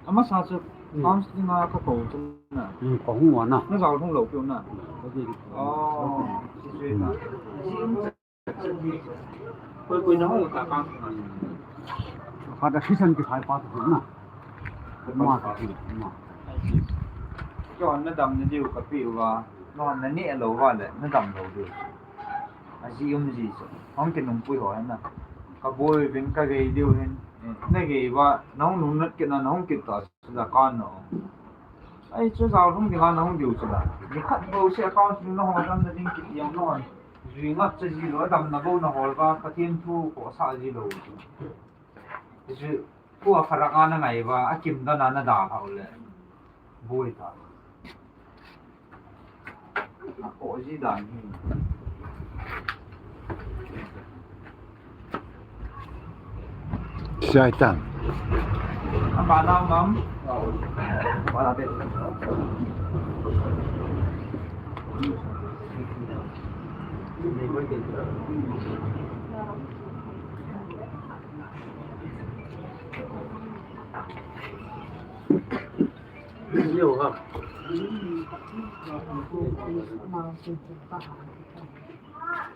ama sa chu. Hmm. Counseling a ka ko chu na. Hmm, ka hung wa na. Na jao hung lo piu na. Ka ji. Oh, si sui na. Koi, koi na hung ta ka. Ka da si san ki phai pa tu na. Ma ka ki ma. Koi na dam na diu ka piu va. No, na ni lo va le, na dam lo diu. A ji um ji chu. Hung ki nung pui ho na. Ka boi vin ka gei diu hin. Na gei va, na hung nung nat ki na, na hung ki ta. Chu la kan no. Ai, chu jao lhung dinga na hung diu chu la. Ni khat bou se account ni na hol dam na ding kiti jong na hol. Jui ngap cha ji lou, damna bou na hol va, Pathen thu ko sa ji lou. Chu thu a pharak a na ngai va, a kim dan a na da hau le. Boi ta. A ko ji dan hi. Sai tan. Apa lau mam? Apa lau bet?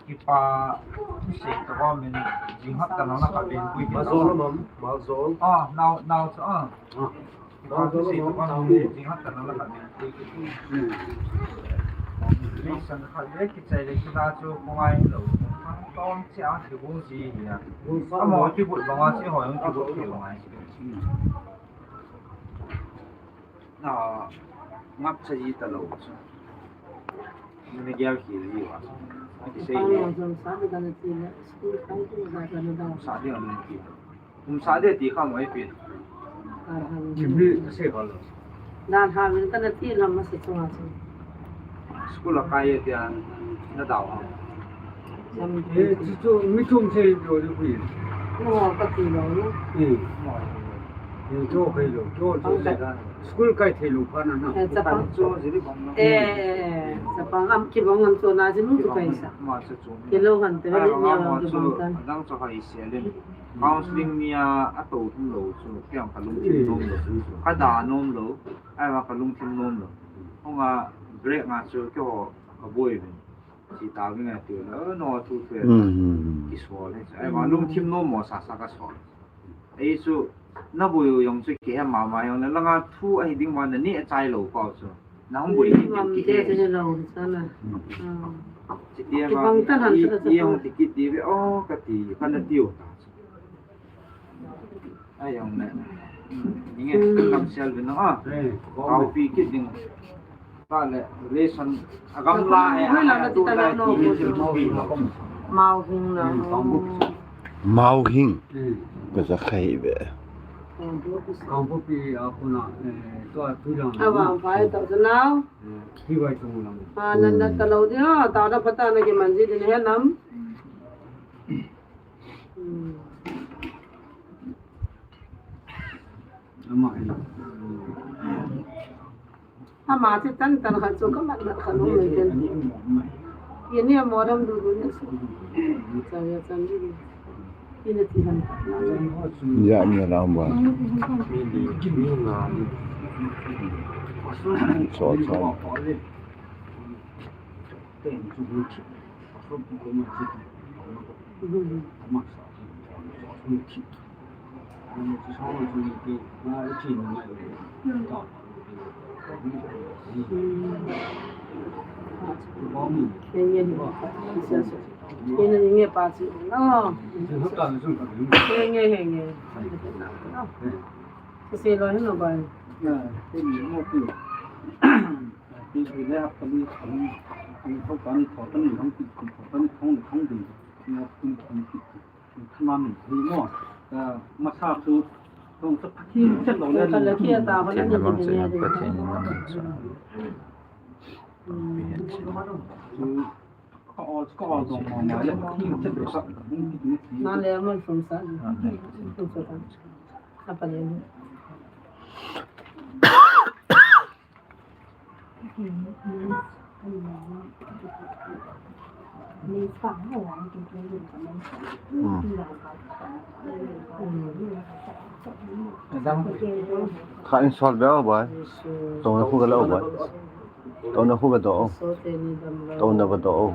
Kipa sei to ko min jing hat ta na ka bin pui. Malzol mam, malzol. Ah, now, now, ah. Kipa sei to ko min jing hat ta na ka bin pui. Ni san kha le kichai le kita chu ko ngai lo. Tong chi a ki bu ji ya. Amo ki bu lo ma chi ho yong ki bu ki lo ngai. Na ngap cha ji ta lo chu. Ni gel ki ji wa. Ki sei ni. Sa de ni ki. Um sa de ti kha mo ai pi. Ni bi sei ka lo. Dan ha min ka na ti lam ma se chunga chu. School a kai e tia na dau ha. Eh, chu chu mi thum sei jo ju pui. No, ka ti lo no. Eh. Eh, jo kai lo, jo jo sei da. School kai thei lo pha na na. Eh, chapang chu ji ri bang na. Eh, eh, eh, chapang am ki bang am chu na ji nu tu kai sa. Ma chu chu. Ki lo han te le ni ma chu. Dang chu hai se le. Counseling ni a, a to thum lo chu. Kiang ka lungthim nom lo chu. Ka da nom lo. Ai ma ka lungthim nom lo. Hung a break nga chu keiho ka boi vin. Chi ta vin a ti lo, no thu thu. Hmm, hmm, hmm. Ki sol he. Ai ma lungthim nom mo sa sa ka sol. Ei chu na boi u jong chu ki he ma ma jong le langa thu a hi ding ma na ni a chai lo pau chu. Na hung boi ni ki he. Te lo sa na. Hmm. Ah. Chi ti ma. Ki bang ta han i, sa sa i sa. Hung ti ki ti ve o ka ti ka na tiu ta. Ai, ang ne. Inge, kam sel bin na ha. Kau pi kit ding. Ta le, relation. Agam la, eh, tu la, ti, ti, ti, ti. Mauhing na. Mauhing. Ka sa khai be. Kangpokpi a kona, eh, tua tu lang. Awang pai ta nau. Ki wai tung lang. Ah, nan nan ta lo dia, ta da pata na ki manji din he nam. Ama hi. Ama chu tan tan kha chu ka mat mat kha lo mai ten. Ye ni mo dam du du ni. Cha ya chan ni. Ye ni ti han. Ya ni la ma. Cho cho. Henge, henge. Henge, henge, pa chi. Oh. Henge, henge. Kasi lo, hino ba? Pathen in lamang chun, Pathen in lamang chun. Kha in sol beo bai. Tona khu ga lo bai. Tona khu ga do. Tona ga do.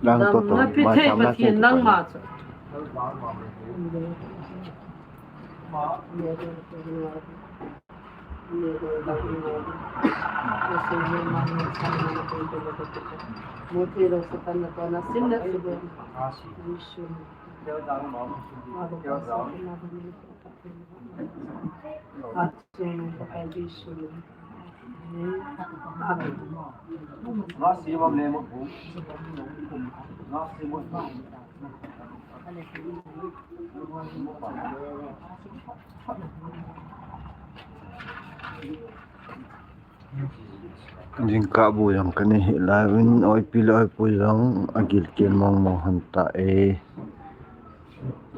Lang to to, ma cham na cham to. Jingkah bu jong kana hi lai uvin, oipi le oipu jong agilkel mong mong hon ta e.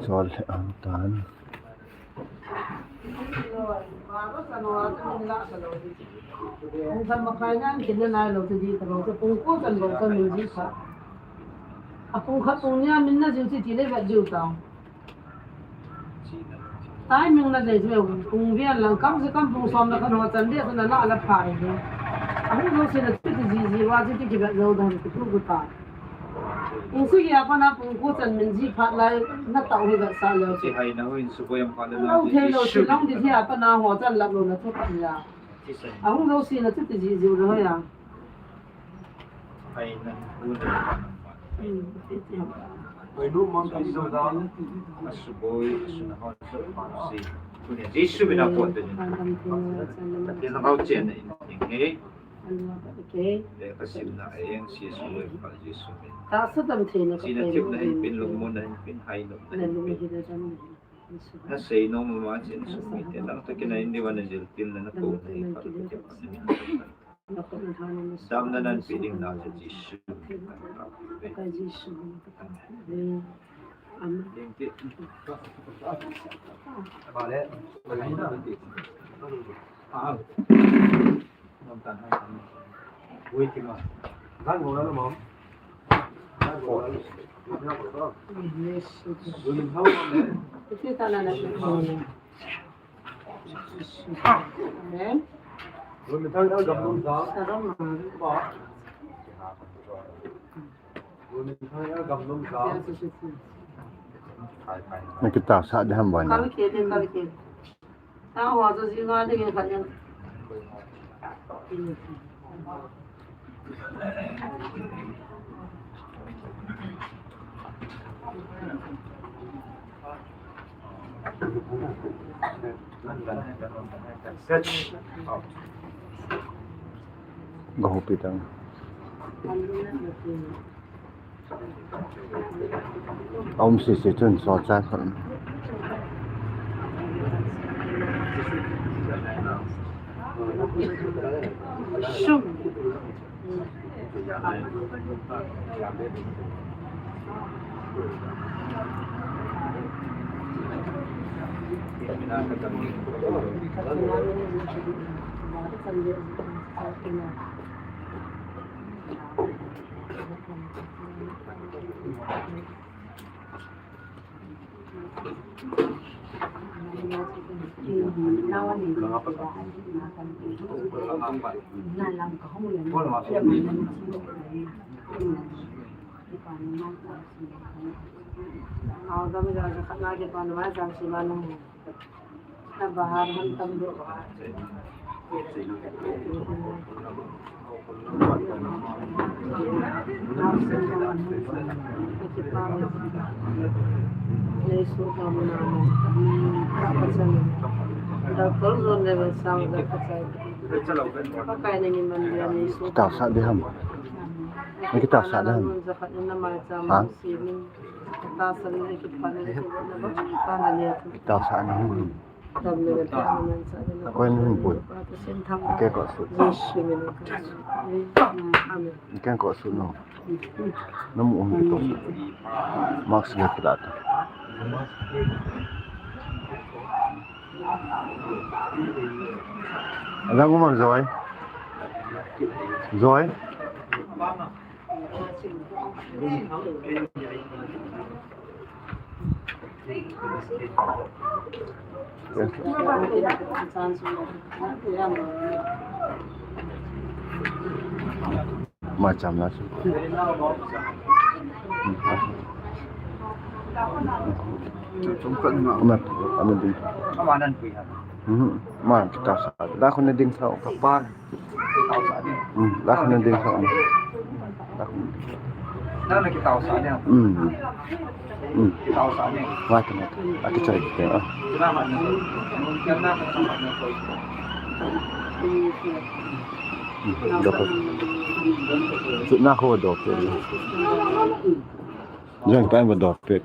Sol le hon tan. Pung khat makhai nan kin na nai lo chu di ta lo chu, pung ko chan bou chan min ji kha. A pung khat pung ni a min na jiu chi ti le vet jiu ta. Timing na dei chu pung vian lang kam se kam pung som na khan ho chan de chu na la la phai de. A hung lo se na chu ti ji ji wa chu ti ki vet lo dong ki tu ku ta. Pung sagi a pat na pung ko chan min ji phat lai na tau hi ga sa leo. Chi hai na ho in su ko yam phat le na. Lo thei lo, chi long di thei a pat na ho chan lap lo na chu pat ya. A hung lo si na chu ti ji ji lo ya. Hai na hu na. Hmm. Hai nu man kai so da. A su boi, a su na ho so pa si. Ku ne Jesu min a pot de. Ti na hau chen na in ting he. Le ka sim na eng si su le pa Jesu min. Ta sa dam the na ka. Si na tip na hin pin lung mo na hin pin hai no na hin pin. Na sei nom ma chin sumite, nang toh kinai in diu va na jil til na na ko na hi kha. Damna nanpeh ding na chu Jesu. Amen. Na kita sa de ham bana. Kal ke de, kal ke. Ta wa zo ji nga de ke kal. Gahupi tang. Aum sisi chun so cha. Shum. Kita sa di ham. Kita sa di ham. Ha? Kita sa di ham. Koi ni hin pui. Ake ko su. Ake ko su no. Namu um kito. Mask le kila ta. Alang umang Joy. Joy. Macham na su. Ama, ama ding. Ama nan pui ha. Hmm, ma kita sa. Da ko na ding sa ka pa. Hmm, da ko na ding sa. Da ko na ding. Na na kita sa ne. Hmm. Hmm. Kita sa ne. Wa ta na. Aki chai kita. Ah. Hmm. Dapat. Su na ko do pe. Jeng pa ba do pe.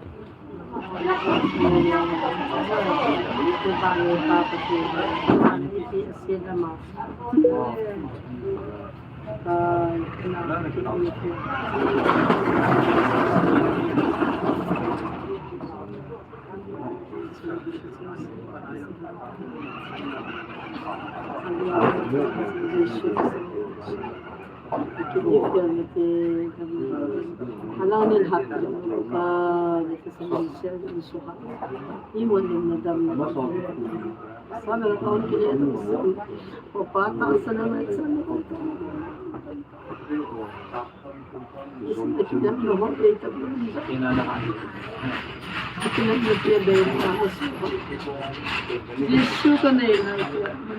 Jesu ka nei na,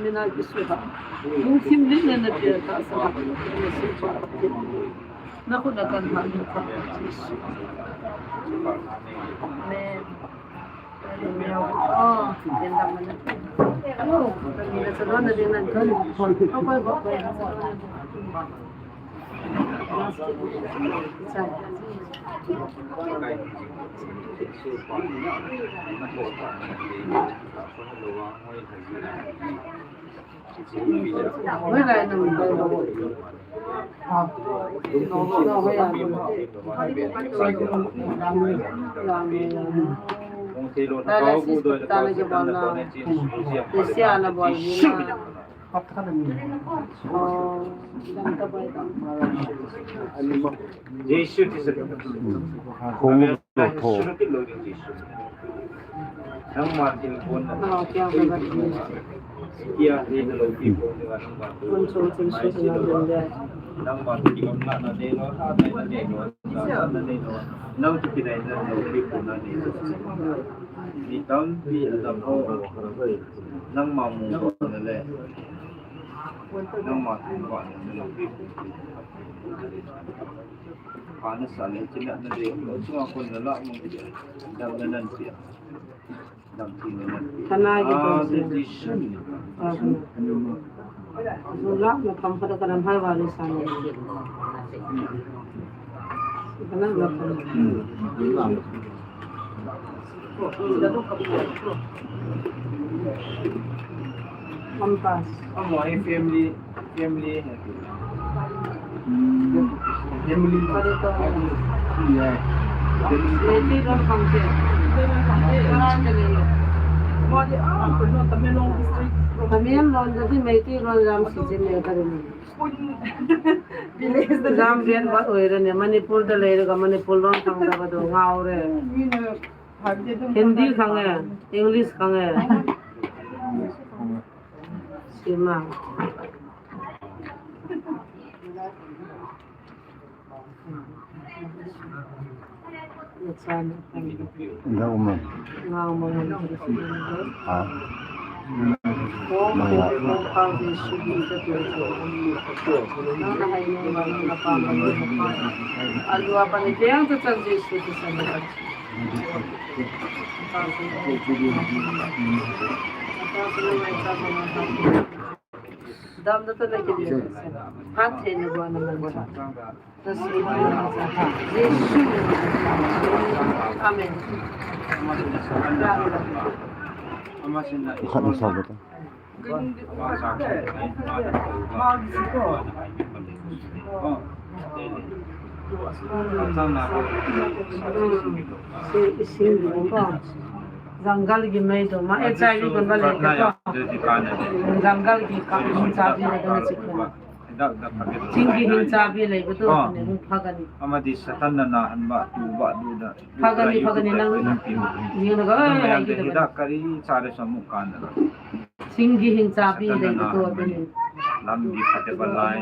ni na Jesu ha. Lungthim lit na na pia ta sa ha. Na khut na kan ha ni ka Jesu. Amen. Oh, Kana ki to. Zula na kam pada kana mai wali sana. Kana na kam. Ampas. Amo, eh, family, family. Family. Meitei lon khang te. Tamenglong, Tamenglong, Meitei lon lam si jin le ka rin. Village da. Jam gen ba oi re ne, Manipur da le re ka, Manipur lon khang da ba do ngau re. Hindi khang e, English khang e. Ima. Ina uma. Nga uma nga. Ha. Maya. Alua pani kiyang tu chan Jesu tu san. Dam da tala ki dia. Hat he na gua na man. Amen. Khat na sa bata. Jungle gi mei tu ma H I V gun ba le ka ko. Jungle gi ka hin chabi le ka na chi ko. Sing gi hin chabi le ka tu ne hung pha ka ni. Amadi Satan na na han ba tu ba du da. Pha ka ni, pha ka ni nang. Ni na ga ai ki da. Hida kari cha le samu kan da. Sing gi hin chabi le ka tu ni. Lam gi pha te ba lai.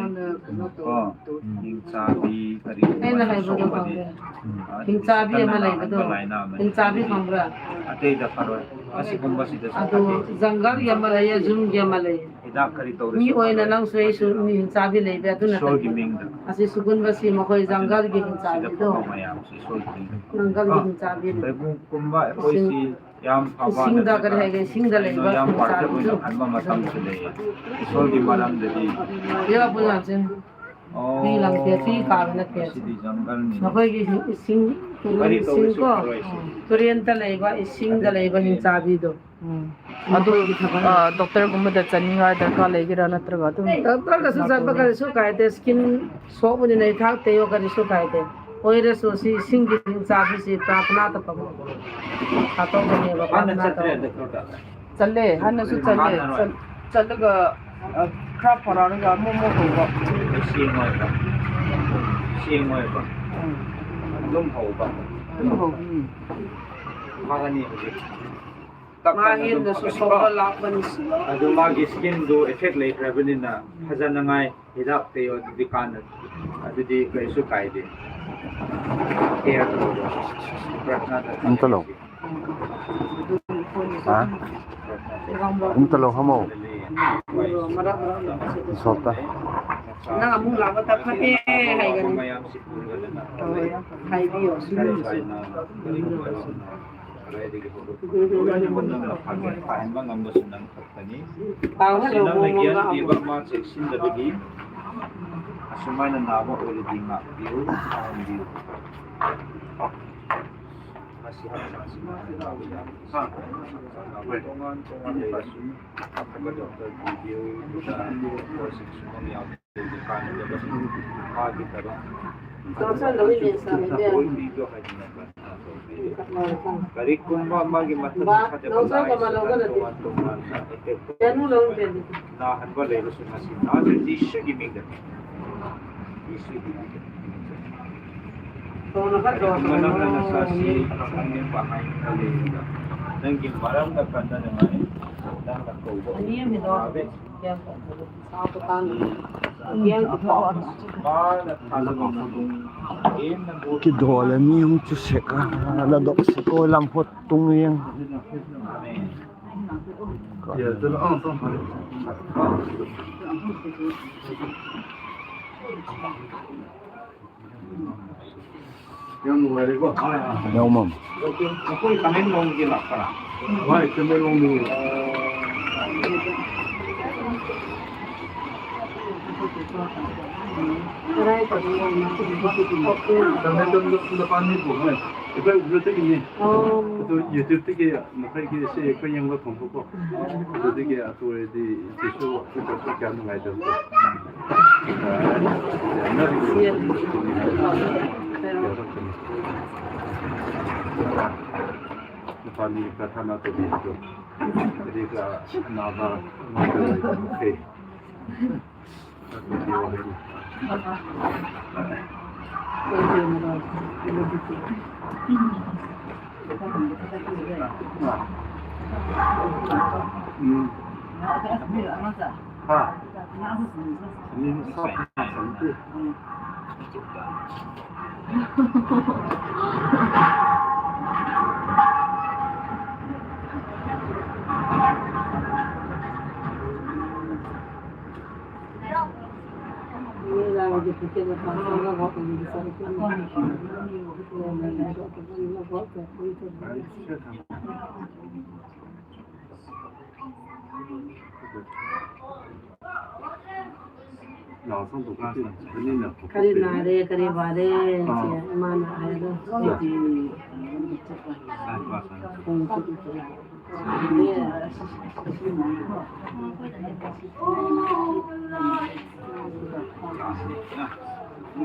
Ko. Hin chabi kari. Ai na hai ba do ka. Hin chabi ama lei ka do. Hin chabi khang bra. Atei da pharoi. Asi kum ba si da sa. Ado jungle ya ama lei ya, jung ya ama lei. Ida kari to. Mi oi na nang sui su ni hin chabi lei ba tu na. So gi ming da. Asi sugun ba si ma khoi jungle gi hin chabi do. Jungle gi hin chabi. Bai kum ba oi si. Sing da kari hai, sing da lei ba, sing da lei ba. Sol di malam da di. Yo, bu na chen. Ni lang te, ti ka na te. Si di jungle ni. Na koi ki sing, sing ko. Korean ta lei ba, sing da lei ba hin chabi do. Adu, ah, doctor gumba da chan nga da ka lei gira na tra ga tu. Doctor ka su sa ba ka su ka te skin. So, uni nei thak te yo ka ri su kai te. Oi re su si sing gi hin chabi si prarthana ta pa mo. Ka to ka ne ba prarthana ta. Chale, hana su chale. Chal, chal ga, ah, kra phara ga mo mo ko ba. Si ngoi ba. Si ngoi ba. Lum ho ba. Lum ho. Ma ga ni. Ma hin da su so ba la ba ni si. Adu ma gi skin du effect lei pra ba ni na. Hajan na ngai. Hida te yo di kan. Adu di kai su kai di. Te ya to. Prarthana ta. Anta lo. Ha? Anta lo hamo. Sota. Na mu la ba ta pha te hai ga ni. Hai di yo. Tao hello mo mo nga. Asumaina naba oi le di nga diu, ang diu. Masi ha sa si ma na ba ya. Ha. Tongan tongan le su. Apa doctor video kita ko sik sumang ya. Kari kumba magi mata kata ba. Na han ba le su na si na de di su gi mi de. Di su gi mi de. Mana mana sa si ka kan ni pa hai ka le da. Nang gi maram da kan da ngai. Nang da ko ba. Ni mi do. Kidol le mi hung chu sek a, la dok sek o lam hot tung jeng. Yang nuai ko. Yang mam. Ko Tamenglong ki la para. Wai, Tamenglong ni. Rai ko ni na. Tamenglong na pani ko mai. Ko YouTube te ki ni. Oh. To YouTube te ki na kai ki se ko yang ko ko. Ko te ki a to di ti so ko ko ka ngai do. Pani prarthana to di to. Ri ka na ba ma to di. Ha. Min sa pa sa ti. Kari nare, kari bare, che, imana ayo. Kung tu tu tu.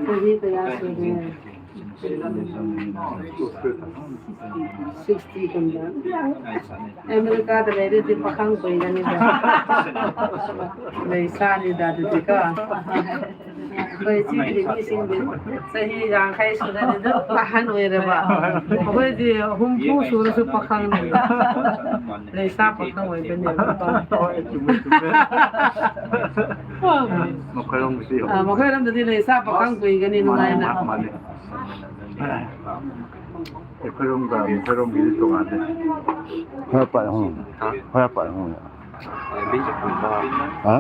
Kari kaya sure. Sixty kunda. America da leiradi pakhang koi gani da. Leisa ni da da ka. Koi chi kiri ki sing de. Sahi yang khai sura ni da. Pahan oi re ba. Koi di humpu sura su pakhang ni. Leisa pakhang oi gani ba. Makhoi lam di. Ah, makhoi lam di leisa pakhang koi gani nungai na. Mane. Ekhoirom ga, ekhoirom gi to ga de. Hoiya pa hung. Ha? Hoiya pa hung. Ha?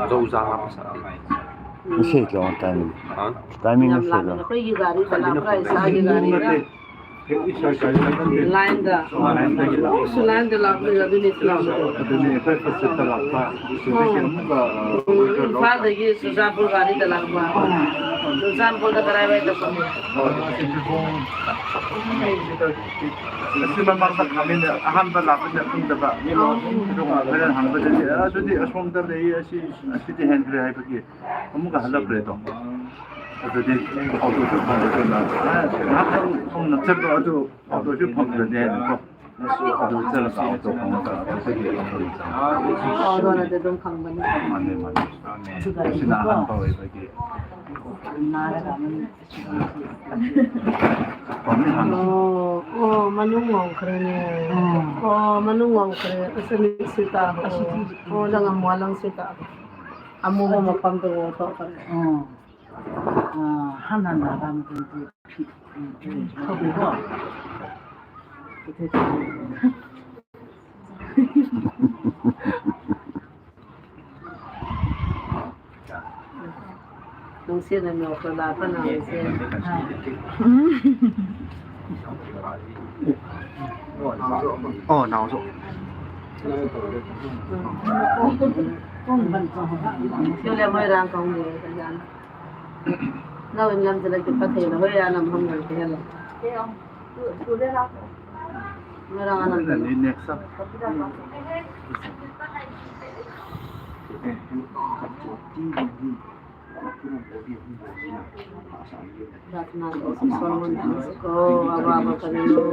Joujang a pasa. Ise lo timing. Ha? Timing ise lo. Koi ki gari chala pra, isa ki gari na. Line da. Line da. Line da la, la, la, la. Imphal dagi Churachandpur gari da lakpa. Churachandpur da karai vai da pa. Asi mamang da kami na, ahan ba lakpa na kung da ba. Ni lo, kung da ba, kung da ba. Adudi asong da le, asi, asi di hen kre hai pa ki. Amuka hala kre to. Adudi, auto chu phang da na. Ah, na kung, kung na chep do adu, auto chu phang da ne ko. Auto chu la sa auto phang da. Auto na de dong khang ba ni. Mane, mane. Sina han pa wei ba ki. Oh, oh, manung ngong kre ne. Oh, manung ngong kre. Asa ni sita. Oh, lang amwa lang sita. Amu ko mapam to to kre. Oh. Ah, han han da ram tu tu. Tu tu ko. Nung sia na no ko la pa na sia. Oh, nao so. Yo le mo rang kong le. Nau in lam tala ki pa thei la, hoi a nam ham ngai te la. Ngarang a nam tala. Ni next up. Pratna ko, Solomon ko, aba ba kare lo.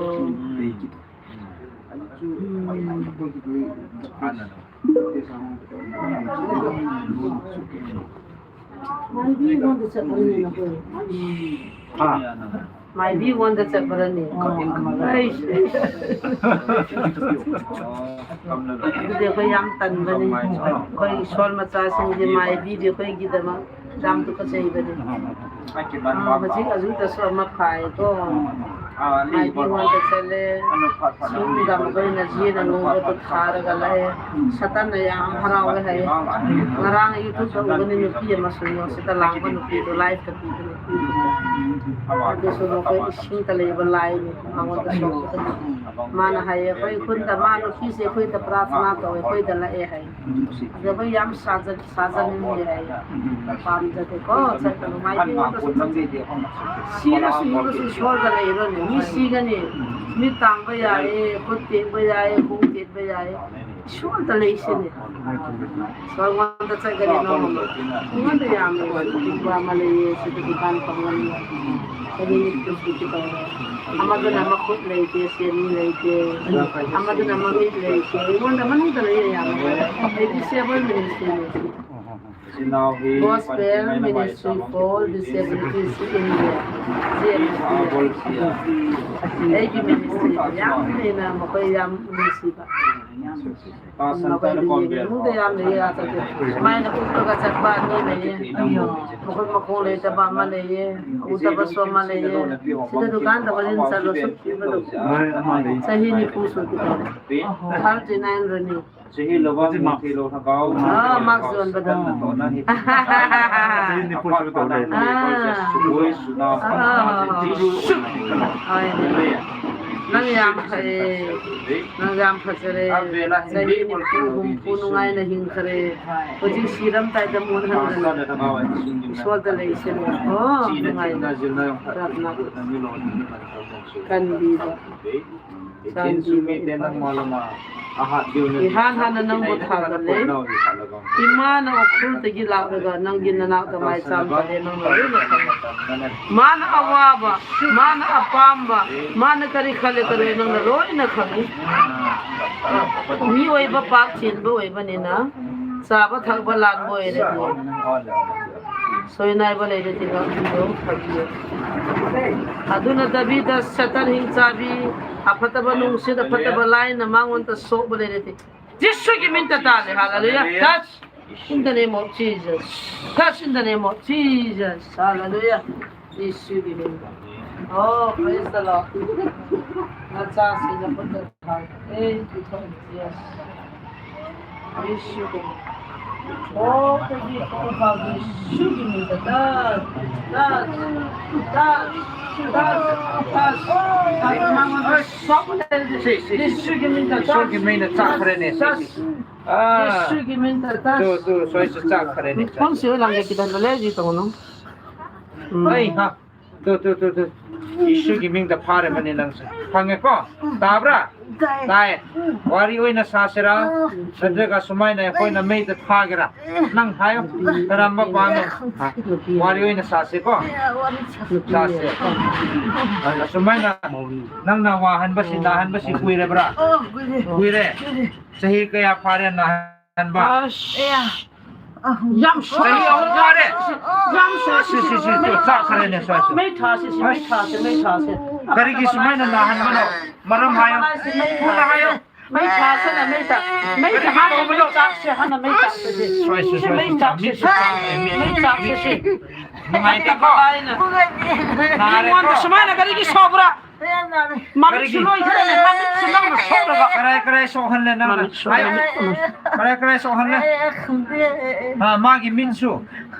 Maibi won da chat barani. Eish, eish. Dei koi yam tan bani. Koi sol macha sing dei maibi dei koi gidama. Dam tu ka chei bani. Ah, maji aju ta so ma phai to. Maibi won da chat le. Sum dam koi na ji na nu ko to thar ga lai. Satan na ya ham harau hai. Ngarang YouTube to bani nupi ma su yo sita lang ko nupi to live ka pi to nupi. Adu so mo ko ising ta le ba lai ni. Ma won da so. Mana hai koi khun da ma nupi se koi da pratna to koi da la e hai. Adu koi yam sa ja Sajan ni le ai. Pam ja te ko, sa ka lu mai pi won ta sa sa. Si na su yu su sol ta le ro ni. Mi si ga ni. Mi tang ba ya e, ko te ba ya e, ko te ba ya e. Sol ta le si ni. Sol won ta sa ga ni no. Won ta ya mi. Ba ma le ye, si ta dukan pa won. Sa ni ni tu si ta. Ama ga na ma khut le te, si ni le te. Ama ga na ma mi le te. Won ta ma nu ta le ya. Eighty seven minutes ni. Gospel Ministry for Disabilities in India, G M I T. ꯑꯩꯒꯤ ministry ꯌꯥꯝ ꯍꯦꯟꯅ ꯃꯈꯣꯏ ꯌꯥꯝ ꯅꯨꯡꯁꯤꯕ꯫ ꯃꯈꯣꯏꯗꯤ ꯌꯦꯡꯅꯤꯡꯕ ꯌꯥꯝ ꯂꯩꯌꯦ, ꯑꯥꯗꯗꯤ꯫ ꯁꯨꯃꯥꯏꯅ ꯎꯞꯂꯒ ꯆꯠꯄ ꯑꯅꯤ ꯂꯩꯌꯦ꯫ ꯃꯈꯣꯏ ꯃꯈꯣꯡ ꯂꯩꯇꯕ ꯑꯃ ꯂꯩꯌꯦ, ꯎꯗꯕꯁꯨ ꯑꯃ ꯂꯩꯌꯦ꯫ ꯁꯤꯗ ꯗꯨꯀꯥꯟꯗ ꯋꯥꯔꯤ ꯆꯠꯂꯣ, ꯁꯨꯛ ꯄꯤꯕꯗꯣ꯫ ꯆꯍꯤ ꯅꯤꯐꯨ ꯁꯨꯈꯤꯗꯧꯔꯦ꯫ Thirty nine running꯫ ꯆꯍꯤ ꯂꯧꯕ ꯃꯨꯊꯤ ꯂꯧ ꯊꯒꯥꯎ꯫ ꯑꯥ, mask ꯌꯣꯟꯕꯗꯣ꯫ ꯆꯍꯤ ꯅꯤꯐꯨ ꯁꯨꯒꯗꯧꯔꯦ꯫ ꯑꯥ꯫ ꯁꯨꯒꯣꯏ ꯁꯨꯅꯥ꯫ ꯑꯥ꯫ ꯍꯣꯏꯅꯦ꯫ ꯅꯪ ꯌꯥꯝ ꯐꯩꯌꯦ꯫ ꯅꯪ ꯌꯥꯝ ꯐꯖꯔꯦ꯫ ꯆꯍꯤ ꯅꯤꯐꯨ ꯍꯨꯝꯐꯨ ꯅꯨꯡꯉꯥꯏꯅ ꯍꯤꯡꯈ꯭ꯔꯦ꯫ ꯍꯧꯖꯤꯛ ꯁꯤꯔꯝꯗꯥꯏꯗ ꯃꯣꯟ ꯍꯪꯒꯅꯤ꯫ ꯏꯁꯣꯔꯗ ꯂꯩꯁꯤꯜꯂꯣ꯫ ꯑꯣ, ꯅꯨꯡꯉꯥꯏꯅ꯫ ꯄ꯭ꯔꯥꯊꯅꯥ ꯀꯟꯕꯤꯕ꯫ ꯆꯥꯟꯕꯤꯕ ꯏꯄꯥ꯫ ꯏꯍꯥꯟ ꯍꯥꯟꯅ ꯅꯪꯕꯨ ꯊꯥꯒꯠꯂꯦ꯫ ꯏꯃꯥꯅ ꯎꯈ꯭ꯔꯨꯜꯗꯒꯤ ꯂꯥꯛꯂꯒ ꯅꯪꯒꯤ ꯅꯅꯥꯛꯇ ꯃꯥꯏ ꯆꯥꯝꯖꯔꯦ, ꯅꯪꯅ ꯂꯣꯏꯅ ꯈꯪꯉꯤ꯫ ꯃꯥꯅ ꯑꯋꯥꯕ, ꯃꯥꯅ ꯑꯄꯥꯝꯕ, ꯃꯥꯅ ꯀꯔꯤ ꯈꯜꯂꯦ ꯀꯔꯤ ꯅꯪꯅ ꯂꯣꯏꯅ ꯈꯪꯉꯤ꯫ ꯃꯤꯑꯣꯏꯕ ꯄꯥꯞ ꯆꯦꯟꯕ ꯑꯣꯏꯕꯅꯤꯅ ꯆꯥꯕ ꯊꯛꯄ ꯂꯥꯟꯕ ꯑꯣꯏꯔꯗꯤ ꯁꯣꯏꯅꯥꯏꯕ ꯂꯩꯔꯗꯤ ꯉꯥꯛꯄꯤꯌꯨ, ꯐꯕꯤꯌꯨ꯫ ꯑꯗꯨ ꯅꯠꯇꯕꯤꯗ ꯁꯩꯇꯥꯟ ꯍꯤꯡꯆꯥꯕꯤ, ꯑꯐꯠꯇꯕ ꯅꯨꯡꯁꯤꯠ, ꯑꯐꯠꯇꯕ ꯂꯥꯏꯅ ꯃꯉꯣꯟꯗ ꯁꯣꯛꯄ ꯂꯩꯔꯗꯤ ꯖꯤꯁꯨꯒꯤ ꯃꯤꯡꯗ ꯇꯥꯜꯂꯦ꯫ Hallelujah. Touch. In the name of Jesus. Touch in the name of Jesus. Hallelujah. ꯖꯤꯁꯨꯒꯤ ꯃꯤꯡꯗ꯫ Oh, praise the Lord. ꯅꯆꯥꯁꯤꯡꯅ ꯈꯨꯠꯇ ꯊꯥꯡ꯫ Thank you, Lord Jesus. ꯖꯤꯁꯨꯒꯤ ꯃꯤꯡ꯫ Oh, thank you, Lord. ꯖꯤꯁꯨꯒꯤ ꯃꯤꯡꯗ꯫ Touch, touch, touch, touch, touch. ꯁꯤ, ꯁꯤ, ꯁꯤ꯫ ꯖꯤꯁꯨꯒꯤ ꯃꯤꯡꯗ꯫ ꯏꯁꯣꯔꯒꯤ ꯃꯤꯡꯅ ꯆꯥꯛꯈ꯭ꯔꯦꯅꯦ, ꯁꯤ, ꯁꯤ, ꯁꯤ꯫ ꯑꯥ꯫ ꯖꯤꯁꯨꯒꯤ ꯃꯤꯡꯗ꯫ ꯇꯨ, ꯇꯨ, ꯁꯣꯏꯁꯨ ꯆꯥꯛꯈ꯭ꯔꯦꯅꯦ, ꯁꯣꯏꯁꯨ꯫ ꯐꯣꯟꯁꯦ ꯂꯪꯒꯦ ꯈꯤꯇꯪ ꯂꯩ, ꯖꯤ ꯇꯧꯅꯨ꯫ ꯎꯝ꯫ ꯑꯩ, ꯍꯥ꯫ ꯇꯨ, ꯇꯨ, ꯇꯨ, ꯇꯨ꯫ ꯖꯤꯁꯨꯒꯤ ꯃꯤꯡꯗ ꯐꯥꯔꯕꯅꯤ ꯅꯪꯁꯦ꯫ ꯐꯪꯉꯦꯀꯣ? ꯇꯥꯕ꯭ꯔꯥ? ꯇꯥꯏ꯫ ꯇꯥꯏ꯫ ꯋꯥꯔꯤ ꯑꯣꯏꯅ ꯁꯥꯁꯤꯔꯥ? ꯑꯥ꯫ ꯅꯠꯇ꯭ꯔꯒ ꯁꯨꯃꯥꯏꯅ ꯑꯩꯈꯣꯏꯅ ꯃꯩꯗ ꯊꯥꯒꯦꯔꯥ? ꯅꯪ ꯍꯥꯏꯌꯣ꯫ ꯀꯔꯝꯕ ꯄꯥꯝꯃꯤ? ꯍꯥ? ꯋꯥꯔꯤ ꯑꯣꯏꯅ ꯁꯥꯁꯤꯀꯣ? ꯑꯥ, ꯋꯥꯔꯤ ꯁꯥ-, ꯁꯥꯁꯦ꯫ ꯑꯥ꯫ ꯑꯁꯨꯃꯥꯏꯅ ꯅꯪꯅ ꯋꯥꯍꯟꯕꯁꯤ, ꯅꯥꯍꯟꯕꯁꯤ ꯀꯨꯏꯔꯕ꯭ꯔꯥ? ꯑꯣ, ꯀꯨꯏꯔꯦ꯫ ꯀꯨꯏꯔꯦ? ꯀꯨꯏꯔꯦ꯫ ꯆꯍꯤ ꯀꯌꯥ ꯐꯥꯔꯦ ꯅꯥꯍꯟꯕ? ꯑꯁ꯫ ꯑꯌꯥ꯫ ꯌꯥꯝ ꯁꯣꯏ꯫ ꯆꯍꯤ ꯑꯍꯨꯝ ꯐꯥꯔꯦ꯫ ꯌꯥꯝ ꯁꯣꯏ꯫ ꯁꯤ, ꯁꯤ, ꯁꯤ, ꯁꯤ, ꯆꯥꯛꯈ꯭ꯔꯦꯅꯦ, ꯁꯣꯏ, ꯁꯣꯏ꯫ ꯃꯩ ꯊꯥꯁꯤ, ꯁꯤ, ꯃꯩ ꯊꯥꯁꯤ, ꯃꯩ ꯊꯥꯁꯤ꯫ ꯀꯔꯤꯒꯤ ꯁꯨꯃꯥꯏꯅ ꯅꯥꯍꯟꯕꯅꯣ? ꯃꯔꯝ ꯍꯥꯏꯌꯣ꯫ ꯃꯩ ꯊꯥꯁꯤ, ꯃꯩ ꯊꯥꯁꯤ꯫ ꯊꯨꯅ ꯍꯥꯏꯌꯣ꯫ ꯃꯩ ꯊꯥꯁꯤꯅ ꯃꯩ ꯊꯥ-, ꯃꯩ ꯀꯔꯤꯒꯤ ꯊꯥꯁꯤ, ꯇꯧꯕꯅꯣ? ꯃꯩ ꯆꯥꯛꯁꯤ ꯍꯥꯟꯅ ꯃꯩ ꯆꯥꯛꯁꯤ꯫ ꯁꯣꯏ, ꯁꯣꯏ, ꯁꯤ ꯁꯣꯏ, ꯃꯩ ꯁꯣꯏ, ꯆꯥꯛꯁꯤ, ꯃꯤꯠꯁꯨ ꯁꯤ꯫ ꯆꯥꯛꯈ꯭ꯔꯦ, ꯃꯤꯠ, ꯃꯩ ꯃꯤꯠ, ꯆꯥꯛꯁꯤ, ꯃꯤꯠ꯫ ꯁꯤ꯫ ꯅꯨꯡꯉꯥꯏꯇꯦꯀꯣ? ꯅꯥꯔꯦꯀꯣ? ꯃꯤꯉꯣꯟꯗ ꯁꯨꯃꯥꯏꯅ ꯀꯔꯤꯒꯤ ꯁꯥꯎꯕ꯭ꯔꯥ? ꯃꯃꯤꯠꯁꯨ ꯀꯔꯤꯒꯤ? ꯂꯣꯏꯈ꯭ꯔꯦꯅꯦ, ꯃꯃꯤꯠꯁꯨ ꯅꯪꯅ ꯁꯣꯛꯂꯒ꯫ ꯀꯔꯥꯏ, ꯀꯔꯥꯏ ꯁꯣꯛꯍꯜꯂꯦ ꯅꯪꯅ? ꯃꯃꯤꯠꯁꯨ, ꯍꯥꯏꯌꯣ꯫ ꯃꯃꯤꯠ, ꯃꯃꯤꯠ꯫ ꯀꯔꯥꯏ, ꯀꯔꯥꯏ ꯁꯣꯛꯍꯜꯂꯦ? ꯑꯥ, ꯃꯥꯒꯤ ꯃꯤꯠꯁꯨ,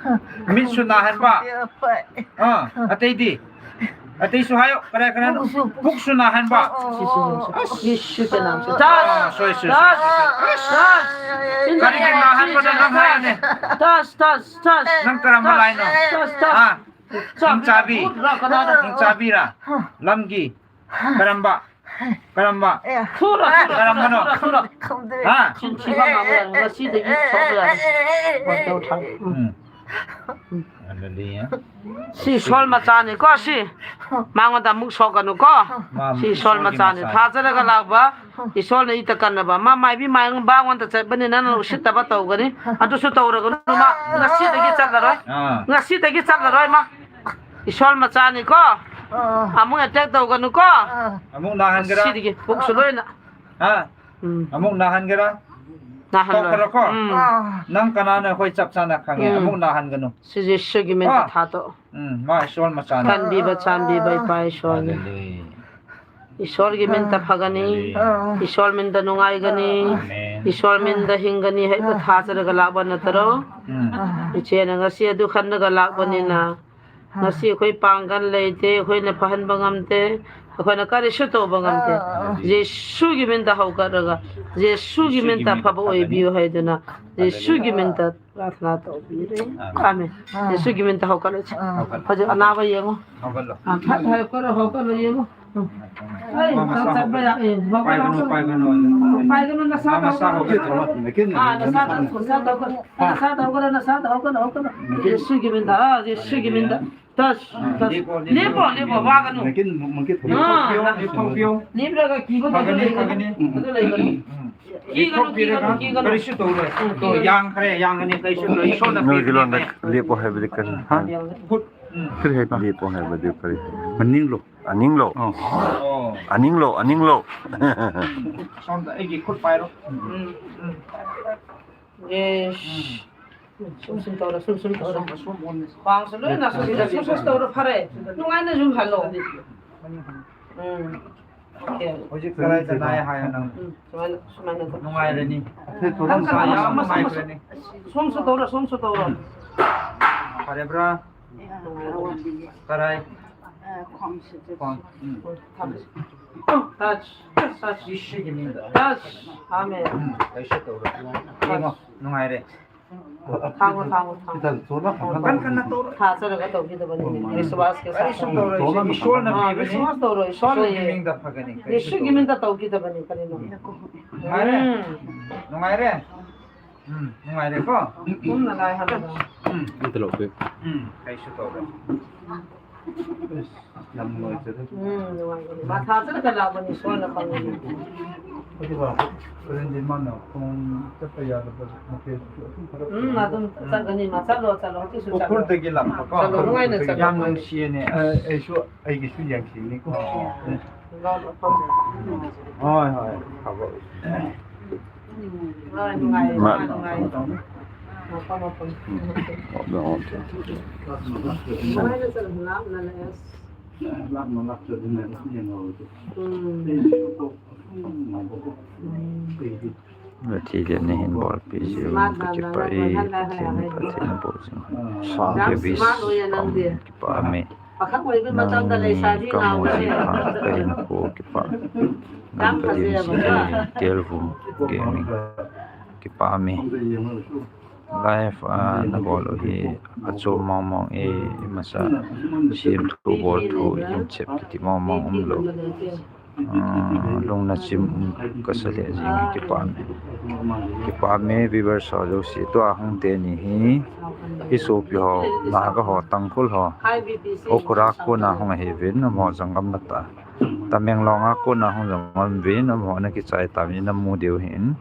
ꯃꯤꯠꯁꯨ ꯅꯥꯍꯟꯕ꯫ ꯑꯥ, ꯑꯇꯩꯗꯤ? ꯑꯇꯩꯁꯨ ꯍꯥꯏꯌꯣ, ꯀꯔꯥꯏ, ꯀꯔꯥꯏꯅꯣ? ꯄꯨꯛꯁꯨ, ꯄꯨꯛ-, ꯄꯨꯛꯁꯨ ꯅꯥꯍꯟꯕ꯫ ꯁꯤ, ꯁꯤ, ꯁꯤ, ꯁꯤ꯫ ꯑꯁ! ꯌꯦꯁꯨ ꯀꯅꯥꯝꯁꯨ꯫ ꯑꯥ, ꯁꯣꯏ, ꯁꯣꯏ, ꯁꯣꯏ, ꯁꯣꯏ, ꯁꯣꯏ꯫ ꯑꯁ! ꯀꯔꯤꯒꯤ ꯅꯥꯍꯟꯕꯅꯣ ꯅꯪ ꯍꯥꯏꯌꯣꯅꯦ? ꯇꯁ, ꯇꯁ, ꯇꯁ꯫ ꯅꯪ ꯀꯔꯝꯕ ꯂꯥꯏꯅꯣ? ꯇꯁ, ꯇꯁ꯫ ꯍꯥ? ꯆꯥꯛ ꯅꯤꯡꯆꯥꯕꯤ꯫ ꯐꯨꯠ ꯂꯥꯛꯀꯅꯥꯗ꯫ ꯅꯤꯡꯆꯥꯕꯤꯔꯥ? ꯍꯥ꯫ ꯂꯝꯒꯤ꯫ ꯍꯥ꯫ ꯀꯔꯝꯕ? ꯀꯔꯝꯕ? ꯑꯦ꯫ ꯊꯨꯔ, ꯊꯨꯔ, ꯀꯔꯝꯕꯅꯣ? ꯊꯨꯔ, ꯊꯨꯔ, ꯊꯨꯔ꯫ ꯈꯪꯗꯦ꯫ ꯍꯥ? ꯆꯤꯟ ꯊꯤꯕ ꯉꯥꯡꯕ ꯌꯥꯗꯦ꯫ ꯉꯁꯤꯗꯒꯤ ꯁꯣꯛꯄ ꯌꯥꯗꯦ꯫ ꯑꯦ, ꯑꯦ, ꯑꯦ, ꯑꯦ, ꯑꯦ, ꯋꯥꯟ ꯇꯧ ꯊꯥꯏ꯫ ꯎꯝ꯫ ꯎꯝ꯫ ꯎꯝ꯫ ꯑꯗꯨꯗꯤ ꯁꯤ ꯏꯁꯣꯔ ꯃꯆꯥꯅꯤꯀꯣ, ꯁꯤ꯫ ꯃꯉꯣꯟꯗ ꯑꯃꯨꯛ ꯁꯣꯛꯀꯅꯨꯀꯣ꯫ ꯃꯥ ꯁꯤ ꯏꯁꯣꯔ ꯏꯁꯣꯔꯒꯤ ꯃꯆꯥꯅꯤ꯫ ꯃꯆꯥꯅꯤ꯫ ꯊꯥꯖꯔꯒ ꯂꯥꯛꯄ ꯏꯁꯣꯔꯅ ꯏꯇ ꯀꯟꯅꯕ꯫ ꯃꯥ ꯃꯥꯏꯕꯤ ꯃꯥꯏꯕ ꯉꯣꯟꯗ ꯆꯠꯄꯅꯤ, ꯅꯪꯅ ꯎꯁꯤꯠꯇꯕ ꯇꯧꯒꯅꯤ꯫ ꯑꯗꯨꯁꯨ ꯇꯧꯔꯒꯅꯨ ꯃꯥ꯫ ꯉꯁꯤꯗꯒꯤ ꯆꯠꯂꯔꯣꯏ꯫ ꯑꯥ꯫ ꯉꯁꯤꯗꯒꯤ ꯆꯠꯂꯔꯣꯏ ꯃꯥ꯫ ꯏꯁꯣꯔ ꯃꯆꯥꯅꯤꯀꯣ꯫ ꯑꯥ꯫ ꯑꯃꯨꯛ attack ꯇꯧꯒꯅꯨꯀꯣ꯫ ꯑꯥ꯫ ꯑꯃꯨꯛ ꯅꯥꯍꯟꯒꯦꯔꯥ? ꯉꯁꯤꯗꯒꯤ ꯄꯨꯛꯁꯨ ꯂꯣꯏꯅ꯫ ꯍꯥ? ꯎꯝ꯫ ꯑꯃꯨꯛ ꯅꯥꯍꯟꯒꯦꯔꯥ? ꯅꯥꯍꯟꯂꯣꯏ꯫ ꯇꯣꯛꯈ꯭ꯔꯣꯀꯣ? ꯎꯝ꯫ ꯑꯥ꯫ ꯅꯪ ꯀꯅꯥꯅꯣ ꯑꯩꯈꯣꯏ ꯆꯞ ꯆꯥꯅ ꯈꯪꯉꯦ꯫ ꯎꯝ꯫ ꯑꯃꯨꯛ ꯅꯥꯍꯟꯒꯅꯨ꯫ ꯁꯤ ꯖꯤꯁꯨꯒꯤ ꯃꯤꯡꯗ ꯀꯣ? ꯊꯥꯗꯣꯛꯑꯣ꯫ ꯎꯝ, ꯃꯥ ꯏꯁꯣꯔ ꯃꯆꯥꯅꯤ꯫ ꯀꯟꯕꯤꯕ ꯆꯥꯟꯕꯤꯕ ꯏꯄꯥ ꯏꯁꯣꯔꯅꯤ꯫ ꯍꯜꯂꯦꯂꯨꯌꯥ꯫ ꯏꯁꯣꯔꯒꯤ ꯃꯤꯡꯗ ꯐꯒꯅꯤ꯫ ꯑꯥ꯫ ꯏꯁꯣꯔ ꯃꯤꯡꯗ ꯅꯨꯡꯉꯥꯏꯒꯅꯤ꯫ ꯑꯥ꯫ ꯑꯃꯦꯟ꯫ ꯏꯁꯣꯔ ꯃꯤꯡꯗ ꯍꯤꯡꯒꯅꯤ ꯍꯥꯏꯕ ꯑꯥ꯫ ꯊꯥꯖꯔꯒ ꯂꯥꯛꯄ ꯅꯠꯇ꯭ꯔꯣ? ꯎꯝ꯫ ꯑꯥ꯫ ꯏꯆꯦꯅ ꯉꯁꯤ ꯑꯗꯨ ꯈꯟꯂꯒ ꯂꯥꯛꯄꯅꯤꯅ꯫ ꯑꯥ꯫ ꯉꯁꯤ ꯑꯩꯈꯣꯏ ꯄꯥꯡꯒꯜ ꯂꯩꯇꯦ, ꯑꯩꯈꯣꯏꯅ ꯐꯍꯟꯕ ꯉꯝꯗꯦ, ꯑꯩꯈꯣꯏꯅ ꯀꯔꯤꯁꯨ ꯇꯧꯕ ꯉꯝꯗꯦ꯫ ꯑꯥ꯫ ꯖꯤꯁꯨꯒꯤ ꯃꯤꯡꯗ ꯍꯧꯒꯠꯂꯒ, ꯖꯤꯁꯨꯒꯤ ꯖꯤꯁꯨꯒꯤ ꯃꯤꯡꯗ ꯃꯤꯡꯗ ꯑꯐꯕ ꯐꯒꯅꯤ꯫ ꯑꯣꯏꯕꯤꯌꯨ ꯍꯥꯏꯗꯨꯅ, ꯖꯤꯁꯨꯒꯤ ꯍꯜꯂꯦꯂꯨꯌꯥ꯫ ꯃꯤꯡꯗ ꯄ꯭ꯔꯥꯊꯅꯥ ꯇꯧꯕꯤꯔꯦ꯫ ꯑꯥꯃꯦꯟ꯫ ꯑꯥꯃꯦꯟ꯫ ꯑꯥ꯫ ꯖꯤꯁꯨꯒꯤ ꯃꯤꯡꯗ ꯍꯧꯒꯠꯂꯁꯤ꯫ ꯑꯥ꯫ ꯍꯧꯒꯠꯂꯣ꯫ ꯍꯧꯖꯤꯛ ꯑꯅꯥꯕ ꯌꯦꯡꯉꯨ꯫ ꯍꯧꯒꯠꯂꯣ꯫ ꯑꯥ, ꯐꯠ ꯍꯧꯒꯠꯂꯣ, ꯍꯧꯒꯠꯂꯣ ꯌꯦꯡꯉꯨ꯫ ꯎꯝ꯫ ꯑꯩ, ꯃꯥ ꯃꯁꯥ ꯆꯠꯄ ꯍꯧꯒꯠꯂꯣ꯫ ꯌꯥ-, ꯑꯦ, ꯍꯧꯒꯠꯂꯣ, ꯄꯥꯏꯒꯅꯨ, ꯍꯧꯒꯠꯂꯣ꯫ ꯄꯥꯏꯒꯅꯨ꯫ ꯄꯥꯏꯒꯅꯨ, ꯅꯁꯥ ꯃꯥ ꯃꯁꯥ ꯇꯧꯒꯅꯨ꯫ ꯍꯧꯒꯠꯂꯣ꯫ ꯑꯥ, ꯅꯁꯥ ꯇꯧ-, ꯅꯁꯥ ꯇꯧꯒꯅꯨ꯫ ꯅꯁꯥ ꯇꯧꯒꯅꯨ, ꯅꯁꯥ ꯇꯧꯒꯅꯨ, ꯍꯧꯒꯠꯂꯣ꯫ ꯖꯤꯁꯨꯒꯤ ꯃꯤꯡꯗ, ꯑꯥ, ꯖꯤꯁꯨꯒꯤ ꯃꯤꯡꯗ꯫ ꯇꯁ, ꯑꯥ, ꯇꯁ꯫ ꯂꯦꯞꯄꯣ, ꯂꯦꯞꯄꯣ, ꯂꯦꯞꯄꯣ, ꯂꯦꯞꯄꯣ, ꯂꯦꯞꯄꯣ꯫ ꯋꯥꯒꯅꯨ꯫ ꯃꯪꯀꯤꯠ, ꯃꯪꯀꯤꯠ ꯑꯥ, ꯂꯦꯞꯊꯣꯛꯄꯤꯌꯣ, ꯂꯦꯞꯊꯣꯛꯄꯤꯌꯣ꯫ ꯂꯦꯞꯂꯒ ꯀꯤꯕ ꯐꯒꯅꯤ, ꯂꯩꯒꯅꯨ꯫ ꯐꯒꯅꯤ꯫ ꯑꯗꯨ ꯂꯩꯒꯅꯨ꯫ ꯎꯝ꯫ Kiganu, kiganu, kiganu. Karisu to lo. Hmm, to kiganu. Yang kare, yang ani karisu to. Isu na. Noi gilon na lipo hai bidi kari. Ha? Good. Hmm. Kari hai pa. Lipo hai bidi kari. Maning lo. Aning lo. Oh. Oh. Aning lo, aning lo. Hmm. Som da, egi khut pai ro. Hmm. Hmm. Yes. Sum sum tawra, sum sum tawra. Sum, sum, sum. Bang sum, na sum sum, sum sum tawra phare. Nungai na jum halo. Hmm. Okay. Hojik karai ta nai hai nang. Hmm. Sumai na, sumai na. Nungai le ni. Kan kan sa ya, sum, nungai sum, le ni. Sum sum tawra, sum sum tawra. Phare bra. Karai. Khom. Hmm. Touch. Touch. Touch. Amen. Hmm. Touch. Nungai le. Thangu, thangu, thangu. Tha chalaga tao kitaba ni, Vishwas ke saath. Vishwas tao ro, Vishwas le. Jisu ki min ta tao kitaba ni, kani no. Nungai le. Hmm. Nungai le. Hmm, nungai le ko. Kum na lai ha na. Hmm. Ito lo pe. Hmm. Kaisu tao ro. Lam loi chu. Hmm, nungai ni. Ma tha chalaga la bani so na pang ni. Ati ba, karen din man na, kung tapa ya da ba, ma ke. Hmm, ma tum chalaga ni, ma chalo, chalo, ti su chalo. Ko kur de gi lam ko. Chalo, nungai na chalo. Yang nung si ni, eh, eh, su, ai gi su yang si ni ko. Oh. Lo, lo, lo. Hoi, hoi, ha ba. Pathen in eihin bolpeh jeh un kakipah e, Pathen in Pathen bol jing. Kipah me. Nangni kamu jeh a kahinkho kipah. Gam Pathen ji e, Telvum Gaming. Kipah me. Live a nabol u hi achom mong mong e, imasa semthu bolthu, inchep kiti mong mong umlou. Ah, lungna chim um kasa lheh jing e, kipah me. Kipah me viewers ho jouse, tua hung teni hi isopi ho, Naga ho, Tangkhul ho, Ukhrul a kona hung ahiuvin, amaho jong gamla tah a. Tamenglong a kona hung jong ahiuvin, amaho ana kichai tauvin, namu diu ahin.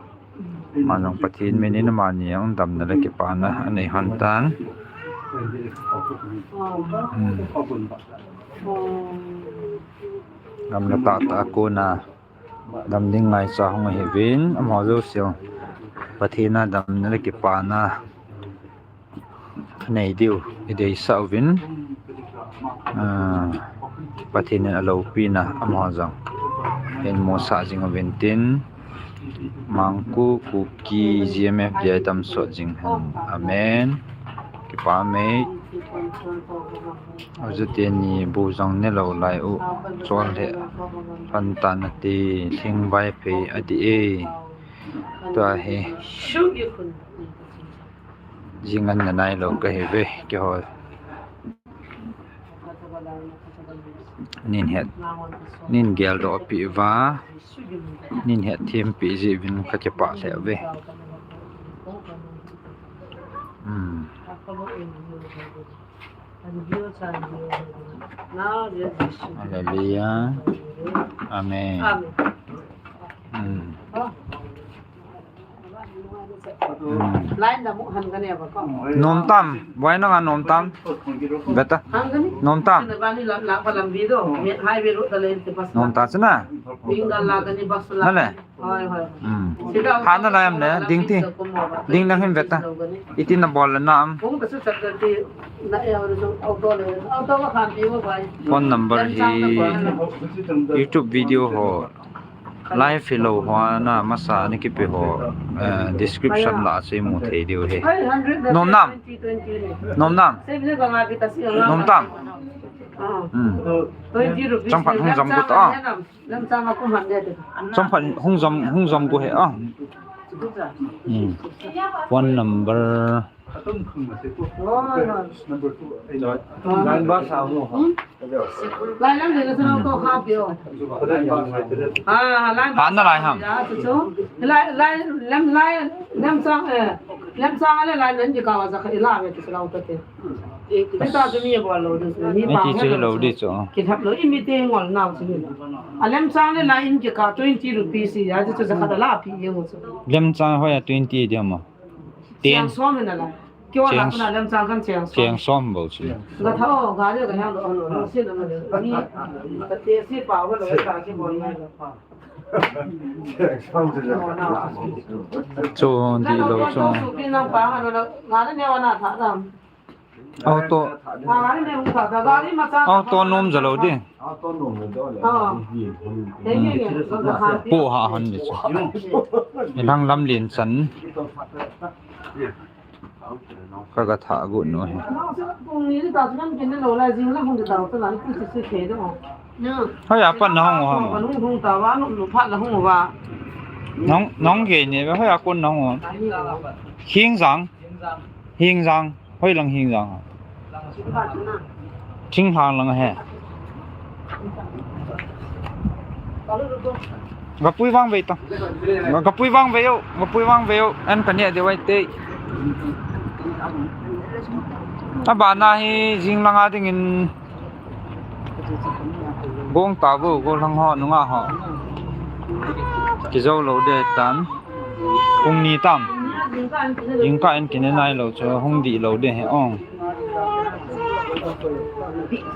Aman jong Pathen min in amani jong damna le kipana anei lhon tan. Hmm. Gamla tahtah a kona dam ding ngaicha hung ahiuvin, amaho jouse jong Pathen a damna le kipana anei diu ideisah uvin, ah, Pathen in aloupina amaho jong hin musah jing uvin tin, Mangku Kuki G M F D I damsot jing hen. Amen. Kipah me. Ajouse teni bu jong nelou lai u, chol lheh lhon tan ati, Lhingvaiphei adih e. Tua hi. Jing an na nailou kahiuve, keiho. Nin het, nin geldoh peh uva, nin hetthem peh jeh uvin kakipah lheh uve. Hmm. Hallelujah. Amen. Hmm. Hmm. Line da mu han ka ne ba ko. Nom tam, boy na nga nom tam. Beta. Han ka ni? Nom tam. Sina ba ni lam la pa lam video. Me highway road da le te bus. Nom ta chuna. Ding da la ka ni bus la. Na le. Hoi, hoi. Hmm. Sida ha na la yam le, ding ti. Ding lang hin beta. Iti na bol na am. Kung ka su chat ka ti na e auto le. Auto ka khan ti mo bai. Phone number hi YouTube video ho. Live hilou ho a na masa ana kipe ho, eh, description la a chu imu thei diu ahi. Nom nam? Nom nam? Nom tam? Hmm. Changphat hung jam gu ta. Changphat hung jam, hung jam gu he a. Hmm. Phone number. Line ba sa mo ha. Line lam le sa to kha pio. Ha, line ba. Hana lai ham. Ya, chu chu. Line, line, lam, line, lam sang, eh. Lam sang le line lam ji ka wa sa kha ila ve chu lau ta te. Ni ta chu ni bol lou de. Ni pa ti chu lou de chu. Ki thap lou i mi te ngol nau chu ni. A lam sang le line ji ka twenty rupees ya chu chu sa kha da la pi ye mo chu. Lam sang ho ya twenty de mo. Ten. Cheng som hin ala. Kyo la kuna lam chang kan cheng som. Cheng som bol si. Ga tha o, ga le ga yang lo lo lo si lo lo. Ni ka te si pa wa lo ka ki bol ngai lo pa. Cheng som si lo. Chu di lo chu. Su pi na pa ha lo lo. Ga le ne wa na tha dam. Auto. Ga le ne hu tha ga ga le ma cha. Auto nom ja lo di. Pu ha han ni chu. Ilang lam lin chan. Ka ga tha gu nu hi. Hoi a pan na hong ham. Nong nong ge ni hoi a kun na hong. Hing jang. Hing jang. Hoi lang hing jang. Thinglhang lang he. Gapui vang ve ta. Gapui vang ve yo. Gapui vang ve yo. An ka nia de wai te. Abana hi jing langa dingin. Gong ta vo, go lang ho, nunga ho. Ki jo lo de tan. Kung ni tam. Jing ka en kine nai lo chu hung di lo de he ong.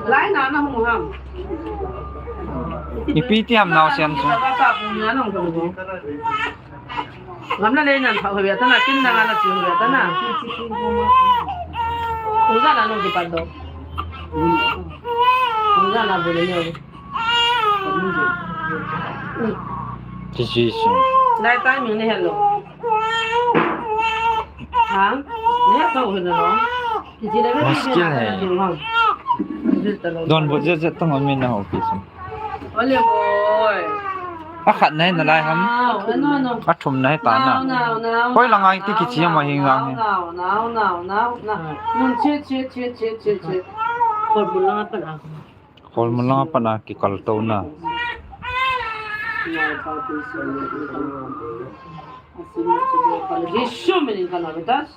Lai na na hung ham. Ipi ti ham nau siam chu. Ngam na le nan pha hoi ta na, kin na na chi hoi ta na. Uza na no ki pa do. Uza na bo le no. Chi chi si. Lai tai mi ne hello. Ha? Ne to hello. Muskil hai. Don bu je je tong mi na ho ki sum. Ole boy. A khat nai na lai ham. A thum nai ta na. Koi la ngai ti ki chi ma hing lang. Nun che che che che che che. Kol bu la pa na. Kol mu langa pat a kikal to na. Jesu min in kana betas.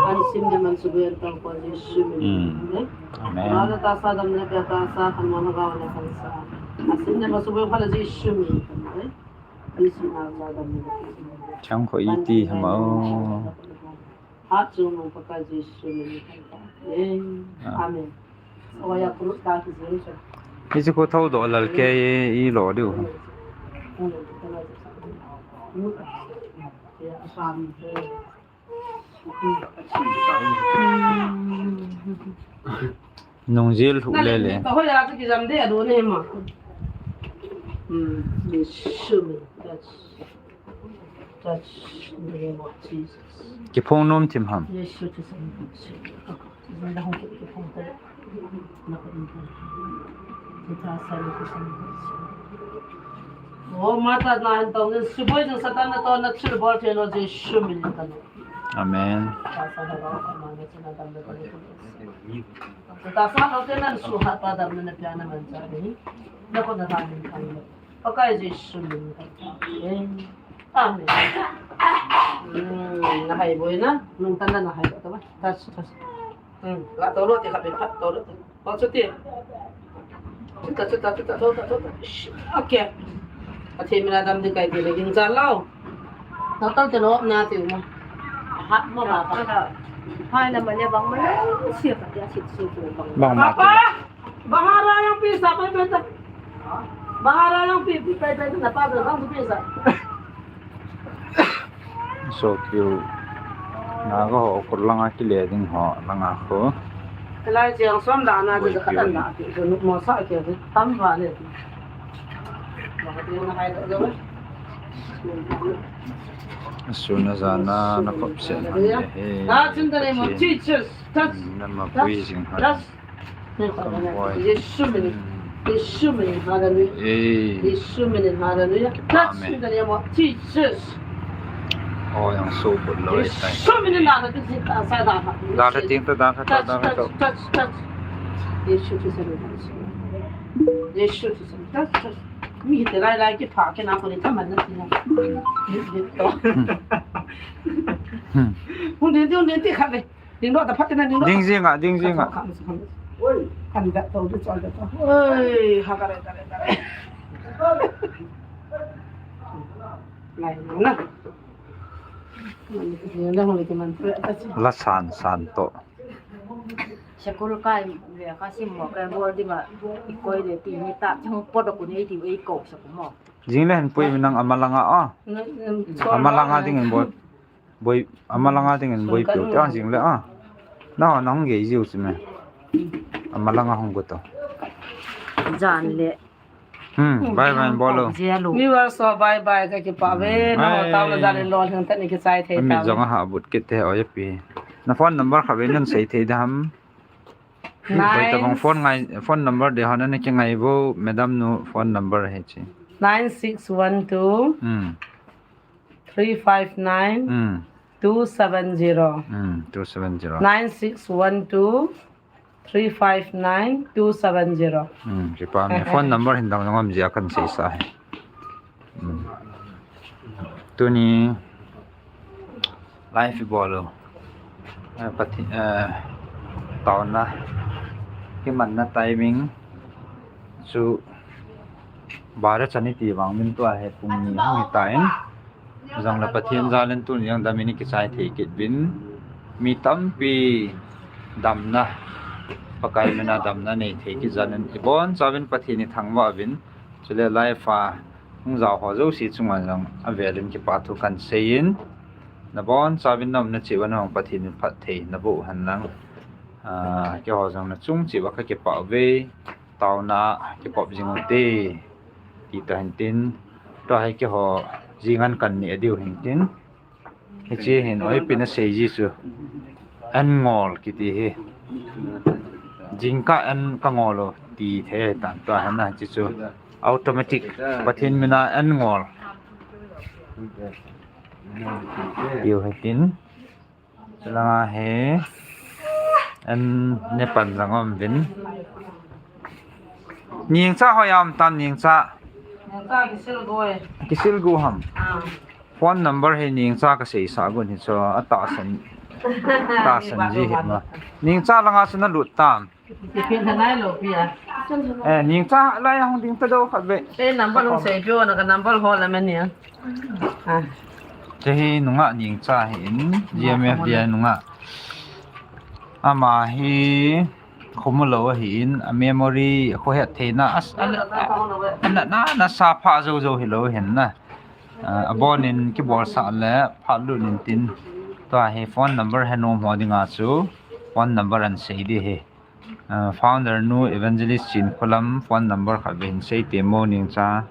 An sim de man subu en tang ko Jesu min in. Amen. Mala tasa dam ne pia tasa kan mona ga wala kansa. An sim de man subu en pala Jesu min in. Chang ko iti hama o. Amen. Hichu ko thou do lal ke i lo diu. Nung jil hu le le. Ka hoi a ka kijam de a do ne ma. Hmm, Jesu min. Touch. Touch in the name of Jesus. Ki phong nom thim ham. Jesu Christ. Oh, mata na an tong suboi jong Satan na to na chul bol thei lo Jesu min ka no. Amen. Tasa ho tena su ha pa dam na pia na man cha ni. Na ko na ta ni kan. Pakai Jesu min. Amen. Amen. Hmm, na hai boi na. Nung tan na hai ta ba. Tas tas. Hmm, la to lo ti kha pe kha to lo. Pang chu ti. Chuta, chuta, chuta, chuta, chuta. Shh, okay. Pathen mina dam ding kai ti le ging cha lo. Doctor te lo na ti mo. Ha, mo ba ba. Hai na ma le bang ma le. Si ka ti a si su ko bang. Bang ma ti. Papa, bahara yang pisa pai pai ta. Bahara yang pi pi pai pai ta na pa ta bang pisa. So kiu na ga ho kur langa kile ding ho langa ko. Kalai chiang som da na ji ka tan na ki ko nu mo sa ki tam va le. Su na za na na kop se na he. Na chin da le mo chi chi. Na ma pui jing ha. Jesu min. Yeshua min in, hallelujah. Ei. Yeshua min in, hallelujah. Touch in the name of Jesus. Oh, yang so good, Lord. Yeshua min in, hallelujah. Touch, touch, touch, touch. Yeshua Christ, touch, touch. Mi te lai lai ki pha ke na ko ni ta man na ti na. Ni to. Hmm. Hung den ti, hung den ti kha ve. Ding doh ta phat na, ding doh. Ding jing a, ding jing a. Oi. Kan da to, du chol da to. Oi, ha ka re, ka re, ka re. Lai na. La san san to. School kai ve ka sim mo ka bol ding a. I koi le ti ni ta chung pot ko ni ti ve ko sa ko mo. Jing le hen pui mi nang amalanga a. Amalanga ding in bol. Boi, amalanga ding in boi piu te a jing le a. Na, na hung gei jiu si me. Amalanga hung go to. Jan le. Hmm, bye bye bol lo. Viewers ho bye bye ka kipa ve. Na ho tao na jan le lol hang ta ni kichai thei ta. Mi jong a ha but kit te o ye pi. Na phone number kha ve nan sei thei da ham. Boi ta bang phone ngai, phone number de ho na ni ki ngai vo madam nu phone number he chi. Nine six one two. Hmm. Three five nine, hmm, two seven zero. Hmm, two seven zero. Nine six one two, three five nine, two seven zero. Hmm, kipa me phone number hin dang ngam jia kan sei sa he. Hmm. Tuni live bol lo. Eh, pati, eh, taona. Kimanna timing. Chu Bara chani ti vang min tua he pung ni hung hi ta in. Jong le Pathen jal in tuni jong dam in i kichai thei kit uvin. Mi tampi damna, Pakai mina damna nei thei kit jal in i bonchauvin Pathen i thangvah uvin. Chule live a hung jao ho jouse chunga jong avel in kipa thu kan sei in. Na bonchauvin na umna cheh uva na hung Pathen in phatthei na boh hen lang. Ah, keiho jong na chung cheh uva ka kipah uve. Taona kipop jing ute, ti ta hin tin, tua hi keiho jing an kan neh diu hin tin, hiche hin oipi na sei ji chu, an ngol kiti hi, jingkah an ka ngol u ti thei tan, tua hin na hiche chu automatic Pathen mina an ngol tiu hin tin. Chulanga hi an ne pan jang um uvin. Ningcha hoi a um tam, Ningcha. Ningcha kisil go e. Kisil go ham. Ah. Phone number hi Ningcha ka seisah gon hi chu a tahsan. Tahsan ji hi ma. Ningcha langa chu na lut tam. Eh, Ningcha lai hung ding ta do khat ve. Eh, number hung sei peh o, na ka number ho la mani a. Ah. Hiche hi nungah Ningcha hi in, G M F D I nungah. Ama hi khomu lou ahi in, a memory, a khohet theina, a, a, a, a na, na, nasa pha jou jou hi lou hin na. Ah, abon in kibolsah le phat lut in tin. Tua hi phone number he nom ho dinga chu phone number an sei di hi. Ah, founder nu Evangelist Chinkholam phone number khat ve hin sei temo Ningcha.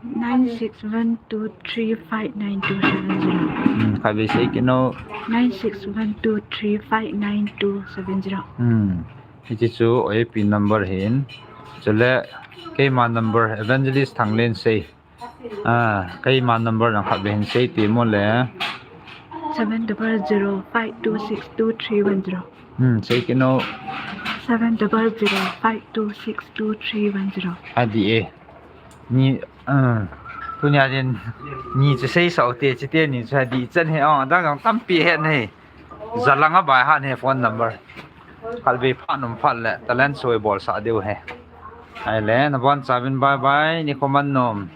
Nine six one two three five nine two seven zero. Hmm, khat ve sei kit no. Nine six one two three five nine two seven zero. Hmm. Hiche chu oipi number hin. Chule keima number Evangelist Thanglen sei. Ah, keima number lang khat ve hin sei temo le. Seven double zero five two six two three one zero. Hmm, sei kit no. Seven double zero five two six two three one zero. Adih e. Ni, ah, tunia din ni chu seisah u te, chuteni chu adih chan hi, ah, adang jong tampi ahet ahi. Jalang a by heart ahi phone number. Khat ve phat nom phat le talent show i bolsah diu ahi. Ahile, na bonchauvin bye bye, nikho man nom.